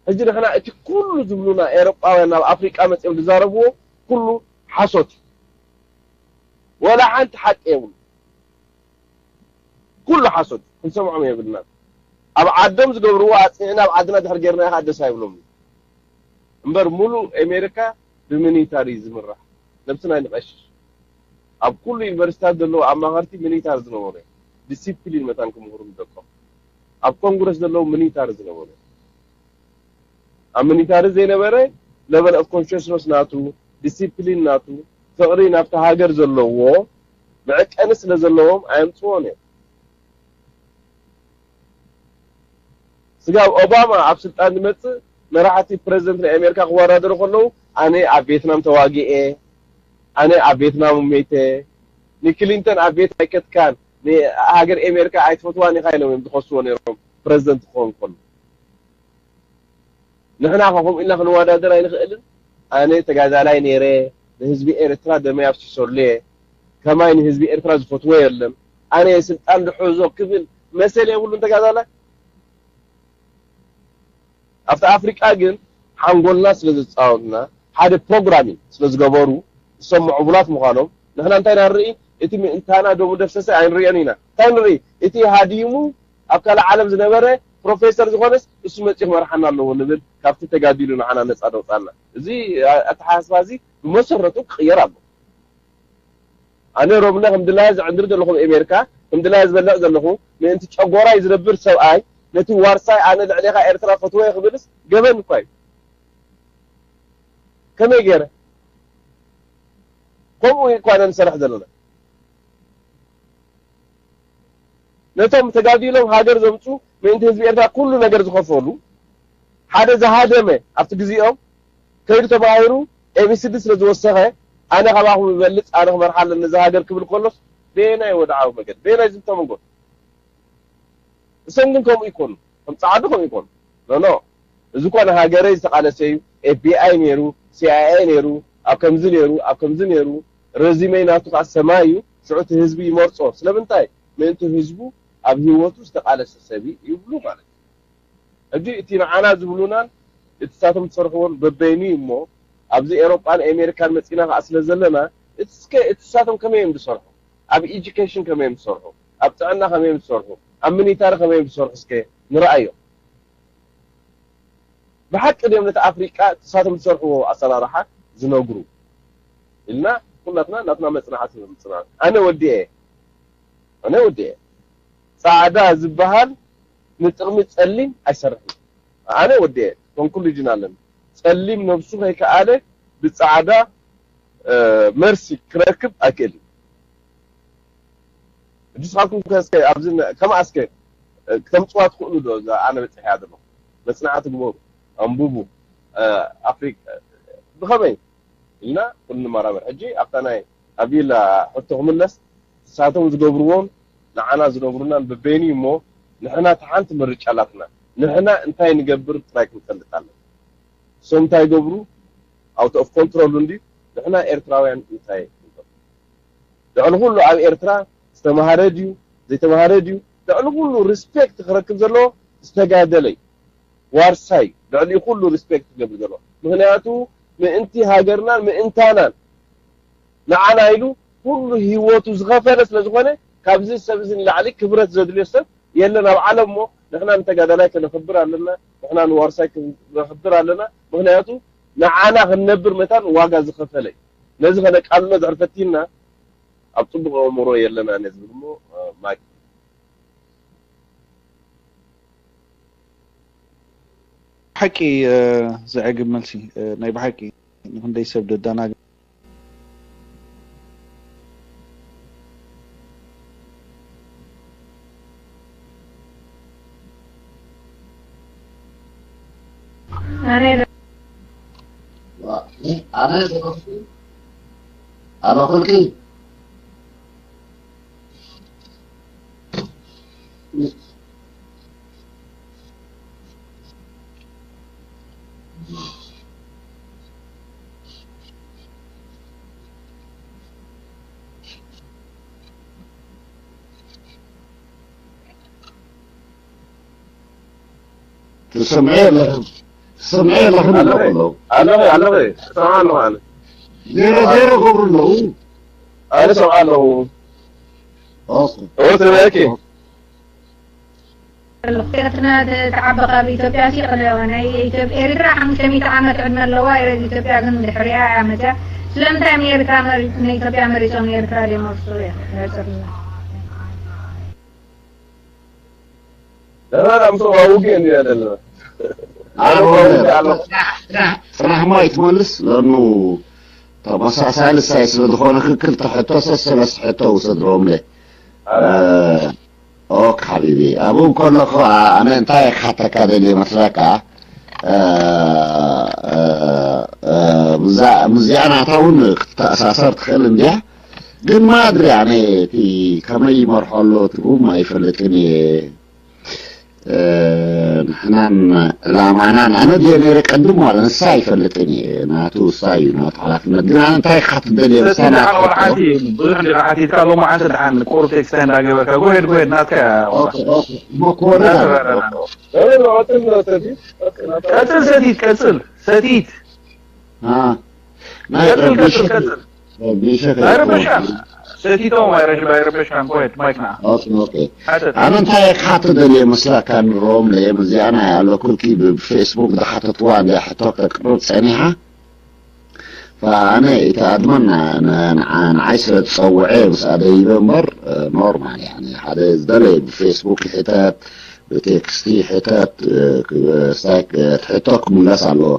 ሕጂ ንሕና እቲ ኩሉ ዝብሉና ኤሮጳውያን ናብ ኣፍሪቃ መጺኦም ዝዛረብዎ ኩሉ ሓሶት እዩ። ወላ ሓንቲ ሓቂ የብሉ። ኩሉ ሓሶት፣ ክንሰምዖም የብልናን። ኣብ ዓዶም ዝገብርዎ ኣጽኒዕና ኣብ ዓድና ድሕር ጌርናዮ ከዓ ደስ ኣይብሎምን። እምበር ሙሉእ ኤሜሪካ ብሚኒታሪ እዩ ዝምራሕ። ነብስና ኣይንቐሽሽ። ኣብ ኩሉ ዩኒቨርሲታት ዘለዉ ኣማኸርቲ ሚኒታሪ ዝነበሩ እዮም። ዲሲፕሊን መታን ክምህሩ ንደቆም። ኣብ ኮንግረስ ዘለዉ ሚኒታሪ ዝነበሩ እዮም። ኣብ ሚኒታሪ ዘይነበረ ለቨል ኦፍ ኮንሽስነስ ናቱ፣ ዲሲፕሊን ናቱ፣ ፍቕሪ ናብቲ ሃገር ዘለዎ መዐቀኒ ስለ ዘለዎም ኣየምጽዎን እዮም። ስጋብ ኦባማ ኣብ ስልጣን ዝመጽእ መራሕቲ ፕረዚደንት ናይ ኣሜሪካ ክወዳደሩ ከለዉ ኣነ ኣብ ቬትናም ተዋጊኤ፣ ኣነ ኣብ ቬትናም ሜተ፣ ንክሊንተን ኣብ ቬትናም ኣይከትካን፣ ንሃገር ኣሜሪካ ኣይትፈትዋን ኢኻ ኢሎም እዮም ዝኸስዎ ነይሮም ፕረዚደንት ክኸውን ከሎ። ንሕና ከ ከምኡ ኢልና ክንወዳደር ኣይንኽእልን። ኣነ ተጋዳላይ ነይረ፣ ንህዝቢ ኤርትራ ደመይ ኣፍሲሰሉ እየ። ከማይ ንህዝቢ ኤርትራ ዝፈትዎ የለን። ኣነ ስልጣን ዝሕዞ ክብል መሰል የብሉን ተጋዳላይ። ኣብቲ ኣፍሪቃ ግን ሓንጎልና ስለ ዘጻወቱና፣ ሓደ ፕሮግራሚንግ ስለ ዝገበሩ፣ ዝሰምዑ ዕቡላት ምዃኖም፣ ንሕና እንታይ ኢና ንርኢ? እቲ ምእንታና ደሙ ደፍሰሰ ኣይንርእዮን ኢና። እንታይ ንርኢ? እቲ ሃዲሙ ኣብ ካልእ ዓለም ዝነበረ ፕሮፌሰር ዝኾነስ እሱ መጺኡ ክመርሓና ኣለዎ ንብል፣ ካብቲ ተጋዲሉ ንዓና ነጻ ደውጻና። እዚ ኣተሓሳስባ እዚ ብመሰረቱ ክቕየር ኣለዎ። ኣነ ሮምና ከም ድላየ ዝዕንድር ዘለኹ ኣብ ኣሜሪካ፣ ከም ድላየ ዝበልዕ ዘለኹ፣ ምእንቲ ጨጎራይ ዝነብር ሰብኣይ፣ ነቲ ዋርሳይ ኣነ ልዕሌኻ ኤርትራ ፈትወ ክብልስ ገበን እኳ እዩ። ከመይ ገይረ? ከምኡ እኳ ኢና ንሰርሕ ዘለና። ነቶም ተጋዲሎም ሃገር ዘምጹ፣ ምእንቲ ህዝቢ ኤርትራ ኩሉ ነገር ዝኸፈሉ፣ ሓደ ዝሃደመ ኣብቲ ግዜኦም ከይዱ ተማሂሩ ኤቢሲዲ ስለ ዝወሰኸ፣ ኣነ ካባኹም ይበልጽ፣ ኣነ ክመርሓ ኣለኒ ነዛ ሃገር ክብል ከሎስ፣ በየናይ ወድዓዊ መገዲ፣ በየናይ ዝንቶ መንጎ? እሶም ግን ከምኡ ይኮኑ፣ ከም ጻዕዱ ከምኡ ይኮኑ። ኖ፣ ኖ። እዚ እኳ ንሃገረይ ዝተቓለሰ እዩ። ኤፍቢኣይ ነይሩ፣ ሲኣይኤ ነይሩ፣ ኣብ ከምዚ ነይሩ፣ ኣብ ከምዚ ነይሩ። ረዚመይ ናቱ ከዓ ሰማይ እዩ። ሽዑ እቲ ህዝቢ ይመርጾ። ስለምንታይ? ምእንቲ ህዝቡ ኣብ ህይወቱ ዝተቃለሰ ሰብ እዩ ይብሉ ማለት እዩ። ሕጂ እቲ ንዓና ዝብሉናን እቲ ሳቶም ዝሰርሕዎን በበይኑ እዩ እሞ፣ ኣብዚ ኤሮጳን ኣሜሪካን መጺና ከዓ ስለ ዘለና፣ እስከ እቲ ሳቶም ከመይ እዮም ዝሰርሑ? ኣብ ኤጁኬሽን ከመይ እዮም ዝሰርሑ? ኣብ ጥዕና ከመይ እዮም ዝሰርሑ? ኣብ ሚኒታሪ ከመይ እዮም ዝሰርሑ? እስከ ንርኣዮ። ብሓቂ ድዮም ነቲ ኣፍሪቃ ንሳቶም ዝሰርሕዎ ኣሰራርሓ ዝነግሩ? ኢልና ኩላትና ናትና መጽናዕቲ ምጽናዕ። ኣነ ወዲኤ፣ ኣነ ወዲኤ። ጻዕዳ ዝበሃል ንጥቕሚ ጸሊም ኣይሰርሕን። ኣነ ወዲኤ፣ ኮንክሉዥን ኣለኒ። ጸሊም ነብሱ ከይከኣለ ብጻዕዳ፣ እ፣ መርሲ ክረክብ ኣይክእልን። ንስኻትኩም ከ እስከ ኣብዚ ነ-፣ ከምኣ እስከ፣ እ፣ ክተምጽዋ ትኽእሉ ዶ? እዛ ኣነ በጺሐያ ዘለኹ። መጽናዕቲ ግበሩ፣ ኣንብቡ። እ፣ ኣፍሪቃ፣ ብኸመይ ኢልና ኩሉ ንመራመር። ሕጂ ኣብታ ናይ ኣቢላ ሕቶ ክምለስ፣ ንሳቶም ዝገብርዎን ንዓና ዝነግሩናን በበይኑ እዩ እሞ፣ ንሕና እቲ ሓንቲ ምርጫ ኣላትና። ንሕና እንታይ ንገብር ጥራይ ክንፈልጥ ኣለና። እሶም እንታይ ይገብሩ? ኣውት ኦፍ ኮንትሮል እንድዩ። ንሕና ኤርትራውያን እንታይ ንገብር? ልዕሊ ኩሉ ኣብ ኤርትራ ዝተማሃረ ድዩ ዘይተማሃረ ድዩ? ልዕሊ ኩሉ ሪስፔክት ክረክብ ዘለዎ ዝተጋደለ እዩ። ዋርሳይ ልዕሊ ኩሉ ሪስፔክት ክገብር ዘለዎ። ምኽንያቱ ምእንቲ ሃገርናን ምእንታናን ንዓና ኢሉ ኩሉ ህይወቱ ዝኸፈለ ስለ ዝኾነ፣ ካብዚ ሰብ እዚ ንላዕሊ ክብረት ዘድልዮ ሰብ የለን ኣብ ዓለም። እሞ ንሕና ንተጋዳላይ ከነኽብር ኣለና፣ ንሕና ንዋርሳይ ከነኽብር ኣለና። ምኽንያቱ ንዓና ክንነብር መታን ዋጋ ዝኸፈለ እዩ። ነዚ ከነቃልሎ ድሕር ፈቲንና፣ ኣብ ጽቡቕ ኣእምሮ የለናን እየ ዝብል እሞ፣ እ፣ ማይክ። ብሓቂ፣ እ፣ ዘዕግብ መልሲ፣ እ፣ ናይ ብሓቂ ንኽንደይ ሰብ ደዳናግር። ኣነ ኣነ ኣበኹልኪ ትሰምዒ ኣለኺ ትሰምዒ ኣለኺ ኣለኺ ኣለኹ ኣለኺ ኣለኺ እሰምዓ ኣለኹ ኣነ ዜሮ ዜሮ ገብሩ ኣለዉ ኣነ እሰምዓ ኣለኹ ኦኬ እወ ሰሚዐኪ ተትና ተዓበ ካብ ኢትዮጵያ ሲ ናይ ኢትዮጵያ ኤርትራ ሓሙሽተ ሚእቲ ዓመት ዕድመ ኣለዋ ኢትዮጵያ ግን ድሕሪያ እያ መፅያ ስለምንታይ ንኤርትራ ንኢትዮጵያ መሪፆም ንኤርትራ ደመርሱ እያ ደህና ምስኦም ኣብ ውግእ እንዲና ዘለና። ኣነ ጽናሕ ማይ ትመልስ ለኑ ተመሳሳሊ ሳይ ስለ ዝኾነ ክክልተ ሕቶ ሰሰለስ ሕቶ ውሰድሮም ለ ኦክ ሓቢቢ ኣብኡ ከለኹ ኣነ እንታይ ክሓተካ ደልየ መስለካ ምዚኣ ናታ እውን ክትተኣሳሰር ትኽእል እንድያ ግን ማድሪ ኣነ እቲ ከመይ ይመርሖ ኣሎ እቲ ሩም ኣይፈልጥን እየ ንሕናን ዕላማናን ኣነ ድየ ነይረ ቀድም ዋላ ንሳ ኣይፈልጥን እየ ናቱ እሳ እዩ ናቱ ሓላፍነት ግን ኣነ እንታይ ክሓትት ደልየ ምሳና ብዙሕ እንዲኻ ሓቲትካ ሎሚ ዓንተ ደሓን ቁሩብ ቴክስታይ እንዳገበርካ ጎሄድ ጎሄድ ናትካ መኮነ ቀጽል ሰቲት ቀጽል ሰቲት ናይ ቀጽል ቀጽል ቀጽል ቢሸ ኣይረበሽካን ሰቲቶም ኣይረበሽካን ቆየት ማይክና ኦኬ ኦኬ ኣነ እንታይ ክሓትት ደልየ መስለካ ንሮም ለየም እዚኣ ናይ ኣሎ ኩልኪ ብፌስቡክ ዝሓተትዋ እንደ ሕቶ ከቅርብ ጸኒሓ ኣነ እቲ ኣድመን ንዓይ ስለ ዝጸውዐ ምስኣ ደይበ እምበር ኖርማል ያኒ ሓደ ዝደለየ ብፌስቡክ ይሕተት ብቴክስቲ ይሕተት ትሕቶ ክምለስ ኣለዎ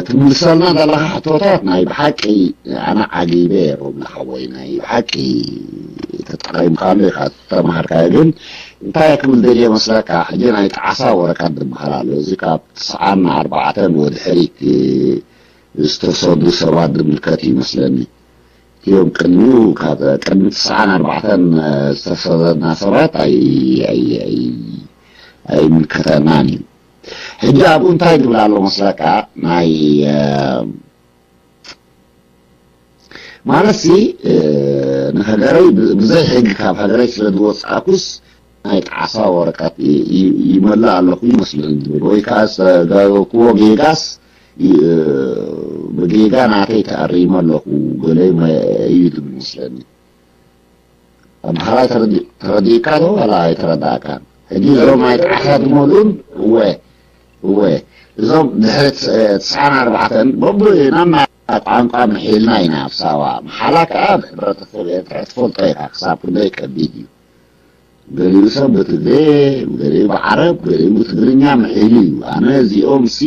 ትምልሰልና ዘለኻ ሕቶታት ናይ ብሓቂ ኣነ ዓጊበ ሮም ንሓወይ ናይ ብሓቂ ተጠቒምካሉ ኢኻ ተማሃርካዮ ግን እንታይ ክብል ደልየ መስለካ ሕጂ ናይ ጣዕሳ ወረቀት ዝበሃል ኣሎ እዚ ካብ ትስዓን ኣርባዕተን ወድሕሪት ዝተሰዱ ሰባት ዝምልከት ይመስለኒ እቲኦም ቅድሚኡ ካብ ቅድሚ ትስዓን ኣርባዕተን ዝተሰደና ሰባት ኣይምልከተናን እዩ ሕጂ ኣብኡ እንታይ ዝብል ኣሎ መስለካ ናይ ማለት ሲ ንሃገረይ ብዘይ ሕጊ ካብ ሃገረይ ስለ ዝወፃእኩስ ናይ ጣዕሳ ወረቀት ይመልእ ኣለኹ ይመስለኒ ዝብል ወይ ከዓ ዝተጋገኩዎ ጌጋስ ብጌጋ ናተይ ተኣሪመ ኣለኹ ገለ እዩ ዝብል ይመስለኒ። ኣምሓራይ ተረዲእካ ዶ ዋላ ኣይተረዳእካን? ሕጂ እዞም ናይ ጣዕሳ ዝመልኡን እወ እወ እዞም ድሕሪ ትስዓን ኣርባዕተን በብናና ቋንቋ ምሒልና ኢና ኣብ ሳዋ። ምሓላ ከዓ ብሕብረተሰብ ኤርትራ ትፈልጦ ኢኻ ክሳብ ክንደይ ከቢድ እዩ። ገሊኡ ሰብ ብትግሬ፣ ገሊኡ ብዓረብ፣ ገሊኡ ብትግርኛ ምሒሉ እዩ። ኣነ እዚኦም ሲ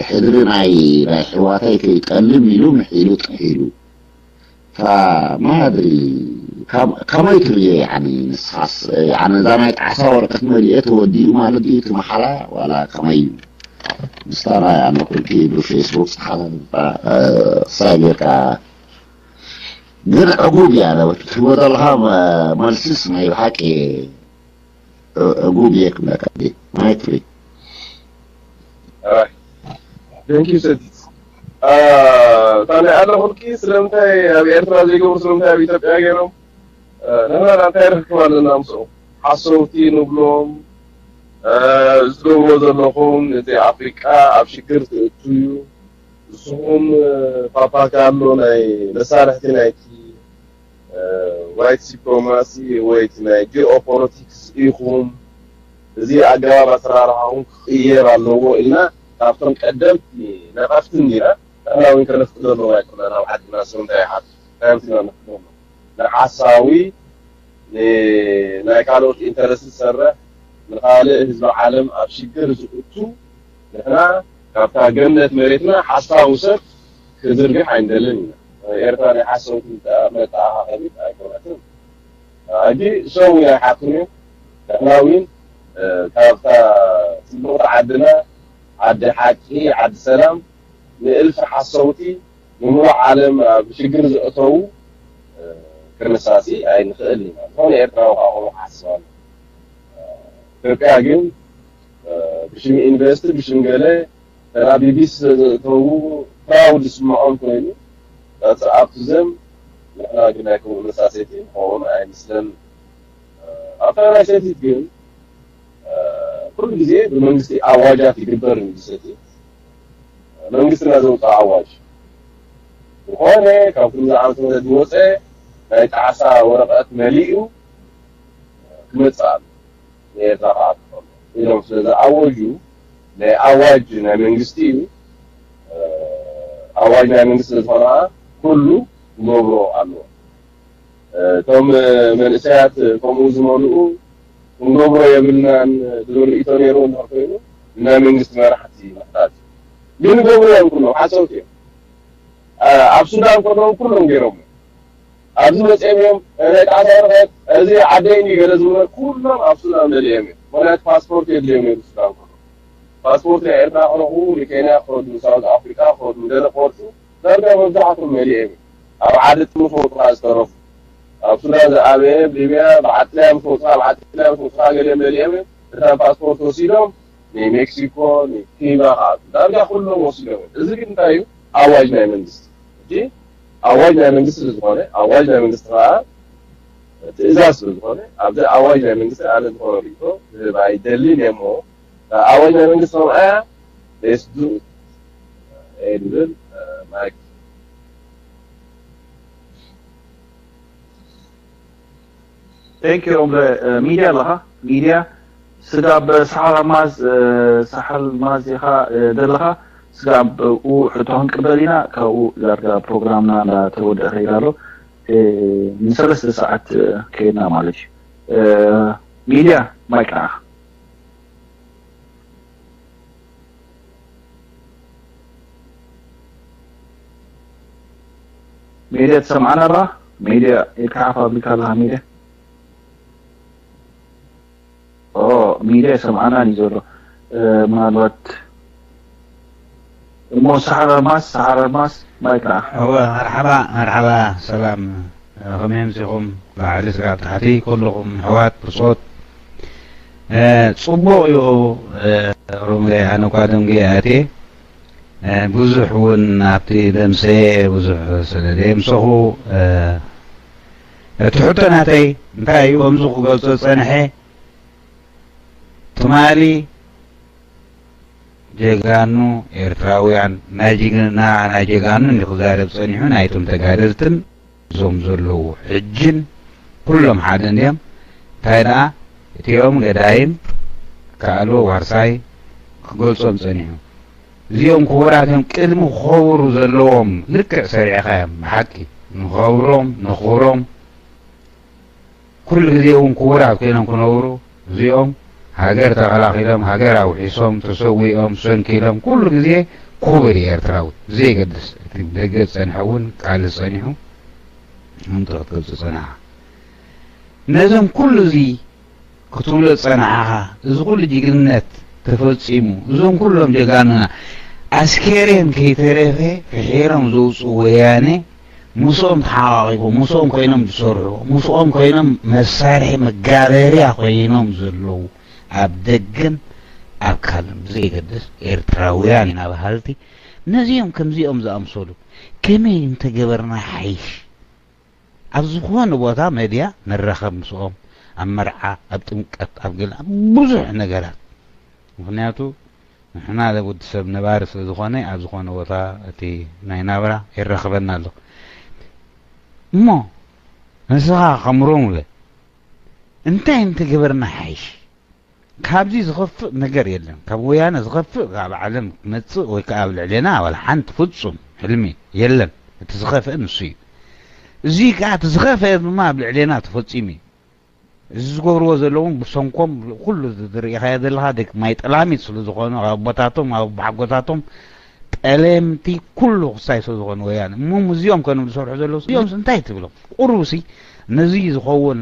ሕድሪ ናይ ናይ ሕዋተይ ከይጠልም ኢሉ ምሒሉ ጥሒሉ። فما أدري كم كم يتري يعني نسخس يعني زعما يتعصى ورقة مالية تودي ما لدي تمحلا ولا كم أي مسترى يعني كل كي بفيسبوك صحة سايقر كا ግን ዕጉብ እያ ነበርት ትወደልኻ መልስስ ናይ ብሓቂ ዕጉብ እየ ክብለካ ማይክ ፍሪ Thank you ሰቲት እታ ናይ ኣለኹልኪ ስለምንታይ ኣብ ኤርትራ ዘይገብሩ ስለምንታይ ኣብ ኢትዮጵያ ገይሮም ንሕና እንታይ ርክብ ኣለና ምስኡ ሓሰውቲ ንብሎም ዝገብሮ ዘለኹም እቲ ኣፍሪቃ ኣብ ሽግር ትእቱ እዩ ንስኹም ፓፓካሎ ናይ መሳርሕቲ ናይቲ white supremacy ወይ ናይ ጂኦፖለቲክስ ኢኹም እዚ ኣገባብ ኣሰራርሓኹም ክቕየር ኣለዎ ኢልና ካብቶም ቀደምቲ ነቐፍቲ እንዲና ንሕና እውን ከነፍቅዶ ኣለዎ ኣይኮና ናብ ዓድና ሰው እንታይ ይሓት ናብትና ነፍቅዶ ኣለዎ ንሓሳዊ ናይ ካልኦት ኢንተረስት ዝሰርሕ ንኻልእ ህዝቢ ዓለም ኣብ ሽግር ዝእቱ ንሕና ካብታ ገነት መሬትና ሓሳዊ ሰብ ክዝርግሕ ኣይንደልን ኢና። ኤርትራ ናይ ሓሰውቲ መተኣኻኸቢት ኣይኮነትን። ሕጂ ሰው እውን ኣይሓቱን እዮም። ንሕና እውን ካብታ ፅቡቕቲ ዓድና ዓዲ ሓቂ ዓዲ ሰላም ንእልፊ ሓሰውቲ ንምሉእ ዓለም ኣብ ሽግር ዘእተዉ ክንሳሲ ኣይንኽእል ኢና። ዝኾነ ኤርትራዊ ከዓ ከምኡ ክሓስብ ኣሎ። ኢትዮጵያ ግን ብሽም ኢንቨስት ብሽም ገለ ተራ ቢቢሲ ስለዘእተዉ ፕራውድ ዝስምዖም ኮይኑ that's up to them ንሕና ግን ናይ ከምኡ መሳሰይቲ ንኸውን ኣይመስለን ኣብታ ናይ ሰቲት ግን ኩሉ ግዜ ብመንግስቲ ኣዋጃት ይግበር እዩ ሰቲት መንግስትና ዘውፅኦ ኣዋጅ ዝኾነ ካብ ክልተ ዓመት ወለድ ዝወፀ ናይ ጣዕሳ ወረቐት መሊኡ ክመፅእ ኣሎ ንኤርትራ ከዓ ክኾኑ ኢሎም ስለ ዝኣወጁ ናይ ኣዋጅ ናይ መንግስቲ እዩ ኣዋጅ ናይ መንግስቲ ስለዝኾነ ከዓ ኩሉ ክገብሮ ኣለዎ እቶም መንእሰያት ከምኡ ዝመልኡ ክንገብሮ የብልናን ዝብል ርእቶ ነይሩ እንድሕር ኮይኑ ናይ መንግስቲ መራሕቲ ምሕታት እዩ ግን ገብርዮም ኩሎም ሓሰውቲ እዮም ኣብ ሱዳን ከለዉ ኩሎም ገይሮም ኣብዚ መፅኦም እዮም ናይ ጣዕሳ ወረቀት እዚ ዓደይ እንዲ ገለ ዝብሎ ኩሎም ኣብ ሱዳን መሊኦም እዮም ምክንያቱ ፓስፖርት የድልዮም ነይሩ ሱዳን ከለዉ ፓስፖርት ናይ ኤርትራ ክረኽቡ ንኬንያ ክኸዱ ንሳውት ኣፍሪካ ክኸዱ ንገለ ክወርሱ ዳርጋ መብዛሕትኦም መሊኦም እዮም ኣብ ዓዲ ጥሙት ወጥራ ዝተረፉ ኣብ ሱዳን ዝኣበየ ሊብያ ብዓጥልያ ምስ ወፅኣ ብዓጥልያ ምስ ወፅኣ ገሊኦም መሊኦም እዮም እታ ፓስፖርት ወሲዶም ንሜክሲኮ ንኪባ ከዓ ዳርጋ ኩሎም ወሲዶም እዮም እዚ ግን እንታይ እዩ ኣዋጅ ናይ መንግስቲ ሕጂ ኣዋጅ ናይ መንግስቲ ስለዝኾነ ኣዋጅ ናይ መንግስቲ ከዓ ትእዛዝ ስለዝኾነ ኣብዚ ኣዋጅ ናይ መንግስቲ ኣነ ዝኾነ ርእቶ ዝህብ ኣይደልን እየ እሞ ኣዋጅ ናይ መንግስቲ ከምኣ እያ ሌስ ዱ ዝብል ማይክ Thank you ኦምለ ሚድያ ኣለኻ ሚድያ ስጋብ ሰሓል ማዝ ሰሓል ማዝ ኢኻ ዘለኻ ስጋብ ኡ ሕቶ ክንቅበል ኢና ካብኡ ዳርጋ ፕሮግራምና እንዳተወድአ ከይድ ኣሎ ንሰለስተ ሰዓት ከይድና ማለት እዩ ሚድያ ማይክ ንዓኻ ሜድያ ትሰምዓና ኣለኻ? ሜድያ ኢልካ ሓፍ ኣቢልካ ኣለኻ ሜድያ? ኦ ሜድያ ይሰምዓና እዩ ዘሎ ምናልባት እሞ ሰሓር ኣድማስ ሰሓር ኣድማስ ማይክ ንዓኻ። እወ መርሓባ መርሓባ ሰላም ከመይ ኣምሲኹም ላዕሊ ስጋብ ታሕቲ ኩልኹም ኣሕዋት ብጾት ጽቡቕ እዩ ሮምለ ኣነ እኳ ደንጉየ ኣትየ ብዙሕ እውን ኣብቲ ደምሰየ ብዙሕ ስለ ደየምሰኹ፣ እቲ ሕቶ ናተይ እንታይ እዩ? ከምዚ ክገልጾ ዝጸንሐ፣ ትማሊ ጀጋኑ ኤርትራውያን፣ ናይ ጅግንና ናይ ጀጋኑ እንዲ ክዛረብ ጸኒሑ፣ ናይቶም ተጋደልትን እዞም ዘለዉ ሕጅን ኩሎም ሓደ እንድዮም። እንታይ ደኣ እቲኦም ገዳይም ከኣልዎ ዋርሳይ ክገልጾም ጸኒሑ። እዚኦም ክቡራት እዮም፣ ቅድሚ ክኸብሩ ዘለዎም ልክዕ ሰሪዕኻ እዮም። ብሓቂ ንኸብሮም፣ ንኽብሮም፣ ኩሉ ግዜ እውን ክቡራት ኮይኖም ክነብሩ፣ እዚኦም ሃገር ተኸላኺሎም፣ ሃገር ኣውሒሶም፣ ተሰዊኦም፣ ሰንኪሎም፣ ኩሉ ግዜ ክቡር እዩ ኤርትራዊ። ብዘየገድስ እቲ ደገ ዝጸንሐ እውን ቃል ጸኒሑ ምእንቲ ክትገልጹ ጸናኻ። ነዞም ኩሉ እዚ ክትብሎ ዝጸናሓኻ፣ እዚ ኩሉ ጅግንነት ተፈጺሙ፣ እዞም ኩሎም ጀጋኑና ኣስከሬን ከይተረፈ ፍሒሮም ዘውጽኡ ወያነ፣ ምስኦም ተሓቓቒፎም፣ ምስኦም ኮይኖም ዝሰርሑ፣ ምስኦም ኮይኖም መሳርሒ መጋበርያ ኮይኖም ዘለዉ፣ ኣብ ደገን ኣብ ካልእን ብዘየገድስ ኤርትራውያን ኢና በሃልቲ፣ ነዚኦም ከምዚኦም ዝኣምሰሉ ከመይ እንተገበርና ሓይሽ? ኣብ ዝኾነ ቦታ መድያ ንራኸብ ምስኦም፣ ኣብ መርዓ፣ ኣብ ጥምቀት፣ ኣብ ገለ፣ ኣብ ብዙሕ ነገራት። ምኽንያቱ ንሕና ወዲ ሰብ ነባሪ ስለ ዝኾነ ኣብ ዝኾነ ቦታ እቲ ናይ ናብራ የራኽበና ኣሎ። እሞ ንስኻ ከም ሮምለ እንታይ እንተገበርና ሓይሽ? ካብዚ ዝኸፍእ ነገር የለን። ካብ ወያነ ዝኸፍእ ኣብ ዓለም ክመጽእ ወይ ከኣ ኣብ ልዕሌና ዋላ ሓንቲ ፍጹም ሕልሚ የለን። እቲ ዝኸፍእ ንሱ እዩ። እዚ ከኣ እቲ ዝኸፍአ ድማ ኣብ ልዕሌና ተፈጺሙ እዩ። እዚ ዝገብርዎ ዘለዉ እውን ብሰንኮም ኩሉ እዚ ዝርኢኻዮ ዘለኻ ደቂ ማይ ጠላሚት ስለ ዝኾኑ፣ ካብ ኣቦታቶም፣ ካብ ኣቦሓጎታቶም ጠለምቲ ኩሉ ክሳይ ስለ ዝኾኑ ወያነ። እሞ ምስዚኦም ከ ንብል ዝሰርሑ ዘለዉ እዚኦም እንታይ ትብሎም? ቁሩብሲ ነዚ ዝኸውን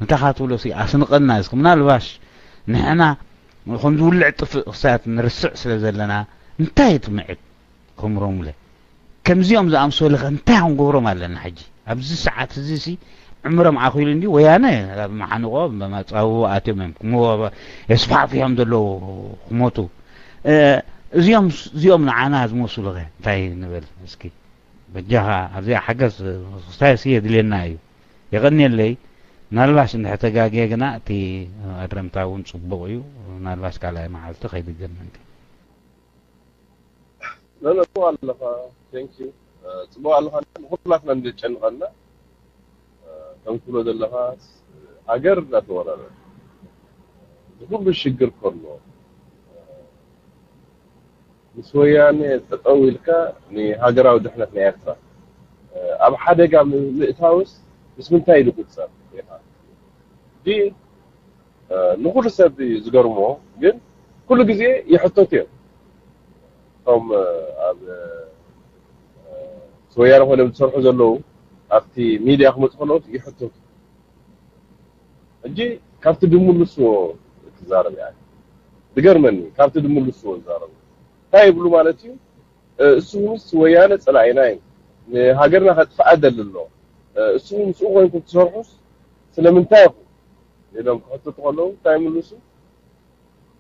እንታይ ኻ ትብሎሲ ኣስንቐና እስኪ። ምናልባሽ ንሕና ከም ዝውልዕ ጥፍእ ክሳያት ንርስዕ ስለ ዘለና እንታይ ትምዕድ? ከምሮምለ ከምዚኦም ዝኣምሰሉ ኸ እንታይ ክንገብሮም ኣለና ሕጂ? ኣብዚ ሰዓት እዚ ሲ ዕምሮም ዓኺሉ እንዲ ወያነ ኣብ መሓንቆ መጻብቦ ኣትዮም እዮም ክሞ-፣ የስፋሕፍሖም ዘለዉ ክሞቱ። እ፣ እዚኦም፣ እዚኦም ንዓና ዝመስሉ ኸ እንታይ ንበል እስኪ? በጃኻ ኣብዚኣ ሓገዝ ክስታይ ሲ የድልየና እዩ። የቐንየለይ። ምናልባሽ እንድሕር ተጋግየ ግና እቲ ኣድረምታ እውን ጽቡቕ እዩ። ምናልባሽ ካልኣይ መዓልቲ ከይድገም ምእንቲ። ኖ፣ ኖ፣ ጽቡቕ ኣለኻ። ቴንክ ዩ። እ፣ ጽቡቕ ኣለኻ። ንኹላትና እንድጨንቐና፣ እ፣ ከም ትብሎ ዘለኻ ሃገር እናተወረረ፣ እዚ ኩሉ ሽግር ከሎ፣ እ፣ ምስ ወያነ ጠጠው ኢልካ ንሃገራዊ ድሕነት ናይ ኤርትራ፣ እ፣ ኣብ ሓደጋ ም-፣ ምእታውስ ምስ ምንታይ ኢሉ ይቁጸር ኢኻ? ዲ፣ እ፣ ንኹሉ ሰብ እዩ ዝገርሞ፣ ግን ኩሉ ግዜ ይሕተቱ እዮም። እቶም፣ እ፣ ኣብ፣ እ፣ ምስ ወያነ ኮይኖም ዝሰርሑ ዘለዉ ኣብቲ ሚድያ ክመጹ ከለዉ ይሕተቱ። ሕጂ ካብቲ ድምልስዎ ትዛረብ እያ። ዝገርመኒ ካብቲ ድምልስዎ ዝዛረቡ እንታይ ይብሉ ማለት እዩ? እ፣ እሱ ምስ ወያነ ጸላኢና እዩ፣ ንሃገርና ከጥፍኣ ደሊ ኣሎ። እ፣ እሱ ምስኡ ኮይንኩም ትሰርሑስ ስለምንታይ ኢኹም ኢሎም ክሕትቱ ከለዉ እንታይ ይምልሱ?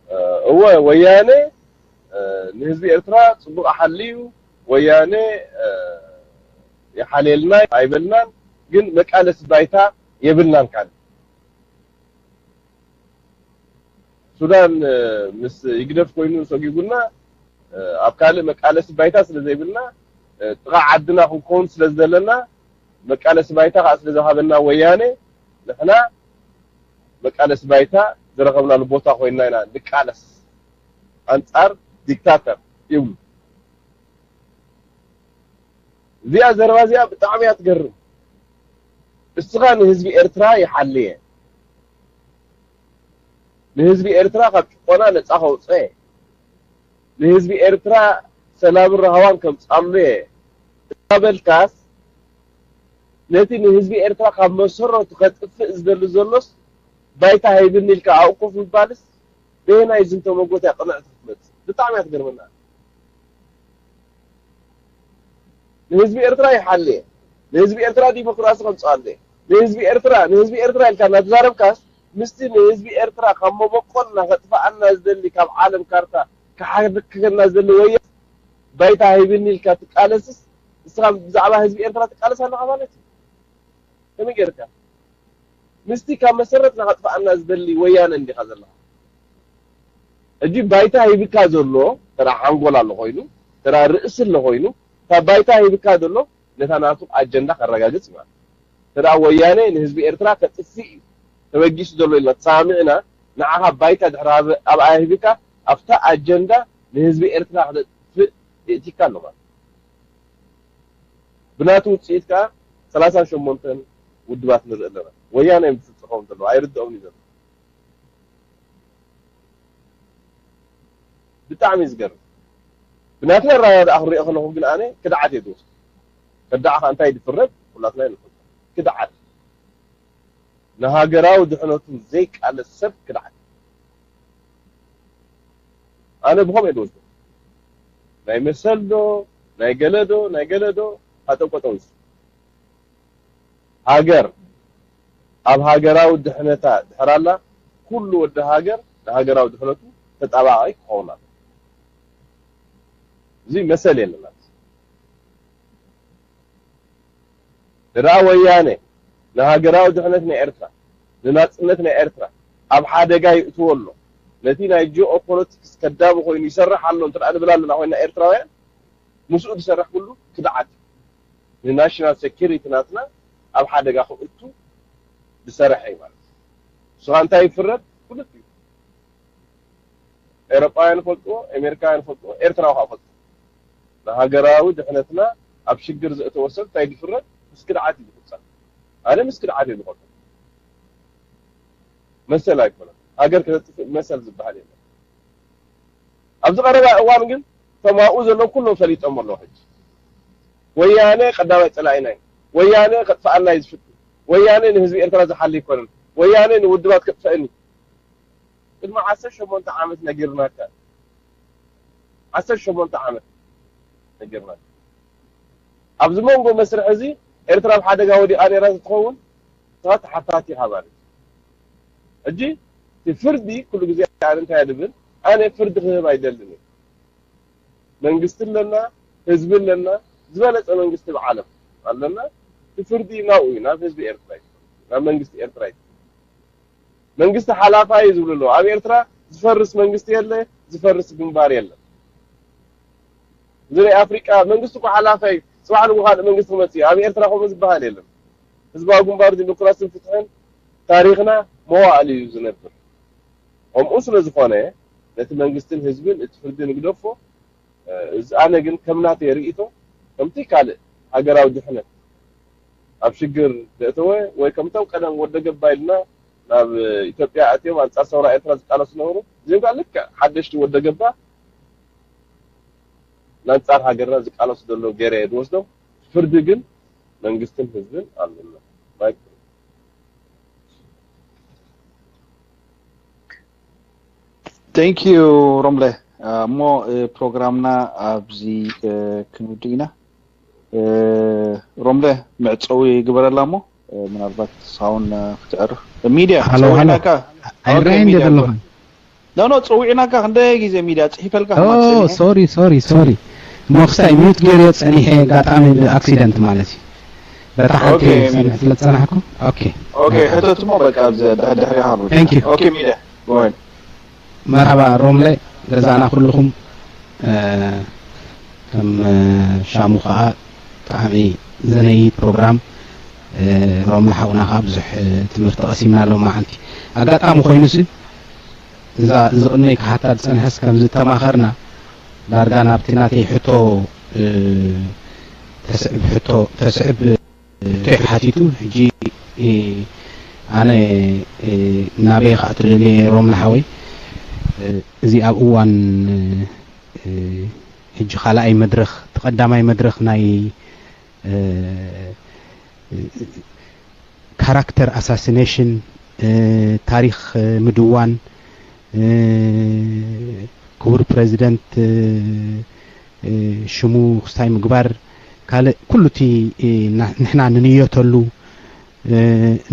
እ፣ እወ ወያነ፣ እ፣ ንህዝቢ ኤርትራ ጽቡቕ ሓልዩ፣ ወያነ፣ እ፣ ይሓልየልና ኣይበልናን፣ ግን መቃለሲ ባይታ የብልናን። ካልእ ሱዳን፣ እ፣ ምስ ይግደፍ ኮይኑ ሰጊጉና፣ እ፣ ኣብ ካልእ መቃለሲ ባይታ ስለ ዘይብልና፣ እ፣ ጥቓ ዓድና ክንከውን ስለ ዝደለና፣ መቃለሲ ባይታ ከዓ ስለ ዝሃበና ወያነ፣ ንሕና መቃለሲ ባይታ ዝረኸብናሉ ቦታ ኮይንና ኢና ንቃለስ ኣንጻር ዲክታተር ይብሉ። እዚኣ ዘረባ እዚኣ ብጣዕሚ እያ ትገርም። እስኻ ንህዝቢ ኤርትራ ይሓልየ፣ ንህዝቢ ኤርትራ ካብ ጭቆና ነጻ ከውጽኤ፣ ንህዝቢ ኤርትራ ሰላምን ራህዋን ከምጻሉ እየ እናበልካስ፣ ነቲ ንህዝቢ ኤርትራ ካብ መሰረቱ ከጥፍእ ዝደሊ ዘሎስ ባይታ ሃይብኒ ኢልካ ኣብኡ ኮፍ ምባልስ በየናይ ዝንቶ መጎት እያ ቅንዕቲ ክትመጽእ? ብጣዕሚ እያ ትገርመና። ንህዝቢ ኤርትራ ይሓልየ፣ ንህዝቢ ኤርትራ ዲሞክራሲ ከምጽኣሉ እየ፣ ንህዝቢ ኤርትራ፣ ንህዝቢ ኤርትራ ኢልካ እናተዛረብካስ፣ ምስቲ ንህዝቢ ኤርትራ ካብ መበቆልና ከጥፍኣና ዝደሊ፣ ካብ ዓለም ካርታ ክሓርክከና ዝደሊ ወያ-፣ ባይታ ሂብኒ ኢልካ ትቃለስስ፣ ንስኻ ብዛዕባ ህዝቢ ኤርትራ ትቃለስ ኣለኻ ማለት እዩ። ከመይ ጌርካ? ምስቲ ካብ መሰረትና ከጥፍኣና ዝደሊ ወያነ እንዲኻ ዘለኻ። ሕጂ ባይታ ሂብካ ዘሎ ተራ ሓንጎል ኣሎ ኮይኑ፣ ተራ ርእሲ ኣሎ ኮይኑ፣ ካብ ባይታ ሂብካ ዘሎ ነታ ናቱ ኣጀንዳ ከረጋግጽ እዩ ማለት። ተራ ወያነ ንህዝቢ ኤርትራ ከጥፍእ እዩ ተበጊሱ ዘሎ ኢልና ተሳሚዕና፣ ንዓኻ ባይታ ድሕሪ ሃበ-፣ ኣብኣ ሂብካ ኣብታ ኣጀንዳ ንህዝቢ ኤርትራ ክተጥፍእ የእቲካ ኣሎ ማለት። ብናቱ ውጽኢት ከኣ ሰላሳን ሸሞንተን ውድባት ንርኢ ኣለና። ወያነ እዮም ዝፍጽሖም ዘለዉ፣ ኣይርድኦም እዩ ዘሎ። ብጣዕሚ እዩ ዝገርም። ብናተይ ኣረዳድኣ ክሪኦ ከለኹ ግን ኣነ ክድዓት እየ ዝወስዶ። ከዳዕ ከኣ እንታይ ድፍረድ? ኩላትና ንፈልጦ። ክድዓት። ንሃገራዊ ድሕነቱ ዘይቃለስ ሰብ ክድዓት። ኣነ ብኸምኡ እየ ዝወስዶ። ናይ መሰል ዶ፣ ናይ ገለ ዶ፣ ናይ ገለ ዶ፣ ሃጠውቀጠው እዩ። ሃገር ኣብ ሃገራዊ ድሕነታ ድሕር ኣላ፣ ኩሉ ወዲ ሃገር ንሃገራዊ ድሕነቱ ተጣባቒ ክኸውን ኣለዎ። እዚ መሰል የለና። ደኣ ወያነ ንሃገራዊ ድሕነት ናይ ኤርትራ፣ ንናጽነት ናይ ኤርትራ ኣብ ሓደጋ ይእትዎ ኣሎ። ነቲ ናይ ጂኦ ፖለቲክስ ከዳሚ ኮይኑ ይሰርሕ ኣሎ እንተ ደኣ ንብል ኣለና ኮይንና ኤርትራውያን፣ ምስኡ ዝሰርሕ ኩሉ ክድዓት እዩ። ንናሽናል ሴኩሪቲ ናትና ኣብ ሓደጋ ክእቱ ዝሰርሕ እዩ ማለት እዩ። ንስኻ እንታይ ይፍረድ? ፍሉጥ እዩ። ኤውሮጳውያን ይፈልጥዎ፣ ኣሜሪካውያን ይፈልጥዎ፣ ኤርትራዊ ከኣ ይፈልጥዎ። ንሃገራዊ ድሕነትና ኣብ ሽግር ዘእተወ ሰብ እንታይ ድፍረድ? ምስ ክድዓት እዩ ዝቑጸር። ኣነ ምስ ክድዓት እየ ዝቖጽሮ። መሰል ኣይኮነን። ሃገር ከተጥፍእ መሰል ዝበሃል የለን። ኣብዚ ቀረባ እዋን ግን እቶም ኣብኡ ዘለዉ ኩሎም ፈሊጦም ኣለዉ። ሕጂ ወያነ ቀዳማይ ጸላኢና እዩ። ወያነ ከጥፍኣና እዩ ዝፍትን። ወያነ ንህዝቢ ኤርትራ ዝሓሊ ኣይኮነን። ወያነ ንውድባት ከጥፍአኒ። ቅድሚ ዓሰርተ ሸሞንተ ዓመት ነጊርናካ። ዓሰርተ ሸሞንተ ዓመት ነጊርናካ። ኣብዚ መንጎ መስርሕ እዚ ኤርትራ ኣብ ሓደጋ ወዲቓ ነይራ ትኸውን፣ ንስኻ ተሓታቲ ኢኻ ማለት እዩ። ሕጂ እቲ ፍርዲ ኩሉ ግዜ ኣነ እንታይ እየ ዝብል? ኣነ ፍርዲ ክህብ ኣይደልን እየ። መንግስቲ ኣለና፣ ህዝቢ ኣለና፣ ዝበለጸ መንግስቲ ብዓለም ኣለና። እቲ ፍርዲ ናብኡ እዩ፣ ናብ ህዝቢ ኤርትራ እዩ፣ ናብ መንግስቲ ኤርትራ እዩ። መንግስቲ ሓላፋይ እዩ ዝብሉ ኣለዉ። ኣብ ኤርትራ ዝፈርስ መንግስቲ የለ፣ ዝፈርስ ግንባር የለ። እዚ ናይ ኣፍሪቃ መንግስቲ እኮ ሓላፋይ፣ ጽባሕ ንግሆ ካልእ መንግስቲ ክመጽእ እዩ። ኣብ ኤርትራ ከምኡ ዝበሃል የለን። ህዝባዊ ግንባር ዲሞክራስን ፍትሕን ታሪኽና መዋእል እዩ ዝነብር። ከምኡ ስለ ዝኾነ ነቲ መንግስትን ህዝብን እቲ ፍርዲ ንግደፎ። እዚ ኣነ ግን ከም ናተይ ርእይቶ፣ ከምቲ ካልእ ሃገራዊ ድሕነት ኣብ ሽግር ዘእተወ ወይ ከምቶም ቀደም ወደ ገባ ኢልና ናብ ኢትዮጵያ ኣትዮም ኣንጻር ሰውራ ኤርትራ ዝቃለሱ ነበሩ። እዚኦም ከኣ ልክዕ ሓደሽቲ ወደ ገባ ንኣንጻር ሃገርና ዝቃለሱ ዘለዉ ገይረ እየ ዝወስዶም። ፍርዲ ግን መንግስትን ህዝብን ኣለና። ማይክ። Thank you ሮምለ። እሞ ፕሮግራምና ኣብዚ ክንውድእ ኢና። ሮምለ መዕፀዊ ግበረላ እሞ ምናልባት ሳውን ክትዕርፍ ሚድያ ሃሎ፣ ሃሎ። ጸዊዕናካ። ኦኬ፣ ኣይረኣይን ሚድያ ዘለኹ። ኖ ኖ፣ ጸዊዕናካ ክንደይ ግዜ ሚድያ ጽሒፈልካ ከማን ጸኒሐ። ሶሪ ሶሪ ሶሪ። ሞክስታይ ሚዩት ገይረ ጸኒሐ ኣጋጣሚ ብኣክሲደንት ማለት እዩ። በታ ሓንቲ ኦኬ፣ ሰሚዐ ስለ ዝጸናሕኩ። ኦኬ። ኦኬ፣ ሕተት እሞ በቃ ኣብዚ ድሕሪኻ። Thank you። ኦኬ፣ ሚድያ ጎ ሄድ። መርሓባ ሮምለ ገዛና ኩልኹም። ከም ሻሙ ከዓ ብጣዕሚ ዘነይት ፕሮግራም። ሮምለ ሓውና ከዓ ብዙሕ ትምህርቲ ቀሲምና ሎም መዓልቲ። ኣጋጣሚ ኮይኑሲ እዛ ዝቕነይ ክሓታ ዝፀንሐስ ከም ዝተማኸርና ዳርጋ ናብቲ ናተይ ሕቶ ተስዕብ ሕቶ ተስዕብ ሕቶ ሓቲቱ። ሕጂ ኣነ ናበይ ከዓ ትደልየ ሮምለ ሓወይ፣ እዚ ኣብ እዋን ሕጂ ካልኣይ መድረኽ፣ እቲ ቀዳማይ መድረኽ ናይ ካራክተር ኣሳሲኔሽን፣ ታሪኽ ምድዋን፣ ክቡር ፕረዚደንት ሽሙ ክስታይ ምግባር፣ ካልእ ኩሉ እቲ ንሕና ንንየተሉ፣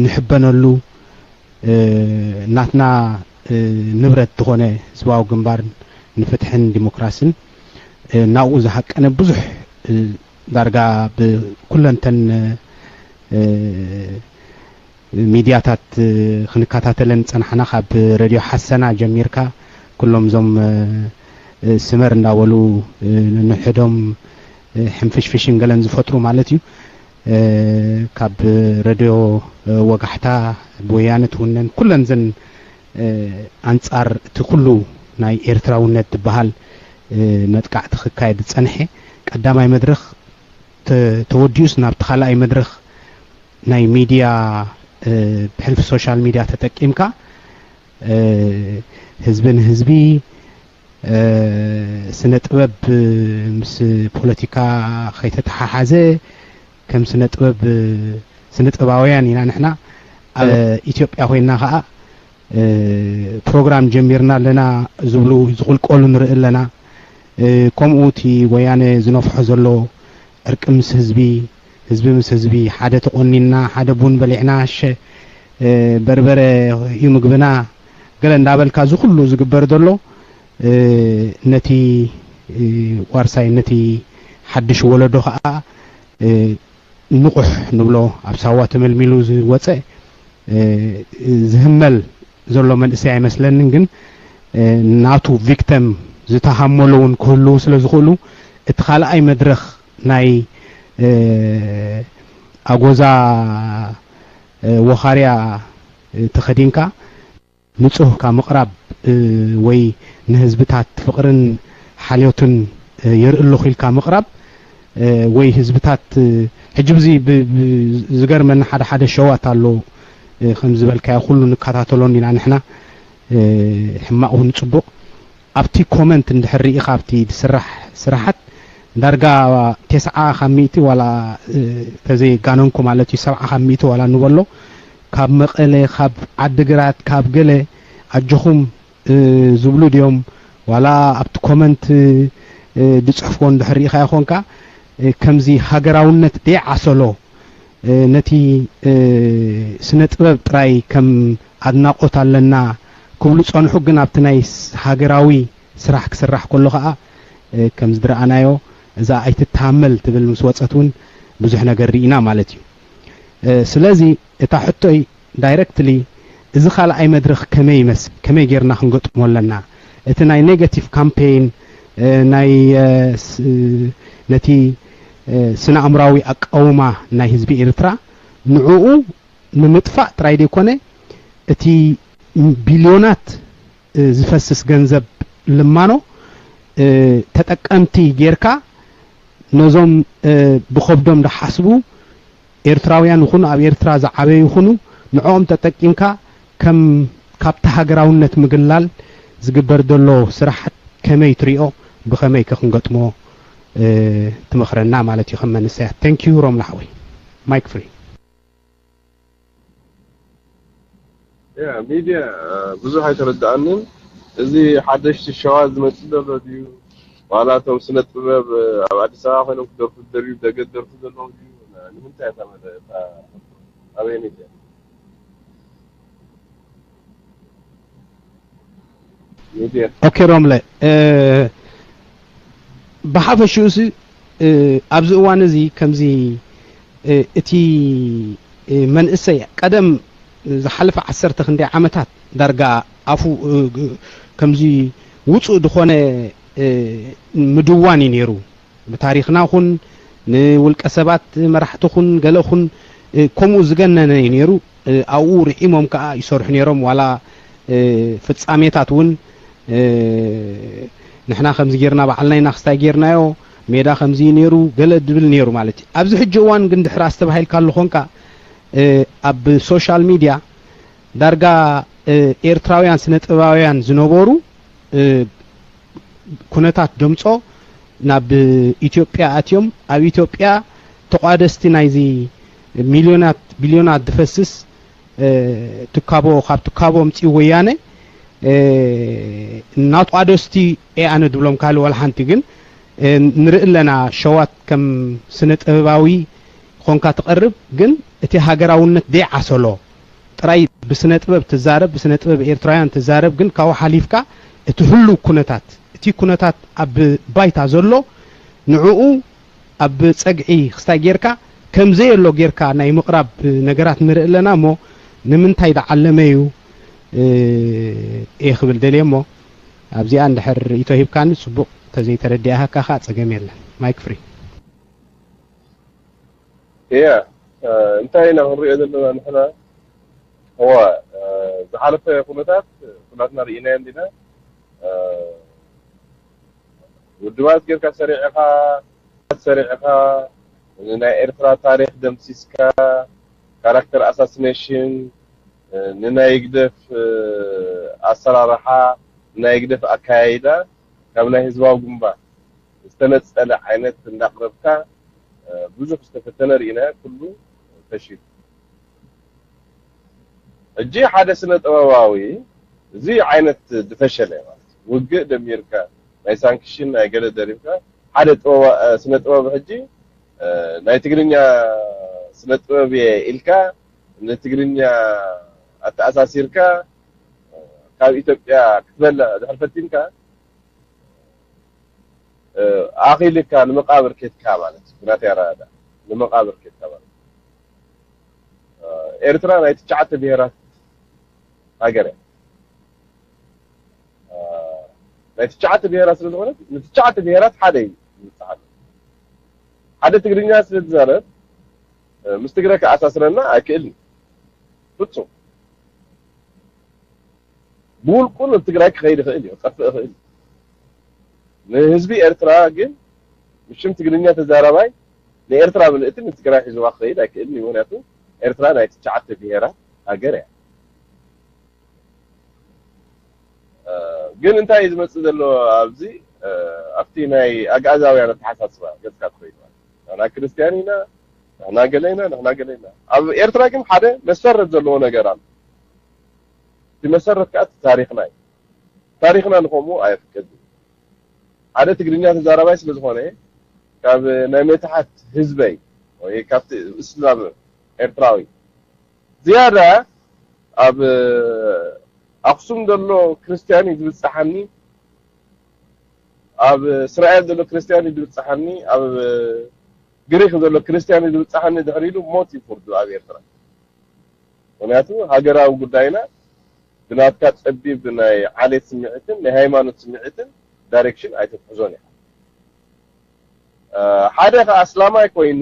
ንሕበነሉ፣ ናትና ንብረት ዝኾነ ህዝባዊ ግንባር ንፍትሕን ዲሞክራስን ናብኡ ዝሃቀነ ብዙሕ ዳርጋ ብኩለንተን ሚድያታት ክንከታተለን ዝጸናሕና፣ ካብ ረድዮ ሓሰና ጀሚርካ ኩሎም እዞም ስመር እንዳበሉ ንንሕዶም ሕንፍሽፍሽን ገለን ዝፈጥሩ ማለት እዩ። ካብ ረድዮ ወጋሕታ፣ ብወያነ ትውነን፣ ኩለን ዘን ኣንጻር እቲ ኩሉ ናይ ኤርትራውነት ዝበሃል መጥቃዕቲ ክካየድ ዝጸንሐ፣ ቀዳማይ መድረኽ ተወዲኡስ ናብቲ ካልኣይ መድረኽ ናይ ሚድያ፣ ብሕልፊ ሶሻል ሚድያ ተጠቂምካ ህዝቢ ንህዝቢ፣ ስነ ጥበብ ምስ ፖለቲካ ከይተተሓሓዘ፣ ከም ስነ ጥበብ፣ ስነ ጥበባውያን ኢና ንሕና። ኣብ ኢትዮጵያ ኮይና ከዓ ፕሮግራም ጀሚርና ኣለና ዝብሉ ዝቕልቀሉ ንርኢ ኣለና። ከምኡ እቲ ወያነ ዝነፍሖ ዘሎ ዕርቂ ምስ ህዝቢ፣ ህዝቢ ምስ ህዝቢ፣ ሓደ ተቆኒንና፣ ሓደ ቡን በሊዕና፣ ሸ በርበረ እዩ ምግብና፣ ገለ እንዳበልካ እዚ ኩሉ ዝግበር ዘሎ ነቲ ዋርሳይ፣ ነቲ ሓድሽ ወለዶ ከዓ ንቑሕ ንብሎ፣ ኣብ ሳዋ ተመልሚሉ ዝወፀ ዝህመል ዘሎ መንእሰይ ኣይመስለንን። ግን ናቱ ቪክተም ዝተሃመሉ እውን ክህልዉ ስለ ዝኽእሉ፣ እቲ ካልኣይ መድረኽ ናይ ኣጎዛ ወኻርያ ተኸዲንካ ንጹህ ካብ ምቕራብ፣ ወይ ንህዝብታት ፍቕርን ሓልዮትን የርኢ ኣለኹ ኢልካ ምቕራብ፣ ወይ ህዝብታት፣ ሕጂ ብዚ ብ-፣ ብ-፣ ዝገርመኒ ሓደ ሓደ ሸዋት ኣሎ፣ ከም ዝበልካዮ ኩሉ ንከታተሎን ኢና ንሕና፣ ሕማቕ እውን ጽቡቕ። ኣብቲ ኮመንት እንድሕር ርኢኻ ኣብቲ ዝስራሕ ስራሓት ዳርጋ ተስዓ ካብ ሚእቲ ዋላ፣ ተዘይጋነንኩ ማለት እዩ፣ ሰብዓ ካብ ሚእቲ ዋላ ንበሎ፣ ካብ መቐለ፣ ካብ ዓድግራት፣ ካብ ገለ ኣጆኹም ዝብሉ ድዮም? ዋላ ኣብቲ ኮመንት ዝጽሕፍዎ እንድሕር ርኢኻ ይኾንካ፣ ከምዚ ሃገራውነት ደይዓሰሎ፣ ነቲ ስነ ጥበብ ጥራይ ከም ኣድናቖት ኣለና ክብሉ ጸንሑ፣ ግን ኣብቲ ናይ ሃገራዊ ስራሕ ክስራሕ ከሎ ኸኣ ከም ዝረኣናዮ፣ እዛ ኣይትተሃመል ትብል ምስ ወጸት እውን ብዙሕ ነገር ርኢና ማለት እዩ። ስለዚ እታ ሕቶይ ዳይረክትሊ፣ እዚ ካልኣይ መድረኽ ከመይ ይመስል? ከመይ ጌርና ክንገጥሞ ኣለና? እቲ ናይ ኔጋቲቭ ካምፔይን፣ ናይ ነቲ ስነ ኣእምራዊ ኣቃውማ ናይ ህዝቢ ኤርትራ፣ ንዕኡ ንምጥፋእ ጥራይ ዘይኮነ፣ እቲ ቢልዮናት ዝፈስስ ገንዘብ ልማኖ ተጠቀምቲ ጌርካ፣ ነዞም ብኸብዶም ዝሓስቡ ኤርትራውያን ይኹኑ ኣብ ኤርትራ ዝዓበዩ ይኹኑ፣ ንዕኦም ተጠቂምካ ከም ካብቲ ሃገራውነት ምግላል ዝግበር ዘሎ ስራሓት ከመይ ትሪኦ? ብኸመይ ከ ክንገጥሞ ትመኽረና ማለት እዩ ከም መንእሰያት? Thank you ሮም ላሕወይ። ማይክ ፍሪ። ያ ሚድያ ብዙሕ ኣይተረድኣንን። እዚ ሓደሽቲ ሸዋ ዝመጽእ ዘሎ ድዩ? ዋላ እቶም ስነ ጥበብ ኣብ ኣዲስ ኣበባ ኮይኖም ክደርፉ ዝደልዩ ደገ ደርፉ ዘለዉ ድዩ? ንምንታይ እታ መለ እታ ኣበየነይቲ እያ? ሚድያ ኦኬ ሮምለ፣ ብሓፈሽኡ ሲ ኣብዚ እዋን እዚ ከምዚ እቲ መንእሰይ ቀደም ዝሓለፈ ዓሰርተ ክንደይ ዓመታት ዳርጋ ኣፉ ከምዚ ውፁእ ዝኾነ ምድዋን እዩ ነይሩ። ብታሪኽና ኹን ንውልቀ ሰባት መራሕቲ ኹን ገለ ኹን ከምኡ ዝገነነ እዩ ነይሩ። ኣብኡ ርሒሞም ከዓ ይሰርሑ ነይሮም። ዋላ ፍጻሜታት እውን ንሕና ከምዚ ጌርና ባዕልና ኢና ክስታይ ጌርናዮ፣ ሜዳ ከምዚ እዩ ነይሩ ገለ ድብል ነይሩ ማለት እዩ። ኣብዚ ሕጂ እዋን ግን ድሕር ኣስተባሂልካ ኣለኾንካ ኣብ ሶሻል ሚድያ ዳርጋ ኤርትራውያን ስነ ጥበባውያን ዝነበሩ ኩነታት ደምጾ ናብ ኢትዮጵያ ኣትዮም ኣብ ኢትዮጵያ ተቋደስቲ ናይዚ ሚልዮናት ቢልዮናት ዝፈስስ ትካቦ ካብ ትካቦ ኣምጺኡ ወያነ እናተቋደስቲ እየ ኣነ ድብሎም ካልእ ዋላ ሓንቲ ግን ንርኢ ኣለና ሸዋት ከም ስነ ጥበባዊ ኾንካ ትቐርብ ግን እቲ ሃገራውነት ደይዓሰሎ ጥራይ ብስነ ጥበብ ትዛረብ ብስነ ጥበብ ኤርትራውያን ትዛረብ ግን ካብኡ ሓሊፍካ እቲ ህሉው ኩነታት እቲ ኩነታት ኣብ ባይታ ዘሎ ንዕኡ ኣብ ጸግዒ ክስታይ ጌርካ ከም ዘየሎ ጌርካ ናይ ምቕራብ ነገራት ንርኢ ኣለና እሞ ንምንታይ ደዓለመ እዩ እየ ክብል ደልየ እሞ ኣብዚኣ እንድሕር ርእይቶ ሂብካኒ ጽቡቕ፣ ተዘይተረዲኣሃካ ከዓ ጸገም የለን። ማይክ ፍሪ። እያ እንታይ ኢና ክንሪኦ ዘለና ንሕና? እዋ ዝሓለፈ ኩነታት ኩላትና ርኢናዮ እንዲና። ውድባት ጌርካ ሰሪዕኻ ሰሪዕኻ ናይ ኤርትራ ታሪኽ ደምሲስካ፣ ካራክተር ኣሳሲኔሽን፣ ንናይ ግደፍ ኣሰራርሓ፣ ናይ ግደፍ ኣካያይዳ ካብ ናይ ህዝባዊ ግንባር ዝተነጸለ ዓይነት እንዳቕረብካ ብዙሕ ዝተፈተነ ርኢና፣ ኩሉ ፈሺሉ። ሕጂ ሓደ ስነ ጥበባዊ እዚ ዓይነት ዝፈሸለ ማለት ውግእ ደሚርካ ናይ ሳንክሽን ናይ ገለ ደሪብካ ሓደ ስነ ጥበብ ሕጂ ናይ ትግርኛ ስነ ጥበብ እየ ኢልካ ንትግርኛ ኣተኣሳሲርካ ካብ ኢትዮጵያ ክትበልዕ ድሕር ፈቲንካ ኣኺልካ ንመቃብር ኬድካ ማለት እዩ። ብናተይ ኣረዳድኣ ንመቃብር ኬድካ ማለት እዩ። ኤርትራ ናይ ትሽዓተ ብሄራት ሃገር እያ። ናይ ትሽዓተ ብሄራት ስለ ዝኾነት ንትሽዓተ ብሄራት ሓደ እዩ ዝብጽሓሉ። ሓደ ትግርኛ ስለ ዝዛረብ ምስ ትግረ ክኣሳስረና ኣይክእልን ፍጹም። ብውልቁ ንትግራይ ክኸይድ ይኽእል እዩ፣ ክጠፍእ ይኽእል እዩ። ንህዝቢ ኤርትራ ግን ብሽም ትግርኛ ተዛራባይ ንኤርትራ ምልእቲ ንትግራይ ሒዝዋ ክኸይድ ኣይክእልን እዩ። ምክንያቱ ኤርትራ ናይ ትሽዓተ ብሄራት ሃገር እያ። ግን እንታይ እዩ ዝመፅእ ዘሎ ኣብዚ ኣብቲ ናይ ኣግኣዛውያን ኣተሓሳስባ ገፅካ ትኸይድ ማለት ንሕና ክርስትያን ኢና፣ ንሕና ገለ ኢና፣ ንሕና ገለ ኢና። ኣብ ኤርትራ ግን ሓደ መሰረት ዘለዎ ነገር ኣሎ። እቲ መሰረት ከዓ እቲ ታሪኽና እዩ። ታሪኽና ንኸምኡ ኣየፍቅድን። ሓደ ትግርኛ ተዛራባይ ስለ ዝኾነ ካብ ናይ መታሕት ህዝበይ ወይ ካብቲ እስላም ኤርትራዊ ዝያዳ ኣብ ኣኽሱም ዘሎ ክርስትያን እዩ ዝብጽሓኒ፣ ኣብ እስራኤል ዘሎ ክርስትያን እዩ ዝብጽሓኒ፣ ኣብ ግሪክ ዘሎ ክርስትያን እዩ ዝብጽሓኒ፣ ድሕሪ ኢሉ ሞት እዩ ፍርዱ ኣብ ኤርትራ። ምክንያቱ ሃገራዊ ጉዳይና ብናትካ ጸቢብ ናይ ዓሌት ስምዒትን ናይ ሃይማኖት ስምዒትን ዳይሬክሽን ኣይተትሕዞን ኢኻ። ሓደ ከኣ ኣስላማይ ኮይኑ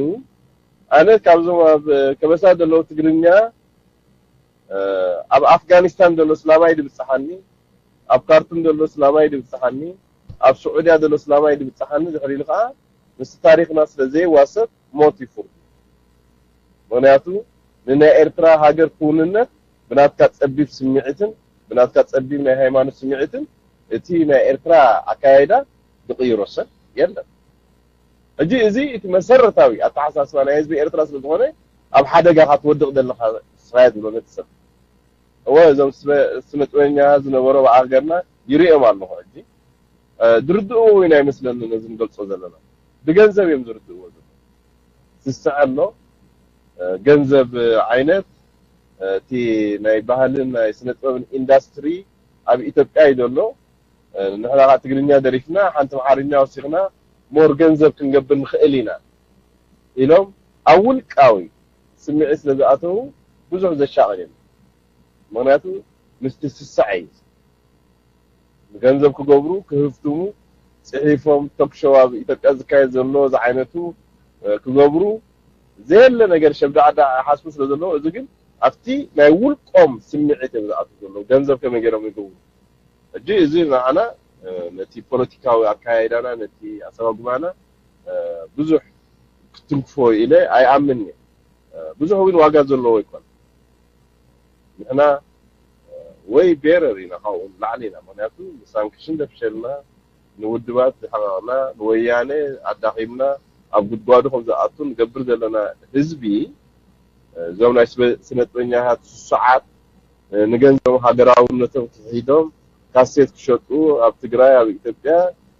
ኣነ ካብዞም ኣብ ከበሳ ዘለዉ ትግርኛ ኣብ ኣፍጋኒስታን ዘሎ ስላማይ ድብጽሓኒ፣ ኣብ ካርቱም ዘሎ ስላማይ ድብጽሓኒ፣ ኣብ ስዑድያ ዘሎ ስላማይ ድብጽሓኒ፣ ድሕሪሉ ከኣ ምስ ታሪኽና ስለ ዘይዋሰብ ሞት ይፍርዱ። ምክንያቱ ንናይ ኤርትራ ሃገር ክውንነት ብናትካ ጸቢብ ስምዒትን ብናትካ ጸቢብ ናይ ሃይማኖት ስምዒትን እቲ ናይ ኤርትራ ኣካያይዳ ዝቕይሮ ሰብ የለን። ሕጂ እዚ እቲ መሰረታዊ ኣተሓሳስባ ናይ ህዝቢ ኤርትራ ስለ ዝኾነ ኣብ ሓደጋ ኢኻ ትወድቕ ዘለኻ ስራየ ዝብሎ ነቲ ሰብ። እወ እዞም ስነ ጥበበኛ ዝነበሩ ኣብ ሃገርና ይርእዮም ኣለኹ። ሕጂ ዝርድእዎ እውን ኣይመስለኒ ነዚ ንገልጾ ዘለና ብገንዘብ እዮም ዝርድእዎ ዘሎ። ዝስዐ ኣሎ ገንዘብ ዓይነት እቲ ናይ ባህልን ናይ ስነ ጥበብን ኢንዳስትሪ ኣብ ኢትዮጵያ እዩ ዘሎ። ንሕና ከዓ ትግርኛ ደሪፍና ሓንቲ ኣምሓርኛ ወሲኽና ሞር ገንዘብ ክንገብር ንኽእል ኢና ኢሎም ኣብ ውልቃዊ ስምዒት ስለ ዝኣተዉ ብዙሕ ዘሻቕል የለን። ምክንያቱ ምስቲ ስስዐ እዩ። ገንዘብ ክገብሩ ክህፍትሙ ፅሒፎም ቶክሾው ኣብ ኢትዮጵያ ዝካየድ ዘሎ ዝዓይነቱ ክገብሩ ዘየለ ነገር ሸብዳዕዳ ሓስቡ ስለ ዘለዎ እዚ ግን ኣብቲ ናይ ውልቆም ስምዒት እዮም ዝኣትዉ ዘለዉ ገንዘብ ከመይ ገይሮም ይገብሩ። ሕጂ እዚ ንዓና ነቲ ፖለቲካዊ ኣካያይዳና ነቲ ኣሰባጉባና ብዙሕ ክትንክፎ ኢለ ኣይኣምን እየ። ብዙሕ እውን ዋጋ ዘለዎ ኣይኮን። ንሕና ወይ ቤረር ኢና ካብኡ ንላዕሊ ኢና። ምክንያቱ ንሳንክሽን ደፍሸልና፣ ንውድባት ዝሕቐቕና፣ ንወያነ ኣዳኺምና ኣብ ጉድጓዱ ከም ዝኣቱ ንገብር ዘለና ህዝቢ እዞም ናይ ስነ ጥበኛታት ስሱዓት ንገንዘቦም ሃገራውነቶም ክሒዶም ካሴት ክሸጡ ኣብ ትግራይ ኣብ ኢትዮጵያ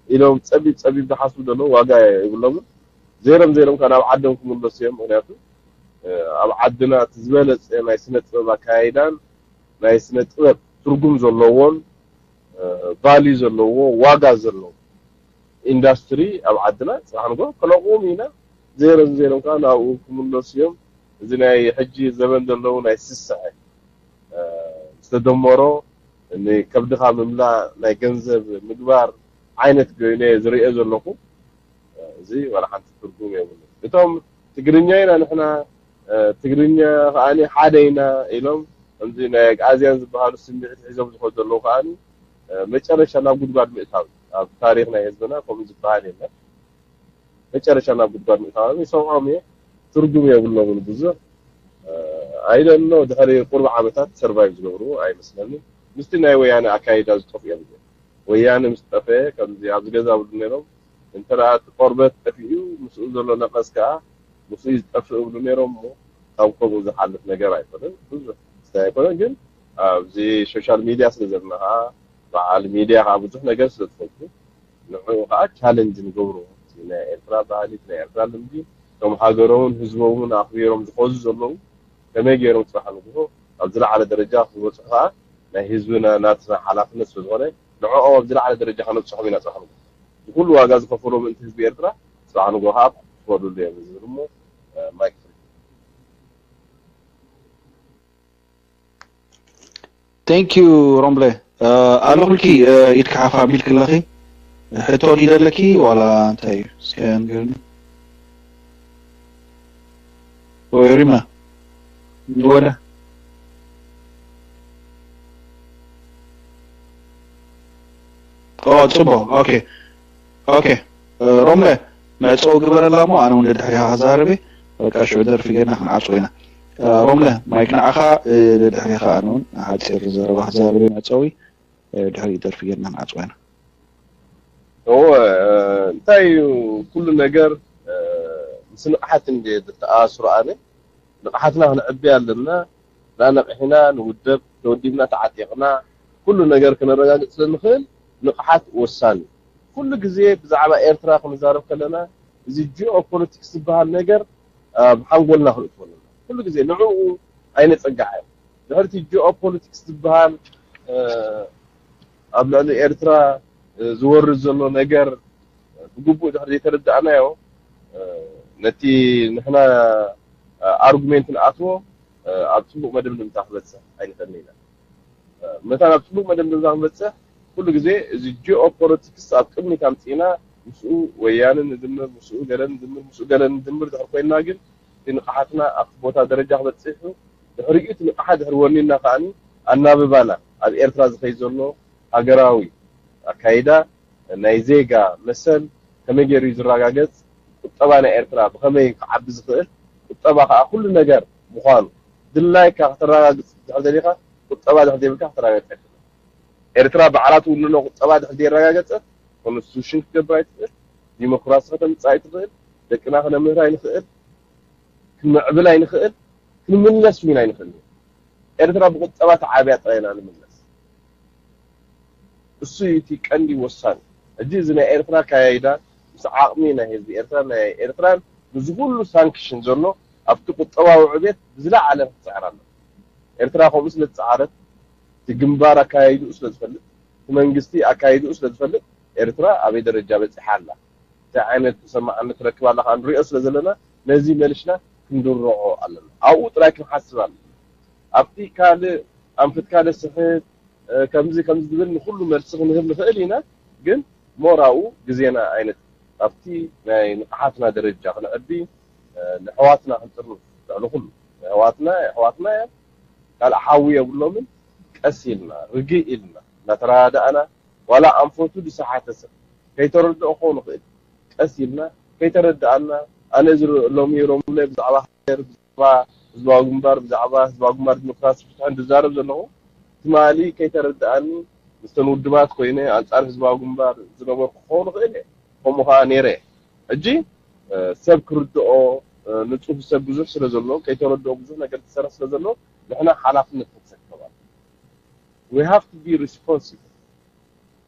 ኢሎም ፀቢብ ፀቢብ ዝሓስቡ ዘለዉ ዋጋ የብሎምን። ዘይሮም ዘይሮም ካብ ናብ ዓዶም ክምለሱ እዮም። ምክንያቱ ኣብ ዓድና እቲ ዝበለፀ ናይ ስነ ጥበብ ኣካያይዳን ናይ ስነ ጥበብ ትርጉም ዘለዎን ቫልዩ ዘለዎ ዋጋ ዘለዎ ኢንዳስትሪ ኣብ ዓድና ጽባሕ ንግሆ ክነቕውም ኢና። ዜሮ ዜሮ ከዓ ናብኡ ክምለሱ እዮም። እዚ ናይ ሕጂ ዘበን ዘለዉ ናይ ስስዐ ዝተደመሮ ንከብድኻ ምምላእ ናይ ገንዘብ ምግባር ዓይነት ኮይኑ ዝርእዮ ዘለኹ። እዚ ዋላ ሓንቲ ትርጉም የብሉ። እቶም ትግርኛ ኢና ንሕና፣ ትግርኛ ከዓኒ ሓደ ኢና ኢሎም ከምዚ ናይ ኣግኣዝያን ዝበሃሉ ስምዒት ሒዞም ዝኾኑ ዘለዉ ከዓኒ መጨረሻ ናብ ጉድጓድ ምእታው። ኣብ ታሪኽ ናይ ህዝብና ከምኡ ዝበሃል የለን። መጨረሻ ናብ ጉድጓድ ምእታው ይሰምዖም እየ። ትርጉም የብሎምን ብዙሕ። ኣይደኖ ድሕሪ ቁርቢ ዓመታት ሰርቫይቭ ዝገብሩ ኣይመስለኒ። ምስቲ ናይ ወያነ ኣካይዳ ዝጠፍኡ እዮም። ወያነ ምስ ጠፈአ ከምዚ ኣብዚ ገዛ ብሉ ነይሮም እንተ ደኣ እቲ ቆርበት ጠፊኡ ምስኡ ዘሎ ነቐዝ ከኣ ምስኡ እዩ ዝጠፍእ እብሉ ነይሮም እሞ ካብ ከምኡ ዝሓልፍ ነገር ኣይኮነን። ብዙሕ ክስታይ ኣይኮነን፣ ግን ኣብዚ ሶሻል ሚድያ ስለ ዘለና ከኣ በዓል ሚድያ ከኣ ብዙሕ ነገር ስለ ዝፈልጡ ንዕኡ ከኣ ቻለንጅ ንገብሮ። እቲ ናይ ኤርትራ ባህሊ፣ እቲ ናይ ኤርትራ ልምዲ እቶም ሃገሮምን ህዝቦምን ኣኽቢሮም ዝኸዙ ዘለዉ ከመይ ገይሮም ጽባሕ ንግሆ ኣብ ዝለዓለ ደረጃ ክበጽሑ ከኣ ናይ ህዝብና ናትና ሓላፍነት ስለ ዝኾነ ንዕኦም ኣብ ዝለዓለ ደረጃ ከነብጽሖም ኢና ጽባሕ ንግሆ። ዝኩሉ ዋጋ ዝኸፈሎ ምእንቲ ህዝቢ ኤርትራ ጽባሕ ንግሆ ከኣ ክኸፍሉሉ እዮም ዝብል እሞ ማይክ ፍሪ። Thank you ሮምለ። ኣለኹልኪ ኢድካ ሓፍ ኣቢልኪ ኣለኺ። ሕቶ ድዩ ዘለኪ ዋላ እንታይ እዩ? እስከ ንገርኒ። ወይ ሪማ ወደ ኦ ጽቡቅ። ኦኬ ኦኬ ሮምለ መዕጸዊ ግበረላ እሞ ኣነ እውን ደድሕሪኻ ክዛረብ እየ። በቃ ሽዑ ደርፊ ጌርና ክንዓጽዎ ኢና። ሮምለ ማይክ ንዓኻ፣ ደድሕሪኻ ኣነ እውን ሓጺር ዘረባ ክዛረብ እየ መዕጸዊ። ድሕሪ ደርፊ ጌርና ንዓጽዎ ኢና። እወ እንታይ እዩ ኩሉ ነገር ምስ ንቕሓት እንደ ዝተኣሳሰሩ ኣነ ንቕሓትና ክንዕቢ ኣለና። ናነቕሒና ንውደብ ተወዲብና ተዓጢቕና ኩሉ ነገር ክነረጋግጽ ስለንኽእል ንቕሓት ወሳኒ። ኩሉ ግዜ ብዛዕባ ኤርትራ ክንዛረብ ከለና እዚ ጂኦ ፖለቲክስ ዝበሃል ነገር ኣብ ሓንጎልና ክንእትዎ ኣለና። ኩሉ ግዜ ንዕኡ ኣይነጸግዓዮ። ድሕርቲ ጂኦ ፖለቲክስ ዝበሃል ኣብ ልዕሊ ኤርትራ ዝወርድ ዘሎ ነገር ብግቡእ ድሕሪ ዘይተረዳእናዮ ነቲ ንሕና ኣርጉሜንት ንኣትዎ ኣብ ጽቡቕ መደምደምታ ክበጽሕ ኣይንኽእልን ኢና። መታን ኣብ ጽቡቕ መደምደምታ ክንበጽሕ ኩሉ ግዜ እዚ ጂኦ ፖለቲክስ ኣብ ቅድሚት ኣምጺእና ምስኡ ወያነ ንድምር ምስኡ ገለ ንድምር ምስኡ ገለ ንድምር ድሕር ኮይንና ግን እቲ ንቕሓትና ኣብቲ ቦታ ደረጃ ክበጽሕ እዩ። ድሕሪኡ እቲ ንቕሓት ድሕሪ ወኒንና ከዓኒ ኣናብባና ኣብ ኤርትራ ዝኸይድ ዘሎ ሃገራዊ ኣካይዳ ናይ ዜጋ መሰል ከመይ ገይሩ እዩ ዝረጋገጽ፣ ቁጠባ ናይ ኤርትራ ብኸመይ ክዓቢ ዝኽእል፣ ቁጠባ ከኣ ኩሉ ነገር ምዃኑ ድላይካ ከተረጋግጽ ድሕር ደሊኻ ቁጠባ ድሕር ዘይብልካ ከተረጋግጽ ኣይትኽእልን። ኤርትራ ባዕላ ትውንኖ ቁጠባ ድሕር ዘየረጋገጸት ኮንስቲቱሽን ክትገብር ኣይትኽእል፣ ዲሞክራሲ ከተምጽእ ኣይትኽእል፣ ደቅና ክነምህር ኣይንኽእል፣ ክንምዕብል ኣይንኽእል፣ ክንምለስ እውን ኣይንኽእል። ኤርትራ ብቁጠባ ተዓብያ ጥራይ ኢና ንምለስ። እሱ እዩ እቲ ቀንዲ ወሳኒ። ሕጂ እዚ ናይ ኤርትራ ኣካያይዳ ምስ ዓቕሚ ናይ ህዝቢ ኤርትራ ናይ ኤርትራን ምስዚ ኩሉ ሳንክሽን ዘሎ ኣብቲ ቁጠባዊ ዕቤት ብዝለዓለ ክትጽዕር ኣለዋ። ኤርትራ ከምኡ ስለ ዝጸዓረት እቲ ግንባር ኣካያይድኡ ስለ ዝፈልጥ እቲ መንግስቲ ኣካይድኡ ስለ ዝፈልጥ ኤርትራ ኣበይ ደረጃ በጺሓ ኣላ እንታይ ዓይነት ተሰማዕነት ትረክብ ኣላ ከዓ ንሪኦ ስለ ዘለና ነዚ መሊስና ክንድርዖ ኣለና። ኣብኡ ጥራይ ክንሓስብ ኣለና። ኣብቲ ካልእ ኣንፈት ካልእ ስሕት ከምዚ ከምዚ ዝብል ንኩሉ መልሲ ክንህብ ንኽእል ኢና፣ ግን ሞር ኣብኡ ግዜና ኣይነጥፍእ። ኣብቲ ናይ ንቕሓትና ደረጃ ክንዕቢ ንሕዋትና ክንጥርንፍ ልዕሊ ኩሉ ንሕዋትና የሕዋትና እዮም ካልእ ሓዊ የብሎምን። ቀስ ኢልና ርግእ ኢልና እናተረዳዳእና ዋላ ኣንፈቱ ዝሰሓተ ሰብ ከይተረድኦ ክኸውን ይኽእል። ቀስ ኢልና ከይተረድኣና ኣነ እዚ ሎሚ ሮምለ ብዛዕባ ሃገር ብዛዕባ ህዝባዊ ግንባር ብዛዕባ ህዝባዊ ግንባር ዲሞክራሲ ፍትሕን ዝዛረብ ዘለኹ ትማሊ ከይተረድኣኒ ምስተን ውድባት ኮይነ ኣንጻር ህዝባዊ ግንባር ዝነበርኩ ክኸውን ይኽእል እየ። ከምኡ ከዓ ነይረ እየ። ሕጂ ሰብ ክርድኦ ንፁህ ሰብ ብዙሕ ስለ ዘሎ ከይተረድኦ ብዙሕ ነገር ዝሰርሕ ስለ ዘሎ ንሕና ሓላፍነት ክንሰከም ኣለና። We have to be responsible።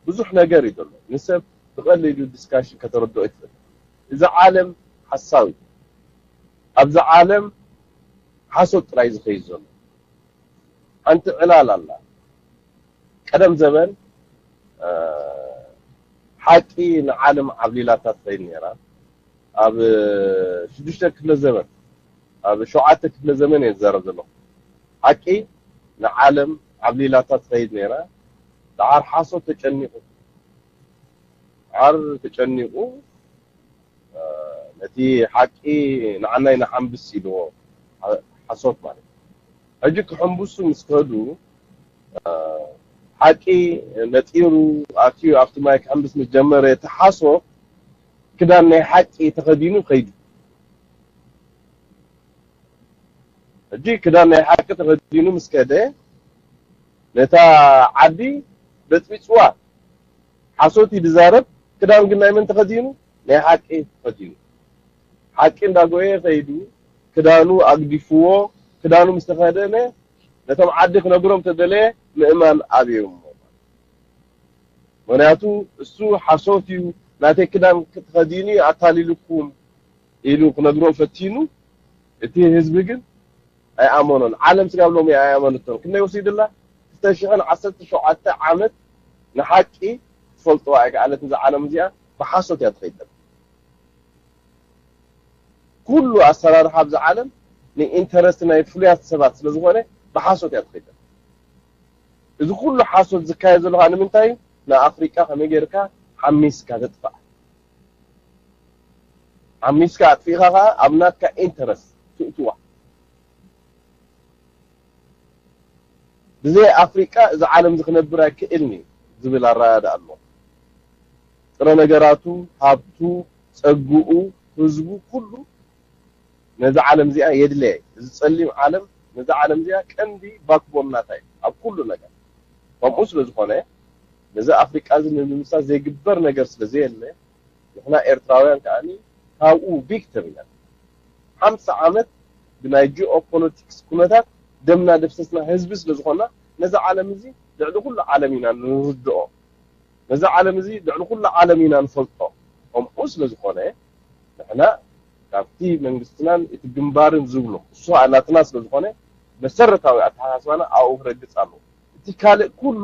ብዙሕ ነገር እዩ ዘሎ ንሰብ ብቐሊሉ ዲስካሽን ከተረድኦ ይትኽእል። እዚ ዓለም ሓሳዊ ኣብዛ ዓለም ሓሶት ጥራይ ዝኸይድ ዘሎ ሓንቲ ዕላል ኣላ። ቀደም ዘበን ሓቂ ንዓለም ዓብሊላታ ትኸይድ ነይራ። ኣብ ሽዱሽተ ክፍለ ዘመን ኣብ ሸውዓተ ክፍለ ዘመን እየ ዝዛረብ ዘለኹ። ሓቂ ንዓለም ዓብሊላታ ትኸይድ ነይራ። ደሓር ሓሶት ተጨኒቑ ደሓር ተጨኒቑ ነቲ ሓቂ ንዓናይ ንሓንብስ ኢልዎ። ሓሶት ማለት ሕጂ ክሕንብሱ ምስ ከዱ ሓቂ ነጢሩ ኣትዩ ኣብቲ ማይ ክሕንብስ ምስ ጀመረ እቲ ሓሶት ክዳን ናይ ሓቂ ተኸዲኑ ከይዱ። ሕጂ ክዳን ናይ ሓቂ ተኸዲኑ ምስ ከደ ነታ ዓዲ በፅቢፅዋ። ሓሶት እዩ ዝዛረብ። ክዳን ግን ናይ መን ተኸዲኑ? ናይ ሓቂ ተኸዲኑ። ሓቂ እንዳጎየ ከይዱ ክዳኑ ኣግዲፍዎ። ክዳኑ ምስ ተኸደነ ነቶም ዓዲ ክነግሮም ተደለየ ምእማን ኣብዮም። ምክንያቱ እሱ ሓሶት እዩ፣ ናተይ ክዳን ተኸዲኑ እዩ ኣታሊልኩም ኢሉ ክነግሮም ፈቲኑ። እቲ ህዝቢ ግን ኣይኣመኖን። ዓለም ስጋብ ሎሚ ኣይኣመነቶን። ክንደይ ወሲድላ? ክልተ ሽሕን ዓሰርተ ሸውዓተ ዓመት ንሓቂ ትፈልጥዋ ኣይከኣለትን። እዛ ዓለም እዚኣ ብሓሶት እያ ትኸይድ። ኩሉ ኣሰራርሓ ኣብዚ ዓለም ንኢንተረስት ናይ ፍሉያት ሰባት ስለ ዝኾነ ብሓሶት እያ ትኸይድ። እዚ ኩሉ ሓሶት ዝካየድ ዘሎ ከዓ ንምንታይ እዩ? ንኣፍሪቃ ከመይ ጌርካ ሓሚስካ ተጥፋእ? ሓሚስካ ኣጥፊእኻ ከዓ ኣብ ናትካ ኢንተረስት ትእትዋ። ብዘይ ኣፍሪቃ እዚ ዓለም እዚ ክነብር ኣይክእልን እዩ ዝብል ኣረዳድኣ ኣሎ። ጥረ ነገራቱ፣ ሃብቱ፣ ጸግኡ፣ ህዝቡ፣ ኩሉ ነዚ ዓለም እዚኣ የድለየ። እዚ ጸሊም ዓለም ነዚ ዓለም እዚኣ ቀንዲ ባክቦን ናታ እዩ ኣብ ኩሉ ነገር። ከምኡ ስለ ዝኾነ ነዚ ኣፍሪቃ እዚ ንምምሳስ ዘይግበር ነገር ስለ ዘየለ ንሕና ኤርትራውያን ከኣኒ ካብኡ ቪክቲም ኢና። ሓምሳ ዓመት ብናይ ጂኦፖለቲክስ ኩነታት ደምና ደፍሰስና ህዝቢ ስለ ዝኾንና ነዚ ዓለም እዚ ልዕሊ ኩሉ ዓለም ኢና ንርድኦ። ነዚ ዓለም እዚ ልዕሊ ኩሉ ዓለም ኢና ንፈልጦ። ከምኡ ስለ ዝኾነ ንሕና ካብቲ መንግስትናን እቲ ግንባርን ዝብሎ እሱ ናትና ስለ ዝኾነ መሰረታዊ ኣተሓሳስባና ኣብኡ ክረግጽ ኣለዎ። እቲ ካልእ ኩሉ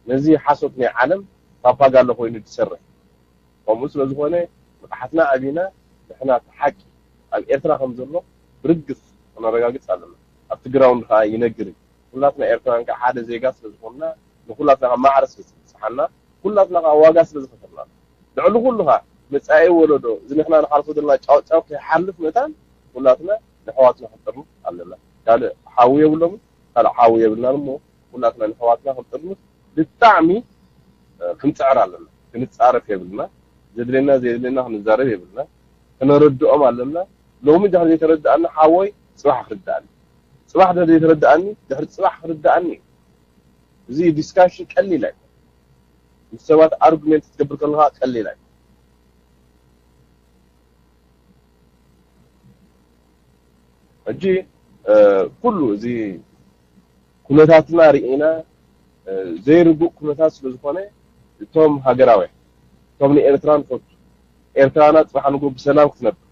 ነዚ ሓሶት ናይ ዓለም ፓፓጋሎ ኮይኑ ዝሰርሕ። ከምኡ ስለ ዝኾነ ንቕሓትና ኣቢና ንሕና እቲ ሓቂ ኣብ ኤርትራ ከም ዘሎ ብርግጽ ክነረጋግጽ ኣለና። ኣብቲ ግራውንድ ከዓ ይነግር እዩ። ኩላትና ኤርትራውያን ከዓ ሓደ ዜጋ ስለ ዝኾንና ንኩላትና ከዓ ማዕረ ስለ ዝበጽሓና ኩላትና ከዓ ዋጋ ስለ ዝኸፈልና ልዕሊ ኩሉ ከዓ መጻኢ ወለዶ እዚ ንሕና ንሓልፎ ዘለና ጫውጫው ከይሓልፍ መታን ኩላትና ንሕዋትና ክንጥርንፍ ኣለና። ካልእ ሓዊ የብሎምን፣ ካልእ ሓዊ የብልናን እሞ ኩላትና ንሕዋትና ክንጥርንፍ ብጣዕሚ ክንጽዕር ኣለና። ክንጻረፍ የብልና። ዘድልየና ዘየድልየና ክንዛረብ የብልና። ክነረድኦም ኣለና። ሎሚ ድሕሪ ዘይተረድኣኒ ሓወይ ጽባሕ ክርድኣኒ፣ ጽባሕ ድሕሪ ዘይተረድኣኒ ድሕሪ ጽባሕ ክርድኣኒ እዩ። እዚ ዲስካሽን ቀሊል ኣይኮን። ምስ ሰባት ኣርጉሜንት ክትገብር ከለካ ቀሊል ኣይኮን። ሕጂ ኩሉ እዚ ኩነታትና ርኢና ዘይርጉእ ኩነታት ስለ ዝኾነ እቶም ሃገራውያን እቶም ንኤርትራ ንፈቱ ኤርትራና ጽባሕ ንግሆ ብሰላም ክትነብር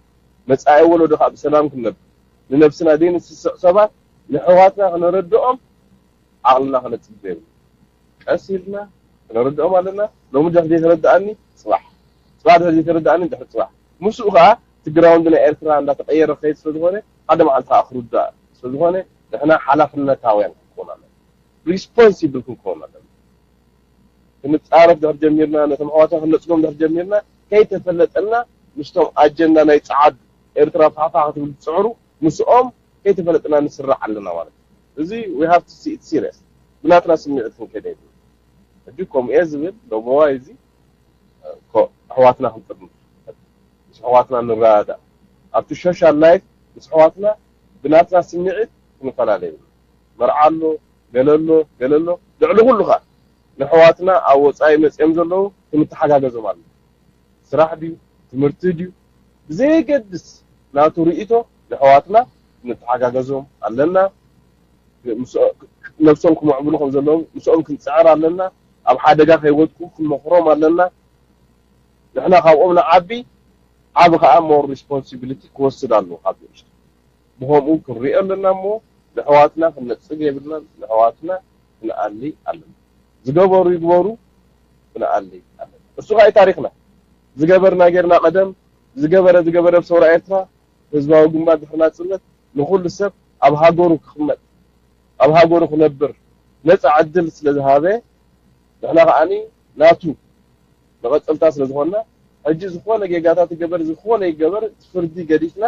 መጻኢ ወለዶ ከዓ ብሰላም ክትነብር ንነብስና ዘይንስስዕ ሰባት ንሕዋትና ክነረድኦም ዓቕልና ከነጽብብ የብልና። ቀስ ኢልና ክነረድኦም ኣለና። ሎሚ ድሕሪ ዘይተረድኣኒ ጽባሕ፣ ጽባሕ ድሕሪ ዘይተረድኣኒ ድሕሪ ጽባሕ። ምስኡ ከዓ እቲ ግራውንድ ናይ ኤርትራ እንዳተቐየረ ክኸይድ ስለ ዝኾነ ሓደ መዓልቲ ከዓ ክርዳእ ስለ ዝኾነ ንሕና ሓላፍነታውያን ክንከውን ኣለና። ሪስፖንሲብል ክንከውን ኣለና። ክንጻረፍ ድሕር ጀሚርና ነቶም ኣሕዋትና ክነጽጎም ድሕር ጀሚርና ከይተፈለጠና ምስቶም ኣጀንዳ ናይ ጸዓዱ ኤርትራ ፋሕፋሕ ክትብል ዝጽዕሩ ምስኦም ከይተፈለጥና ንስራዕ ኣለና ማለት እዩ። እዚ we have to see it serious ብናትና ስምዒት ክንከደ ይብል ሕጂ ከምኡ እየ ዝብል ሎመዋይ እዚ ኣሕዋትና ክንጥርንፍ ምስ ኣሕዋትና ንረዳእ ኣብቲ ሶሻል ላይፍ ምስ ኣሕዋትና ብናትና ስምዒት ክንፈላለ ይብል መርዓ ኣሎ ገለ ኣሎ ገለ ኣሎ ልዕሊ ኩሉ ከዓ ንኣሕዋትና ኣብ ወፃኢ መፅኦም ዘለዉ ክንተሓጋገዞም ኣሎ ስራሕ ድዩ ትምህርቲ ድዩ ብዘየገድስ ናቱ ርእይቶ ንኣሕዋትና ክንተሓጋገዞም ኣለና ነብሶም ክምዕብሉ ከም ዘለዎም ምስኦም ክንፅዕር ኣለና ኣብ ሓደጋ ከይወድቁ ክንመኽሮም ኣለና ንሕና ካብኦም ንዓቢ ዓቢ ከዓ more responsibility ክወስድ ኣለዎ ካብ ንእሽቶ ብኸምኡ ክንሪኦ ኣለና እሞ ንሕዋትና ክንነፅግ የብልናን ንሕዋትና ክንኣሊ ኣለና ዝገበሩ ይግበሩ ክንኣሊ ኣለና። እሱ ከዓ እዩ ታሪኽና። ዝገበርና ጌርና ቀደም፣ ዝገበረ ዝገበረ ኣብ ሰውራ ኤርትራ ህዝባዊ ግንባር ድሕሪ ናጽነት ንኹሉ ሰብ ኣብ ሃገሩ ክቕመጥ፣ ኣብ ሃገሩ ክነብር ነጻ ዕድል ስለ ዝሃበ፣ ንሕና ከዓኒ ናቱ መቐጸልታ ስለ ዝኾንና፣ ሕጂ ዝኾነ ጌጋታት ይገበር፣ ዝኾነ ይገበር፣ ፍርዲ ገዲፍና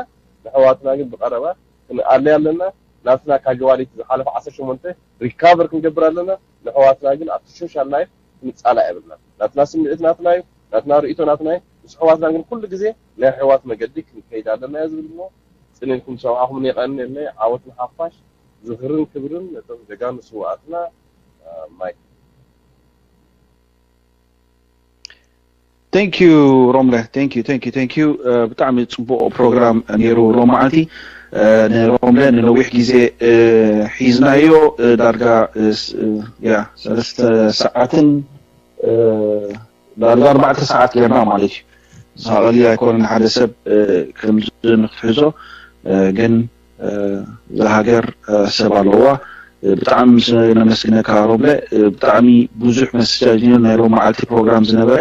ንሕዋትና ግን ብቐረባ ክንኣሊ ኣለና። ናትና ካዥዋሊቲ ዝሓለፈ ዓሰርተ ሸሞንተ ሪካቨር ክንገብር ኣለና። ንሕዋትና ግን ኣብቲ ሶሻል ላይፍ ክንጻላእ የብልና። ናትና ስምዒት ናትና እዩ፣ ናትና ርእይቶ ናትና እዩ። ምስ ኣሕዋትና ግን ኩሉ ግዜ ናይ ኣሕዋት መገዲ ክንከይድ ኣለና እየ ዝብል እሞ፣ ጽን ኢልኩም ዝሰማዕኹምኒ የቐንየለይ። ዓወት ንሓፋሽ። ዝኽርን ክብርን ነቶም ጀጋኑ ስውኣትና። ማይክ። Thank you ሮምለ። Thank you, thank you, thank you. ብጣዕሚ ጽቡቕ ፕሮግራም ነይሩ ሎማዓንቲ። ንሮምለ ንነዊሕ ግዜ ሒዝናዮ፣ ዳርጋ ያ ሰለስተ ሰዓትን ዳርጋ ኣርባዕተ ሰዓት ጌርና ማለት እዩ። ሳቐሊ ኣይኮነን ሓደ ሰብ ከምዚ ንክትሕዞ፣ ግን እዛ ሃገር ሰብ ኣለዋ። ብጣዕሚ ነመስግነካ ሮብለ። ብጣዕሚ ብዙሕ መሰጃጅ ናይ ሎም መዓልቲ ፕሮግራም ዝነበረ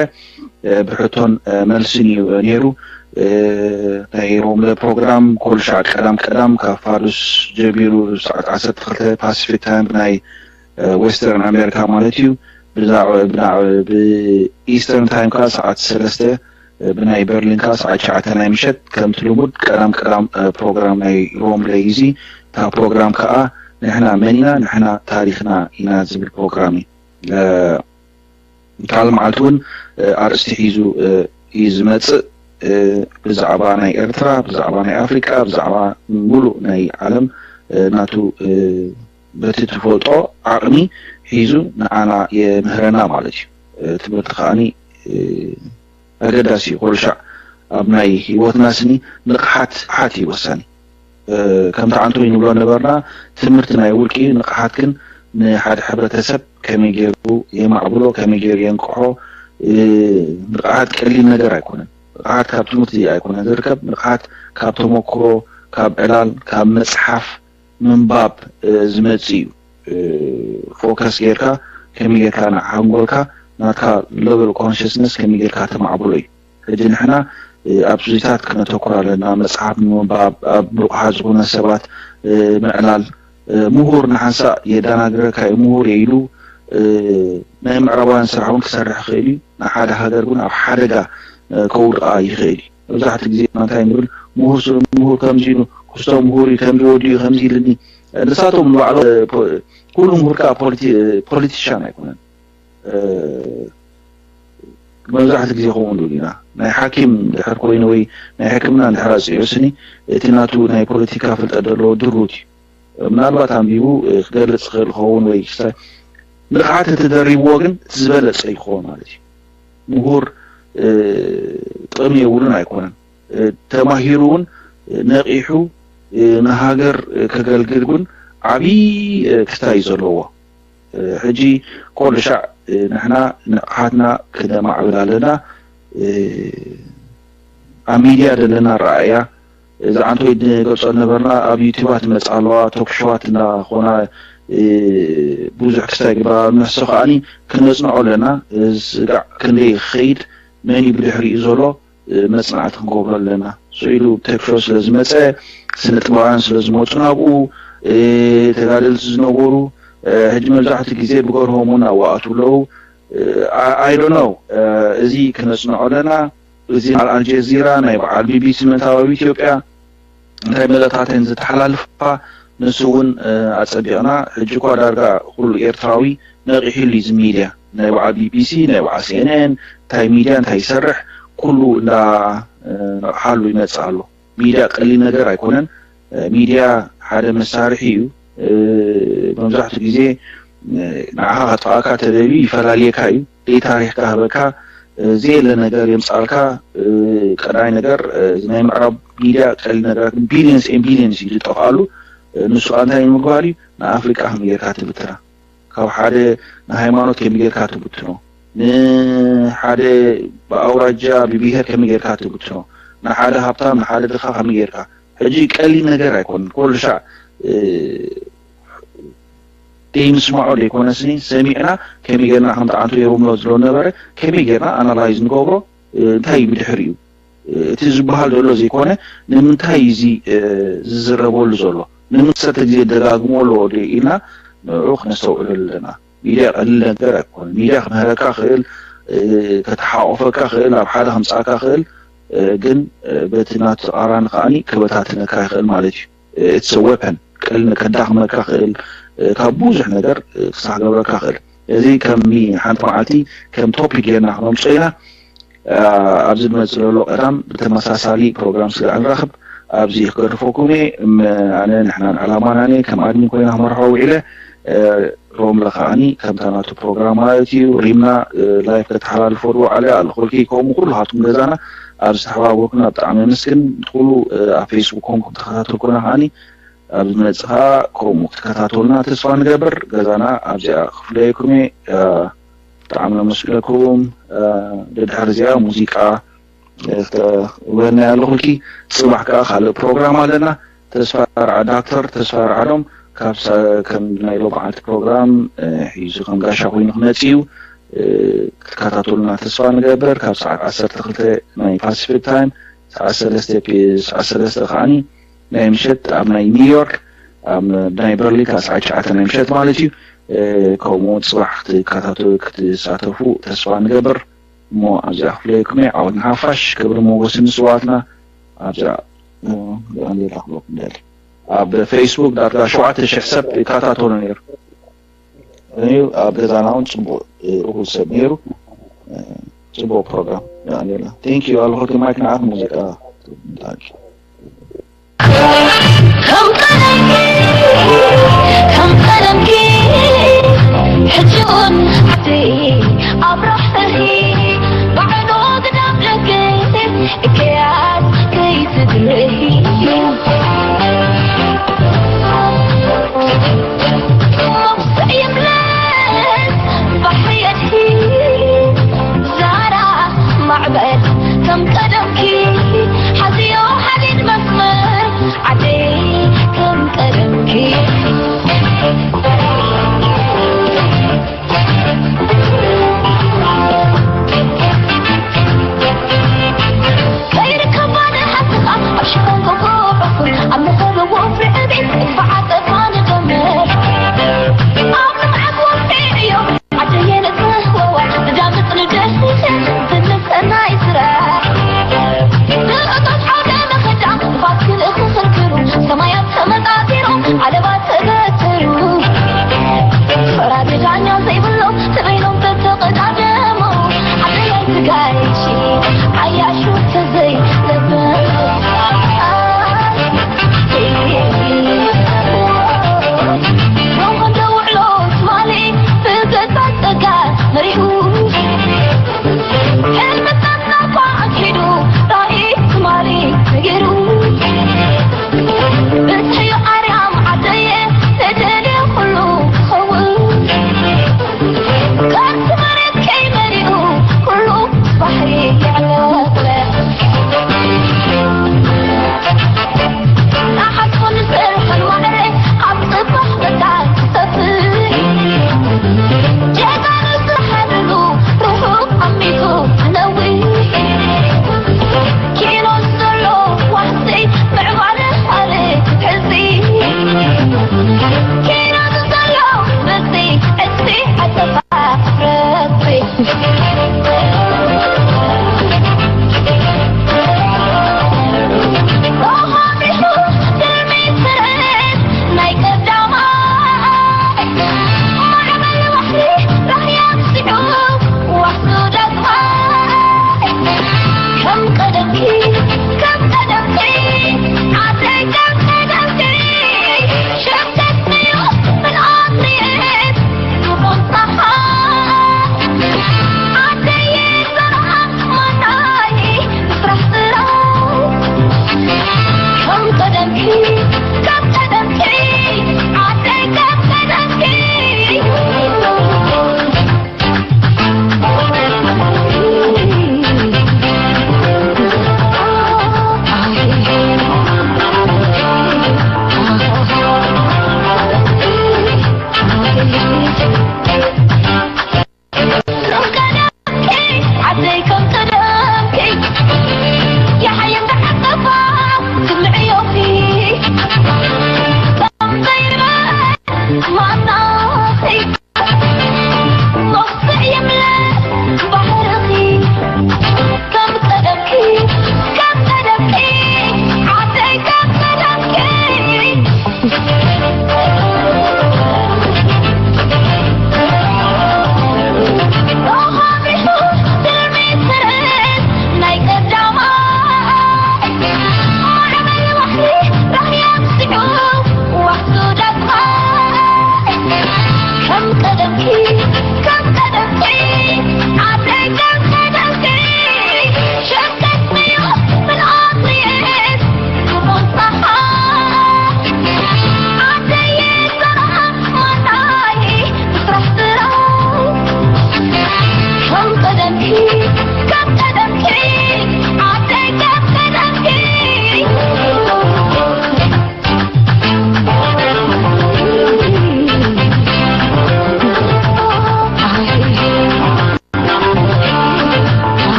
ብሕቶን መልስን እዩ ነይሩ። ናይ ሮምለ ፕሮግራም ኮልሻዕ ቀዳም ቀዳም ካብ ፋዱስ ጀሚሩ ሰዓት ዓሰርተ ክልተ ፓሲፊክ ታይም ናይ ዌስተርን ኣሜሪካ ማለት እዩ። ብኢስተርን ታይም ከዓ ሰዓት ሰለስተ፣ ብናይ በርሊን ከዓ ሰዓት ትሽዓተ ናይ ምሸት። ከምቲ ልሙድ ቀዳም ቀዳም ፕሮግራም ናይ ሮም ለይዚ። እታ ፕሮግራም ከዓ ንሕና መን ኢና፣ ንሕና ታሪክና ኢና ዝብል ፕሮግራም እዩ። ካልእ መዓልቲ እውን ኣርእስቲ ሒዙ እዩ ዝመፅእ። ብዛዕባ ናይ ኤርትራ፣ ብዛዕባ ናይ ኣፍሪቃ፣ ብዛዕባ ሙሉእ ናይ ዓለም ናቱ በቲ ትፈልጦ ዓቕሚ ሒዙ ንዓና የምህረና ማለት እዩ። ትምህርቲ ከዓኒ ኣገዳሲ እዩ። ኩሉ ሻዕ ኣብ ናይ ህይወትና ስኒ ንቕሓት ሓት እዩ ወሳኒ። ከምቲ ዓንቶ ይንብሎ ነበርና፣ ትምህርቲ ናይ ውልቂ እዩ፣ ንቕሓት ግን ንሓደ ሕብረተሰብ ከመይ ገይሩ የማዕብሎ፣ ከመይ ገይሩ የንቅሖ። ንቕሓት ቀሊል ነገር ኣይኮነን። ንቕሓት ካብ ትምህርቲ ኣይኮነን ዝርከብ። ንቕሓት ካብ ተመክሮ፣ ካብ ዕላል፣ ካብ መፅሓፍ ምንባብ ዝመፅእ እዩ። ፎከስ ጌርካ ከመይ ጌርካ ንሓንጎልካ ናትካ ለቨል ኮንሽስነስ ከመይ ጌርካ ተማዕብሎ እዩ። ሕጂ ንሕና ኣብ ዙዚታት ክነተኩር ኣለና። መፅሓፍ ንምንባብ፣ ኣብ ንቑሓት ዝኾነ ሰባት ምዕላል። ምሁር ንሓንሳእ የደናግረካ እዩ። ምሁር የኢሉ ናይ ምዕራባውያን ስራሕ እውን ክሰርሕ ይኽእል እዩ። ንሓደ ሃገር እውን ኣብ ሓደጋ ከውድቓ ይኽእል እዩ። መብዛሕትኡ ግዜ እንታይ ንብል፣ ምሁር ስለ ምሁር ከምዚ ኢሉ፣ ክስቶ ምሁር እዩ፣ ከምዚ ወዲ እዩ፣ ከምዚ ኢልኒ። ንሳቶም ንባዕሎም ኩሉ ምሁር ከዓ ፖለቲሻን ኣይኮነን። መብዛሕትኡ ግዜ ከምኡ ንብል ኢና። ናይ ሓኪም ድሕር ኮይኑ ወይ ናይ ሕክምና እንድሕር ኣፅዮ ስኒ እቲ ናቱ ናይ ፖለቲካ ፍልጠት ዘለዎ ድሩት እዩ። ምናልባት ኣንቢቡ ክገልፅ ክእል ክኸውን ወይ ንቕሓት እንተደሪብዎ ግን እቲ ዝበለፀ ይኸውን ማለት እዩ። ምሁር ጥቕሚ የብሉን ኣይኮነን። ተማሂሩ እውን ነቒሑ ንሃገር ከገልግል እውን ዓብዪ ክስታይ እዩ ዘለዎ። ሕጂ ኮሉ ሻዕ ንሕና ንቕሓትና ክነማዕብል ኣለና። ኣብ ሚድያ ዘለና ረኣያ እዛ ዓንቶይ ንገልጾ ነበርና ኣብ ዩቲባት ይመጽ ኣለዋ ቶክሾዋት እናኾና ብዙሕ ክስታይ ግበራ ንሕሶ ከዓኒ ክነጽንዖ ኣለና። ስጋዕ ክንደይ ክኸይድ መን እዩ ብድሕሪኡ ዘሎ መጽናዕቲ ክንገብሮ ኣለና። ስኢሉ ቴክሾ ስለ ዝመጸ ስነ ጥበባውያን ስለ ዝመጹ ናብኡ ተጋደልቲ ዝነበሩ ሕጂ መብዛሕትኡ ግዜ ብገርሆም እውን ኣብኡ ኣለዉ። I don't know እዚ ክነጽንዖ ኣለና። እዚ በዓል ኣልጀዚራ ናይ በዓል ቢቢሲ ምእንታዊ ኣብ ኢትዮጵያ እንታይ መልእኽትታት እየን ዘተሓላልፋ ንሱ እውን ኣጸቢቕና። ሕጂ እኳ ዳርጋ ኩሉ ኤርትራዊ ነቒሕሉ እዩ እዚ ሚድያ ናይ በዓል ቢቢሲ ናይ በዓል ሲኤንኤን እንታይ ሚድያ እንታይ ይሰርሕ ኩሉ እንዳ ነቕሓሉ ይመጽእ ኣሎ። ሚድያ ቀሊል ነገር ኣይኮነን። ሚድያ ሓደ መሳርሒ እዩ። መብዛሕትኡ ግዜ ንዓኻ ከጥፍኣካ ተደልዩ ይፈላልየካ እዩ። ዘይታሪኽ ክህበካ ዘየለ ነገር የምፃልካ። ቀዳይ ነገር ናይ ምዕራብ ሚድያ ቀሊል ነገራት ቢሊየንስ ኤን ቢሊየንስ እዩ ዝጠፍኣሉ። ንሱ ከዓ እንታይ ንምግባር እዩ ንኣፍሪቃ ከመይ ጌርካ ትብትና፣ ካብ ሓደ ንሃይማኖት ከመይ ጌርካ ትብትኖ፣ ንሓደ ብኣውራጃ ብብሄር ከመይ ጌርካ ትብትኖ፣ ንሓደ ሃብታም ንሓደ ድኻ ከመይ ጌርካ። ሕጂ ቀሊል ነገር ኣይኮነን። ኩሉ ሻዕ ዘይምስማዖ ዘይኮነስኒ፣ ሰሚዕና ከመይ ጌርና ከም ጣዕንቱ የብምሎ ዝሎ ነበረ፣ ከመይ ጌርና ኣናላይዝ ንገብሮ፣ እንታይ ብድሕሪኡ እቲ ዝበሃል ዘሎ ዘይኮነ፣ ንምንታይ እዚ ዝዝረበሉ ዘሎ፣ ንምንታይ ሰተ ግዜ ደጋግሞ ኣሎ ኢልና ንዑ ክነስተውዕሉ ኣለና። ሚድያ ቀሊል ነገር ኣይኮነ። ሚድያ ክምህረካ ክእል፣ ከተሓቆፈካ ክእል፣ ኣብ ሓደ ከምፃእካ ክእል፣ ግን በቲ ናቱ ተቃራኒ ከዓኒ ክበታትነካ ይኽእል ማለት እዩ። It's a weapon። ቀሊል ከዳኽመካ ክእል፣ ካብ ብዙሕ ነገር ክሳሕ ገብረካ ክእል። እዚ ከም ሓንቲ መዓልቲ ከም ቶፒክ ጌርና ክነምፅኦ ኢና። ኣብዚ ዝመፅእ ዘሎ ቀዳም ብተመሳሳሊ ፕሮግራም ስጋዕ ንራኽብ። ኣብዚ ክገድፈኩም እየ። ኣነ ንሕናን ዕላማናን እየ ከም ኣድሚን ኮይና ክመርሖ ውዒለ። ሮምለ ከዓኒ ከምታ ናቱ ፕሮግራም ማለት እዩ። ሪምና ላይፍ ከተሓላልፎ ድወዓለ ኣለኹልኪ። ከምኡ ኩሉ ሃቱም ገዛና ኣብ ዝተሓባበርኩና ብጣዕሚ ኣመስግን። ትኩሉ ኣብ ፌስቡክ ኮንኩም ተኸታተልኩና ከዓኒ ኣብ ዝመፅእ ከዓ ከምኡ ክትከታተሉና ተስፋ ንገብር። ገዛና ኣብዚኣ ክፍለየኩም እየ። ብጣዕሚ ነመስግነኩም። ደድሕር እዚኣ ሙዚቃ ክተውህልና ኣለኹልኪ። ፅባሕ ከዓ ካልእ ፕሮግራም ኣለና። ተስፋ ርዓ ዳክተር ተስፋ ርዓዶም ካብ ከም ናይ ሎማዓልቲ ፕሮግራም ሒዙ ከም ጋሻ ኮይኑ ክመፅ እዩ። ክትከታተሉና ተስፋ ንገብር። ካብ ሰዓት ዓሰርተ ክልተ ናይ ፓሲፊክ ታይም፣ ሰዓት ሰለስተ ፒ- ሰዓት ሰለስተ ከዓኒ ናይ ምሸት ኣብ ናይ ኒውዮርክ፣ ኣብ ናይ በርሊን ካብ ሰዓት ትሽዓተ ናይ ምሸት ማለት እዩ። ከምኡ እውን ፅባሕ ክትከታተሉ ክትሳተፉ ተስፋ ንገብር። እሞ ኣብዚኣ ክፍለየኩም እየ። ዓወት ንሓፋሽ፣ ክብሪ ሞጎስ ንስዋትና። ኣብዚኣ ሌላ ክብለኩም ደሊ። ኣብ ፌስቡክ ዳርጋ ሸውዓተ ሽሕ ሰብ ይከታተሉ ነይሩ። እዩ ኣብ ገዛና እውን ፅቡቅ እኹል ሰብ ነይሩ። ፅቡቅ ፕሮግራም ዳንኤላ። Thank you ኣለኹ። ማይክ ንዓኽ ሙዚቃ። ከም ቀደምኪ ከም ቀደምኪ ሕጂ እውን ዓደይ ኣብ ራሕተኺ ባዕኖ ግዳም ለገ እከያት ከይትግለይ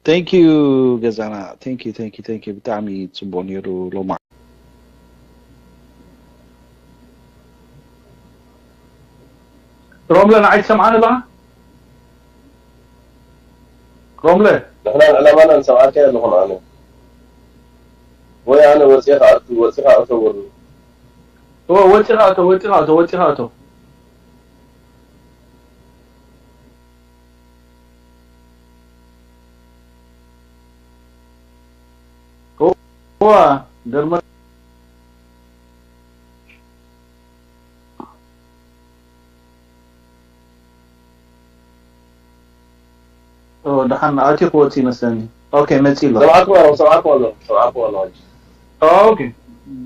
Thank you ገዛና። Thank you, thank you, thank you። ብጣዕሚ ጽቡቕ ነይሩ ሎማ። ሮምለ ንዓይ ትሰምዓኒ ኣለኻ? ሮምለ። ንሕናን ዕላማና ንሰምዓካ ኣለኹን ኣነ። ወይ ኣነ ወፂኻ ኣቱ፣ ወፂኻ ኣቶ ወሉ። ኦ፣ ወፂኻ ኣቶ፣ ወፂኻ ኣቶ፣ ወፂኻ ኣቶ። ዋ፣ ደርመ-፣ ኦ፣ ደሓን ኣትዩ ክወጽእ ይመስለኒ። ኦኬ፣ መጺእ ኣሎ። ሰብዓኩም ኣለኹ፣ ሰብዓኩም ኣለኹ፣ ሰብዓኩም ኣለኹ። ኦኬ፣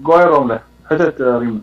ጓይሮም ለ፣ ሕተት ሪሙ።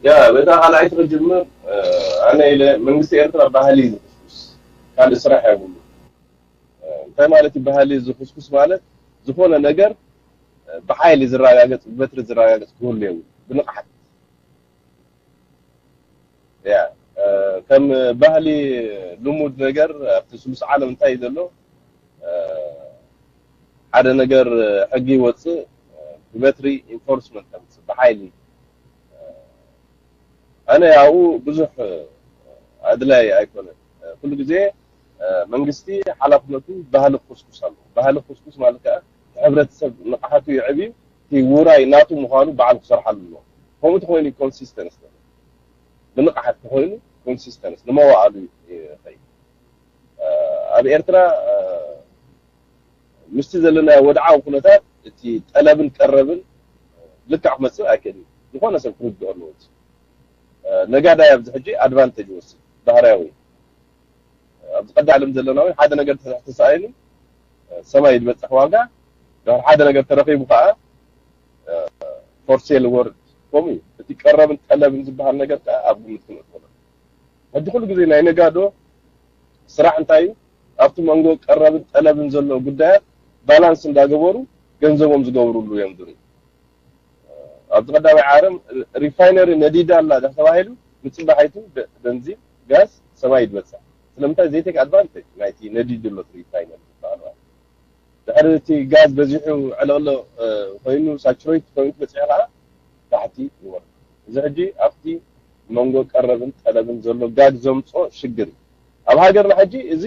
ያ በታ ካልኣይቲ ክጅምር ኣነ ኢለ መንግስቲ ኤርትራ ባህሊ ዝኩስኩስ ካልእ ስራሕ የብሉ። እንታይ ማለት እዩ ባህሊ ዝኩስኩስ ማለት? ዝኾነ ነገር ብሓይሊ ዝረጋገጽ፣ ብበትሪ ዝረጋገጽ ክህሉ የብሉ። ብንቕሓት ያ ከም ባህሊ ልሙድ ነገር ኣብቲ ስሉስ ዓለም እንታይ እዩ ዘሎ? ሓደ ነገር ሕጊ ይወፅእ፣ ብበትሪ ኢንፎርስመንት ከምፅእ ብሓይሊ። ኣነ ኣብኡ ብዙሕ ኣድላይ ኣይኮነን። ኩሉ ግዜ መንግስቲ ሓላፍነቱ ባህሊ ክኩስኩስ ኣለዎ። ባህሊ ክኩስኩስ ማለት ከዓ እቲ ሕብረተሰብ ንቕሓቱ ይዕብዩ፣ እቲ ውራይ ናቱ ምዃኑ ባዕሉ ክሰርሓሉ ኣለዎ። ከምኡ ተኮይኑ ኮንሲስተንስ ብንቕሓት ተኮይኑ ኮንሲስተንስ ንመዋእሉ ይኸይድ። ኣብ ኤርትራ ምስቲ ዘለናዮ ወድዓዊ ኩነታት እቲ ጠለብን ቀረብን ልክዕ ክመፅእ ኣይክእልን። ዝኾነ ሰብ ክርድኦ ኣለዎ። ነጋዳይ ኣብዚ ሕጂ ኣድቫንቴጅ ይወስድ ባህርያዊ። ኣብዚ ቀዳለም ዘለና እውን ሓደ ነገር ተሳኢኑ ሰማይ ዝበፅሕ ዋጋ፣ ድሕሪ ሓደ ነገር ተረኺቡ ከዓ ፎር ሴል ወርድ ከምኡ እዩ። እቲ ቀረብን ጠለብን ዝበሃል ነገር ከዓ ኣብ ግምት ክንእትዎ። ሕጂ ኩሉ ግዜ ናይ ነጋዶ ስራሕ እንታይ እዩ? ኣብቲ መንጎ ቀረብን ጠለብን ዘሎ ጉዳያት ባላንስ እንዳገበሩ ገንዘቦም ዝገብሩሉ እዮም ዝርኢ። ኣብዚ ቀዳማይ ዓለም ሪፋይነሪ ነዲዳ ኣላ ዳተባሂሉ ምፅባሓይቱ በንዚን ጋዝ ሰማይ ይድበፅሕ። ስለምንታይ ዘይቴክ ኣድቫንቴጅ ናይቲ ነዲድ ዘሎ ሪፋይነሪ ዝበሃል ማለት? ድሕሪ እቲ ጋዝ በዚሑ ዕልቕልቕ ኮይኑ ሳቹሬት ኮይኑ በፂሑ ከዓ ታሕቲ ይወርድ። እዚ ሕጂ ኣብቲ መንጎ ቀረብን ጠለብን ዘሎ ጋግ ዘምፅኦ ሽግር እዩ። ኣብ ሃገርና ሕጂ እዚ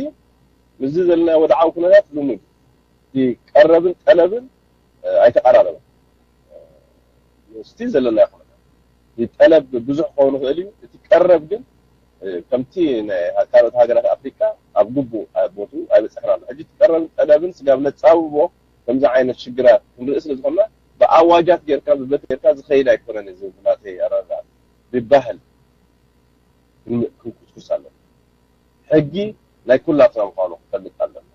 ምስዚ ዘለና ወድዓዊ ኩነታት ልሙድ እዩ። ቀረብን ጠለብን ኣይተቀራረበ ስቲ ዘለናዮ ኩነታት ጠለብ ብዙሕ ክኸውን ይኽእል እዩ። እቲ ቀረብ ግን ከምቲ ናይ ካልኦት ሃገራት ኣፍሪካ ኣብ ግቡእ ቦትኡ ኣይበፅሕናን። ሕጂ እቲ ቀረብን ጠለብን ስጋብ ነፃብቦ ከምዚ ዓይነት ሽግራት ክንርኢ ስለ ዝኾንና ብኣዋጃት ጌርካ ብበት ጌርካ ዝኸይድ ኣይኮነን። እዚ ብናተይ ኣረዳድ ብባህል ክንኩስኩስ ኣለና። ሕጊ ናይ ኩላትና ምዃኑ ክፈልጥ ኣለና።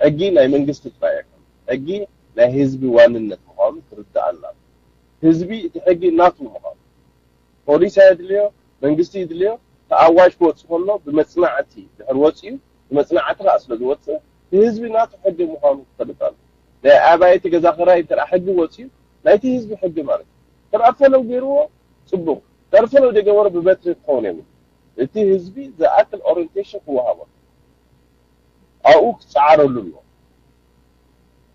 ሕጊ ናይ መንግስቲ ጥራይ ኣይኮነን። ሕጊ ናይ ህዝቢ ዋንነት ምዃኑ ክርዳእ ኣለና። ህዝቢ እቲ ሕጊ ናቱ ምዃኑ ፖሊስ ኣየድልዮ፣ መንግስቲ ይድልዮ። ተኣዋጅ ክወፅእ ከሎ ብመፅናዕቲ ድሕር ወፅኡ ብመፅናዕቲ ከዓ ስለ ዝወፅእ ህዝቢ ናቱ ሕጊ ምዃኑ ክፈልጥ ኣሎ። ናይ ኣባይቲ ገዛ ክራይ እንተ ሕጊ ወፅኡ ናይቲ ህዝቢ ሕጊ ማለት እዩ። ተርኣፈለው ገይርዎ ፅቡቅ፣ ተርፈለው ደገበሮ ብበትሪ ክኸውን የብሉ። እቲ ህዝቢ ዝኣክል ኦሪንቴሽን ክወሃቦ ኣብኡ ክፀዓረሉ ኣሎ።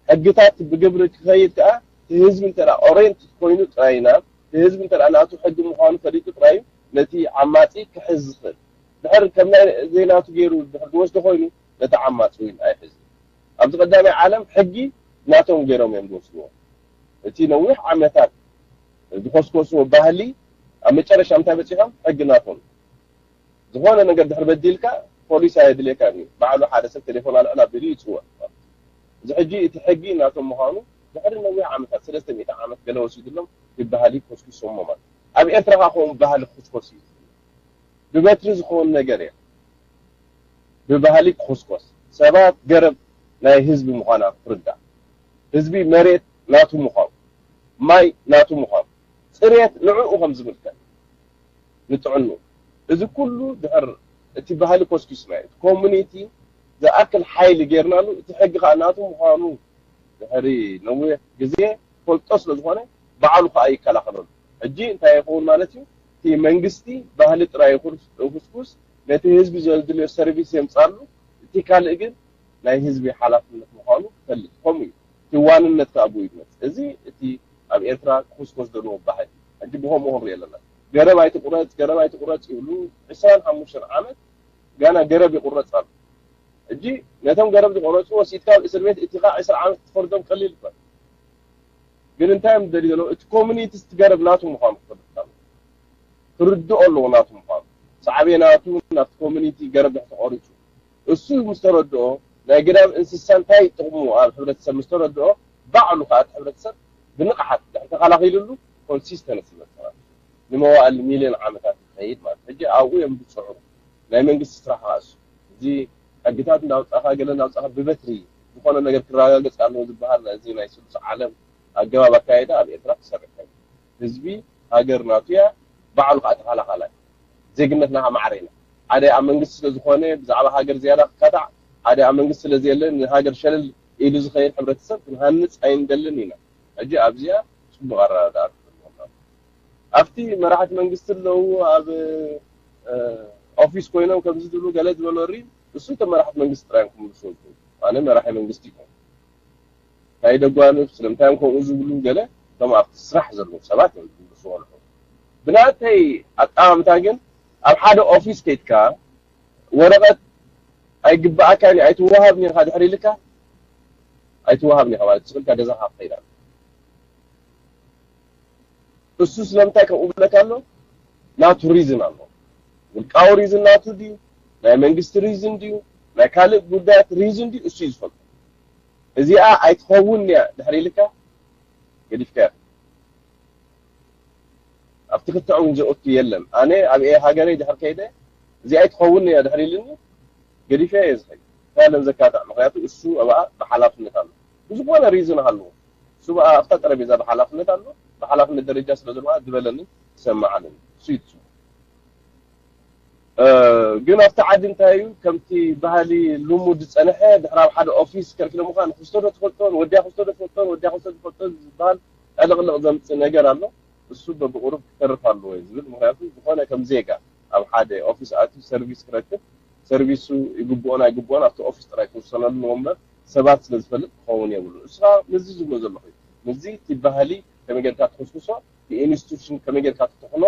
ሕግታት ብግብሪ ክኸይድ ከዓ እቲ ህዝቢ እንተ ኦሬንት ኮይኑ ጥራይና እቲ ህዝቢ እንተ ናቱ ሕጊ ምዃኑ ፈሊጡ ጥራዩ ነቲ ዓማፂ ክሕዝ ዝኽእል። ድሕር ከም ናይ ዘይናቱ ገይሩ ድሕር ዝወስዶ ኮይኑ ነቲ ዓማፂ እውን ኣይሕዝ። ኣብዚ ቀዳማይ ዓለም ሕጊ ናቶም ገይሮም እዮም ዝወስድዎ። እቲ ነዊሕ ዓመታት ዝኮስኮስዎ ባህሊ ኣብ መጨረሻ ምታይ በፂሖም ሕጊ ናቶም። ዝኾነ ነገር ድሕር በዲልካ ፖሊስ ኣየድልየካ እዩ። ባዕሉ ሓደ ሰብ ቴሌፎን ኣልዕላ ቢሉ ይፅወዕ። እዚ ሕጂ እቲ ሕጊ ናቶም ምዃኑ ድሕሪ ነዊሕ ዓመታት ሰለስተ ሚእቲ ዓመት ገለ ወሲድሎም ይበሃል እዩ ኮስኩሶሞ ማለት። ኣብ ኤርትራ ከዓ ከምኡ ባህሊ ክስኮስ እዩ። ብበትሪ ዝኾን ነገር እየ ብባህሊ ክኹስኮስ ሰባት ገረብ ናይ ህዝቢ ምዃና ክርዳእ። ህዝቢ መሬት ናቱ ምዃኑ፣ ማይ ናቱ ምዃኑ፣ ፅሬት ንዕኡ ከም ዝምልከት፣ ንጥዕኑ፣ እዚ ኩሉ ድሕር እቲ ባህሊ ኮስኪስና እዩ። እቲ ኮሚኒቲ ዝኣክል ሓይሊ ጌርናሉ እቲ ሕጊ ከዓ ናቱ ምዃኑ ድሕሪ ነዊሕ ግዜ ፈልጦ ስለ ዝኾነ ባዕሉ ከዓ ይከላኸለሉ። ሕጂ እንታይ ይኸውን ማለት እዩ? እቲ መንግስቲ ባህሊ ጥራይ ይኹስኩስ፣ ነቲ ህዝቢ ዘድልዮ ሰርቪስ የምፃሉ፣ እቲ ካልእ ግን ናይ ህዝቢ ሓላፍነት ምዃኑ ክፈልጥ። ከምኡ እዩ እቲ ዋንነት ከዓ ብኡ ይመፅ። እዚ እቲ ኣብ ኤርትራ ክኹስኮስ ዘለዎ ባህል ሕጂ ብኸምኡ ክንሪኦ ኣለና። ገረብ ኣይትቁረፅ፣ ገረብ ኣይትቁረፅ ይብሉ። ዕስራን ሓሙሽተን ዓመት ጋና ገረብ ይቁረፅ ኣሎ። ሕጂ ነቶም ገረብ ዝቆረፁ ወሲድካ ኣብ እስር ቤት እቲኻ ዕስራ ዓመት ትፈርዶም ቀሊል ይኮን። ግን እንታይ እዮም ደሊ ዘለዉ? እቲ ኮሚኒቲ እቲ ገረብ ናቱ ምዃኑ ክፈልጥ ኣለዎ። ክርድኦ ኣለዎ ናቱ ምዃኑ። ሳዕቤናቱ ናብቲ ኮሚኒቲ ገረብ ድሕር ተቆሪፁ እሱ ምስ ተረድኦ ናይ ግዳም እንስሳ እንታይ ጥቕሙ ኣብ ሕብረተሰብ ምስ ተረድኦ ባዕሉ ከዓ እቲ ሕብረተሰብ ብንቕሓት ድሕር ተኸላኺሉሉ ኮንሲስተንስ ይመፅእ ማለት እዩ። ንመዋእል ሚልዮን ዓመታት ይኸይድ ማለት እዩ። ሕጂ ኣብኡ እዮም ዝፅዕሩ። ናይ መንግስቲ ስራሕ ከዓ እሱ እዚ ሕግታት እንዳውፃእካ ገለ እንዳውፃእካ ብበትሪ ዝኾነ ነገር ክረጋገፅ ኣለዎ ዝበሃል እዚ ናይ ስሉስ ዓለም ኣገባብ ኣካየዳ ኣብ ኤርትራ ክሰርሕ እዩ። ህዝቢ ሃገር ናቱ እያ፣ ባዕሉ ከዓ ተኸላኻላይ። ዜግነትና ከዓ ማዕረ ኢና። ሓደ ኣብ መንግስቲ ስለ ዝኾነ ብዛዕባ ሃገር ዝያዳ ክካታዕ፣ ሓደ ኣብ መንግስቲ ስለ ዘየለ ንሃገር ሸለል ኢሉ ዝኸይድ ሕብረተሰብ ክንሃንፅ ኣይንደልን ኢና። ሕጂ ኣብዚኣ ፅቡቕ ኣረዳድኣ ክህልወና። ኣብቲ መራሕቲ መንግስቲ ኣለዉ ኣብ ኦፊስ ኮይኖም ከምዚ ዝብሉ ገለ ዝበሎ ሪ እሱ እቶም መራሕቲ መንግስቲ ጥራይ ክምልሱ ኣነ መራሒ መንግስቲ ይኮን እንታይ ደጓኑ ስለምንታይ እዮም ከምኡ ዝብሉ ገለ እቶም ኣብቲ ስራሕ ዘለዉ ሰባት እዮም ዝብሉ ዝወልዑ። ብናተይ ኣጠማምታ ግን ኣብ ሓደ ኦፊስ ከይድካ ወረቐት ኣይግባኣካን እዩ ኣይትወሃብን ኢኻ ድሕር ኢልካ ኣይትወሃብን ኢኻ ማለት ስቕልካ ገዛኻ ክኸይድ ኣሎ። እሱ ስለምንታይ ከምኡ ብለካ ኣሎ? ናቱ ሪዝን ኣሎ። ውልቃዊ ሪዝን ናቱ ድዩ ናይ መንግስቲ ሪዝን ድዩ ናይ ካልእ ጉዳያት ሪዝን ድዩ እሱ እዩ ዝፈልጦ። እዚኣ ኣይትኸውን እያ ድሕር ኢልካ ገዲፍካያ። ኣብቲ ክትዕ እውን ዘእቱ የለን። ኣነ ኣብ ሃገረይ ድሕር ከይደ እዚኣ ኣይትኸውን እያ ድሕር ኢልኒ ገዲፈ እየ ዝኸይድ። እንታይ ለን ዘካትዕ ምክንያቱ እሱ ኣብኣ ብሓላፍነት ኣሎ። ብዝኾነ ሪዝን ኣለዎ። እሱ ብኣ ኣብታ ጠረጴዛ ብሓላፍነት ኣሎ። ብሓላፍነት ደረጃ ስለ ዘለዋ ዝበለኒ ይሰማዓለኒ። እሱ ይትሱ ግን ኣብቲ ዓዲ እንታይ እዩ ከምቲ ባህሊ ልሙድ ዝፀንሐ ድሕር ኣብ ሓደ ኦፊስ ከልኪሎምካ ንክስቶ ዶ ትፈልጦን ወዲያ ክስቶ ዶ ትፈልጦን ወዲያ ክስቶ ትፈልጦን ዝበሃል ዕልቕልቕ ዘምፅእ ነገር ኣሎ። እሱ በብቁሩብ ክተርፍ ኣለዎ እዩ ዝብል ምክንያቱ ዝኾነ ከም ዜጋ ኣብ ሓደ ኦፊስ ኣትዩ ሰርቪስ ክረክብ ሰርቪሱ ይግብኦን ኣይግብኦን ኣብቲ ኦፊስ ጥራይ ክውሰነሉ እምበር ሰባት ስለ ዝፈልጥ ክኸውን የብሉ። እስኻ ምስዚ ዝብሎ ዘለኹ እዩ። ምስዚ እቲ ባህሊ ከመይ ጌርካ ትኹስኩሶ፣ እቲ ኢንስቲቱሽን ከመይ ጌርካ ትተኽሎ፣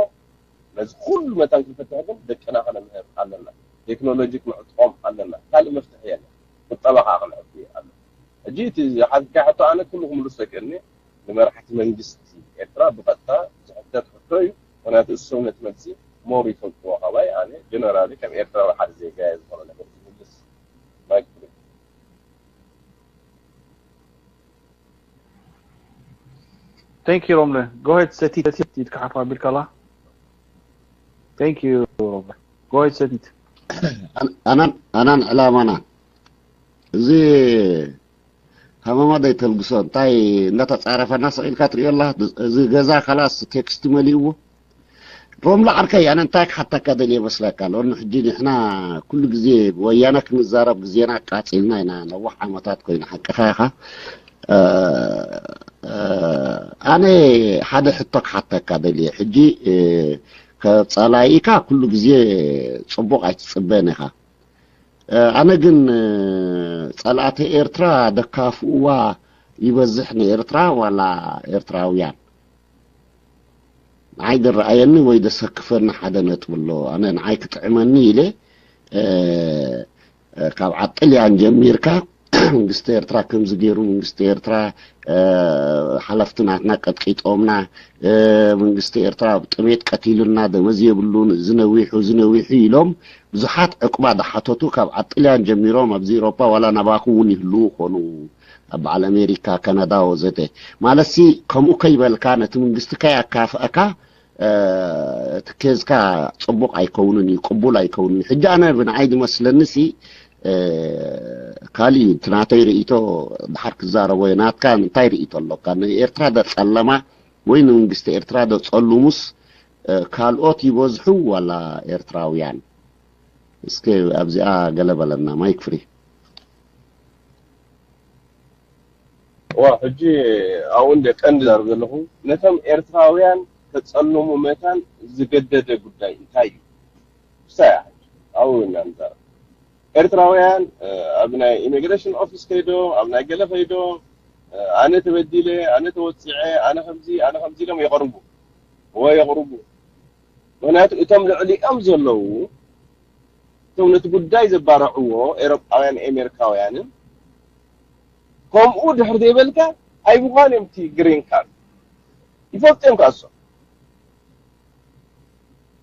ነዚ ኩሉ መታን ክንፈትሕ ግን ደቅና ከነምህር ኣለና። ቴክኖሎጂ ክንዕጥቆም ኣለና። ካልእ መፍትሒ የለን። ቁጠባ ከዓ ክንዕቢ ኣለና። ሕጂ እቲ ዝሓትካ ሕቶ ኣነ ኩሉ ክምልሶ ኣይክእልኒ። ንመራሕቲ መንግስቲ ኤርትራ ብቐጥታ ዝሕተት ሕቶ እዩ። ምክንያቱ እሶም ነቲ መልሲ ሞር ይፈልጥዎ ካባይ ኣነ ጀነራሊ ከም ኤርትራዊ ሓደ ዜጋ እየ ዝኾነ ነገር ዝምልስ ማይክ Thank you, Romle. Go ahead, Setit. Setit, ኢድካ ሓፍ ኣቢልካ ኣላ። Thank you, Romle. Go ahead, Setit. ኣናን ኣናን ዕላማና እዚ ሃመማ ደይተልግሶ እንታይ እንዳተጻረፈና ስቕ ኢልካ ትሪኦ ኣላ። እዚ ገዛ ካላስ ቴክስት መሊእዎ። ሮምላ ዓርከይ፣ ኣነ እንታይ ክሓተካ ደልየ መስለካ ኣሎ። ሕጂ ንሕና ኩሉ ግዜ ወያነ ክንዛረብ ግዜና ኣቃጺልና ኢና። ነዋሕ ዓመታት ኮይኑ ሓቅኻ ኢኻ። ኣነ ሓደ ሕቶ ክሓተካ ደልየ። ሕጂ ካብ ጸላኢካ ኩሉ ግዜ ጽቡቕ ኣይትጽበን ኢኻ። ኣነ ግን ጸላእቲ ኤርትራ ደካፍእዋ ይበዝሕ ንኤርትራ ዋላ ኤርትራውያን? ንዓይ ደረኣየኒ ወይ ደሰክፈኒ ሓደ ነጥቢ ኣሎ። ኣነ ንዓይ ክጥዕመኒ ኢለ ካብ ዓጥልያን ጀሚርካ መንግስቲ ኤርትራ ከምዚ ገይሩ መንግስቲ ኤርትራ ሓለፍቲ ናትና ቀጥቂጦምና፣ መንግስቲ ኤርትራ ብጥሜት ቀቲሉና፣ ደመዝ የብሉን፣ እዚ ነዊሑ እዚ ነዊሑ ኢሎም ብዙሓት ዕቁባ ዝሓተቱ ካብ ዓጥልያን ጀሚሮም ኣብዚ ኤሮፓ ዋላ ናባኹም እውን ይህልዉ ይኾኑ ኣብ በዓል ኣሜሪካ ካናዳ ወዘተ። ማለትሲ ከምኡ ከይበልካ ነቲ መንግስቲ ከይኣካፍአካ እቲ ኬዝካ ጽቡቕ ኣይከውንን እዩ፣ ቅቡል ኣይከውንን እዩ። ሕጂ ኣነ ብንዓይ ዝመስለኒ ሲ ካልእ እዩ እቲ ናተይ ርእይቶ። ድሓር ክዛረቦ እየ። ናትካ እንታይ ርእይቶ ኣሎካ? ንኤርትራ ዶ ጸለማ ወይ ንመንግስቲ ኤርትራ ዶ ጸልሙስ ካልኦት ይበዝሑ ዋላ ኤርትራውያን? እስከ ኣብዚኣ ገለ በለና። ማይክ ፍሪ። ዋ ሕጂ ኣብኡ እንደ ቀንዲ ዛረብ ዘለኹ ነቶም ኤርትራውያን ተጸልሙ መታን ዝገደደ ጉዳይ እንታይ እዩ? ብሳያ ኣብኡ ኢና ንዛረብ። ኤርትራውያን ኣብ ናይ ኢሚግሬሽን ኦፊስ ከይዶ ኣብ ናይ ገለ ከይዶ ኣነ ተበዲለ ኣነ ተወፂዐ ኣነ ከምዚ ኣነ ከምዚ ኢሎም የቕርቡ እወ የቕርቡ። ምክንያቱ እቶም ልዕሊኦም ዘለዉ እቶም ነቲ ጉዳይ ዘባርዕዎ ኤሮጳውያን ኤሜሪካውያንን ከምኡ ድሕር ዘይበልካ ኣይምዃን እዮም እቲ ግሪን ካርድ ይፈልጡ እዮም ካሶ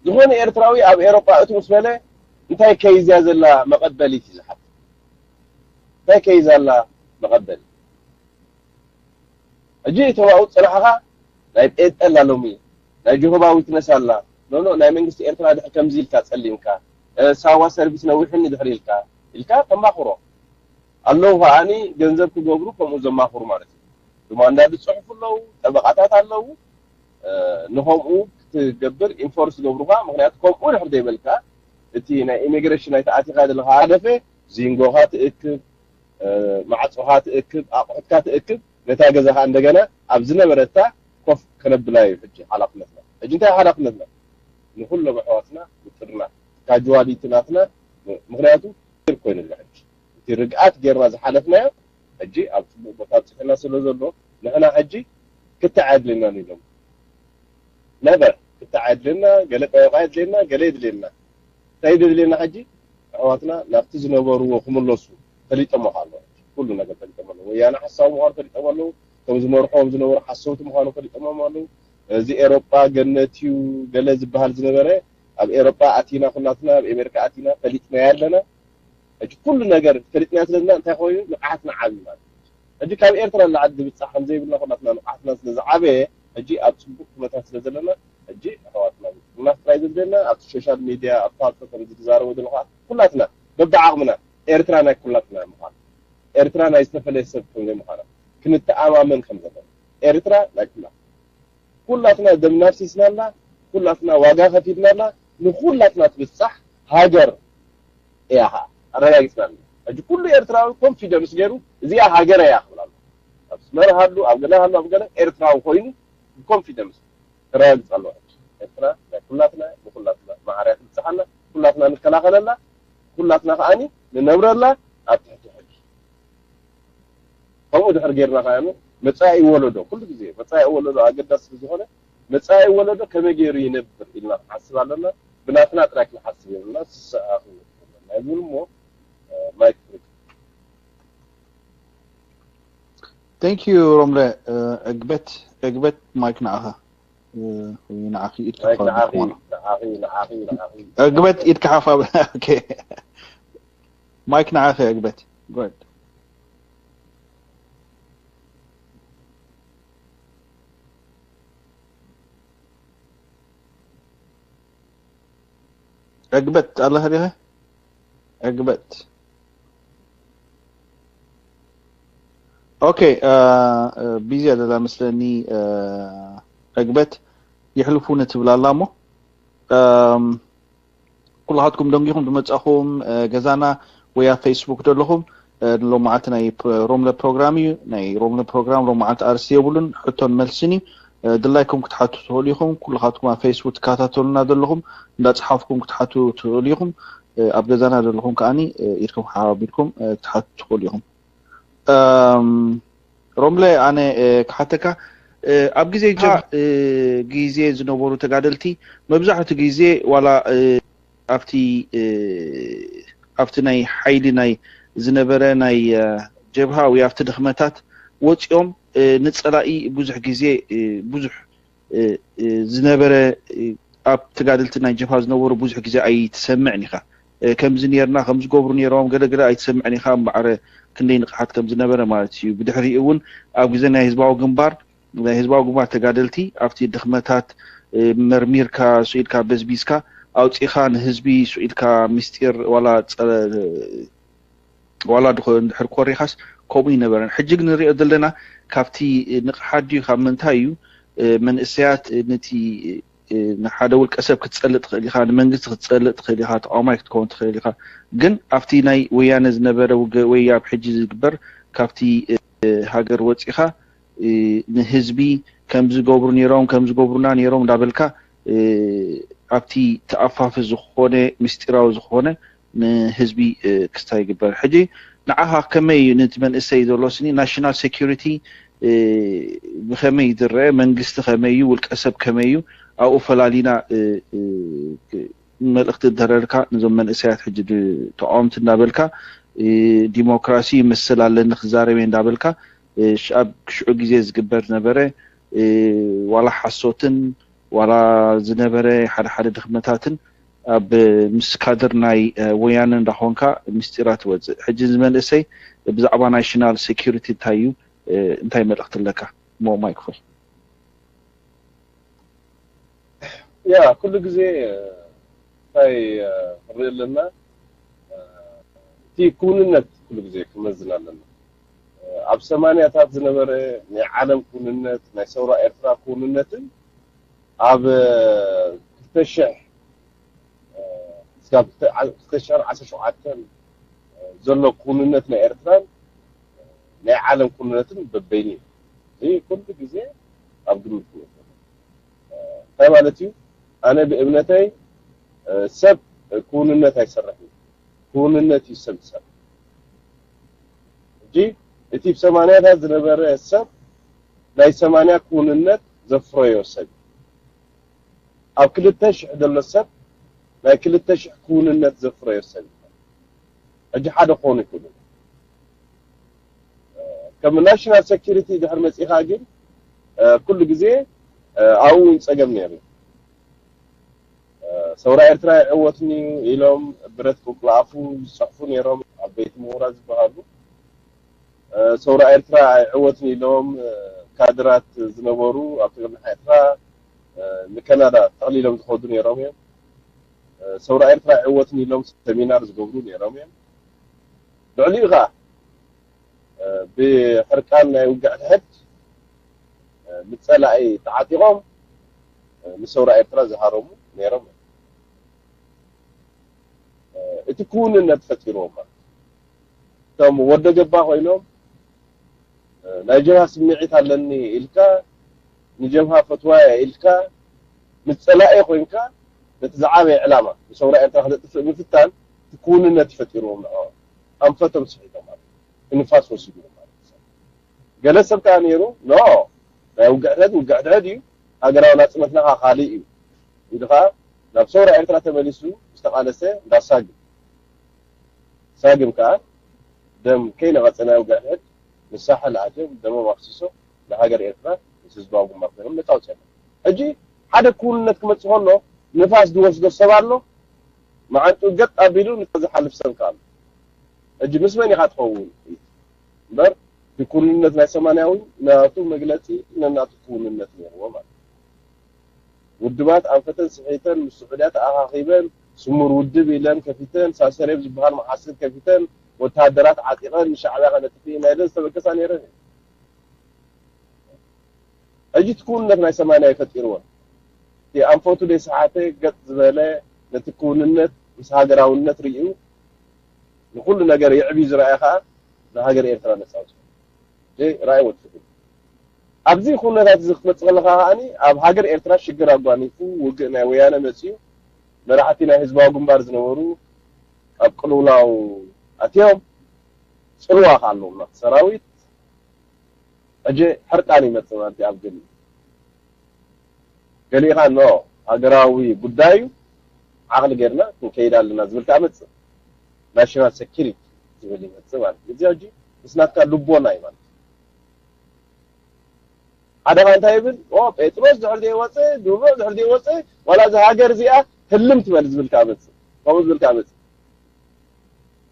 ዝኾነ ኤርትራዊ ኣብ ኤሮጳ እቱ ምስ በለ እንታይ ከይዝያ ዘላ መቐበሊት እዩ ዝሓት እንታይ ከይዛ ኣላ መቐበል ሕጂ እቶም ኣብኡ ዝጸናሕኻ ናይ ጴንጠ ኣላ ሎሚ ናይ ጀሆባ ዊትነስ ኣላ ኖኖ ናይ መንግስቲ ኤርትራ ድሕር ከምዚ ኢልካ ጸሊምካ ሳዋ ሰርቪስ ነዊሕኒ ድሕር ኢልካ ኢልካ ተማኽሮ ኣለዉ ከዓኒ ገንዘብ ክገብሩ ከምኡ ዘማኽሩ ማለት እዩ ድማ እንዳድ ጽሑፍ ኣለዉ ጠበቃታት ኣለዉ ንኸምኡ ክትገብር ኢንፎርስ ዝገብሩኻ ምክንያቱ ከምኡ ድሕር ዘይበልካ እቲ ናይ ኢሚግሬሽን ኣይተኣቲኻ ዘለኻ ሃደፈ ዚንጎኻ ትእክብ ማዕጾኻ ትእክብ ኣቑሑትካ ትእክብ ነታ ገዛ ከዓ እንደገና ኣብ ዝነበረታ ኮፍ ከነብላ እዩ ሕጂ ሓላፍነትና ሕጂ እንታይ ሓላፍነትና ንኩሎም ኣሕዋትና ምጥርና ካጅዋሊቲ ናትና ምክንያቱ ኮይኑና ሕጂ እቲ ርግኣት ጌርና ዝሓለፍናዮ ሕጂ ኣብ ፅቡቅ ቦታ ኣብፅሕና ስለ ዘሎ ንሕና ሕጂ ክተዓድልና ኢሎም ነበር ክተዓድልና ገለ ጠበቃ የድልየና ገለ የድልየና እንታይ የድልየና ሕጂ ኣሕዋትና ናብቲ ዝነበርዎ ክምለሱ ፈሊጦሞ ኣሎ ኩሉ ነገር ፈሊጦሞ ኣለዉ ወያነ ሓሳዊ ምኳኑ ፈሊጦሞ ኣለዉ እቶም ዝመርሖም ዝነበሩ ሓሰውቲ ምኳኑ ፈሊጦሞም ኣለዉ እዚ ኤሮጳ ገነት እዩ ገለ ዝበሃል ዝነበረ ኣብ ኤሮጳ ኣቲና ኩላትና ኣብ ኤሜሪካ ኣቲና ፈሊጥናያ ኣለና ሕጂ ኩሉ ነገር ፈሊጥናዮ ስለዝና እንታይ ኮይኑ ንቕሓትና ዓብዩ ማለት እዩ ሕጂ ካብ ኤርትራ ንላዕሊ ዝብጻሕ ከም ዘይብልና ኩላትና ንቕሓትና ስለ ዝዓበየ ሕጂ ኣብ ጽቡቕ ኩነታት ስለ ዘለና ሕጂ ኣሕዋትና ምጥርናፍ ጥራይ ዘድልየና ኣብቲ ሶሻል ሚድያ ኣብ ፓልቶ ከም ዝዛረቦ ዘለኹ ኩላትና በብዓቕምና ኤርትራ ናይ ኩላትና ምዃና ኤርትራ ናይ ዝተፈለየ ሰብ ከም ዘይምዃና ክንተኣማመን ከም ዘለና ኤርትራ ናይ ኩላትና ኩላትና ደምና ኣፍሲስናላ ኩላትና ዋጋ ከፊልናላ ንኩላትና ትብጻሕ ሃገር እያ ከዓ ኣረጋጊፅና ኣለና ሕጂ ኩሉ ኤርትራዊ ኮንፊደንስ ገይሩ እዚኣ ሃገረ እያ ክብል ኣሎ ኣብ ስመረ ሃሉ ኣብ ገለ ሃሉ ኣብ ገለ ኤርትራዊ ኮይኑ ብኮንፊደንስ ተረጋግፅ ኣለዋ ሕጂ ኤርትራ ናይ ኩላትና ንኩላትና ማዕርያ ትብፅሓና ኩላትና ንከላኸለላ ኩላትና ከዓኒ ንነብረላ ኣብ ትሕቲ ሕጊ ከምኡ ድሕር ጌርና ከዓኒ መፃኢ ወለዶ ኩሉ ግዜ መፃኢ ወለዶ ኣገዳሲ ስለዝኾነ መፃኢ ወለዶ ከመይ ገይሩ ይነብር ኢልና ክንሓስብ ኣለና ብናትና ጥራይ ክንሓስብ የብልና ስስኣ ክንብል ናይ ዝብል እሞ ማይክ ፍሪክ Thank you ሮምለ ዕግበት ዕግበት ማይክ ንዓኻ ንዓኺ ኢድ ዕግበት ኢድ ክሓፋ ማይክ ንዓኺ ዕግበት good ዕግበት ኣለኸ ዲኸ? ዕግበት። ኦኬ፣ ቢዚ ኣደላ መስለኒ። ዕግበት የሕልፉ ንትብል ኣላ እሞ፣ ኩላኻትኩም ደንጊኹም ዝመጻኹም ገዛና ወይ ኣብ ፌስቡክ ዘለኹም፣ ሎም መዓልቲ ናይ ሮምለ ፕሮግራም እዩ። ናይ ሮምለ ፕሮግራም ሎም መዓልቲ ኣርሲ የብሉን፣ ሕቶን መልስን እዩ። ድላይኩም ክትሓቱ ትኽእሉ ኢኹም። ኩልኻትኩም ኣብ ፌስቡክ ትከታተሉና ዘለኹም እንዳጽሓፍኩም ክትሓቱ ትኽእሉ ኢኹም። ኣብ ገዛና ዘለኹም ከዓኒ ኢድኩም ሓባቢልኩም ክትሓቱ ትኽእሉ ኢኹም። ሮምለ፣ ኣነ ክሓተካ፣ ኣብ ግዜ ጀ- ግዜ ዝነበሩ ተጋደልቲ መብዛሕቱ ግዜ ዋላ ኣብቲ ኣብቲ ናይ ሓይሊ ናይ ዝነበረ ናይ ጀብሃ ወይ ኣብቲ ድኽመታት ወፂኦም ንፀላኢ ብዙሕ ግዜ ብዙሕ ዝነበረ ኣብ ተጋደልቲ ናይ ጀብሃ ዝነበሩ ብዙሕ ግዜ ኣይትሰምዕን ኢኻ። ከምዚ ነርና፣ ከምዚ ገብሩ ነሮም፣ ገለገለ ኣይትሰምዕን ኢኻ። እምበኣር ክንደይ ንቕሓት ከም ዝነበረ ማለት እዩ። ብድሕሪኡ እውን ኣብ ግዜ ናይ ህዝባዊ ግንባር ናይ ህዝባዊ ግንባር ተጋደልቲ ኣብቲ ድኽመታት መርሚርካ፣ ስኢልካ፣ በዝቢዝካ ኣውፂኻ ንህዝቢ ስኢልካ ምስጢር ዋላ ዋላ እንድሕር ኮሪኻስ ከምኡ ይነበረን። ሕጂ ግን ንሪኦ ዘለና ካብቲ ንቕሓት ድዩ ካብ ምንታይ እዩ መንእሰያት ነቲ ንሓደ ውልቀ ሰብ ክትጸልእ ትኽእል ኢኻ፣ ንመንግስቲ ክትጸልእ ትኽእል ኢኻ፣ ተቃዋማይ ክትከውን ትኽእል ኢኻ። ግን ኣብቲ ናይ ወያነ ዝነበረ ውግእ ወይ ኣብ ሕጂ ዝግበር ካብቲ ሃገር ወጺኻ ንህዝቢ ከምዚ ገብሩ ነይሮም ከምዚ ገብሩና ነይሮም እንዳበልካ ኣብቲ ተኣፋፊ ዝኾነ ምስጢራዊ ዝኾነ ንህዝቢ ክስታይ ይግበር። ሕጂ ንዓኻ ከመይ እዩ ነቲ መንእሰይ ዘሎ ስኒ ናሽናል ሴኩሪቲ ብኸመይ ዝረአ መንግስቲ ከመይ እዩ ውልቀ ሰብ ከመይ እዩ ኣብኡ ፈላሊና መልእኽቲ እንተረርካ ነዞም መንእሰያት ሕጂ ተቃወምቲ እንዳበልካ ዲሞክራሲ ይመስል ኣለኒ ክዛረብ እየ እንዳበልካ ኣብ ሽዑ ግዜ ዝግበር ዝነበረ ዋላ ሓሶትን ዋላ ዝነበረ ሓደ ሓደ ድኽመታትን ኣብ ምስ ካድር ናይ ወያነ እንዳኾንካ ምስጢራ ትወፅእ። ሕጂ እዚ መንእሰይ ብዛዕባ ናሽናል ሴኩሪቲ እንታይ እዩ እንታይ መልእኽቲ ኣለካ? ሞ ማይክ ፎይ ያ ኩሉ ግዜ እንታይ ንርኢ ኣለና? እቲ ክውንነት ኩሉ ግዜ ክመዝን ኣለና። ኣብ ሰማንያታት ዝነበረ ናይ ዓለም ክውንነት ናይ ሰውራ ኤርትራ ክውንነትን ኣብ ክልተ ሽሕ ክልተ ሽሕን ዓሰርተ ሸውዓተን ዘሎ ክውንነት ናይ ኤርትራን ናይ ዓለም ክውንነትን በበይኑ እዩ። እዚ ኩሉ ግዜ ኣብ ግምት ክወስድ እንታይ ማለት እዩ? ኣነ ብእምነተይ ሰብ ክውንነት ኣይሰርሕን፣ ክውንነት እዩ ሰብ ዝሰርሕ። ሕጂ እቲ ብ ሰማንያታት ዝነበረ ሰብ ናይ ሰማንያ ክውንነት ዘፍረዮ ሰብ እዩ። ኣብ ክልተ ሽሕ ዘሎ ሰብ ናይ ክልተ ሽሕ ክውንነት ዘፍረዮ ሰብ እዩ። ሕጂ ሓደ ክኾኑ ይኽእሉ። ከም ናሽናል ሴኩሪቲ ድሕር መፂኻ ግን ኩሉ ግዜ ኣብኡ እውን ፀገም ነይሩ። ሰውራ ኤርትራ ይዕወትኒ ኢሎም ብረት ክቁላኣፉ ዝፅሕፉ ነይሮም ዓበይቲ ምሁራት ዝበሃሉ። ሰውራ ኤርትራ ኣይዕወትን ኢሎም ካድራት ዝነበሩ ኣብ ትግርና ኤርትራ ንከናዳ ጠቕሊሎም ዝኸዱ ነይሮም እዮም። ሰውራ ኤርትራ ኣይዕወትን ኢሎም ሰሚናር ዝገብሩ ነይሮም እዮም። ልዕሊኡ ከዓ ብሕርቃን ናይ ውግዕ ሕድሕድ ምጸላኢ ተዓጢቖም ንሰውራ ኤርትራ ዝሃረሙ ነይሮም እዮም። እቲ ክውንነት ፈጢርዎም ማለት እቶም ወደ ገባ ኮይኖም ናይ ጀብሃ ስምዒት ኣለኒ ኢልካ ንጀብሃ ፈትዋየ ኢልካ ንጸላኢ ኮይንካ ነቲ ዝዓበየ ዕላማ ንሰውራ ኤርትራ ክነጥፍእ ምፍታን እቲ ክውንነት ፈጢርዎም ንዕኦም ኣንፈቶም ስሒቶም ማለት እዩ። ንፋስ ወሲድዎም ማለት እዩ። ገለ ሰብ ከዓ ነይሩ ኖ ናይ ውግዕተት ውግዕተት እዩ ሃገራዊ ናጽነትና ከዓ ካልእ እዩ ኢሉ ከዓ ናብ ሰውራ ኤርትራ ተመሊሱ ዝተቓለሰ እንዳ ሳግም ሳግም ከዓ ደም ከይነቐጸ ናይ ውግዕተት ንሳሕል ኣትዮም ደሞም ኣፍሲሶ ንሃገር ኤርትራ ምስ ህዝባዊ ግንባር ኮይኖም ነፃ ኣውፅኦም። ሕጂ ሓደ ክውንነት ክመፅእ ከሎ ንፋስ ዝወስዶ ሰብ ኣሎ፣ መዓንጥኡ ገጥ ኣቢሉ ንዝሓልፍ ሰብ ከኣ ኣሎ። ሕጂ ምስ መን ኢኻ ትኸውን? እምበር እቲ ክውንነት ናይ ሰማንያ እውን ናቱ መግለፂ ነናቱ ክውንነት ነይርዎ ማለት እዩ። ውድባት ኣንፈተን ስሒተን ምስ ስዑድያ ተኣኻኺበን ስሙር ውድብ ኢለን ከፊተን፣ ሳሰሬብ ዝበሃል መሓስር ከፊተን፣ ወተሃደራት ዓጢቐን ንሻዕብያ ከነጥፍእ ኢና ኢለን ዝተበገሳ ነይረን እየን። ሕጂ እቲ ክውንነት ናይ ሰማንያ እዩ ፈጢርወን። እቲ ኣንፈቱ ደይሰሓተ ገጥ ዝበለ ነቲ ክውንነት ምስ ሃገራውነት ርእዩ ንኹሉ ነገር የዕብዩ ዝረኣየ ኸዓ ንሃገር ኤርትራ ነጻ ኣውፅኡ። እዚ ራእይ ወዲ ፍትሒ። ኣብዚ ኩነታት እዚ ክትመጽእ ከለኻ ከዓኒ ኣብ ሃገር ኤርትራ ሽግር ኣጓኒፉ ውግእ ናይ ወያነ መጺኡ መራሕቲ ናይ ህዝባዊ ግንባር ዝነበሩ ኣብ ቅልውላው ኣትዮም ጽልዋ ከ ኣለዎም ናቲ ሰራዊት ሕጂ ሕርቃን ይመጽእ ማለት እዩ ኣብ ገሊኡ ገሊኡ ኸዓ ኖ ሃገራዊ ጉዳይ እዩ ዓቕሊ ጌርና ክንከይድ ኣለና ዝብል ከኣ መጽእ ናሽናል ሴኪሪቲ ዝብል ይመጽእ ማለት እዩ እዚ ሕጂ ምስ ናትካ ልቦና እዩ ማለት እዩ ሓደ ኸዓ እንታይ ይብል ኦ ጴጥሮስ ድሕር ዘይወፅእ ድሩዕ ድሕር ዘይወፅእ ዋላ እዛ ሃገር እዚኣ ህልም ትበል ዝብል ከኣ መፅእ ከምኡ ዝብል ከኣ መፅእ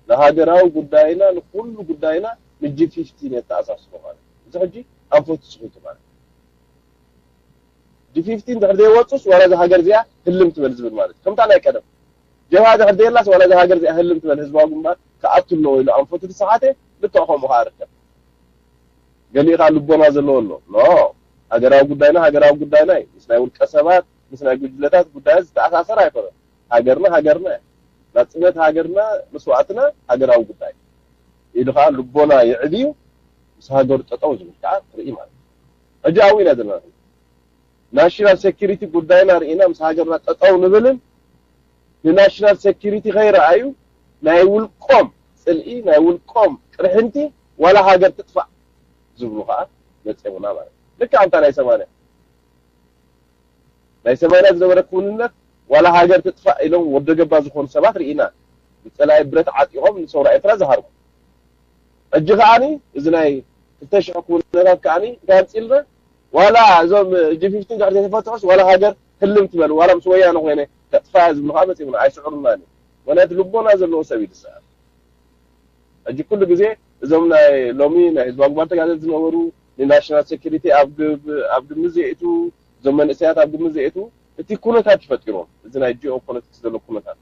ንሃገራዊ ጉዳይና ንኩሉ ጉዳይና ንጂ ፊፍቲን የተኣሳስሮ ማለት እዩ እዚ ሕጂ ኣንፈቱ ስሒቱ ማለት ጂ ፊፍቲን ድሕር ዘይወፁስ ዋላ እዛ ሃገር እዚኣ ህልም ትበል ዝብል ማለት እዩ ከምታ ናይ ቀደም ጀብሃ ድሕር ዘየላስ ዋላ እዛ ሃገር እዚኣ ህልም ትበል ህዝባዊ ግንባር ክኣቱ ኣለዎ ኢሉ ኣንፈቱ ዝሰሓተ ልክዕ ከምኡ ከዓ ርከብ ገሊኡ ከዓ ልቦና ዘለዎ ኣሎ ኖ ሃገራዊ ጉዳይና ሃገራዊ ጉዳይና እዩ ምስ ናይ ውልቀ ሰባት ምስ ናይ ጉጅለታት ጉዳያት ዝተኣሳሰር ኣይኮነን ሃገርና ሃገርና እያ ናፅነት ሃገርና መስዋእትና ሃገራዊ ጉዳይ ኢሉ ከዓ ልቦና የዕብዩ ምስ ሃገሩ ጠጠው ዝብል ከዓ ትርኢ ማለት እዩ ሕጂ ኣብኡ ኢና ዘለና ናሽናል ሴኪሪቲ ጉዳይና ርኢና ምስ ሃገርና ጠጠው ንብልን ንናሽናል ሴኪሪቲ ከይረኣዩ ናይ ውልቆም ፅልኢ ናይ ውልቆም ቅርሕንቲ ዋላ ሃገር ትጥፋእ ዝብሉ ከዓ መፅኦምና ማለት እዩ ልክዕ ኣምታ ናይ ሰማንያ ናይ ሰማንያ ዝነበረ ክውንነት ዋላ ሃገር ትጥፋእ ኢሎም ወደገባ ዝኾኑ ሰባት ርኢና ብፀላኢ ብረት ዓጢቖም ንሰውራ ኤርትራ ዝሃርሙ ሕጂ ከዓኒ እዚ ናይ ክልተ ሽሕ ክውንነታት ከዓኒ እንታይ ኣምፅልና ዋላ እዞም ጂ ፊፍቲን ድሕር ዘይተፈትሑስ ዋላ ሃገር ህልም ትበል ዋላ ምስ ወያነ ኮይነ ከጥፋያ ዝብሉ ከዓ መፂሙና ኣይስዕሩናን እዩ ምክንያቱ ልቦና ዘለዎ ሰብ እዩ ዝስዕር ሕጂ ኩሉ ግዜ እዞም ናይ ሎሚ ናይ ህዝባዊ ግንባር ተጋደልቲ ዝነበሩ ንናሽናል ሴኩሪቲ ኣብ ግብ ኣብ ግምት ዘየእቱ እዞም መንእሰያት ኣብ ግምት ዘየእቱ እቲ ኩነታት እዩ ፈጢሮም እዚ ናይ ጂኦ ፖለቲክስ ዘሎ ኩነታት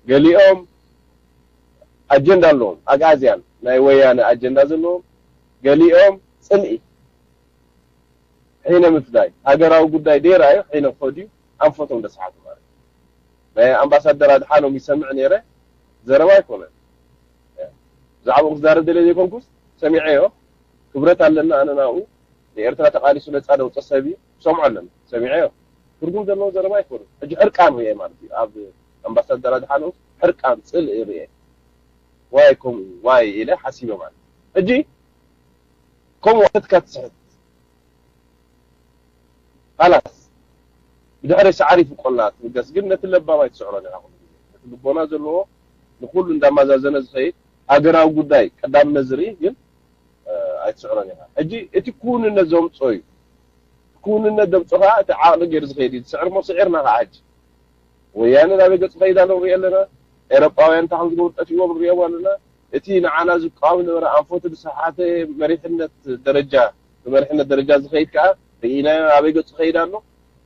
ገሊኦም ኣጀንዳ ኣለዎም ኣግኣዝያን ናይ ወያነ ኣጀንዳ ዘለዎም ገሊኦም ፅልኢ ሕነ ምፍዳይ ሃገራዊ ጉዳይ ደይረኣዩ ሕነ ክኸዱ ኣንፈቶም ደስሓቱ ማለት ናይ ኣምባሳደር ኣድሓኖም ይሰምዕ ነይረ ዘረባ ኣይኮነን ብዛዕባኡ ክዛረብ ደልየ ዘይኮንኩስ ሰሚዐዮ ክብረት ኣለና ኣነ ናብኡ ንኤርትራ ተቃሊሱ ነጻ ደውፀ ሰብ እዩ ሰምዖ ኣለና ሰሚዐዮ ትርጉም ዘለዎ ዘረባ ኣይኮነን ሕጂ ሕርቃን ርኤ ማለት እዩ ኣብ ኣምባሳደር ኣድሓኖም ሕርቃን ፅልኢ ርኤ ዋይ ከምኡ ዋይ ኢለ ሓሲበ ማለት ሕጂ ከምኡ ዋተትካ ትስሕት ካላስ ብድሕሪ ሳዕሪ ይፍቆላ ትብገስ ግን ነቲ ለባም ኣይትስዕሮን ኢኻ ኩሉ ግዜ ነቲ ልቦና ዘለዎ ንኩሉ እንዳማዛዘነ ዝኸይድ ሃገራዊ ጉዳይ ቀዳምነት ዝርኢ ግን ኣይትስዕሮን ኢኻ ሕጂ እቲ ክውንነት ዘምፅኦ እዩ ክውንነት ዘምፅኦ ከዓ እቲ ዓቕሊ ገይሩ ዝኸይድ እዩ ዝስዕር ሞ ስዒርና ከዓ ሕጂ ወያነ ናበይ ገፁ ከይድ ኣሎ ንሪኦ ኣለና ኤሮጳውያን እንታይ ከም ዝገብሩ ጠፊእዎም ንሪኦም ኣለና እቲ ንዓና ዝቃወም ዝነበረ ኣንፈቱ ዝሰሓተ መሪሕነት ደረጃ ብመሪሕነት ደረጃ ዝኸይድ ከዓ ርኢናዮ ኣበይ ገፁ ከይድ ኣሎ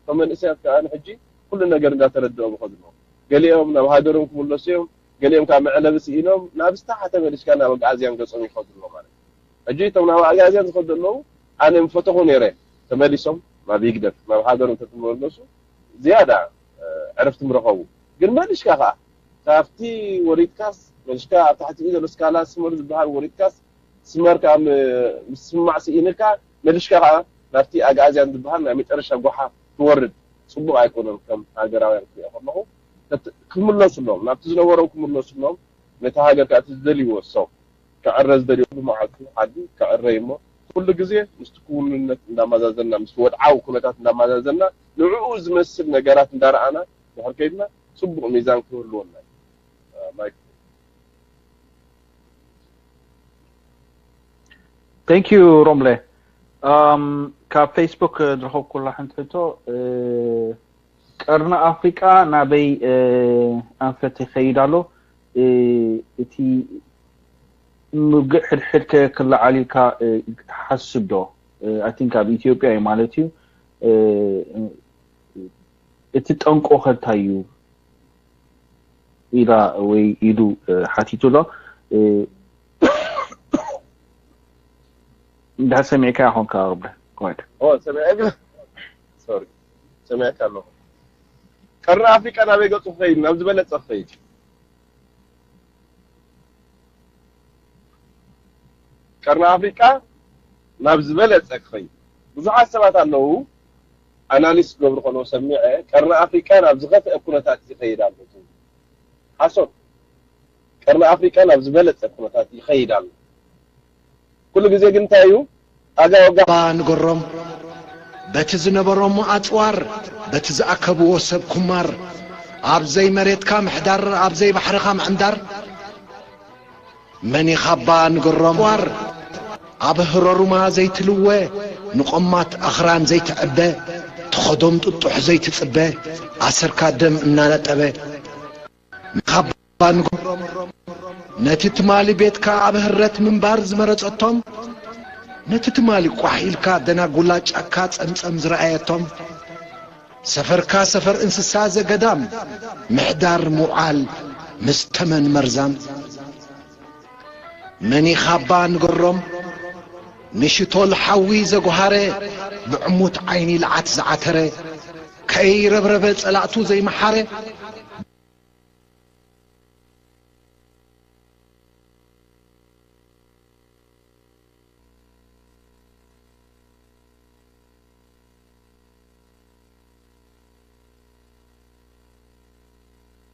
እቶም መንእሰያት ከዓ ንሕጂ ኩሉ ነገር እንዳተረድኦም ይኸዱ ኣለዉ ገሊኦም ናብ ሃገሮም ክምለሱ እዮም ገሊኦም ከዓ መዕለቢ ስኢኖም ናብ ዝተሓተ መሊስካ ናብ ኣግኣዝያን ገፆም ይኸዱ ኣለዉ ማለት እዩ ሕጂ እቶም ናብ ኣግኣዝያን ዝኸዱ ኣለዉ ኣነ ምፈተኹ ነይረ ተመሊሶም ናብ ይግደፍ ናብ ሃገሮም ተትመለሱ ዝያዳ ዕረፍቲ ምረኸቡ ግን መሊሽካ ከዓ ካብቲ ወሪድካስ መሊሽካ ኣብ ታሕቲ ዘሎ ስካላ ስመር ዝበሃል ወሪድካስ ስመር ከዓ ምስማዕ ስኢንካ መሊሽካ ከዓ ናብቲ ኣግኣዝያን ዝበሃል ናይ መጨረሻ ጓሓፍ ትወርድ ፅቡቅ ኣይኮነን ከም ሃገራውያን ክሪኦ ከለኹ ክምለሱ ኣለዎም ናብቲ ዝነበሮም ክምለሱ ኣለዎም ነቲ ሃገር ከዓ እቲ ዝደልይዎ ሰው ክዕረ ዝደልዮ ብመዓልቱ ሓዲ ክዕረ እሞ ኩሉ ግዜ ምስቲ ክውንነት እንዳመዛዘና ምስቲ ወድዓዊ ኩነታት እንዳመዛዘና ንዕኡ ዝመስል ነገራት እንዳረኣና ድሕር ከይድና ፅቡቅ ሚዛን ክህልወና እዩ። ማይክ Thank you ሮምለ። ካብ ፌስቡክ ዝረኸብኩላ ሓንቲ ሕቶ ቀርኒ ኣፍሪቃ ናበይ ኣንፈት ይኸይድ ኣሎ? እቲ ምውግእ ሕድሕድ ከ ክለዓል ኢልካ ትሓስብ ዶ? I think ኣብ ኢትዮጵያ እዩ ማለት እዩ። እቲ ጠንቆ ከ እንታይ እዩ? ኢላ ወይ ኢሉ ሓቲቱ ኣሎ። እንድሕር ሰሚዕካ ይኾንካ ኣቕብለ። ሰሚዐ ሰሚዐካ ኣለኹ። ቀርኒ ኣፍሪቃ ናበይ ገጹ ክኸይድ ናብ ዝበለጸ ክኸይድ ቀርኒ ኣፍሪቃ ናብ ዝበለጸ ክኸይድ ብዙሓት ሰባት ኣለዉ። ኣናሊስ ክገብሩ ከለዉ ሰሚዐ ቀርኒ ኣፍሪቃ ናብ ዝኸፍአ ኩነታት ይኸይድ ኣሎ። ሓሶት። ቀርኒ ኣፍሪቃ ናብ ዝበለጸ ኩነታት ይኸይድ ኣሎ። ኩሉ ግዜ ግን እንታይ እዩ ኣጋ ወጋ ንገሮም በቲ ዝነበሮም ኣጽዋር በቲ ዝኣከብዎ ሰብ ኩማር ኣብ ዘይመሬትካ ምሕዳር ኣብ ዘይባሕርኻ ምዕንዳር መን ኢኻባ ንገሮም ዋር ኣብ ህረሩማ ዘይትልወ ንቆማት ኣኽራን ዘይትዕበ ተኸዶም ጥጡሕ ዘይትጽበ ኣሰርካ ደም እናነጠበ ንኻባ ንገሮም ነቲ ትማሊ ቤትካ ኣብ ህረት ምንባር ዝመረጸቶም ነቲ ትማሊ ቋሕ ኢልካ ደናጉላ ጫካ ጸምጸም ዝረኣየቶም ሰፈርካ ሰፈር እንስሳ ዘገዳም ምሕዳር ምውዓል ምስ ተመን መርዛም መኒኻባ ንገሮም ንሽቶል ሓዊ ዘጓሃረ ብዕሙት ዓይኒ ልዓት ዝዓተረ ከይረብረበ ጸላእቱ ዘይመሓረ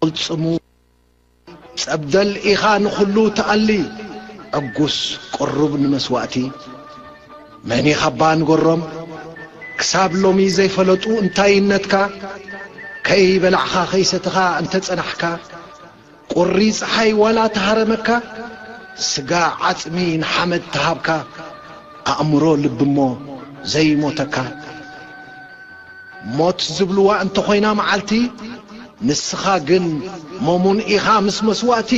ቅልጽሙ ጸብደል ኢኻ ንኹሉ ትኣሊ ዕጉስ ቅሩብ ንመስዋእቲ መን ኢኻባ ንገሮም ክሳብ ሎሚ ዘይፈለጡ እንታይነትካ ከይበላዕኻ ከይሰትኻ እንተጸናሕካ ቁሪ ጸሓይ ዋላ ተሃረመካ ስጋ ዓጽሚ ንሓመድ ተሃብካ ኣእምሮ ልብሞ ዘይሞተካ ሞት ዝብልዋ እንተኾይና መዓልቲ ንስኻ ግን መሙን ኢኻ ምስ መስዋእቲ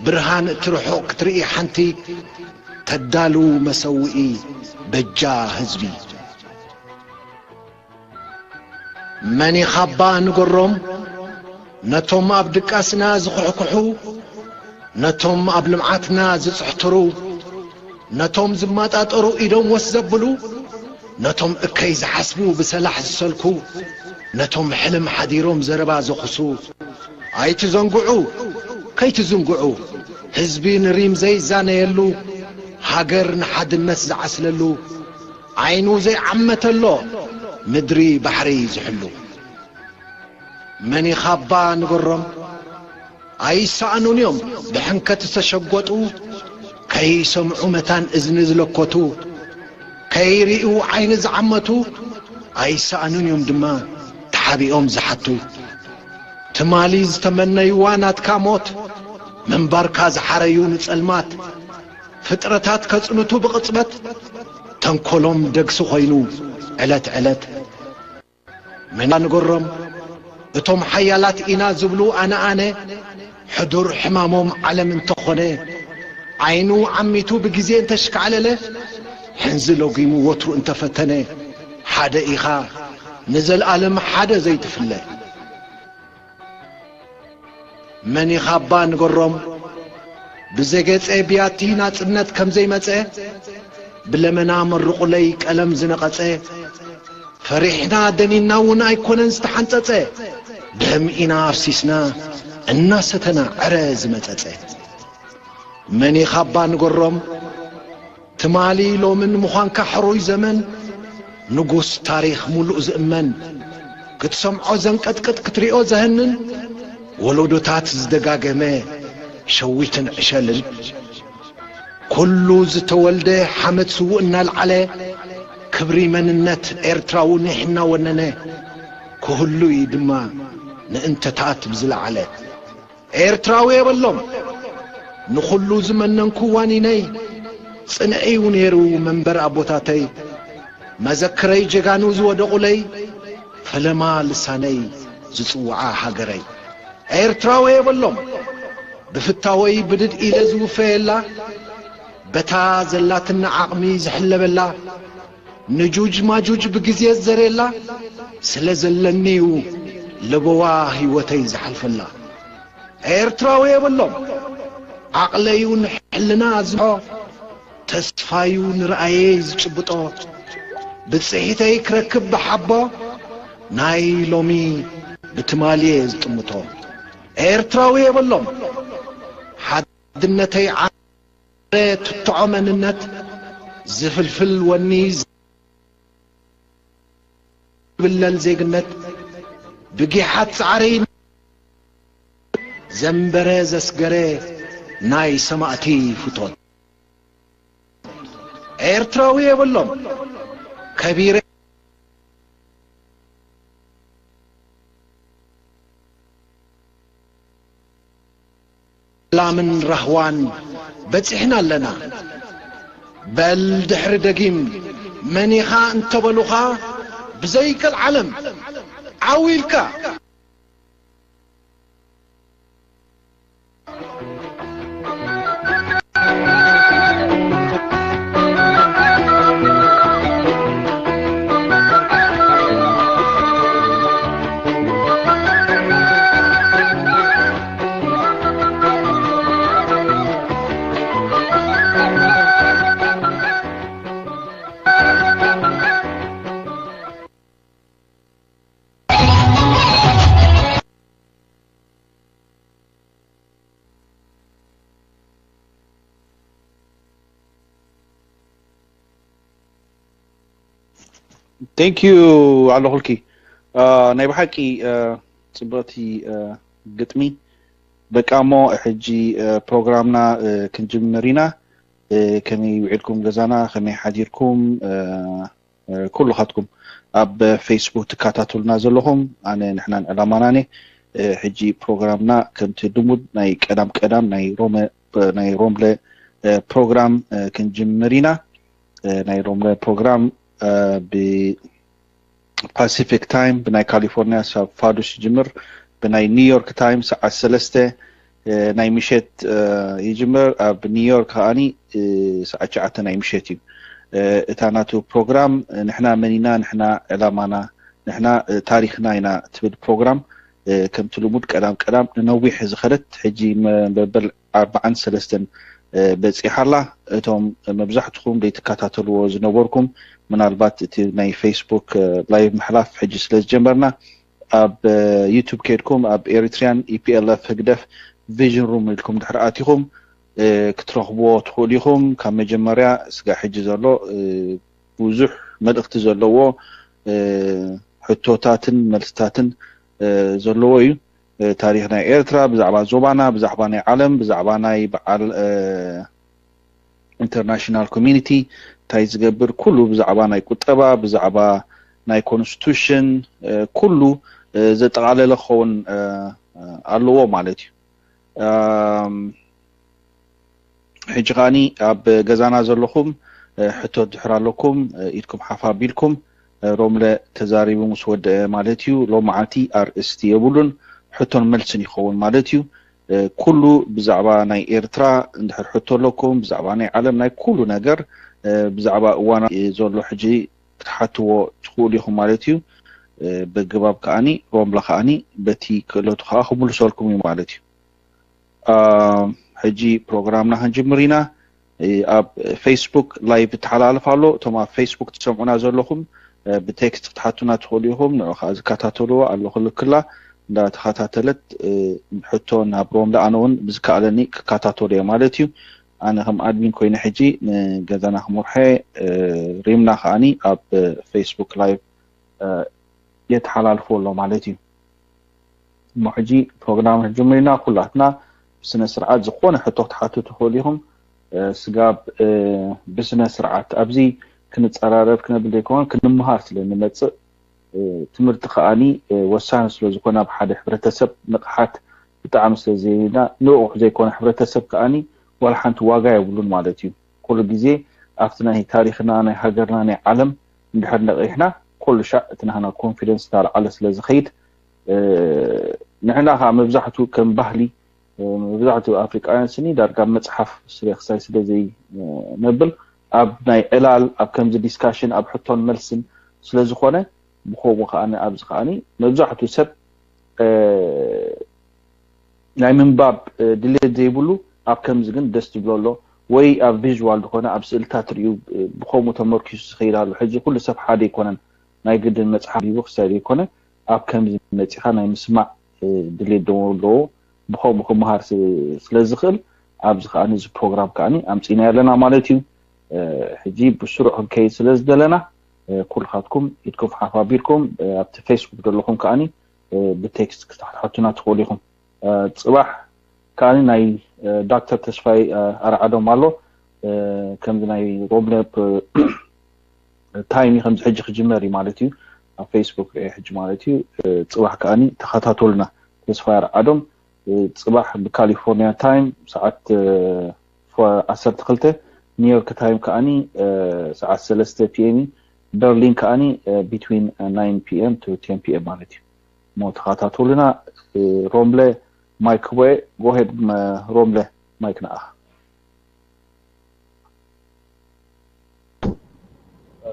ብርሃን እቲ ርሑቕ ክትርኢ ሓንቲ ተዳሉ መሰውኢ በጃ ህዝቢ መን ኢኻባ ንገሮም ነቶም ኣብ ድቃስና ዝኹሕኩሑ ነቶም ኣብ ልምዓትና ዝጽሕትሩ ነቶም ዝመጣጠሩ ኢዶም ወስ ዘብሉ ነቶም እከይ ዝሓስቡ ብሰላሕ ዝሰልኩ ነቶም ሕልም ሓዲሮም ዘረባ ዘኹሱ ኣይትዘንግዑ ከይትዝንግዑ ህዝቢ ንሪም ዘይዛነየሉ ሃገር ንሓድነት ዝዓስለሉ ዓይኑ ዘይዓመተሎ ምድሪ ባሕሪ ዝሕሉ መን ኢኻባ ንገሮም ኣይሰኣኑን እዮም ብሕንከት ዝተሸጎጡ ከይሰምዑ መታን እዝኒ ዝለኮቱ ከይርእዩ ዓይኒ ዝዓመቱ ኣይሰኣኑን እዮም ድማ ተሓቢኦም ዝሓቱ ትማሊ ዝተመነይዋ ናትካ ሞት ምንባርካ ዝሓረዩ ንጸልማት ፍጥረታት ከጽንቱ ብቕጽበት ተንኮሎም ደግሲ ኮይኑ ዕለት ዕለት መን ንገሮም እቶም ሓያላት ኢና ዝብሉ ኣነ ኣነ ሕዱር ሕማሞም ዓለም እንተኾነ ዓይኑ ዓሚቱ ብግዜ እንተሽካዕለለ ሕንዚ ለጒሙ ወትሩ እንተፈተነ ሓደ ኢኻ ንዘልኣለም ሓደ ዘይትፍለ መን ኢኻባ ንገሮም ብዘገጸ ብያቲ ናጽነት ከም ዘይመጸ ብለመና መርቑለይ ቀለም ዝነቐጸ ፈሪሕና ደኒና እውን ኣይኮነን ዝተሓንጸጸ ደም ኢና ኣፍሲስና እናሰተና ዕረ ዝመጸጸ መን ኢኻባ ንገሮም ትማሊ ሎምን ምዃንካ ሕሩይ ዘመን ንጉስ ታሪኽ ሙሉእ ዝእመን ክትሰምዖ ዘንቀጥቅጥ ክትሪኦ ዘህንን ወለዶታት ዝደጋገመ ሸዊትን ዕሸልን ኩሉ ዝተወልደ ሓመድ ስዉእ እናልዓለ ክብሪ መንነት ኤርትራዊ ኒሕ እናወነነ ክህሉይ ድማ ንእንተታት ብዝለዓለ ኤርትራዊ የበሎም ንኹሉ ዝመነንኩ ዋኒነይ ጽንዒ እዩ ነይሩ መንበር ኣቦታተይ መዘክረይ ጀጋኑ ዝወደቑለይ ፈለማ ልሳነይ ዝጽውዓ ሃገረይ ኤርትራዊ የበሎም ብፍታወይ ብድድ ኢለ ዝውፈየላ በታ ዘላትና ዓቕሚ ዝሕለበላ ንጁጅ ማጁጅ ብግዜ ዝዘርየላ ስለ ዘለኒ'ዩ ለበዋ ህይወተይ ዝሓልፈላ። ኤርትራዊ የብሎም። ዓቕለዩ ንሕልና ዝምሖ፣ ተስፋዩ ንረኣየይ ዝጭብጦ፣ ብጽሒተይ ክረክብ ብሓቦ፣ ናይ ሎሚ ብትማልየ ዝጥምቶ። ኤርትራዊ የብሎም። ሓድነተይ ዓረ ትትዖ መንነት፣ ዝፍልፍል ወኒ ዝብለል ዜግነት፣ ብጊሓት ጻዕረይ ዘንበረ ዘስገረ ናይ ሰማእቲ ፍቶት። ኤርትራዊ የብሎም ከቢረ ላምን ራህዋን በጺሕና ኣለና። በል ድሕሪ ደጊም መን ኢኻ እንተበሉኻ ብዘይቀልዓለም ዓው ኢልካ Thank you ኣለኹልኪ። ናይ ብሓቂ ጽብቕቲ ግጥሚ። በቃ እሞ ሕጂ ፕሮግራምና ክንጅምር ኢና። ከመይ ውዒልኩም ገዛና፣ ከመይ ሓዲርኩም? ኩልኻትኩም ኣብ ፌስቡክ ትከታተሉና ዘለኹም፣ ኣነ ንሕናን ዕላማናን ሕጂ ፕሮግራምና ከምቲ ልሙድ ናይ ቀዳም ቀዳም ናይ ሮመ ናይ ሮምለ ፕሮግራም ክንጅምር ኢና። ናይ ሮምለ ፕሮግራም ብ ፓሲፊክ ታይም ብናይ ካሊፎርኒያ ሳብ ፋዱስ ይጅምር፣ ብናይ ኒውዮርክ ታይም ሰዓት ሰለስተ ናይ ምሸት ይጅምር፣ ኣብ ኒውዮርክ ከኣኒ ሰዓት ትሽዓተ ናይ ምሸት እዩ። እታ ናቱ ፕሮግራም ንሕና መን ኢና፣ ንሕና ዕላማና፣ ንሕና ታሪኽና ኢና ትብል ፕሮግራም ከምቲ ልሙድ ቀዳም ቀዳም ንነዊሕ ዝኸደት ሕጂ መበል ኣርባዓን ሰለስተን በጺሓ ኣላ። እቶም መብዛሕትኹም ዘይትከታተልዎ ዝነበርኩም ምናልባት እቲ ናይ ፌስቡክ ላይቭ ምሕላፍ ሕጂ ስለ ዝጀመርና ኣብ ዩቱብ ከድኩም ኣብ ኤሪትሪያን ኢፒኤልኤፍ ህግደፍ ቪዥን ሩም ኢልኩም ድሕሪ ኣቲኹም ክትረኽብዎ ትኽእሉ ኢኹም። ካብ መጀመርያ ስጋብ ሕጂ ዘሎ ብዙሕ መልእኽቲ ዘለዎ ሕቶታትን መልስታትን ዘለዎ እዩ። ታሪኽ ናይ ኤርትራ፣ ብዛዕባ ዞባና፣ ብዛዕባ ናይ ዓለም፣ ብዛዕባ ናይ በዓል ኢንተርናሽናል ኮሚኒቲ እንታይ ዝገብር ኩሉ፣ ብዛዕባ ናይ ቁጠባ፣ ብዛዕባ ናይ ኮንስቲቱሽን ኩሉ ዘጠቓለለ ክኸውን ኣለዎ ማለት እዩ። ሕጂ ከኣኒ ኣብ ገዛና ዘለኹም ሕቶ ድሕር ኣለኩም ኢድኩም ሓፍ ኣቢልኩም ሮምለ ተዛሪቡ ምስ ወደአ ማለት እዩ። ሎም መዓልቲ ኣርእስቲ የብሉን፣ ሕቶን መልስን ይኸውን ማለት እዩ። ኩሉ ብዛዕባ ናይ ኤርትራ እንድሕር ሕቶ ኣለኩም፣ ብዛዕባ ናይ ዓለም ናይ ኩሉ ነገር ብዛዕባ እዋና ዘሎ ሕጂ ክትሓትዎ ትኽእሉ ኢኹም ማለት እዩ። በግባብ ከኣኒ ሮምለ ከኣኒ በቲ ክእለቱ ከኣ ክምልሰልኩም እዩ ማለት እዩ። ሕጂ ፕሮግራምና ክንጅምር ኢና። ኣብ ፌስቡክ ላይቭ ይተሓላልፍ ኣሎ። እቶም ኣብ ፌስቡክ ትሰምዑና ዘለኹም ብቴክስት ክትሓቱና ትኽእሉ ኢኹም። ንዑ ከዓ ዝከታተልዎ ኣሎ ክልክላ እንዳተኸታተለት ሕቶ ናብ ሮምለ ኣነ እውን ብዝከኣለኒ ክከታተሉ እየ ማለት እዩ። ኣነ ከም ኣድሚን ኮይነ ሕጂ ንገዛና ክመርሖ ሪምና ከዓኒ ኣብ ፌስቡክ ላይቭ የተሓላልፎ ኣሎ ማለት እዩ። እሞ ሕጂ ፕሮግራም ክንጅምር ኢና። ኩላትና ብስነ ስርዓት ዝኾነ ሕቶ ክትሓቱ ትኽእሉ ኢኹም። ስጋብ ብስነ ስርዓት ኣብዚ ክንፀራረብ ክነብል ዘይኮነ ክንምሃር ስለ ንመፅእ ትምህርቲ ከዓኒ ወሳኒ ስለ ዝኾነ ኣብ ሓደ ሕብረተሰብ ንቕሓት ብጣዕሚ ስለ ዘየድልና ንቑሕ ዘይኮነ ሕብረተሰብ ከዓኒ ዋላ ሓንቲ ዋጋ የብሉን ማለት እዩ። ኩሉ ግዜ ኣብቲ ናይ ታሪኽና ናይ ሃገርና ናይ ዓለም እንድሕር ነቒሕና ኩሉ ሻዕ እቲ ናህና ኮንፊደንስ እናለዓለ ስለ ዝኸይድ ንሕና ከዓ መብዛሕቱ ከም ባህሊ መብዛሕቱ ኣፍሪቃውያን ስኒ ዳርጋ መፅሓፍ ስለ ክሳይ ስለ ዘይነብል ኣብ ናይ ዕላል ኣብ ከምዚ ዲስካሽን ኣብ ሕቶን መልስን ስለ ዝኾነ ብኸምኡ ከዓኒ ኣብዚ ከዓኒ መብዛሕቱ ሰብ ናይ ምንባብ ድሌት ዘይብሉ ኣብ ከምዚ ግን ደስ ትብሎ ኣሎ ወይ ኣብ ቪዥዋል ዝኾነ ኣብ ስእልታት ርዩ ብኸምኡ ተመርኪሱ ዝኸይድ ኣሎ። ሕጂ ኩሉ ሰብ ሓደ ኣይኮነን፣ ናይ ግድን መፅሓፍ ቢቡ ክሳይ ዘይኮነ ኣብ ከምዚ መፂኻ ናይ ምስማዕ ድሌት ደሞ ኣለዎ። ብኸምኡ ክመሃር ስለ ዝኽእል ኣብዚ ከዓ እዚ ፕሮግራም ከዓ ኣምፂና ኣለና ማለት እዩ። ሕጂ ብስሩዕ ክንከይድ ስለ ዝደለና ኩልኻትኩም ኢድኩም ሓፍ ኣቢልኩም ኣብቲ ፌስቡክ ዘለኹም ከዓ ብቴክስት ክትሓትሓቱና ትኽእሉ ኢኹም። ፅባሕ ከዓ ናይ ዶክተር ተስፋይ ኣርዓዶም ኣሎ። ከምዚ ናይ ሮብለ ታይም እዩ ከምዚ ሕጂ ክጅመር እዩ ማለት እዩ። ኣብ ፌስቡክ ርአ ሕጂ ማለት እዩ። ፅባሕ ከዓ ተኸታተሉና። ተስፋይ ኣርዓዶም ፅባሕ ብካሊፎርኒያ ታይም ሰዓት ዓሰርተ ክልተ፣ ኒውዮርክ ታይም ከዓ ሰዓት ሰለስተ ፒ ኤም፣ በርሊን ከዓ between nine p.m. to ten p.m. ማለት እዩ። እሞ ተኸታተሉና። ሮምለ ማይክ ቦየ፣ ጎሄድ ሮምለ ማይክ ንኣኻ።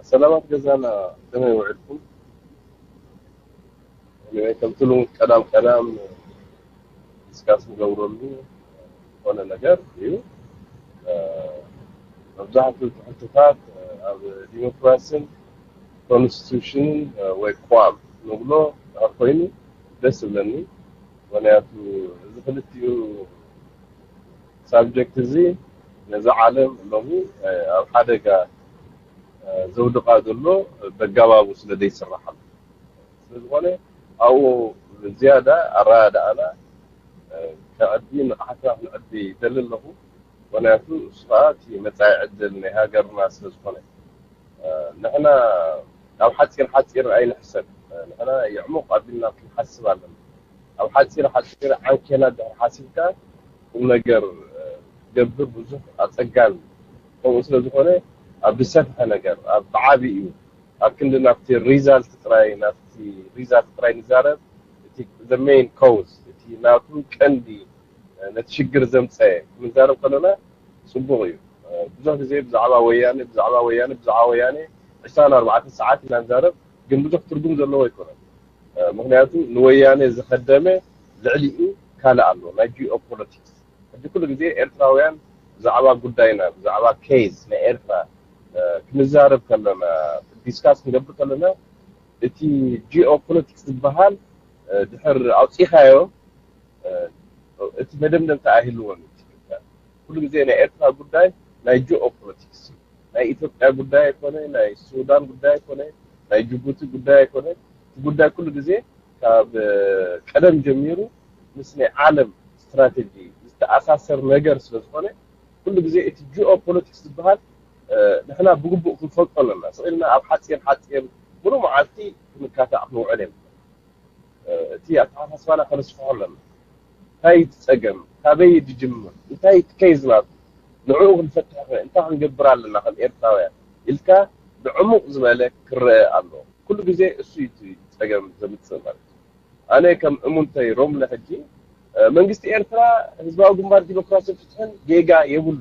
ሰላማት ገዛና፣ ከመይ ውዕልኩም? ከምቲ ልሙድ ቀዳም ቀዳም ዲስካስ ንገብረሉ ዝኾነ ነገር እዩ። መብዛሕትኡ ትሕዝቶታት ኣብ ዲሞክራሲን ኮንስቲቱሽንን ወይ ኳም ንብሎ ድሕር ኮይኑ ደስ ዝብለኒ። ምክንያቱ እዚ ክልቲኡ ሳብጀክት እዚ ነዛ ዓለም ሎሚ ኣብ ሓደጋ ዘውድቓ ዘሎ በጋባቡ ስለ ዘይስራሓሉ ስለ ዝኾነ ኣብኡ ዝያዳ ኣረዳድኣና ከዕቢ ንቕሓትና ክንዕቢ ይደሊ ኣለኹ። ምክንያቱ እሱ ከዓ እቲ መፃኢ ዕድል ናይ ሃገርና ስለ ዝኾነ ንሕና ኣብ ሓፂር ሓፂር ኣይንሕሰብ። ንሕና የዕሙቕ ኣቢልና ክንሓስብ ኣለና። ኣብ ሓፂር ሓፂር ዓንኬላ ድሕር ሓሲብካ ቁም ነገር ገብር ብዙሕ ኣፀጋሚ ከምኡ ስለ ዝኾነ ኣብ ዝሰፍሐ ነገር ኣብ ብዓብዩ ኣብ ክንዲ ናብቲ ሪዛልት ጥራይ ናብቲ ሪዛልት ጥራይ ንዛረብ። እቲ the main cause እቲ ናቱ ቀንዲ ነቲ ሽግር ዘምፀ ክንዛረብ ከለና ፅቡቕ እዩ። ብዙሕ ግዜ ብዛዕባ ወያነ ብዛዕባ ወያነ ብዛዕባ ወያነ ዕስራን ኣርባዕተን ሰዓት ኢና ንዛረብ፣ ግን ብዙሕ ትርጉም ዘለዎ ኣይኮነን። ምክንያቱ ንወያነ ዝኸደመ ልዕሊኡ ካልእ ኣሎ፣ ናይ ጂኦ ፖለቲክስ። ሕጂ ኩሉ ግዜ ኤርትራውያን ብዛዕባ ጉዳይና ብዛዕባ ኬዝ ናይ ኤርትራ ክንዛረብ ከለና ዲስካስ ክንገብር ከለና እቲ ጂኦ ፖለቲክስ ዝበሃል ድሕር ኣውፂኻዮ እቲ መደምደምታ ኣይህልዎን እዩ። ኩሉ ግዜ ናይ ኤርትራ ጉዳይ ናይ ጂኦ ፖለቲክስ እዩ። ናይ ኢትዮጵያ ጉዳይ ኣይኮነ፣ ናይ ሱዳን ጉዳይ ኣይኮነ፣ ናይ ጅቡቲ ጉዳይ ኣይኮነ። እቲ ጉዳይ ኩሉ ግዜ ካብ ቀደም ጀሚሩ ምስ ናይ ዓለም ስትራቴጂ ዝተኣሳሰር ነገር ስለ ዝኾነ ኩሉ ግዜ እቲ ጂኦ ፖለቲክስ ዝበሃል ንሕና ብግቡእ ክንፈልጦ ኣለና። ስቕ ኢልና ኣብ ሓፂር ሓፂር ሙሉእ መዓልቲ ክንካታዕ ክንውዕል የብልና። እቲ ኣተሓሳስባና ከነስፍሖ ኣለና። እንታይ እቲ ፀገም? ካበይ ድጅምር? እንታይ እቲ ኬዝ ናቱ? ንዕኡ ክንፈትሕ ከ እንታይ ክንገብር ኣለና ከም ኤርትራውያን ኢልካ ብዕሙቕ ዝበለ ክረአ ኣለዎ። ኩሉ ግዜ እሱ እዩ እቲ ፀገም ዘምፅእ ማለት እዩ። ኣነ ከም እሙንተይ ሮምለ ሕጂ መንግስቲ ኤርትራ ህዝባዊ ግንባር ዲሞክራሲን ፍትሕን ጌጋ የብሉ።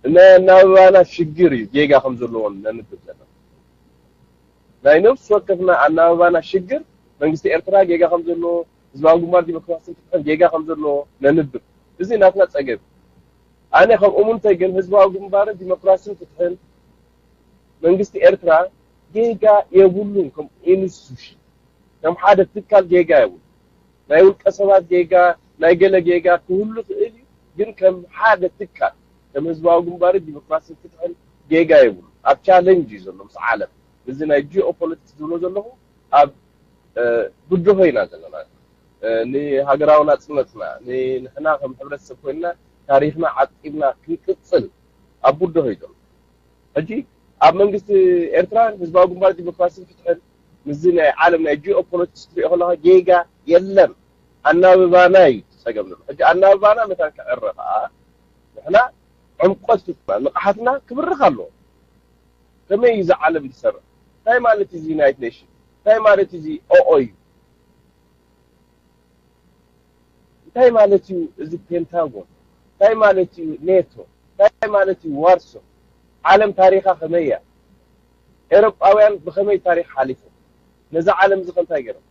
ናይ ኣናብባና ሽግር እዩ ጌጋ ከም ዘለዎን ነንብብ ዘለና። ናይ ነፍሲ ወከፍና ኣናብባና ሽግር መንግስቲ ኤርትራ ጌጋ ከም ዘለዎ፣ ህዝባዊ ግንባር ዲሞክራሲን ፍትሕን ጌጋ ከም ዘለዎ ነንብብ። እዚ ናትና ፀገም። ኣነ ከም እሙንተይ ግን ህዝባዊ ግንባርን ዲሞክራሲን ፍትሕን መንግስቲ ኤርትራ ጌጋ የብሉን። ከም ኢንስቲቱሽን ከም ሓደ ትካል ጌጋ የብሉ። ናይ ውልቀ ሰባት ጌጋ ናይ ገለ ጌጋ ክህሉ ይኽእል እዩ፣ ግን ከም ሓደ ትካል ከም ህዝባዊ ግንባርን ዲሞክራሲን ፍትሕን ጌጋ የብሉ። ኣብ ቻለንጅ እዩ ዘሎ ምስ ዓለም። እዚ ናይ ጂኦ ፖለቲክስ ዝብሎ ዘለኹ ኣብ ብድሆ ኢና ዘለና። ንሃገራዊ ናፅነትና ንንሕና ከም ሕብረተሰብ ኮይንና ታሪክና ዓቂብና ክንቅፅል ኣብ ብድሆ እዩ ዘሎ። ሕጂ ኣብ መንግስቲ ኤርትራን ህዝባዊ ግንባር ዲሞክራሲን ፍትሕን ምስዚ ናይ ዓለም ናይ ጂኦ ፖለቲክስ ክትሪኦ ከለካ ጌጋ የለን። ኣናብባና እዩ እቲ ፀገም ዘሎ። ሕጂ ኣናብባና መታን ክዕረ ከዓ ንሕና ዕምቆት ፍልጠትና ንቕሓትና ክብርኽ ኣለዎ። ከመይ እዩ እዚ ዓለም ዝሰርሕ? እንታይ ማለት እዩ እዚ ዩናይትድ ኔሽን? እንታይ ማለት እዩ እዚ ኦኦ እዩ? እንታይ ማለት እዩ እዚ ፔንታጎን? እንታይ ማለት እዩ ኔቶ? እንታይ ማለት እዩ ዋርሶ? ዓለም ታሪኻ ከመይ እያ? ኤሮጳውያን ብኸመይ ታሪኽ ሓሊፎም? ነዛ ዓለም እዚ ከ እንታይ ገይሮም?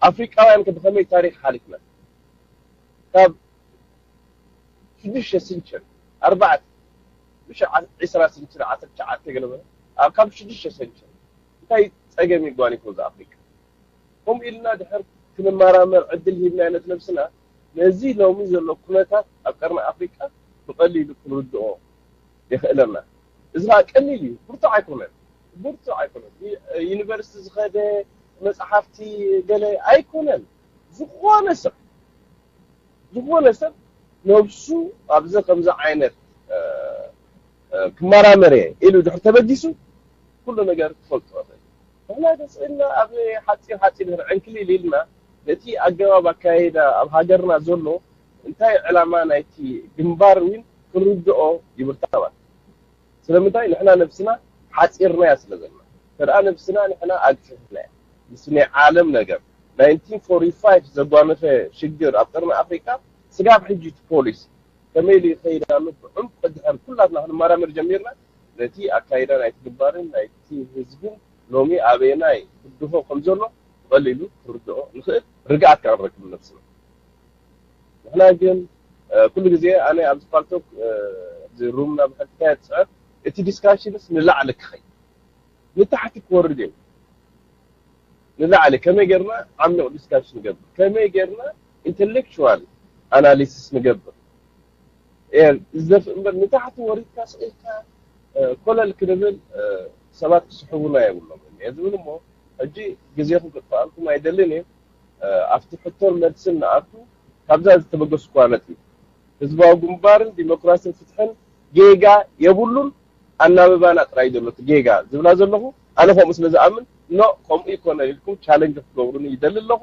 ኣፍሪቃውያን ከ ብኸመይ ታሪኽ ሓሊፍና? ካብ ሽዱሽተ ስንቸር ኣርባዕተ ምሽ ዒስራ ስንቸር ዓሰርተ ትሽዓተ ገለ ኣብ ካብ ሽዱሽተ ስንቸር እንታይ ጸገም ይጓኒፎ እዚ ኣፍሪቃ? ከምኡ ኢልና ድሕር ክንመራመር ዕድል ሂብናዮ ነቲ ነብስና፣ ነዚ ሎሚ ዘሎ ኩነታት ኣብ ቀርኒ ኣፍሪቃ ብቐሊሉ ክንርድኦ የኽእለና። እዚ ኸዓ ቀሊል እዩ፣ ብርቱዕ ኣይኮነን፣ ብርቱዕ ኣይኮነን። ዩ- ዩኒቨርሲቲ ዝኸደ መጽሓፍቲ ገለ ኣይኮነን። ዝኾነ ሰብ ዝኾነ ሰብ ነብሱ ኣብዚ ከምዚ ዓይነት እ፣ እ፣ ክመራመር እየ ኢሉ ድሕር ተበጊሱ ኩሉ ነገር ክፈልጦ ይኽእል። ንሕና ግን ስእልና ኣብ ሓፂር ሓፂር ድሕር ዕንክሊል ኢልና ነቲ ኣገባብ ኣካይዳ ኣብ ሃገርና ዘሎ እንታይ ዕላማ ናይቲ ግንባር እውን ክንርድኦ ይብርታባል። ስለምንታይ ንሕና ነብስና ሓፂርናያ ስለ ዘለና። ተደኣ ነብስና ንሕና ኣግፊሕናያ ምስ ናይ ዓለም ነገር ናይንቲን ፎርቲ ፋይቭ ዘጓነፈ ሽግር ኣብ ቀርኒ ኣፍሪካ ስጋብ ሕጂ እቲ ፖሊስ ከመይ ኢሉ ይኸይድ ኣሎ ብዕምቁ ድሕር ኩላትና ክንመራመር ጀሚርና ነቲ ኣካይዳ ናይቲ ግንባርን ናይቲ ህዝብን ሎሚ ኣበየናይ ክድሆ ከም ዘሎ ብቐሊሉ ክንርድኦ ንኽእል ርግኣት ከቕረክብ ነብስና። ንሕና ግን ኩሉ ግዜ ኣነ ኣብዚ ፓልቶክ እዚ ሩም ናብ ሕልፍታ የትፅዕር እቲ ዲስካሽንስ ንላዕሊ ክኸይ ንታሕቲ ክወርድ እዮም። ንላዕሊ ከመይ ጌርና ዓሚቕ ዲስካሽን ንገብር፣ ከመይ ጌርና ኢንተሌክቹዋል ኣናሊሲስ ንገብር። ዝደፍእ እምበር ንታሕቲ ወሪድካ ስኢልካ ኮለል ክንብል ሰባት ክስሕቡና የብሎም እየ ዝብል እሞ ሕጂ ግዜኹም ክጥፋኣልኩም ኣይደልን እየ። ኣብቲ ሕቶን መልስን ንኣቱ ካብዛ ዝተበገስኩዋ ነጥቢ ህዝባዊ ግንባርን ዲሞክራስን ፍትሕን ጌጋ የብሉን ኣናብባና ጥራይ ዘሎ እቲ ጌጋ ዝብላ ዘለኹ ኣነ ከምኡ ስለ ዝኣምን ኖ ከምኡ ይኮነ ኢልኩም ቻለንጅ ክትገብሩኒ ይደሊ ኣለኹ።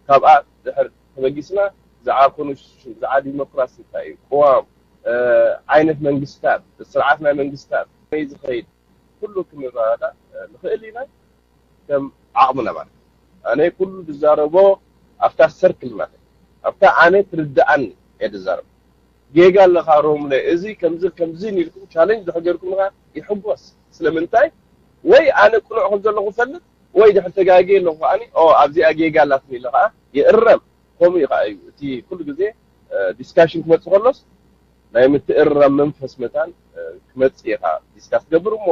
ካብኣ ድሕር ተበጊስና ብዛዕባ ኮንስቲቱሽን ብዛዕባ ዲሞክራሲ እንታይ እዩ ቅዋም ዓይነት መንግስታት ስርዓት ናይ መንግስታት ከመይ ዝኸይድ ኩሉ ክንረዳዳእ ንኽእል ኢና ከም ዓቕምና ማለት ኣነ ኩሉ ዝዛረቦ ኣብታ ሰርክል ማለት ኣብታ ኣነ ትርድኣኒ እየ ዝዛረብ ጌጋ ኣለኻ ሮምለ እዚ ከምዚ ከምዚ ኢልኩም ቻለንጅ ድሕር ገይርኩም ከዓ ይሕጎስ ስለምንታይ ወይ ኣነ ቅኑዕ ከም ዘለኹ ፈልጥ ወይ ድሕር ተጋጊየ ኣለኹ ከዓኒ ኦ ኣብዚኣ ጌጋ ኣላትኒ ኢለ ከዓ ይእረም ከምኡ እዩ ከዓ እዩ እቲ ኩሉ ግዜ ዲስካሽን ክመፅእ ከሎስ ናይ ምትእርራም መንፈስ መታን ክመፅእ ኢኻ ዲስካስ ትገብር እሞ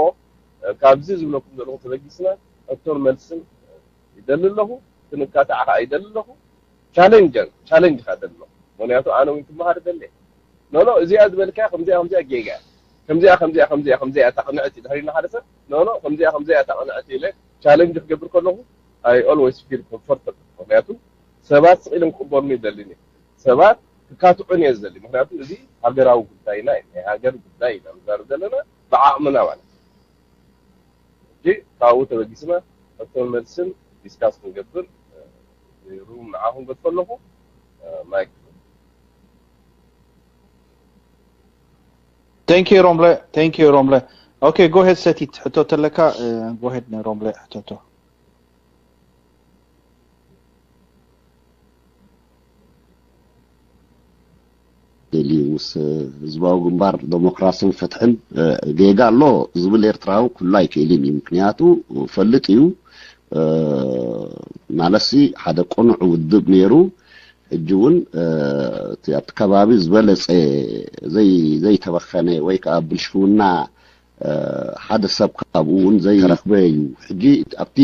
ካብዚ ዝብለኩም ዘለኹ ተበጊስና ሕቶን መልስን ይደሊ ኣለኹ ክንካታዕ ከዓ ይደሊ ኣለኹ ቻለንጀር ቻለንጅ ከዓ ደሊ ኣለኹ ምክንያቱ ኣነ እውን ክመሃር ደለ ኖኖ እዚኣ ዝበልካ ከምዚኣ ከምዚኣ ጌጋ ከምዚኣ ከምዚኣ ከምዚኣ ከምዚኣ እታ ቅንዕቲ ድሕሪና ሓደ ሰብ ኖኖ ከምዚኣ ከምዚኣ እታ ቅንዕቲ ኢለ ቻለንጅ ክገብር ከለኹ I always feel comfortable ምክንያቱ ሰባት ስቕ ኢሎም ክቕበሉኒ ይደልን እየ ሰባት ክካትዑን እየ ዝደሊ ምክንያቱ እዚ ሃገራዊ ጉዳይና እዩ ናይ ሃገር ጉዳይ ኢና ንዛረብ ዘለና ብዓቕምና ማለት እዩ ሕጂ ካብኡ ተበጊስና ሕቶን መልስን ዲስካስ ክንገብር ሩም ንዓኹም ገድፎ ኣለኹ ማይክ Thank you Romle. Thank you Romle. Okay, go ahead Setit. ሕቶ ተለካ go ahead ንሮምለ ሕቶቶ። ደልዩ ምስ ህዝባዊ ግንባር ዴሞክራስን ፍትሕን ጌጋ ኣሎ ዝብል ኤርትራዊ ክህሉ ኣይክእልን እዩ። ምክንያቱ ፈልጥ እዩ ማለትሲ ሓደ ቅኑዕ ውድብ ነይሩ ሕጂ እውን እቲ ኣብቲ ከባቢ ዝበለፀ ዘይተበኸነ ወይ ከዓ ብልሽውና ሓደ ሰብ ካብኡ እውን ዘይረኽበ እዩ። ሕጂ ኣብቲ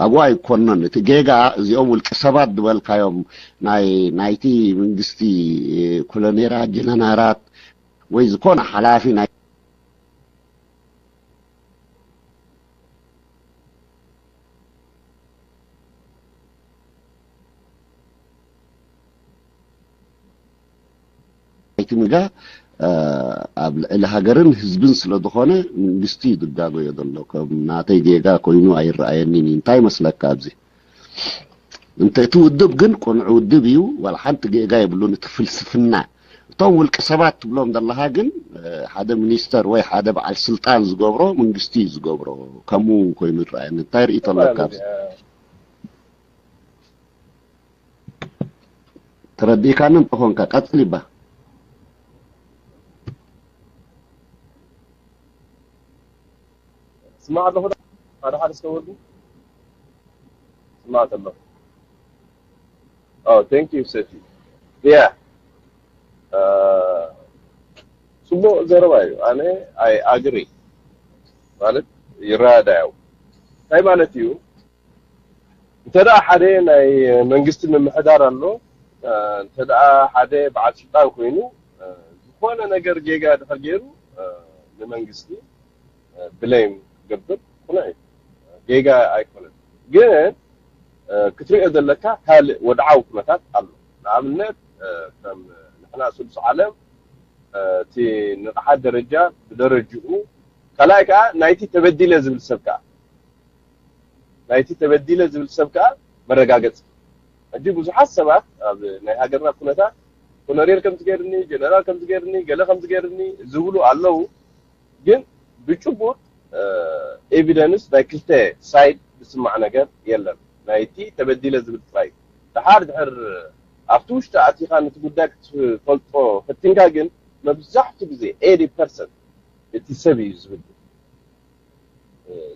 ኣብኡ ኣይኮነን እቲ ጌጋ እዚኦም ውልቂ ሰባት ዝበልካዮም ናይ ናይቲ መንግስቲ ኮሎኔራ ጀነራላት ወይ ዝኾነ ሓላፊ ናይ ኣይትንጋ ኣብ ልዕሊ ሃገርን ህዝብን ስለ ዝኾነ መንግስቲ እዩ ዝጋገዮ ዘሎ። ከም ናተይ ጌጋ ኮይኑ ኣይረኣየንን እዩ። እንታይ ይመስለካ ኣብዚ? እንተ እቲ ውድብ ግን ቅኑዕ ውድብ እዩ፣ ዋላ ሓንቲ ጌጋ የብሉን እቲ ፍልስፍና። እቶም ውልቂ ሰባት ትብሎም ዘለኻ ግን ሓደ ሚኒስተር ወይ ሓደ በዓል ስልጣን ዝገብሮ መንግስቲ እዩ ዝገብሮ። ከምኡ ኮይኑ ይረኣየኒ። እንታይ ርእይቶ ኣለካ ኣብዚ? ተረዲእካኒ እንተኾንካ ቀጽል ይባ ስማዕ ኣለኹ ሓደ ሓደ ዝተወዱ ስማዕ ኣለኹ oh thank you ሰፊ yeah ጽቡቕ ዘረባ እዩ። ኣነ ኣይ ኣግሪ ማለት ይረዳዳው እንታይ ማለት እዩ? እንተ ደኣ ሓደ ናይ መንግስቲ ምምሕዳር ኣሎ፣ እንተ ደኣ ሓደ በዓል ስልጣን ኮይኑ ዝኾነ ነገር ጌጋ ድሕር ገይሩ ንመንግስቲ ብሌም ክገብር ኩነ እዩ። ጌጋ ኣይኮነን። ግን ክትሪኦ ዘለካ ካልእ ወድዓዊ ኩነታት ኣሎ። ንኣብነት ከም ንሕና ስሉስ ዓለም እቲ ንቕሓት ደረጃ ብደረጅኡ ካልኣይ ከዓ ናይቲ ተበዲለ ዝብል ሰብ ከዓ ናይቲ ተበዲለ ዝብል ሰብ ከዓ መረጋገፂ። ሕጂ ብዙሓት ሰባት ኣብ ናይ ሃገርና ኩነታት ኮሎኔል ከምዚ ገይርኒ፣ ጀነራል ከምዚ ገይርኒ፣ ገለ ከምዚ ገይርኒ ዝብሉ ኣለዉ። ግን ብጭቡጥ ኤቪደንስ ናይ ክልተ ሳይድ ዝስማዕ ነገር የለን። ናይቲ ተበዲለ ዝብል ጥራይ። ድሓር ድሕር ኣብቲ ውሽጢ ኣቲኻ ነቲ ጉዳይ ክትፈልጦ ፈቲንካ ግን መብዛሕቱ ግዜ ኤቲ ፐርሰንት እቲ ሰብ እዩ ዝብል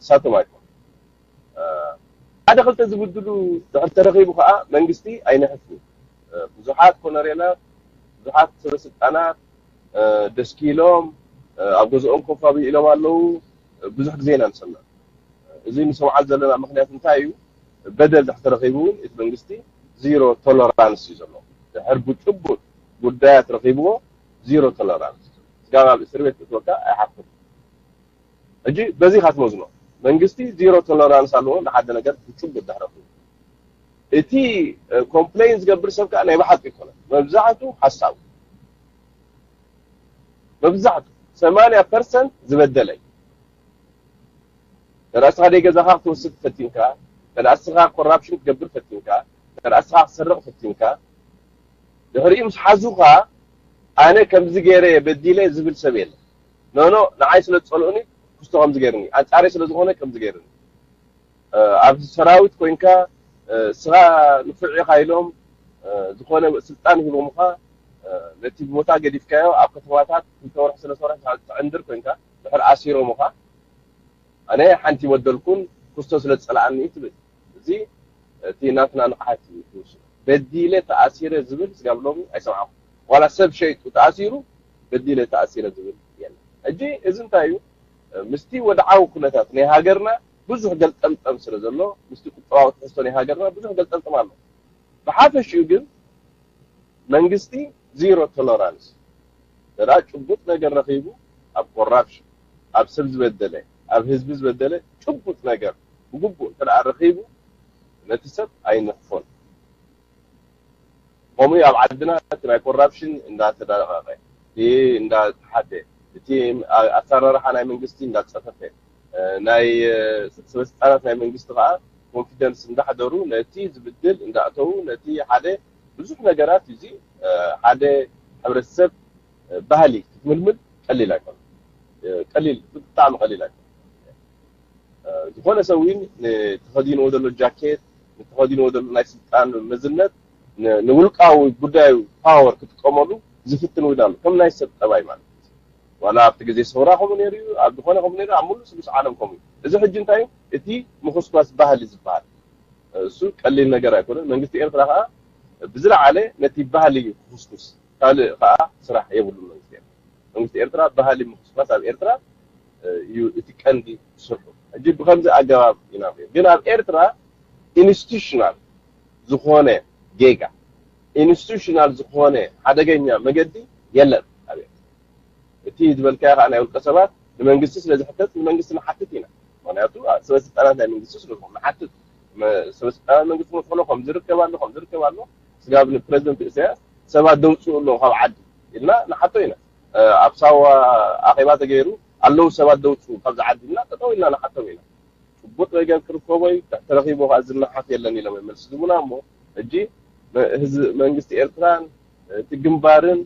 ሳቶም ኣይኮን ሓደ ክልተ ዝብድሉ ድሕር ተረኺቡ ከዓ መንግስቲ ኣይንሕፍን። ብዙሓት ኮነሬላት ብዙሓት ሰበስልጣናት ደስኪሎም ኣብ ገዝኦም ኮፋቢ ኢሎም ኣለዉ። ብዙሕ ግዜ ኢና ንሰምዕ። እዚ ንሰምዓሉ ዘለና ምክንያት እንታይ እዩ? በደል ድሕር ተረኺቡ እውን እቲ መንግስቲ ዚሮ ቶለራንስ እዩ ዘሎ። ድሕር ብጭቡጥ ጉዳያት ረኺብዎ ዚሮ ቶለራንስ። ስጋብ ኣብ እስር ቤት ክትወካ ኣይሓፍር። ሕጂ በዚ ኢኻ ትመዝኖ። መንግስቲ ዚሮ ቶለራንስ ኣለዎ ንሓደ ነገር ብጭቡጥ ድሕር ረኺቡ። እቲ ኮምፕሌን ዝገብር ሰብ ከዓ ናይ ብሓቂ ይኮነ መብዛሕቱ ሓሳቡ መብዛሕቱ ሰማንያ ፐርሰንት ዝበደለ እዩ። ተዳስኻ ደይ ገዛኻ ክትወስድ ፈቲንካ፣ ተዳስኻ ኮራፕሽን ክትገብር ፈቲንካ፣ ተዳስኻ ክትሰርቕ ፈቲንካ፣ ድሕሪኡ ምስ ሓዙኻ ኣነ ከምዚ ገይረ በዲለ ዝብል ሰብ የለ። ኖኖ ንዓይ ስለ ዝፀልኡኒ ክስቶ ከምዚ ገይርኒ ኣንፃረይ ስለ ዝኾነ ከምዚ ገይርኒ ኣብ ሰራዊት ኮይንካ ስኻ ንፉዕ ኢኻ ኢሎም ዝኾነ ስልጣን ሂቦምኻ ነቲ ቦታ ገዲፍካዮ ኣብ ከተማታት ክልተ ወርሒ ሰለስተ ወርሒ ትዕንድር ኮይንካ ድሕር ኣሲሮምኻ ኣነ ሓንቲ ይበደልኩን ክስቶ ስለ ዝፀልኣኒ እዩ ትብል። እዚ እቲ ናትና ንቕሓት እዩ ትውስዶ። በዲለ ተኣሲረ ዝብል ስጋብ ሎሚ ኣይሰምዓኹ። ዋላ ሰብ ሸይጡ ተኣሲሩ በዲለ ተኣሲረ ዝብል የለን። ሕጂ እዚ እንታይ እዩ? ምስቲ ወድዓዊ ኩነታት ናይ ሃገርና ብዙሕ ገልጠምጠም ስለ ዘሎ ምስቲ ቁጠባዊ ትሕዝቶ ናይ ሃገርና ብዙሕ ገልጠምጠም ኣሎ። ብሓፈሽኡ ግን መንግስቲ ዚሮ ቶለራንስ ተዳ ጭቡጥ ነገር ረኺቡ ኣብ ኮራፕሽን ኣብ ሰብ ዝበደለ ኣብ ህዝቢ ዝበደለ ጭቡጥ ነገር ብግቡእ እንተ ረኺቡ ነቲ ሰብ ኣይንሕፎን። ከምኡ ኣብ ዓድና እቲ ናይ ኮራፕሽን እንዳተዳረቀቀ እቲ እንዳተሓተ እቲ ኣሰራርሓ ናይ መንግስቲ እንዳፀፈፈ ናይ ሰበስልጣናት ናይ መንግስቲ ከዓ ኮንፊደንስ እንዳሕደሩ ነቲ ዝብድል እንዳእተዉ ነቲ ሓደ ብዙሕ ነገራት እዚ ሓደ ሕብረተሰብ ባህሊ ክትምልምል ቀሊል ኣይኮነ ቀሊል ብጣዕሚ ቀሊል ኣይኮነ ዝኾነ ሰብ እውን ንተኸዲንዎ ዘሎ ጃኬት ንተኸዲንዎ ዘሎ ናይ ስልጣን መዝነት ንውልቃዊ ጉዳዩ ፓወር ክጥቀመሉ ዝፍትን እውን ኣሎ ከም ናይ ሰብ ጠባይ ማለት ዋላ ኣብቲ ግዜ ሰውራ ከምኡ ነይሩ እዩ ኣብ ዝኾነ ከምኡ ነይሩ ኣብ ሙሉ ስሉስ ዓለም ከምኡ እዩ እዚ ሕጂ እንታይ እዩ እቲ ምኹስኳስ ባህሊ ዝበሃል እሱ ቀሊል ነገር ኣይኮነን መንግስቲ ኤርትራ ከዓ ብዝለዓለ ነቲ ባህሊ እዩ ክኹስኩስ ካልእ ከዓ ስራሕ የብሉን መንግስቲ ኤርትራ መንግስቲ ኤርትራ ባህሊ ምኹስኳስ ኣብ ኤርትራ እዩ እቲ ቀንዲ ስርሑ ሕጂ ብከምዚ ኣገባብ ኢና ግን ኣብ ኤርትራ ኢንስቲቱሽናል ዝኾነ ጌጋ ኢንስቲቱሽናል ዝኾነ ሓደገኛ መገዲ የለን ኣብ ኤርትራ እቲ ዝበልካዮ ከዓ ናይ ውልቀ ሰባት ንመንግስቲ ስለ ዝሕተት ንመንግስቲ ንሓትት ኢና ምክንያቱ ሰበስልጣናት ናይ መንግስቲ ስለ ዝኾኑ ንሓትት ሰበስልጣናት መንግስቲ መኮነ ከም ዝርከብ ኣሎ ከም ዝርከብ ኣሎ ስጋብ ንፕረዚደንት ኢሳያስ ሰባት ደውፅኡ ኣለዉ ካብ ዓዲ ኢልና ንሓቶ ኢና ኣብ ሳዋ ኣኼባ ተገይሩ ኣለዉ ሰባት ደውፅኡ ካብዚ ዓዲ ኢልና ጠጠው ኢልና ንሓቶም ኢና ጭቡጥ ነገር ክርከቦ እዩ ተረኺቡ ከዓ ዝናሓፍ የለን ኢሎም መልሲ ዝቡና እሞ ሕጂ ህዝቢ መንግስቲ ኤርትራን እቲ ግንባርን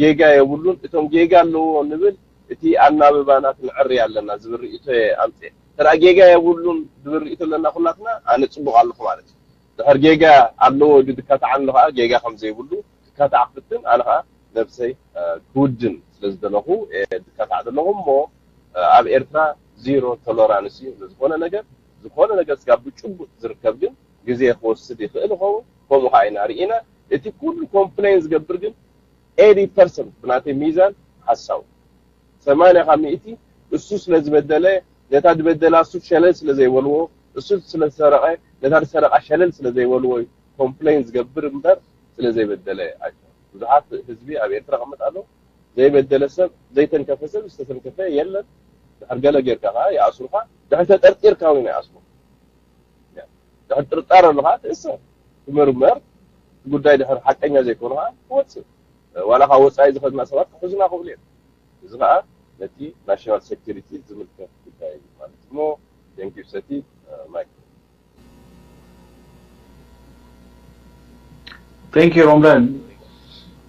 ጌጋ የብሉን እቶም ጌጋ ኣለዎ ንብል እቲ ኣናብባና ክንዕሪ ኣለና ዝብል ርእቶ ኣምፅእ ተዳ ጌጋ የብሉን ዝብል ርእቶ ኣለና ኩላትና ኣነ ፅቡቅ ኣለኹ ማለት እዩ ድሕር ጌጋ ኣለዎ ኢሉ ድካታዕ ኣሎ ከዓ ጌጋ ከም ዘይብሉ ክካታዕ ክፍትን ኣነ ከዓ ነብሰይ ክውድን ስለ ዝደለኹ ድካታዕ ዘለኹ እሞ ኣብ ኤርትራ ዚሮ ቶለራንስ እዩ ዝኾነ ነገር ዝኾነ ነገር ስጋ ብጭቡጥ ዝርከብ ግን ግዜ ክወስድ ይኽእል ይኸውን ከምኡ ከዓ ኢና ርኢና እቲ ኩሉ ኮምፕሌን ዝገብር ግን ኤቲ ፐርሰንት ብናተይ ሚዛን ሓሳዊ፣ ሰማንያ ካብ ሚእቲ እሱ ስለ ዝበደለ፣ ነታ ዝበደላ እሱ ሸለል ስለ ዘይበልዎ፣ እሱ ስለ ዝሰረቐ ነታ ዝሰረቓ ሸለል ስለ ዘይበልዎ እዩ ኮምፕሌን ዝገብር እምበር ስለ ዘይበደለ ኣይኮነን። ብዙሓት ህዝቢ ኣብ ኤርትራ ይቕመጥ ኣሎ። ዘይበደለ ሰብ፣ ዘይተንከፈ ሰብ ዝተተንከፈ የለን። ድሕር ገለ ጌርካ ከዓ ይኣስሩኻ። ድሕር ተጠርጢርካ እውን ይኣስሩኻ። ድሕር ጥርጣረ ኣሎ ከዓ ትእሰር፣ ትምርመር። እቲ ጉዳይ ድሕር ሓቀኛ ዘይኮነ ከዓ ትወፅእ። ዋላ ካብ ወፃኢ ዝኸድና ሰባት ክሕዙና ክእሉ እዮም። እዚ ከዓ ነቲ ናሽናል ሴኩሪቲ ዝምልከት ጉዳይ እዩ ማለት እሞ። Thank you ሰቲ። ማይክ። Thank you Romlan.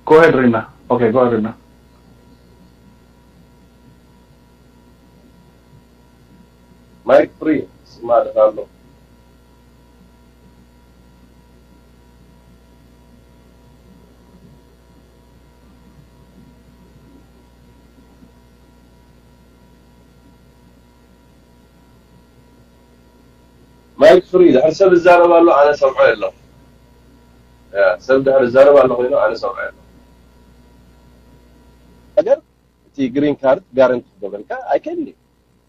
Go ahead Rina. Okay, go ahead Rina. ማይክ ፍሪ ስማ ደፋሎ። ማይክ ፍሪ ድሕር ሰብ ይዛረብ ኣሎ፣ ኣነ ሰምዖ የለኹ። ያ፣ ሰብ ድሕር ይዛረብ ኣሎ ኮይኑ ኣነ ሰምዖ የለኹ። ነገር እቲ ግሪን ካርድ ጋረንቲ ክገብረልካ ኣይክእልን እዩ።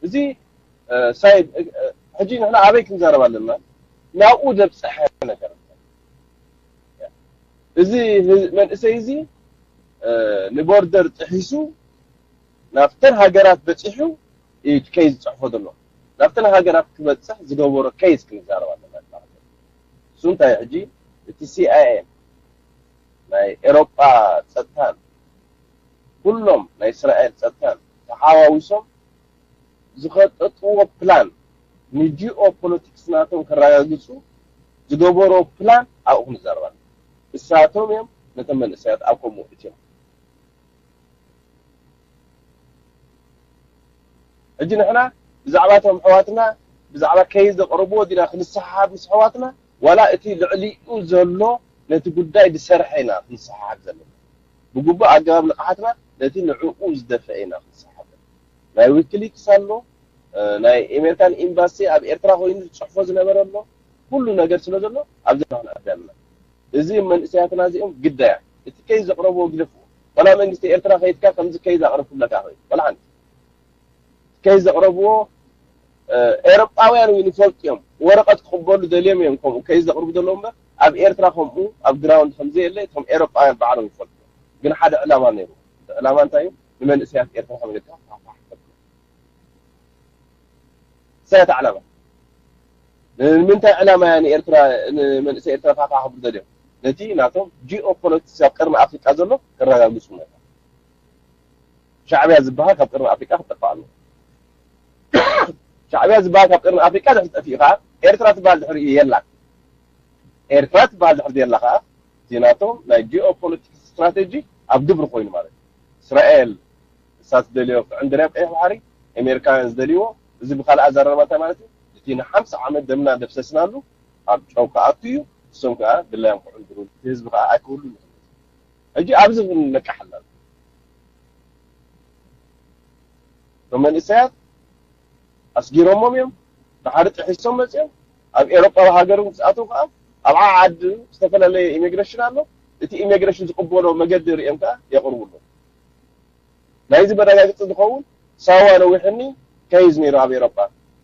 እዚ ሳይድ ሕጂ ንሕና ኣበይ ክንዛረብ ኣለና? ናብኡ ዘብፀሐ ነገር። እዚ መንእሰይ እዚ ንቦርደር ጥሒሱ ናብተን ሃገራት በፂሑ እዩ ከይዝ ዝፅሕፎ ዘሎ። ናብተን ሃገራት ክበፅሕ ዝገበሮ ከይዝ ክንዛረብ ኣለና። እሱ እንታይ ሕጂ እቲ ሲኣይኤ ናይ ኤሮጳ ፀጥታን ኩሎም ናይ እስራኤል ፀጥታን ተሓዋዊሶም ዝኸጠጥዎ ፕላን ንጂኦ ፖለቲክስ ናቶም ከረጋግፁ ዝገበሮ ፕላን ኣብኡ ክንዛረብ ኣለና። እሳቶም እዮም ነቶም መንእሰያት ኣብ ከምኡ እትዮም። ሕጂ ንሕና ብዛዕባ እቶም ኣሕዋትና ብዛዕባ ከይዝ ዘቕረብዎ ዲና ክንሰሓሓብ ምስ ኣሕዋትና ዋላ እቲ ልዕሊኡ ዘሎ ነቲ ጉዳይ ዝሰርሐ ኢና ክንሰሓሓብ ዘለና። ብግቡእ ኣገባብ ንቕሓትና ነቲ ንዕኡ ዝደፍአ ኢና ክንሰሓሓብ ዘለና። ናይ ዊኪሊክስ ኣሎ፣ ናይ ኣሜሪካን ኤምባሲ ኣብ ኤርትራ ኮይኑ ዝፅሕፎ ዝነበረ ኣሎ። ኩሉ ነገር ስለ ዘሎ ኣብዚ ክንኣቱ ኣለና። እዚ መንእሰያትና እዚኦም ግዳያ እቲ ከይዝ ዘቕረብዎ ግደፍዎ። ዋላ መንግስቲ ኤርትራ ከይድካ ከምዚ ከይዝ ኣቕርብ ክብለካ ይኽእል። ዋላ ሓንቲ ከይዝ ዘቕረብዎ ኤሮጳውያን እውን ይፈልጡ እዮም። ወረቐት ክቕበሉ ደልዮም እዮም ከምኡ ከይዝ ዘቕርቡ ዘለዉ እምበር ኣብ ኤርትራ ከምኡ ኣብ ግራውንድ ከምዘየለ እቶም ኤሮጳውያን ባዕሎም ይፈልጡ እዮም። ግን ሓደ ዕላማ ነይሩ። እቲ ዕላማ እንታይ እዩ? ንመንእሰያት ኤርትራ ከመይ ጌርካ ፋሕፋሕ ተብሎ። እንታይ እቲ ዕላማ? ንምንታይ ዕላማ እያ ንኤርትራ ንመንእሰይ ኤርትራ ፋሕፋሕ ክብሉ ደልዮም? ነቲ ናቶም ጂኦ ፖለቲክስ ኣብ ቀርኒ ኣፍሪቃ ዘሎ ከረጋግጹ ነታ ሻዕብያ ዝበሃል ካብ ቀርኒ ኣፍሪቃ ክጠፍእ ኣለዎ። ሻዕብያ ዝበሃል ካብ ቀርኒ ኣፍሪቃ ድሕሪ ጠፊኡ ከዓ ኤርትራ ትበሃል ድሕሪ የላን። ኤርትራ ትበሃል ድሕሪ የላ ከዓ እቲ ናቶም ናይ ጂኦ ፖለቲክስ ስትራቴጂ ኣብ ግብሪ ኮይኑ ማለት እዩ። እስራኤል እሳ ትደልዮ ክዕንድር ኣብ ቀይሕ ባሕሪ፣ ኣሜሪካውያን ዝደልይዎ፣ እዚ ብካልእ ኣዘራርባ እንታይ ማለት እዩ? እቲ ንሓምሳ ዓመት ደምና ደፍሰስናሉ ኣብ ጨው ክኣቱ እዩ። እሶም ከዓ ድላዮም ክዕንድሩ፣ እቲ ህዝቢ ከዓ ኣይክህሉን እዩ። ሕጂ ኣብዚ ክንነቅሕ ኣለና። እቶም መንእሰያት ኣስጊሮሞም እዮም። ድሓር ጥሒሶም መፅኦም ኣብ ኤሮጳዊ ሃገር እውን ክኣትዉ ከዓ ኣብ ዓዓዲ ዝተፈላለየ ኢሚግሬሽን ኣሎ። እቲ ኢሚግሬሽን ዝቕበሎ መገዲ ሪኦም ከዓ የቕርቡ ኣለዉ። ናይዚ መረጋገፂ ዝኸውን ሳዋ ነዊሕኒ ከይዝ ነይሩ ኣብ ኤሮጳ።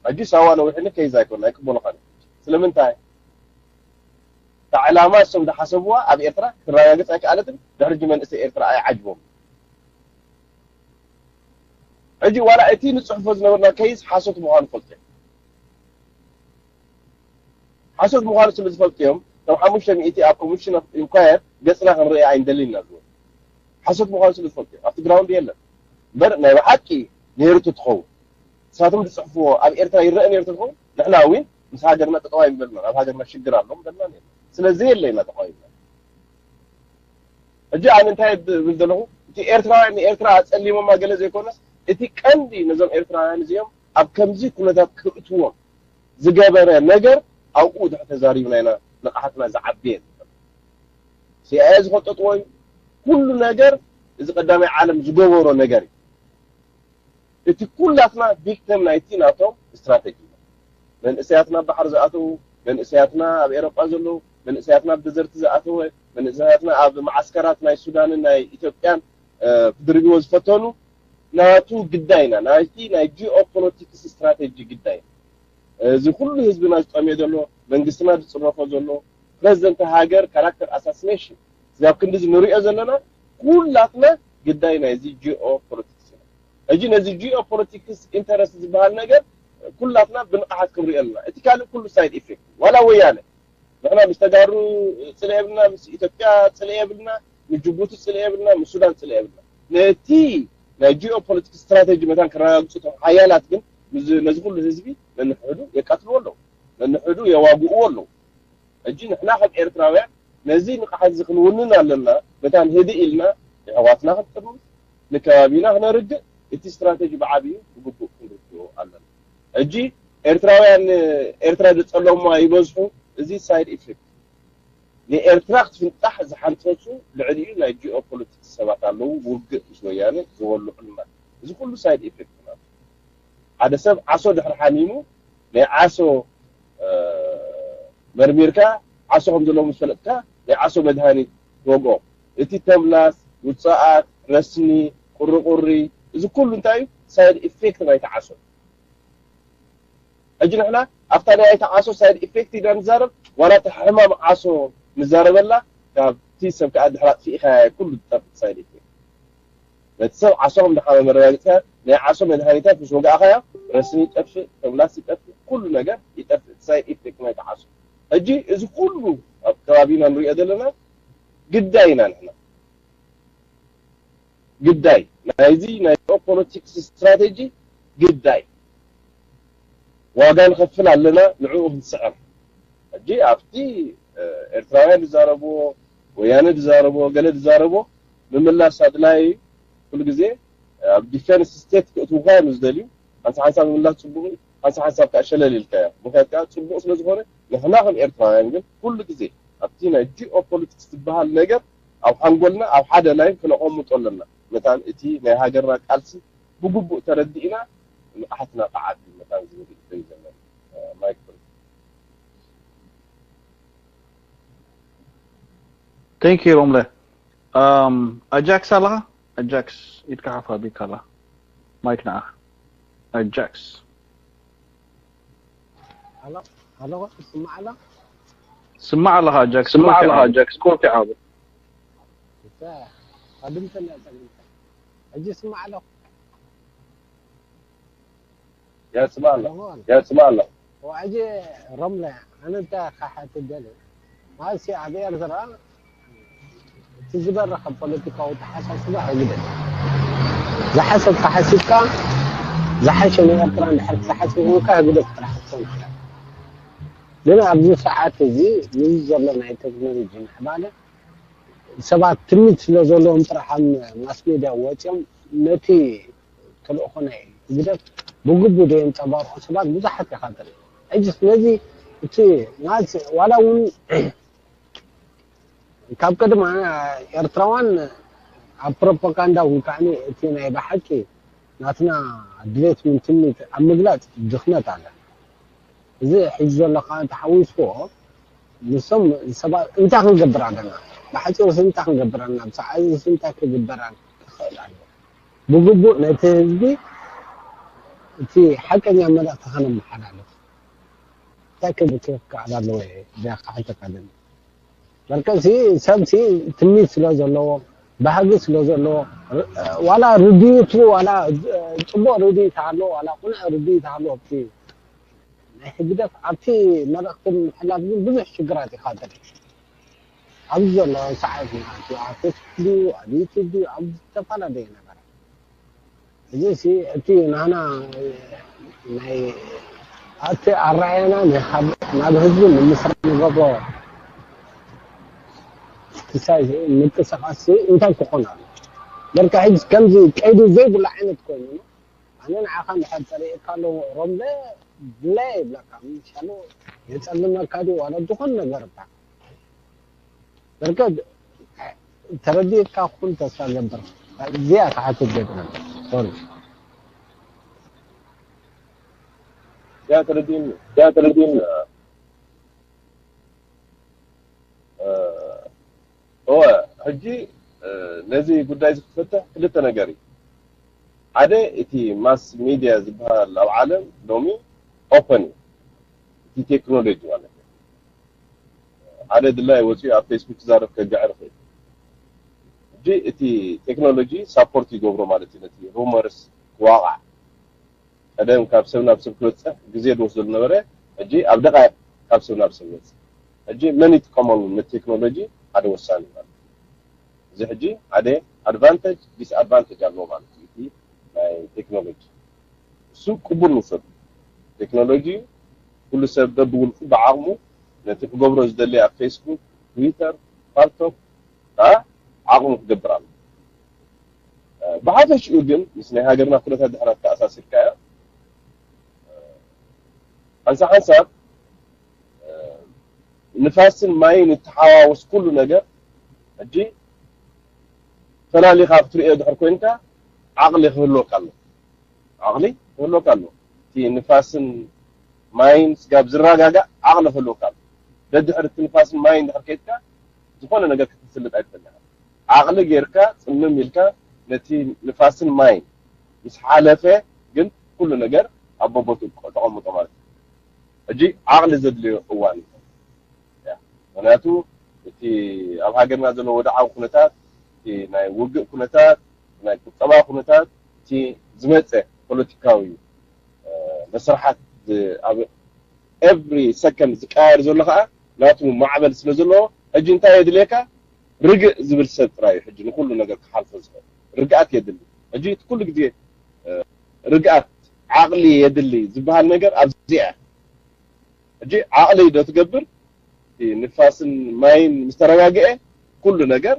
ሕጂ ሳዋ ነዊሕኒ ከይዝ ኣይኮን ኣይቅበሉኻን። ስለምንታይ? እታ ዕላማ እሶም ዝሓሰብዋ ኣብ ኤርትራ ክትረጋገፅ ኣይከኣለትን። ድሕሪ ሕጂ መንእሰይ ኤርትራ ኣይዓጅቦም። ሕጂ ዋላ እቲ ንፅሕፎ ዝነበርና ከይዝ ሓሶት ምዃኑ ፈልጡ እዮም። ሓሶት ምዃኑ ስለ ዝፈልጡ እዮም እቶም ሓሙሽተ ሚእቲ ኣብ ኮሚሽን ኦፍ ኢንኳየር ገፅና ክንርኢ ኣይንደልን ኢና ዝበሉ። ሓሶት ምዃኑ ስለ ዝፈልጡ እዮም። ኣብቲ ግራውንድ የለን እምበር ናይ ብሓቂ ነይሩ ትትኸውን ንሳቶም ዝፅሕፍዎ ኣብ ኤርትራ ይረአ ነይሩ ትትኸውን ንሕና እውን ምስ ሃገርና ጠጠው ኣይምበልና ኣብ ሃገርና ሽግር ኣሎ ምበልና ነይሩ። ስለዚ የለ ኢና ተቃዊምና። ሕጂ ኣነ እንታይ ዝብል ዘለኹ እቲ ኤርትራውያን ንኤርትራ ኣፀሊሞማ ገለ ዘይኮነስ እቲ ቀንዲ ነዞም ኤርትራውያን እዚኦም ኣብ ከምዚ ኩነታት ክእትዎም ዝገበረ ነገር ኣብኡ ድሕር ተዛሪብና ኢና ንቕሓትና ዝዓብየ። ሲኣይኤ ዝኸጠጥዎ እዩ ኩሉ ነገር። እዚ ቀዳማይ ዓለም ዝገበሮ ነገር እዩ። እቲ ኩላትና ቪክተም ናይቲ ናቶም ስትራተጂ እዩ። መንእሰያትና ኣብ ባሕሪ ዝኣተዉ፣ መንእሰያትና ኣብ ኤሮጳ ዘለዉ፣ መንእሰያትና ኣብ ደዘርቲ ዝኣተወ መንእሰያትና ኣብ መዓስከራት ናይ ሱዳንን ናይ ኢትዮጵያን ክድርብዎ ዝፈተኑ ናቱ ግዳይና ናይቲ ናይ ጂኦፖለቲክስ ስትራቴጂ ግዳይ እዚ ኩሉ ህዝብና ዝጠምዮ ዘሎ መንግስትና ዝፅረፎ ዘሎ ፕረዚደንት ሃገር ካራክተር ኣሳሲኔሽን እዚ ኣብ ክንዲ ንሪኦ ዘለና ኩላትና ግዳይ ናይዚ ጂኦ ፖለቲክስ ኢና። ሕጂ ነዚ ጂኦ ፖለቲክስ ኢንተረስት ዝበሃል ነገር ኩላትና ብንቕሓት ክንሪኦ ኣለና። እቲ ካልእ ኩሉ ሳይድ ኢፌክት ዋላ ወያነ ንሕና ምስ ተጋሩ ፅልኢ የብልና፣ ምስ ኢትዮጵያ ፅልኢ የብልና፣ ምስ ጅቡቲ ፅልኢ የብልና፣ ምስ ሱዳን ፅልኢ የብልና። ነቲ ናይ ጂኦ ፖለቲክስ ስትራቴጂ መታን ክረጋግፁ እቶም ሓያላት ግን ነዚ ኩሉ ህዝቢ ነንሕዱ የቃትልዎ ኣለዉ፣ ነንሕዱ የዋግእዎ ኣለዉ። ሕጂ ንሕና ከም ኤርትራውያን ነዚ ንቕሓት እዚ ክንውንን ኣለና። መታን ህድእ ኢልና ንኣሕዋትና ክንጥምት፣ ንከባቢና ክነርግእ እቲ ስትራቴጂ ብዓብዩ ብግቡእ ክንርድኦ ኣለና። ሕጂ ኤርትራውያን ኤርትራ ዝጸለሙዋ ይበዝሑ። እዚ ሳይድ ኢፌክት ንኤርትራ ክትፍንጣሕ ዝሓንጸጹ ልዕሊኡ ናይ ጂኦፖለቲክስ ሰባት ኣለዉ። ውግእ ምስ ወያነ ዝወልዑልና እዚ ኩሉ ሳይድ ኢፌክት ማለት ሓደ ሰብ ዓሶ ድሕሪ ሓሚሙ ናይ ዓሶ መርሚርካ ዓሶ ከም ዘለዎ ምስ ፈለጥካ ናይ ዓሶ መድሃኒት ትወግኦ። እቲ ተምላስ፣ ውፅኣት፣ ረስኒ፣ ቁሪቁሪ እዚ ኩሉ እንታይ እዩ? ሳይድ ኢፌክት ናይቲ ዓሶ። ሕጂ ንሕና ኣብታ ናይ እቲ ዓሶ ሳይድ ኢፌክት ኢና ንዛረብ ዋላ እቲ ሕማም ዓሶ ንዛረበላ ካብቲ ሰብ ከዓ ድሕሪ ኣጥፊእካ ኩሉ ዝጠፍእ ሳይድ ኢፌክት ነቲ ሰብ ዓሶ ከም ድሓመ መረጋግፅካ ናይ ዓሶ መድሃኒታት ምስ ወጋእካዮ ረስኒ ይጠፍእ፣ ተምላስ ይጠፍእ፣ ኩሉ ነገር ይጠፍእ። ሳይድ ኢፌክት ናይቲ ዓሶ ሕጂ እዚ ኩሉ ኣብ ከባቢና ንሪኦ ዘለና ግዳይ ኢና ንሕና ግዳይ ናይዚ ናይ ጂኦፖለቲክስ ስትራቴጂ ግዳይ ዋጋ ንኸፍል ኣለና ንዕኡ ክንስዕር። ሕጂ ኣብቲ ኤርትራውያን ዝዛረብዎ ወያነ ዝዛረብዎ ገለ ዝዛረብዎ ምምላስ ኣድላይ ኩሉ ግዜ ኣብ ዲፌንስ ስቴት ክእትውካ እዮም ዝደልዩ። ሓንሳ ሓንሳብ ምምላስ ፅቡቕ እዩ፣ ሓንሳ ሓንሳብ ከዓ ሸለል ኢልካዮ። ምክንያት ከዓ ፅቡቕ ስለ ዝኾነ ንሕና ከም ኤርትራውያን ግን ኩሉ ግዜ ኣብቲ ናይ ጂኦፖለቲክስ ዝበሃል ነገር ኣብ ሓንጎልና ኣብ ሓደ ላይን ክነቐምጦ ኣለና። መታን እቲ ናይ ሃገርና ቃልሲ ብግቡእ ተረዲእና ንቕሓትና ክዓቢ መታን ዝብል እዩ ዘለና። ማይክ Thank you ሮምለ። ኣጃክስ ኣለኻ? ኣጃክስ ኢድካ ሓፍ ኣቢልካ ኣላ። ማይክ ንዓኻ። ኣጃክስ ኣሎ ኣሎ ስማዕ ኣሎ ስማዕ ኣለኻ ኣጃክስ? ስማዕ ኣለኻ ኣጃክስ? ኮፊ ሓቡ ኣድምተና ጸግምታ ሕጂ ስማዕ ኣሎ ያ ስማዕ ኣሎ ያ ስማዕ ኣሎ ሕጂ ሮምለ ኣነ እንታይ ክሓትት ደልየ ማለት ኣብ ኤርትራ እቲ ዝበረኸ ፖለቲካዊ ኣተሓሳስባ ህግደፍ ዝሓሰብካ ሓሲብካ ዝሓሸ ንኤርትራ እንድሕር ክትሓስብ ኮንካ ህግደፍ ጥራሕ ክትሰምዕ ግን ኣብዚ ሰዓት እዚ ምስ ዘሎ ናይ ቴክኖሎጂ ምዕባለ ሰባት ትምኒት ስለ ዘለዎም ጥራሕ ኣብ ማስ ሜድያ ወፂኦም ነቲ ተልእኾ ናይ ህግደፍ ብግቡእ ዘየንፀባርቑ ሰባት ብዙሓት ኢኻ ትርኢ። ሕጂ ስለዚ እቲ ማለት ዋላ እውን ካብ ቅድማ ኤርትራውያን ኣብ ፕሮፓጋንዳ እውን ከዓ እቲ ናይ ብሓቂ ናትና ድሌት እውን ትምኒት ኣብ ምግላፅ ድኽመት ኣለ። እዚ ሕጂ ዘሎ ከዓ ተሓዊስዎ ንሶም ሰባት እንታይ ክንገብር ኣለና? ብሓፂሩ እንታይ ክንገብር ኣለና? ብሰዓዚ እንታይ ክግበር ክኽእል ኣሎ? ብግቡእ ነቲ ህዝቢ እቲ ሓቀኛ መልእኽቲ ከነመሓላልፍ እንታይ ክብል ክኽኣል ኣለዎ? እዚኣ ክሓተካ ደሊ በርከ ሰብ ትምኒት ስለ ዘለዎ ባህጊ ስለ ዘለዎ ዋላ ርድኢቱ ዋላ ፅቡቅ ርድኢት ኣሎ ዋላ ቁኑዕ ርድኢት ኣሎ ኣብቲ ናይ ህግደፍ ኣብቲ መልእኽቲ ምሕላፍ ግን ብዙሕ ሽግራት ይኻተል ኣብዚ ዘሎ ሰዓት ኣብ ፌስቡክ ድዩ ኣብ ዩቱብ ድዩ ኣብ ዝተፈላለዩ ነገራት እዚ ሲ እቲ ናና ናይ ኣቲ ኣረኣያና ናይ ካብ ናብ ህዝቢ ንምስራ ንገብሮ ክሳይ ምንቅስቃስ ሲ እንታይ ክኾን ኣሎ በርካ ሕጂ ከምዚ ቀይዲ ዘይብሉ ዓይነት ኮይኑ ኣነ ንዓኻ እንድሕር ፀሪእካ ኣሎ ሮምለ ድላይ ይብለካ ምሻሉ የፀልመካ ድዩ ዋላ ዝኾን ነገር እባ በርከት ተረዲእካ ኩን ተስፋ ገብር እዚኣ ክሓትት ገብረ ሶሪ ያ ተረዲእኒ ያ ተረዲእኒ ሕጂ ነዚ ጉዳይ ዝክፈትሕ ክልተ ነገር እዩ። ሓደ እቲ mass media ዝበሃል ኣብ ዓለም ሎሚ open እዩ። እቲ ቴክኖሎጂ ማለት እዩ። ሓደ ድላይ ወፂኡ ኣብ ፌስቡክ ክዛረብ ከግዕር ይኽእል። ሕጂ እቲ ቴክኖሎጂ ሳፖርት ይገብሮ ማለት እዩ። ነቲ ሩመርስ ክዋቃዕ ቀደም ካብ ሰብ ናብ ሰብ ክበፅሕ ግዜ ዝወስደሉ ነበረ። ሕጂ ኣብ ደቃይቅ ካብ ሰብ ናብ ሰብ ይበፅሕ። ሕጂ መን ይጥቀመሉ ነቲ ቴክኖሎጂ ሓደ ወሳኒ ማለት እዩ። እዚ ሕጂ ሓደ ኣድቫንቴጅ ዲስኣድቫንቴጅ ኣለዎ ማለት እዩ። እቲ ናይ ቴክኖሎጂ እሱ ቅቡል ንውሰዱ። ቴክኖሎጂ ኩሉ ሰብ በብውልቁ ብዓቕሙ ነቲ ክገብሮ ዝደሊ ኣብ ፌስቡክ፣ ትዊተር፣ ፓልቶክ ዓቕሙ ክገብር ኣሎ። ብሓፈሽኡ ግን ምስ ናይ ሃገርና ኩነታት ድሕራት ተኣሳሲርካዮ ሓንሳ ሓንሳብ ንፋስን ማይን እተሓዋወስ ኩሉ ነገር ሕጂ ፈላሊኻ ክትሪኦ ድሕር ኮይንካ ዓቕሊ ክህልወካ ኣሎ። ዓቕሊ ክህልወካ ኣሎ። እቲ ንፋስን ማይን ስጋብ ዝረጋጋእ ዓቕሊ ክህልወካ ኣሎ። ደድሕሪ እቲ ንፋስን ማይን ድሕር ከይድካ ዝኾነ ነገር ክትስልጥ ኣይትፈልጥን። ዓቕሊ ጌርካ ጽምም ኢልካ ነቲ ንፋስን ማይን ምስ ሓለፈ ግን ኩሉ ነገር ኣብ ቦቦቱ ተቐምጦ ማለት እዩ። ሕጂ ዓቕሊ ዘድልዮ እዋን እዩ። ምክንያቱ እቲ ኣብ ሃገርና ዘሎ ወድዓዊ ኩነታት፣ እቲ ናይ ውግእ ኩነታት፣ ናይ ቁጠባ ኩነታት፣ እቲ ዝመፀ ፖለቲካዊ መስርሓት ኣብ every second ዝቀያየር ዘሎ ከዓ ናቱ ማዕበል ስለ ዘለዎ ሕጂ እንታይ የድልየካ? ርግእ ዝብል ሰብ ጥራይ እዩ ሕጂ ንኩሉ ነገር ክሓልፎ ዝኽእል። ርግኣት የድሊ። ሕጂ እቲ ኩሉ ግዜ ርግኣት ዓቕሊ የድሊ ዝበሃል ነገር ኣብዚኣ ሕጂ ዓቕሊ ዶ ትገብር? እቲ ንፋስን ማይን ምስ ተረጋግአ ኩሉ ነገር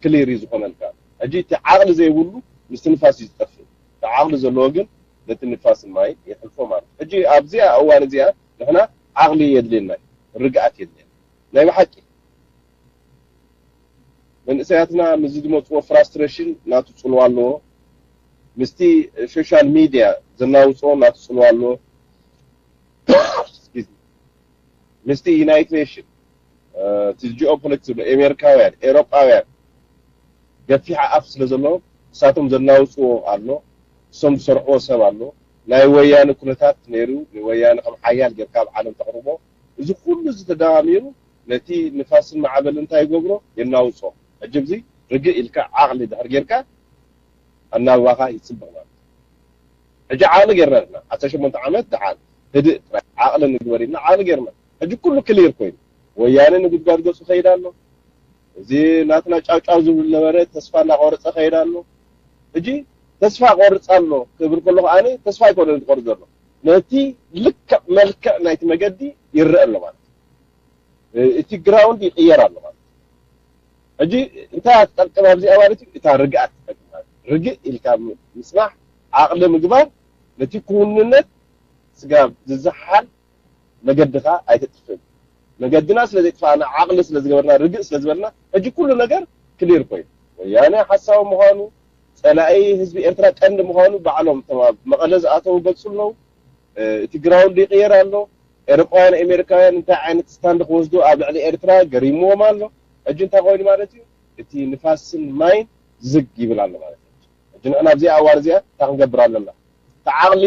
ክሊር እዩ ዝኾነልካ። ሕጂ እቲ ዓቕሊ ዘይብሉ ምስቲ ንፋስ እዩ ዝጠፍእ። እቲ ዓቕሊ ዘለዎ ግን ነቲ ንፋስን ማይን የሕልፎ ማለት እዩ። ሕጂ ኣብዚኣ እዋን እዚኣ ንሕና ዓቕሊ የድልየና እዩ፣ ርግኣት የድልየና ናይ ብሓቂ። መንእሰያትና ምስዚ ዝመፅዎ ፍራስትሬሽን ናቱ ፅልዋ ኣለዎ። ምስቲ ሶሻል ሚድያ ዘናውፅዎ ናቱ ፅልዋ ኣለዎ። ምስቲ ዩናይትድ ኔሽን እቲ ጂኦፖለቲክስ ዝብሎ ኤሜሪካውያን ኤሮጳውያን ገፊሕ ኣፍ ስለ ዘለዎ እሳቶም ዘናውፅዎ ኣሎ። እሶም ዝሰርሕዎ ሰብ ኣሎ። ናይ ወያነ ኩነታት ነይሩ ንወያነ ከም ሓያል ጌርካ ኣብ ዓለም ተቕርቦ። እዚ ኩሉ እዚ ተደማሚሩ ነቲ ንፋስን ማዕበል እንታይ ይገብሮ? የናውፆ። ሕጂ እዚ ርግእ ኢልካ ዓቕሊ ድሕር ጌርካ ኣናብባኻ ይፅብቕ ማለት እዩ። ሕጂ ዓቕሊ ጌርና ኣለና። ዓሰርተ ሸሞንተ ዓመት ደሓን ህድእ ጥራይ ዓቕሊ ንግበር ኢልና ዓቕሊ ጌርና። ሕጂ ኩሉ ክሊር ኮይኑ ወያነ ንጉድጓድ ገፁ ከይድ ኣሎ። እዚ ናትና ጫውጫው ዝብል ነበረ ተስፋ እናቆረፀ ከይድ ኣሎ። ሕጂ ተስፋ ቆርፅ ኣሎ ክብል ከለኹ ኣነ ተስፋ ኣይኮነን ዝቆርፅ ዘሎ ነቲ ልክዕ መልክዕ ናይቲ መገዲ ይረአ ኣሎ ማለት እዩ። እቲ ግራውንድ ይቕየር ኣሎ ማለት እዩ። ሕጂ እንታይ ትጠቅም ኣብዚኣ ማለት እዩ? እታ ርግኣት ትጠቅም ማለት እዩ። ርግእ ኢልካ ምፅናሕ ዓቕሊ ምግባር ነቲ ክውንነት ስጋብ ዝዝሓል መገድኻ ኣይተጥፍእን። መገድና ስለ ዘይጥፋእና ዓቕሊ ስለ ዝገበርና ርግእ ስለ ዝበልና ሕጂ ኩሉ ነገር ክሊር ኮይኑ ወያነ ሓሳዊ ምዃኑ ጸላኢ ህዝቢ ኤርትራ ቀንዲ ምዃኑ ባዕሎም እቶም ኣብ መቐለ ዝኣተዉ ገልጹ ኣለዉ። እቲ ግራውንድ ይቕየር ኣሎ። ኤሮጳውያን ኣሜሪካውያን እንታይ ዓይነት ስታንድ ክወስዱ ኣብ ልዕሊ ኤርትራ ገሪምዎም ኣሎ። ሕጂ እንታይ ኮይኑ ማለት እዩ? እቲ ንፋስን ማይን ዝግ ይብል ኣሎ ማለት እዩ። ሕጂ ንሕና ኣብዚኣ እዋን እዚኣ እንታይ ክንገብር ኣለና? እቲ ዓቕሊ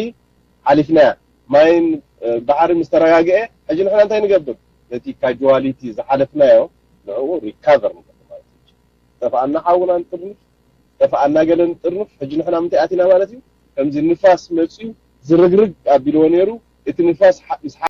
ሓሊፍናያ ማይን ባሕሪ ምስ ተረጋግአ ሕጂ ንሕና እንታይ ንገብር? ነቲ ካጁዋሊቲ ዝሓለፍናዮ ንዕኡ ሪካቨር ንገብር ማለት እዩ። ጠፍኣና ሓውና ንጥርንፍ፣ ጠፍኣና ገለ ንጥርንፍ። ሕጂ ንሕና ምንታይ ኣቲና ማለት እዩ? ከምዚ ንፋስ መፅዩ ዝርግርግ ኣቢልዎ ነይሩ። እቲ ንፋስ ምስ